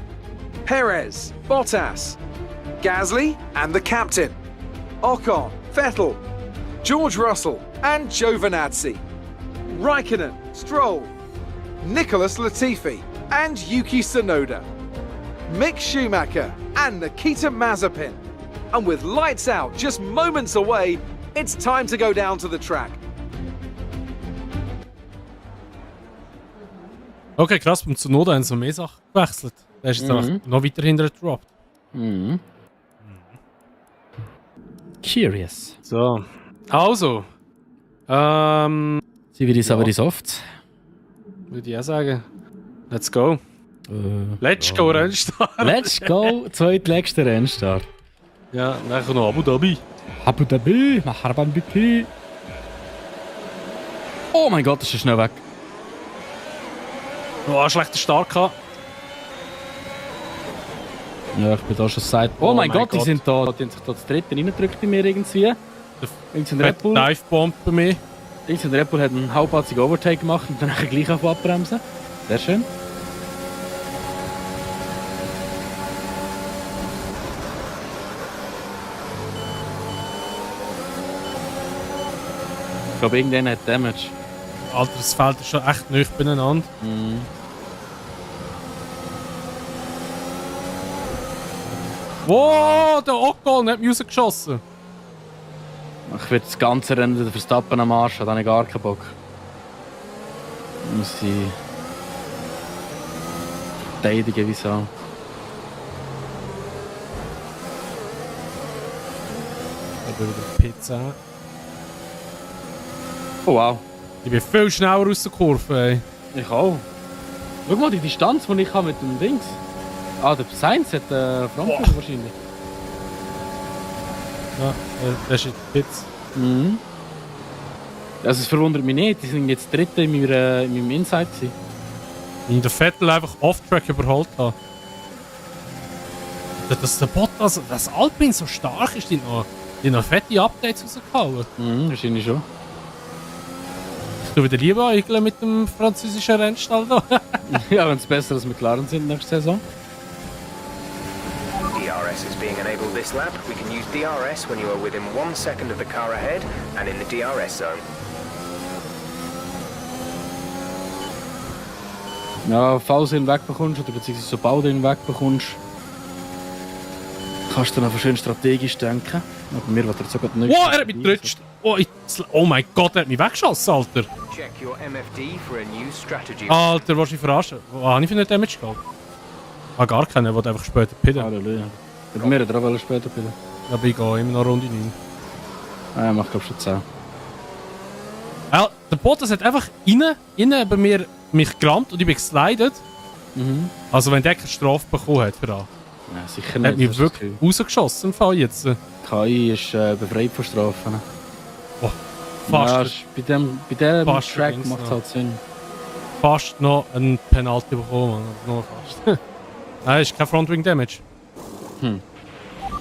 Perez, Bottas, Gasly and the captain, Ocon, Vettel, George Russell and Giovinazzi, Raikkonen, Stroll, Nicholas Latifi and Yuki Tsunoda. Mick Schumacher and Nikita Mazepin. And with lights out just moments away, it's time to go down to the track. Okay, krass, beim Tsunoda haben sie mehr Sachen gewechselt. Der ist jetzt einfach noch weiter hinter gedroppt. Curious. So. Also. Sie wird aber die Softs. Würde ich auch sagen. Let's go. Let's go, Rennstart. Let's go, zweitletzter Rennstart. Ja, dann kommt noch Abu Dhabi. Abu Dhabi, Marhaban bitte. Oh mein Gott, das ist schnell weg. Oh, schlechter Start gehabt. Ja, ich bin da schon seit. Oh, mein Gott, die sind da. Die haben sich da das dritte reingedrückt bei mir irgendwie. Irgendein Red Bull. Dive-Bomb bei mir. Irgendein Red Bull hat einen halbpatzigen Overtake gemacht und dann gleich auf abbremsen. Sehr schön. Ich glaube, irgendeiner hat Damage. Alter, das Feld ist schon echt nicht beieinander. Wow, der Ocon hat mich rausgeschossen. Ich will das ganze Rennen den Verstappen am Arsch, da habe ich gar keinen Bock. Muss ich verteidigen, wieso? Ich will wieder Pizza. Oh wow. Ich bin viel schneller aus der Kurve, ey. Ich auch. Schau mal die Distanz, die ich habe mit dem Dings. Ah, der Sainz hat Frankfurt wahrscheinlich. Ja, das ist jetzt Pizza. Also es verwundert mich nicht, die sind jetzt Dritte in meinem Inside gewesen. Weil der Vettel einfach off-track überholt hat. Dass der Bottas, das Alpine so stark ist, die noch fette Updates rausgehauen. Wahrscheinlich schon. Ich tue wieder lieber Eigeln mit dem französischen Rennstall da. Ja, wenn es besser als McLaren sind nächste Saison. DRS is being enabled this lap. We can use DRS when you are within 1 second of the car ahead and in the DRS zone. Ja, falls du ihn wegbekommst oder beziehungsweise sobald du ihn wegbekommst, kannst du dann einfach schön strategisch denken. Aber bei mir wird er sogar nicht. Wow, er hat mich gerutscht. Oh mein Gott, er hat mich weggeschossen, Alter. Check your MFD for a new strategy. Alter, was ich verarschen? Was habe ich für einen Damage gehabt? Gar keinen, der wollte einfach später pillen. Halleluja. Bei mir hat er auch später pillen. Aber ich gehe immer noch Runde 9. Ah, ich mach glaube schon 10. Ja, der Bottas hat einfach innen bei mir mich gerammt und ich bin geslidet. Also wenn der keine Strafe bekommen hat für das. Ja, sicher Er nicht. hat mich wirklich rausgeschossen im Fall jetzt. KI ist befreit von Strafen. Oh, fast. Ja, bei dem fast Track übrigens macht es noch. halt Sinn. Fast noch einen Penalty bekommen, nur fast. Nein, ist kein Frontwing Damage.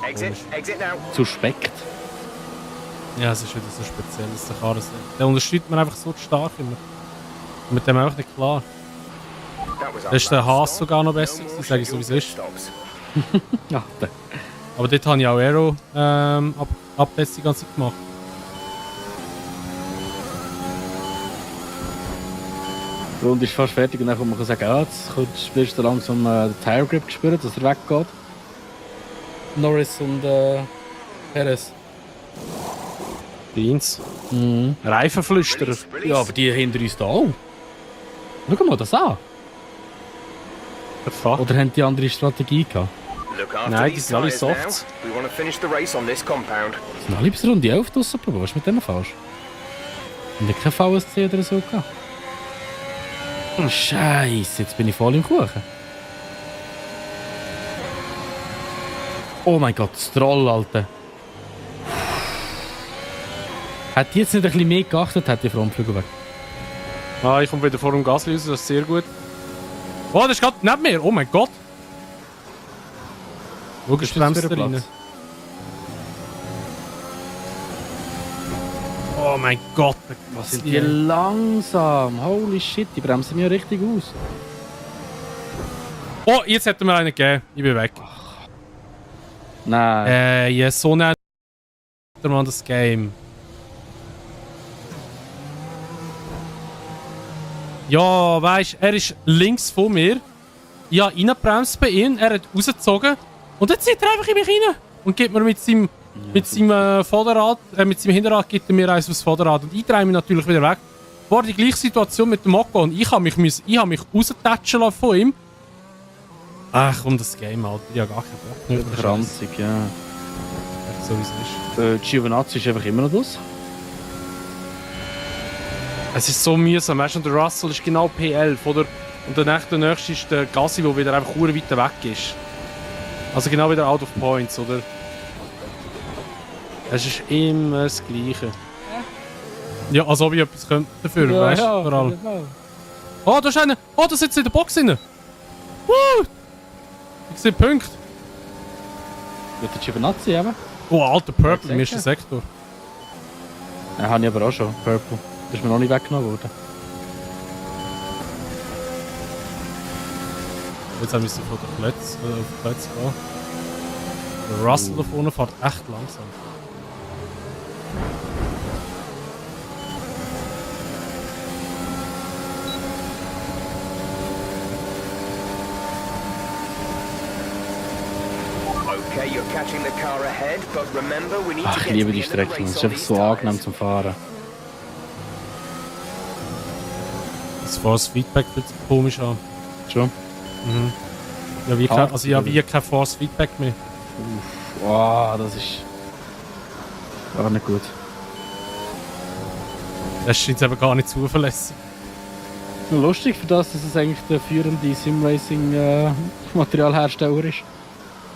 Exit now. Suspekt. Ja, es ist wieder so speziell, dass der Karren der unterstützt man einfach so stark immer. Mit dem einfach nicht klar. Da ist der Haas sogar noch besser gewesen, sage ich so wie es ist. Ja, Aber dort habe ich auch Aero Updates die ganze Zeit gemacht. Die Runde ist fast fertig und dann kann man sagen, ja, jetzt spielst du langsam den Tire Grip gespürt, dass er weggeht. Norris und Perez. Dienst. Reifenflüsterer. Ja, aber die hinter uns da auch. Schau mal das an. Fuck. Oder haben die andere Strategie gehabt? Look after Nein, die these sind alle tyres now. Softs. We want to finish the race on this compound. Sind alle bis Runde 11 draussen geblieben? Was ist mit denen falsch? Haben die kein VSC oder so gehabt? Scheiße, jetzt bin ich voll im Kuchen. Oh mein Gott, das Troll, Alter. Hätte die jetzt nicht ein bisschen mehr geachtet, hätte die Frontflügel weg. Ah, ich komme wieder vor dem Gas raus, das ist sehr gut. Oh, das ist gerade neben mir. Oh mein Gott. Schau, es bremst da rein. Oh mein Gott. Was sind die langsam? Holy shit, die bremsen ja richtig aus. Oh, jetzt hätten wir einen gegeben. Ich bin weg. Nein. Ja, so nennt man das Game. Ja, weißt du, er ist links von mir. ich habe reingebremst bei ihm, er hat rausgezogen und dann zieht er einfach in mich rein und gibt mir mit seinem Vorderrad, mit seinem Hinterrad gibt er mir eins aufs Vorderrad und ich drehe mich natürlich wieder weg. War die gleiche Situation mit dem Mokko und ich habe mich raustatschen lassen von ihm. Ach komm, das Game, Alter. Ich habe gar keinen Bock. Kranzig, ja. So wie es ist. Giovinazzi ist einfach immer noch das. Es ist so mühsam, weißt du, und der Russell ist genau P11, oder? Und der nächste ist der Gasly, der wieder einfach weit weg ist. Also genau wieder out of points, oder? Es ist immer das Gleiche. Ja, als ob ich etwas könnte dafür, Ja, weißt du? ja, Vor allem. genau. Oh, da ist einer! Oh, da sitzt in der Box drin! Woo! Ich sehe Punkte. Ja, der Giovinazzi eben. Oh, alter Purple, im ersten Sektor. Ja, habe ich aber auch schon. Purple. Das ist mir noch nicht weggenommen worden. Jetzt haben wir es von der Plätze gehen. Der Russell da vorne fährt echt langsam. Okay, you're catching the car ahead, but remember we need to Ach, ich get liebe to die the end of the Strecke. race Es ist on einfach these so angenehm tyres. zum Fahren. Das Force Feedback fühlt sich komisch an. Schon? Mhm. Ja, wie kein, also ja, wie kein Force Feedback mehr. Wow, das ist gar nicht gut. Das ist jetzt aber gar nicht zuverlässig. Nur lustig für das, dass es eigentlich der führende Simracing-Materialhersteller ist.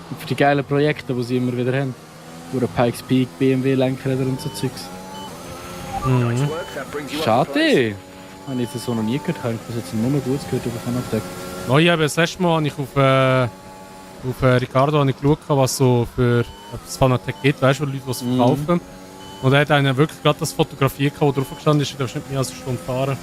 Und für die geilen Projekte, die sie immer wieder haben. Durch Pikes Peak, BMW, Lenkräder und so Zeugs. Nice work, that brings you up to place. Schade! Habe ich jetzt so noch nie gehört. Ich habe jetzt nur noch Gutes gehört über Fanatec. Oh, ich habe das letzte Mal habe ich auf Ricardo habe ich geschaut, was so für das Fanatec gibt, weißt du, Leute, die es verkaufen. Und er hat einen wirklich gerade das fotografiert, wo drauf gestanden ist, ich darf nicht mehr als eine Stunde fahren.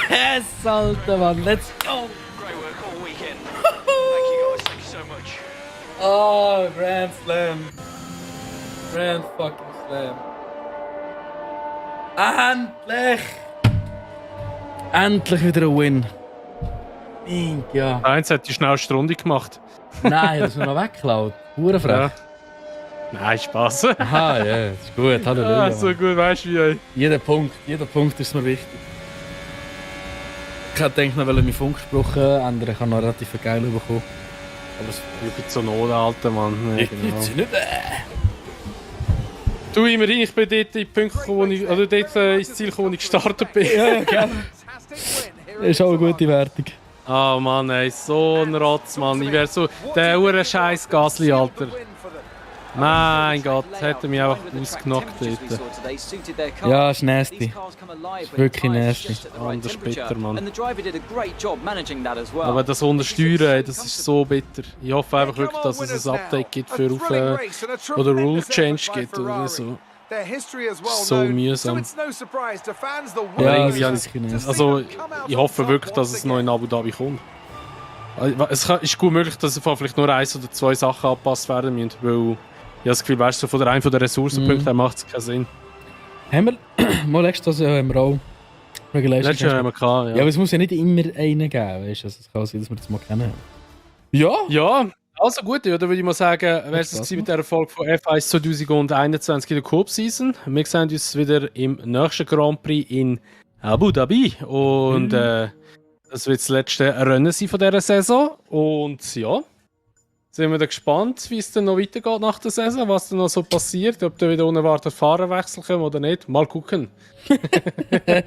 Yes, Alter Mann, let's go! Great work all weekend. Thank you guys, thank you so much. Oh, Grand Slam. Grand fucking Slam. Endlich! Endlich wieder ein Win. Ja. Eins hat die schnellste Runde gemacht. Nein, das ist mir noch weggeklaut. Hurenfrech. Ja. Nein, Spaß. Aha, ja, das ist gut. Halleluja. Ja, so gut, weißt du wie, ey. Jeder Punkt ist mir wichtig. Ich hätte gedacht, noch meinen Funkspruch ändern. Ich habe noch relativ viel geil bekommen. Aber es ist so Not, alter Mann. Ja, genau. nicht. Du, immerhin, ich bin dort in die Punkte gekommen, oder dort ins Ziel gekommen, wo ich gestartet bin. Ja, gerne. Das ist auch eine gute Wertung. Ah Mann, ey, so ein Rotz, Mann. Ich wäre so der hure scheiß Gasly, Alter. Mein Gott, hätte mich einfach ausgenockt dort. Ja, ist nasty. Ist wirklich nasty. Anders bitter, Mann. Aber das Untersteuern, ey, das ist so bitter. Ich hoffe einfach wirklich, dass es ein Update gibt für oder Rule Change gibt oder so. So mühsam. Ja, Aber irgendwie das ist wirklich nasty. also, ich hoffe wirklich, dass es noch in Abu Dhabi kommt. Es ist gut möglich, dass vielleicht nur 1 oder 2 Sachen angepasst werden müssen, weil ich habe das Gefühl, weißt du, von der einen von den Ressourcenpunkten her macht es keinen Sinn. Haben wir mal letztes Jahr haben wir auch Regulation. Letztes Jahr haben wir gehabt, Ja, aber es muss ja nicht immer einen geben, weißt du? Also es kann sein, dass wir das mal kennen. Ja? Ja, also gut, ja, dann würde ich mal sagen, wer ist es mit der Erfolg von F1 2021 in der Coop-Season? Wir sehen uns wieder im nächsten Grand Prix in Abu Dhabi und das wird das letzte Rennen sein von dieser Saison und ja, sind wir dann gespannt, wie es dann noch weitergeht nach der Saison, was dann noch so passiert, ob da wieder unerwartet Fahrerwechsel kommen oder nicht. Mal gucken.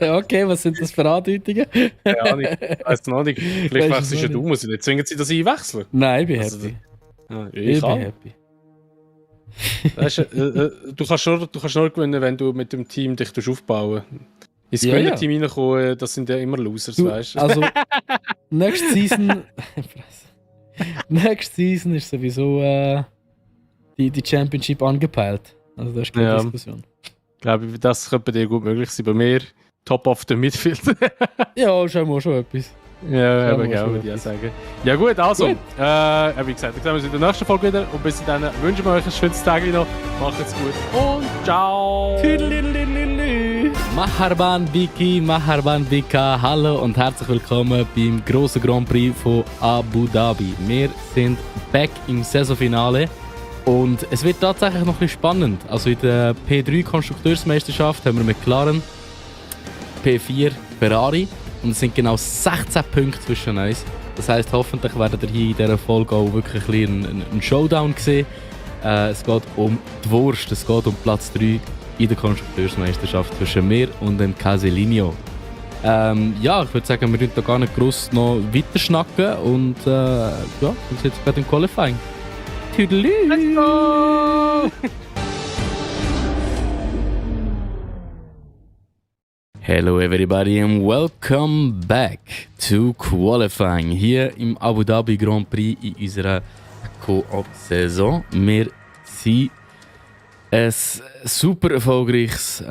Okay, was sind das für Andeutungen? Ja, ich weiß noch nicht. Vielleicht wechselst du, muss ich nicht zwingen, sie, dass ich wechsle. Nein, ich bin Also, happy. Ja, Ich bin auch. happy. Weißt du kannst nur gewinnen, wenn du mit dem Team dich aufbauen. Ins Ja, Gewinnerteam reinkommen, das sind ja immer Losers, Du, weißt du? also, nächste Season... Nächste Season ist sowieso die Championship angepeilt. Also da ist keine Ja. Diskussion. Ich glaube, das könnte bei dir gut möglich sein. Bei mir Top of the Midfield. Ja, schauen wir schon etwas. Ja, aber aber schon würde ich etwas. sagen. Ja gut, also, Gut. Wie gesagt, dann sehen wir uns in der nächsten Folge wieder und bis dahin wünschen wir euch ein schönes Tag noch. Macht's gut und ciao! Maharban Bika, hallo und herzlich willkommen beim grossen Grand Prix von Abu Dhabi. Wir sind back im Saisonfinale und es wird tatsächlich noch ein bisschen spannend. Also in der P3 Konstrukteursmeisterschaft haben wir McLaren, P4 Ferrari und es sind genau 16 Punkte zwischen uns. Das heisst, hoffentlich werdet ihr hier in dieser Folge auch wirklich ein bisschen einen Showdown sehen. Es geht um die Wurst, es geht um Platz 3 in der Konstrukteursmeisterschaft zwischen mir und dem Caselinho. Ja, ich würde sagen, wir werden da gar nicht gross noch weiter schnacken und ja, wir sind jetzt gerade im Qualifying. Tüdelü! Let's go! Hello everybody and welcome back to Qualifying hier im Abu Dhabi Grand Prix in unserer Co-op-Saison. Wir sind ein super erfolgreiches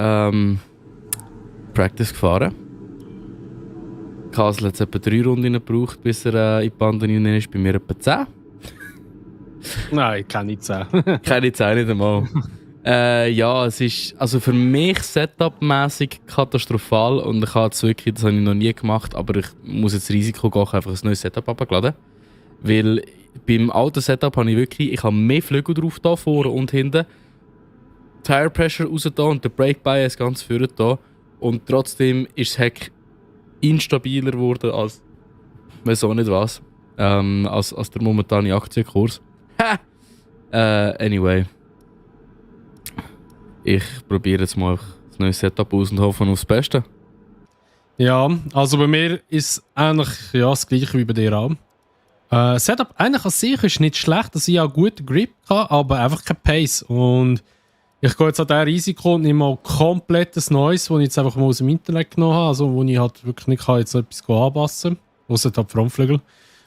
Practice gefahren. Kasel hat es etwa 3 Runden gebraucht, bis er in die Bande ist, bei mir etwa 10. Nein, kann nicht sein. Keine 10, nicht einmal. Ja, es ist also für mich setup-mäßig katastrophal und ich habe jetzt wirklich, das habe ich noch nie gemacht, aber ich muss jetzt Risiko gehen, einfach ein neues Setup abgeladen. Weil beim alten Setup habe ich habe mehr Flügel drauf da, vorne und hinten. Tire Pressure raus da und der Brake Bias ganz vorne da. Und trotzdem ist das Heck instabiler geworden als, weiß auch nicht was, als der momentane Aktienkurs. Anyway. Ich probiere jetzt mal das neue Setup aus und hoffe aufs Beste. Ja, also bei mir ist eigentlich das gleiche wie bei dir auch. Setup eigentlich an sich ist nicht schlecht, dass ich auch guten Grip habe, aber einfach kein Pace. Und ich gehe jetzt an dieses Risiko und nehme mal komplett ein neues, das ich jetzt einfach mal aus dem Internet genommen habe, also wo ich halt wirklich nicht kann jetzt etwas anpassen kann, außer die Frontflügel.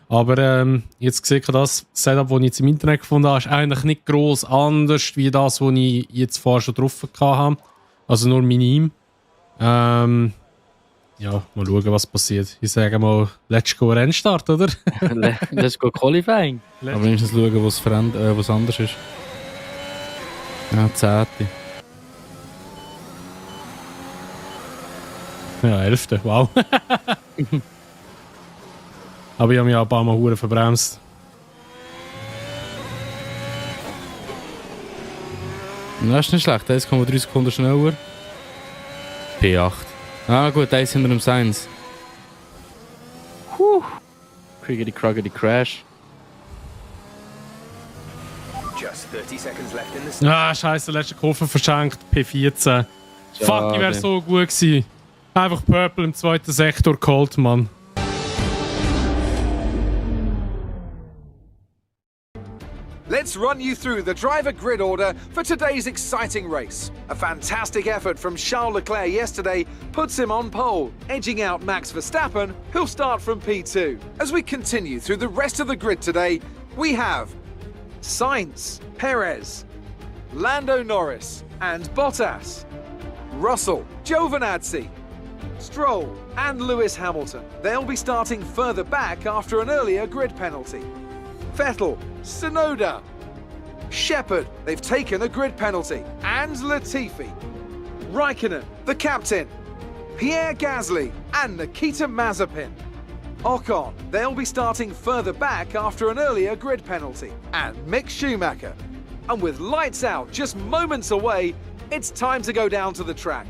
Aber jetzt sehe ich das Setup, das ich jetzt im Internet gefunden habe, ist eigentlich nicht gross anders wie das, was ich jetzt vorher schon drauf hatte. Also nur minim. Ja, mal schauen, was passiert. Ich sage mal, let's go Rennstart, oder? Let's go Qualifying. Aber wenigstens schauen, was anders ist. Ja, 10. Ja, 11. Wow. Aber ich habe mich auch ein paar Mal verdammt verbremst. Das ist nicht schlecht, 1,3 Sekunden schneller. P8. Ah gut, 1 hinter dem Sainz. Criggity Crash. Just 30 seconds left in the Ah, scheiße, letzte Kurve verschenkt. P14. Fuck, ich wäre so gut gewesen. Einfach Purple im zweiten Sektor geholt, Mann. Let's run you through the driver grid order for today's exciting race. A fantastic effort from Charles Leclerc yesterday puts him on pole, edging out Max Verstappen, who'll start from P2. As we continue through the rest of the grid today, we have Sainz, Perez, Lando Norris and Bottas, Russell, Giovinazzi, Stroll and Lewis Hamilton. They'll be starting further back after an earlier grid penalty. Vettel, Tsunoda, Shepard, they've taken a grid penalty, and Latifi, Raikkonen, the captain, Pierre Gasly and Nikita Mazepin. Ocon, they'll be starting further back after an earlier grid penalty, and Mick Schumacher. And with lights out just moments away, it's time to go down to the track.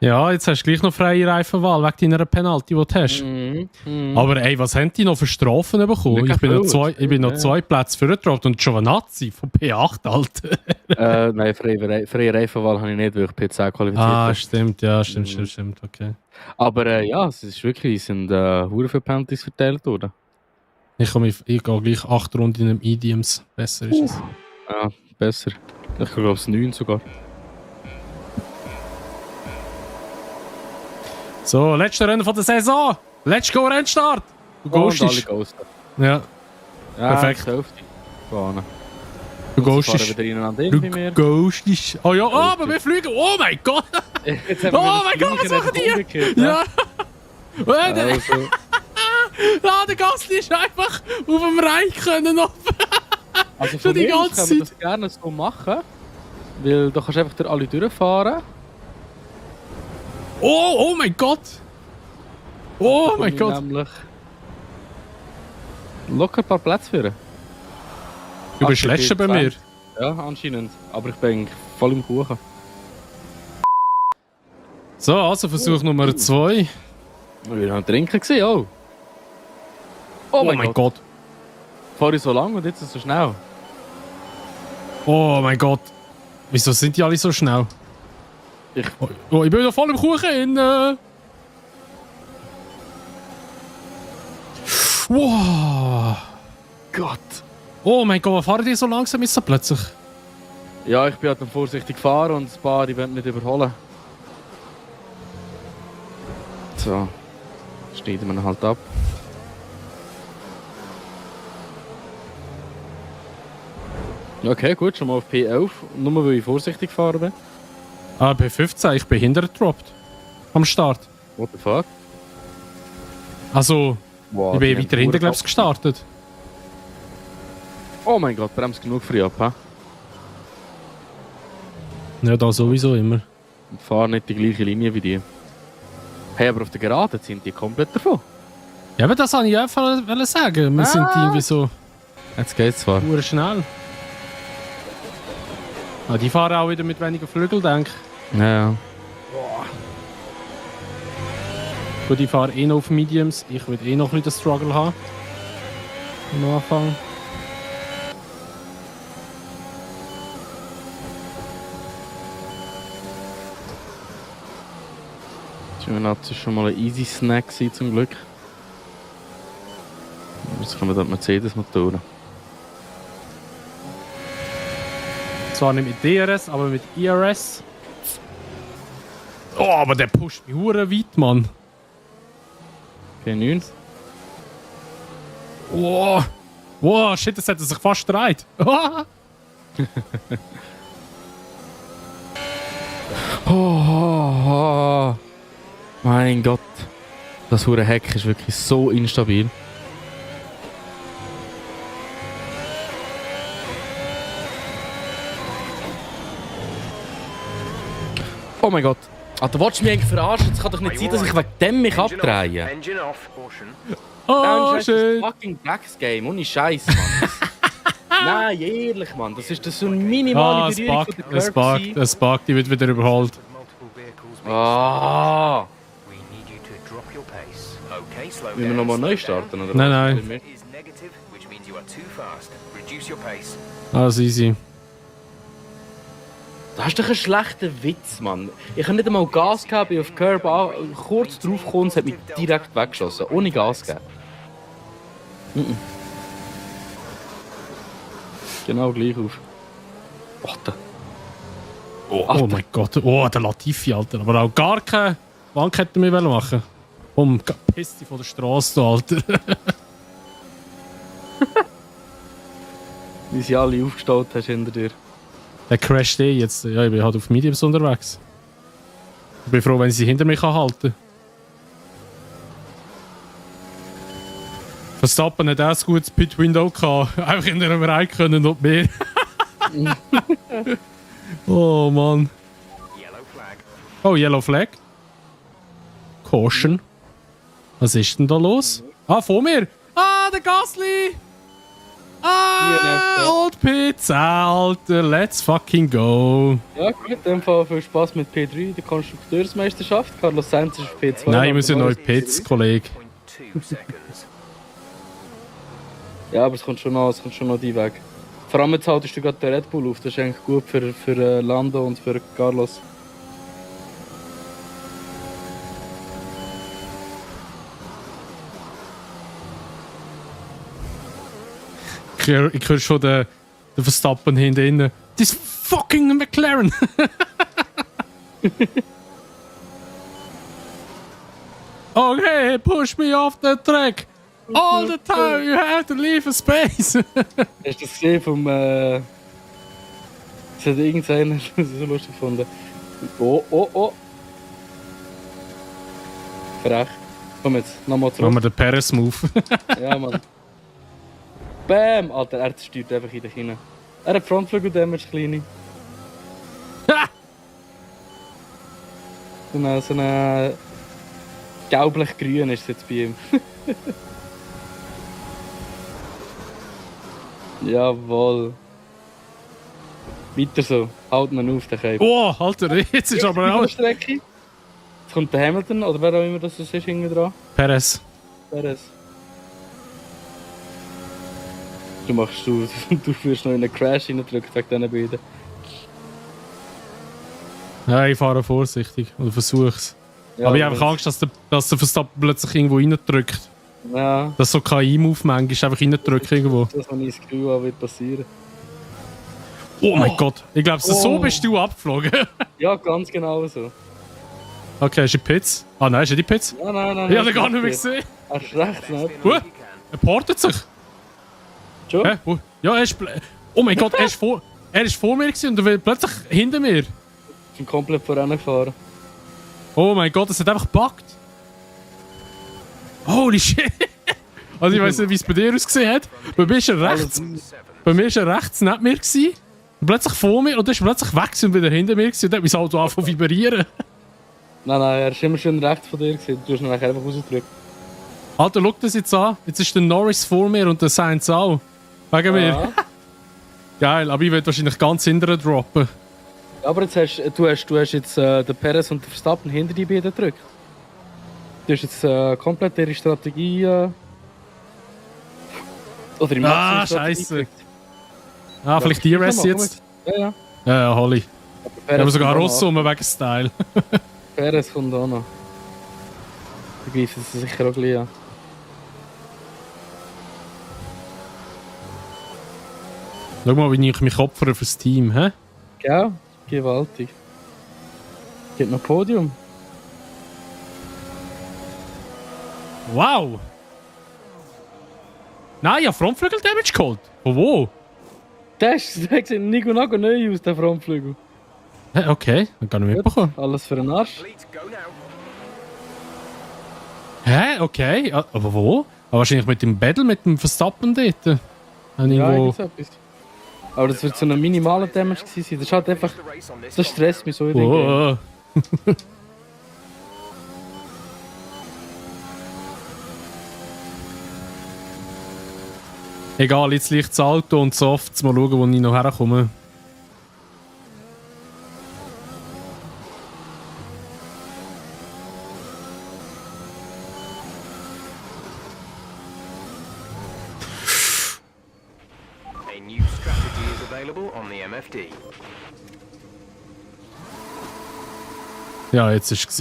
Ja, jetzt hast du gleich noch freie Reifenwahl wegen deiner Penalty, die du hast. Aber ey, was haben die noch für Strafen bekommen? Ich bin noch 2 Plätze vorgetragen und Giovinazzi von P8, Alter. Nein, freie Reifenwahl habe ich nicht, weil ich P10 qualifiziert Ah, stimmt, okay. Aber ja, es ist wirklich, es sind hure viele Penalties verteilt worden. Ich gehe gleich 8 Runden in einem Idioms. Besser ist es. Ja, besser. Ich glaube es 9 sogar. So, letzte Rennen von der Saison. Let's go, Du fahren ghostest. wieder ineinander hin bei Du mir. ghostest. Oh ja, aber wir fliegen. Oh mein Gott! Jetzt haben wir Oh wieder mein das Gott, was Gleiche machen die? umgekehrt, ne? Ja! Also, Ah, der Gasly ist einfach auf dem Reich können noch. also Schon die mir aus ganze können wir Zeit. das gerne so machen. Weil da kannst du einfach durch alle durchfahren. Oh mein Gott! Oh mein Komme ich Gott! Nämlich locker ein paar Plätze führen. Du bist letzter bei mir. Ja, anscheinend. Aber ich bin voll im Kuchen. So, also Versuch Nummer 2. Wir waren am Trinken gewesen, oh. Oh mein Gott! Fahre ich so lang und jetzt so schnell. Oh mein Gott! Wieso sind die alle so schnell? Ich- Oh, ich bin da voll im Kuchen. Wow! Gott. Oh mein Gott, fahren die so langsam jetzt so plötzlich? Ja, ich bin halt noch vorsichtig gefahren und ein paar, die wollen nicht überholen. So. Schneiden wir ihn halt ab. Okay, gut, schon mal auf P11. Nur weil ich vorsichtig gefahren bin. Ah, P15, ich bin hinterdroppt. Am Start. What the fuck? Also, Wow, ich bin die haben weiter hinten, Uhr glaubst du, gestartet. Oh mein Gott, bremst genug früh ab, hä? Ja, da sowieso immer. Und fahr nicht die gleiche Linie wie die. Hey, aber auf der Geraden sind die komplett davon. Ja, aber das wollte ich einfach sagen. Wir sind irgendwie so Jetzt geht's zwar. schnell. Ah, die fahren auch wieder mit weniger Flügel, denke ich. Ja. Gut, ich fahre eh noch auf Mediums. Ich will eh noch ein bisschen den Struggle haben. Am Anfang. Das war schon mal ein easy Snack gewesen, zum Glück. Jetzt kommen wir die Mercedes-Motoren. Zwar nicht mit DRS, aber mit IRS. Oh, aber der pusht mich hure weit, Mann. P9. Wow. Wow, shit, das hat er sich fast gedreht. Oh. Mein Gott. Das hure Heck ist wirklich so instabil. Oh mein Gott. Alter, willst du mich eigentlich verarschen? Es kann doch nicht sein, dass ich wegen dem mich abdrehe. Engine off, caution. Oh, Das ist ein shit. fucking Blacks Game, ohne Scheiß, Mann. Nein, ehrlich, Mann. Das ist so eine minimale Ah, es Berührung buggt, von der es Curb buggt, gewesen. es buggt, die wird wieder überholt. Multiple vehicles being Ah. We need you to drop your pace. Okay, slow Müssen wir down. nochmal slow neu down. starten, oder? Nein, was? nein. Is negative, which means you are too fast. Reduce your pace. Alles easy. Das ist doch ein schlechter Witz, Mann. Ich habe nicht einmal Gas gegeben, bin auf Curb kurz drauf gekommen, es hat mich direkt weggeschossen. Ohne Gas geben. Genau gleich auf. Warte. Oh mein Gott, oh, der Latifi, Alter. Aber auch gar keine Wank hätte er mir machen wollen. Piss dich von der Straße, Alter. Wie sie alle aufgestaut hast hinter dir. Der crasht eh jetzt. Ja, ich bin halt auf Mediums unterwegs. Ich bin froh, wenn ich sie hinter mich halten kann. Verstappen hat auch ein gutes Pit-Window gehabt. Einfach in einem Reihe können und mehr. Oh Mann. Yellow flag. Oh, Yellow Flag. Caution. Was ist denn da los? Ah, vor mir. Ah, der Gasly. Ah, Old Pits, Alter. Let's fucking go. Ja gut, in dem Fall viel Spaß mit P3, der Konstrukteursmeisterschaft. Carlos Sainz ist auf P2. Nein, ich muss ja neu Pits, Kollege. 0.2 seconds. Ja, aber es kommt schon noch die Weg. Vor allem jetzt haltest du gerade den Red Bull auf, das ist eigentlich gut für Lando und für Carlos. Ich höre schon den Verstappen hinten. Das fucking McLaren! Okay, push me off the track! All the time you have to leave a space! Hast du das gesehen vom Das hat irgendeiner so lustig gefunden. Oh. Frech. Komm jetzt, nochmal Machen wir zurück. den Perez-Move. Ja, Mann. Bam! Alter, er steuert einfach in dich rein. Er hat Frontflügel-Damage, kleine. Genau, so eine... Gelblich-grün ist es jetzt bei ihm. Jawohl. Weiter so. Halt ihn auf, den Cape. Oh, Alter, jetzt ist aber auch... Strecke. Jetzt kommt der Hamilton, oder wer auch immer das ist, hinten dran. Perez. Perez. Du führst noch in einen Crash reindrückt wegen diesen beiden. Ja, ich fahre vorsichtig. Oder versuch's. Ja, aber ich habe einfach Angst, dass der Verstappen plötzlich irgendwo reindrückt. Ja, Dass so KI-Move manchmal einfach reindrückt irgendwo. das habe ich das Gefühl, was wird passieren. Oh mein Gott. Ich glaube, so bist du abgeflogen. Ja, ganz genau so. Okay, ist die Pits? Ah nein, ist die Pits? Nein. Ich habe den gar nicht mehr gesehen. Er ist rechts, ne? Er portet sich. Schon? Hä? Ja, er ist... Oh mein Gott, er ist vor mir gewesen und er will plötzlich hinter mir. Ich bin komplett vorangefahren. Oh mein Gott, es hat einfach gebuggt. Holy shit. Also ich weiß nicht, wie es bei dir ausgesehen hat. Bei mir ist er rechts neben mir gewesen. Und plötzlich vor mir und dann ist er plötzlich weg gewesen und wieder hinter mir gewesen. Und dann hat mein Auto angefangen zu vibrieren. Nein, er ist immer schön rechts von dir gewesen. Du hast ihn nachher einfach rausgedrückt. Alter, schau das jetzt an. Jetzt ist der Norris vor mir und der Sainz auch. Wegen mir. Geil, aber ich werde wahrscheinlich ganz hinterher droppen. Aber jetzt du hast jetzt den Perez und den Verstappen hinter die beiden gedrückt. Du hast jetzt komplett ihre Strategie... oder im Ah, scheiße. Ah, vielleicht DRS jetzt? Ja. Ja, Holly. Wir haben sogar Rosso wegen Style. Perez kommt auch noch. Da greifen sie sicher auch gleich an. Schau mal, wie ich mich opfere fürs Team, hä? Gell? Gewaltig. Gibt noch Podium. Wow! Nein, ich habe Frontflügel-Damage geholt. Von wo? Der sieht Nico Nago neu aus, der Frontflügel. Hä, okay, dann kann ich mitbekommen. Alles für den Arsch. Hä, okay, aber wo? Aber wahrscheinlich mit dem Battle mit dem Verstappen dort. Ja, gibt's etwas. Aber das wird so ein minimaler Damage gewesen sein. Das ist halt einfach... Das stresst mich so in dem Game. Oh. Egal, jetzt liegt das Auto und Softs. Mal schauen, wo ich noch herkomme. A new strategy is available on the MFD. Ja, jetzt ist es.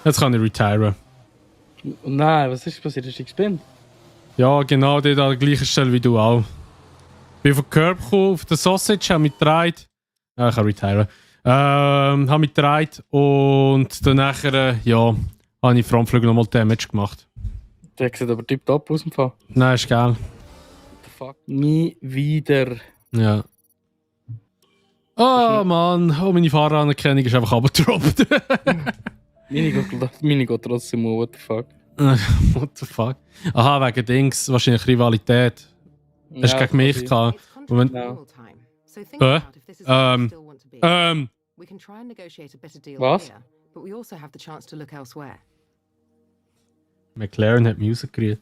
Jetzt kann ich retiren. Nein, was ist passiert? Hast du gespinnt? Ja, genau, dort an der gleichen Stelle wie du auch. Bin vom Curb gekommen, auf der Sausage, habe mich gedreht. Ja, ich kann retiren. Habe mich gedreht und dann nachher, ja, habe ich Frontflügel nochmal Damage gemacht. Der sieht aber tipptopp aus dem Fall. Nein, ist geil. What the fuck? Nie wieder. Ja. Oh Mann, oh, meine Fahreranerkennung ist einfach abgedroppt. Meine geht trotzdem mal, what the fuck. What the fuck? Aha, wegen Dings, wahrscheinlich Rivalität. Hast du gegen mich gehabt? Und wenn, We can try and negotiate a better deal Was? here, but we also have the chance to look elsewhere. McLaren hat mich rausgekriegt.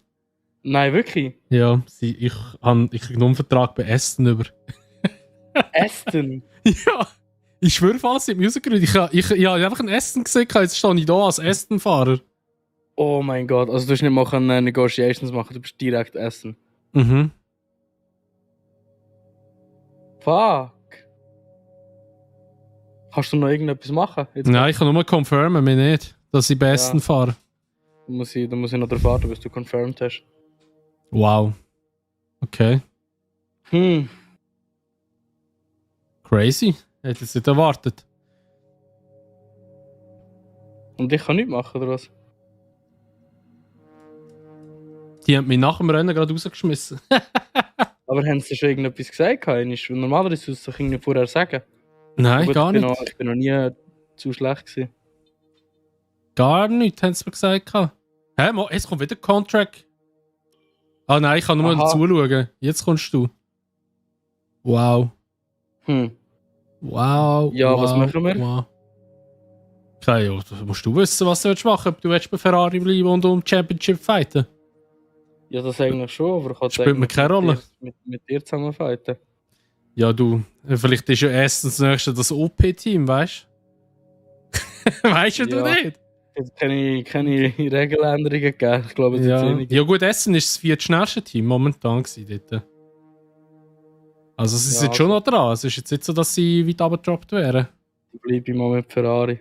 Nein, wirklich? Ja, ich kriege einen Vertrag bei Aston über. Aston? Ja, ich schwöre fast, sie hat mich rausgekriegt. Ich habe einfach einen Aston gesehen, jetzt stehe ich hier als Aston-Fahrer. Oh mein Gott, also du hast nicht mal Negotiations machen, du bist direkt Aston. Mhm. Fuck. Kannst du noch irgendetwas machen? Jetzt Nein, ich kann nur confirmen, mir nicht, dass ich bei Aston fahre. Da muss ich noch darauf warten, bis du confirmed hast. Wow. Okay. Crazy. Hätte ich es nicht erwartet. Und ich kann nichts machen, oder was? Die haben mich nach dem Rennen gerade rausgeschmissen. Aber Aber haben sie schon irgendetwas gesagt? Normalerweise muss ich irgendwie vorher sagen. Nein, Aber gar nicht. Ich bin noch nie zu schlecht gewesen. Gar nicht, haben sie mir gesagt. Hä, es kommt wieder Contract. Ah nein, ich kann nur mal zuschauen. Jetzt kommst du. Wow. Wow. Ja, wow, was machen wir? Wow. Okay, ja, da musst du wissen, was du machen willst. Ob du willst bei Ferrari bleiben und um die Championship fighten. Ja, das eigentlich schon, aber ich kann Spielt mir keine Rolle. Mit dir zusammen fighten. Ja, du. Vielleicht ist ja erstens das nächste das OP-Team, weißt du? Weißt du nicht? Es hat keine Regeländerungen gegeben. Ich glaube, das ist ja gut, Essen ist das 4. schnellste Team momentan dort. Also sie sind schon noch dran. Es ist jetzt nicht so, dass sie weit abgedroppt wären. Ich bleibe mal mit Ferrari.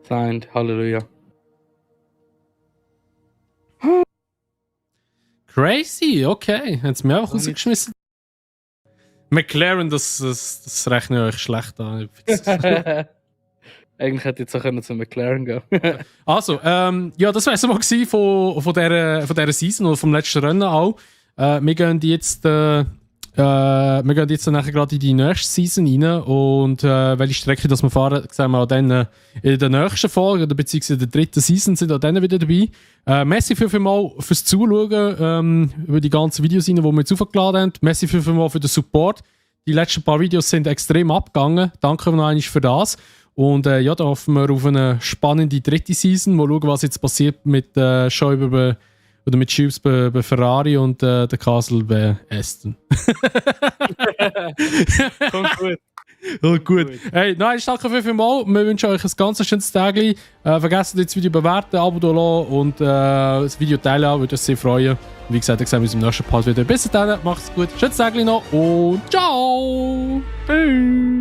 Signed, Halleluja. Crazy, okay. Haben sie mir auch rausgeschmissen. McLaren, das rechne ich euch schlecht an. Eigentlich hätte ich jetzt auch zu McLaren gehen. Also, ja, das wäre es mal gewesen von dieser Season oder vom letzten Rennen auch. Wir gehen jetzt nachher gerade in die nächste Season rein und welche Strecke das wir fahren, sehen wir dann in der nächsten Folge oder beziehungsweise in der 3. Season sind auch dann wieder dabei. Merci vielmals fürs Zuschauen über die ganzen Videos rein, die wir jetzt aufgeladen haben. Merci vielmals für den Support. Die letzten paar Videos sind extrem abgegangen. Danke noch einmal für das. Und ja, da hoffen wir auf eine spannende 3. Season. Mal schauen, was jetzt passiert mit Schäuber oder mit Chips bei Ferrari und der Castle bei Aston. Kommt gut. Oh, gut. Hey, nein, danke vielmals. Wir wünschen euch ein ganz schönes Tag. Vergesst nicht das Video bewerten, Abo da lassen und das Video teilen, würde uns sehr freuen. Wie gesagt, dann sehen wir uns im nächsten Part wieder. Bis dann, macht's gut. Schönes Tag noch und ciao. Tschüss.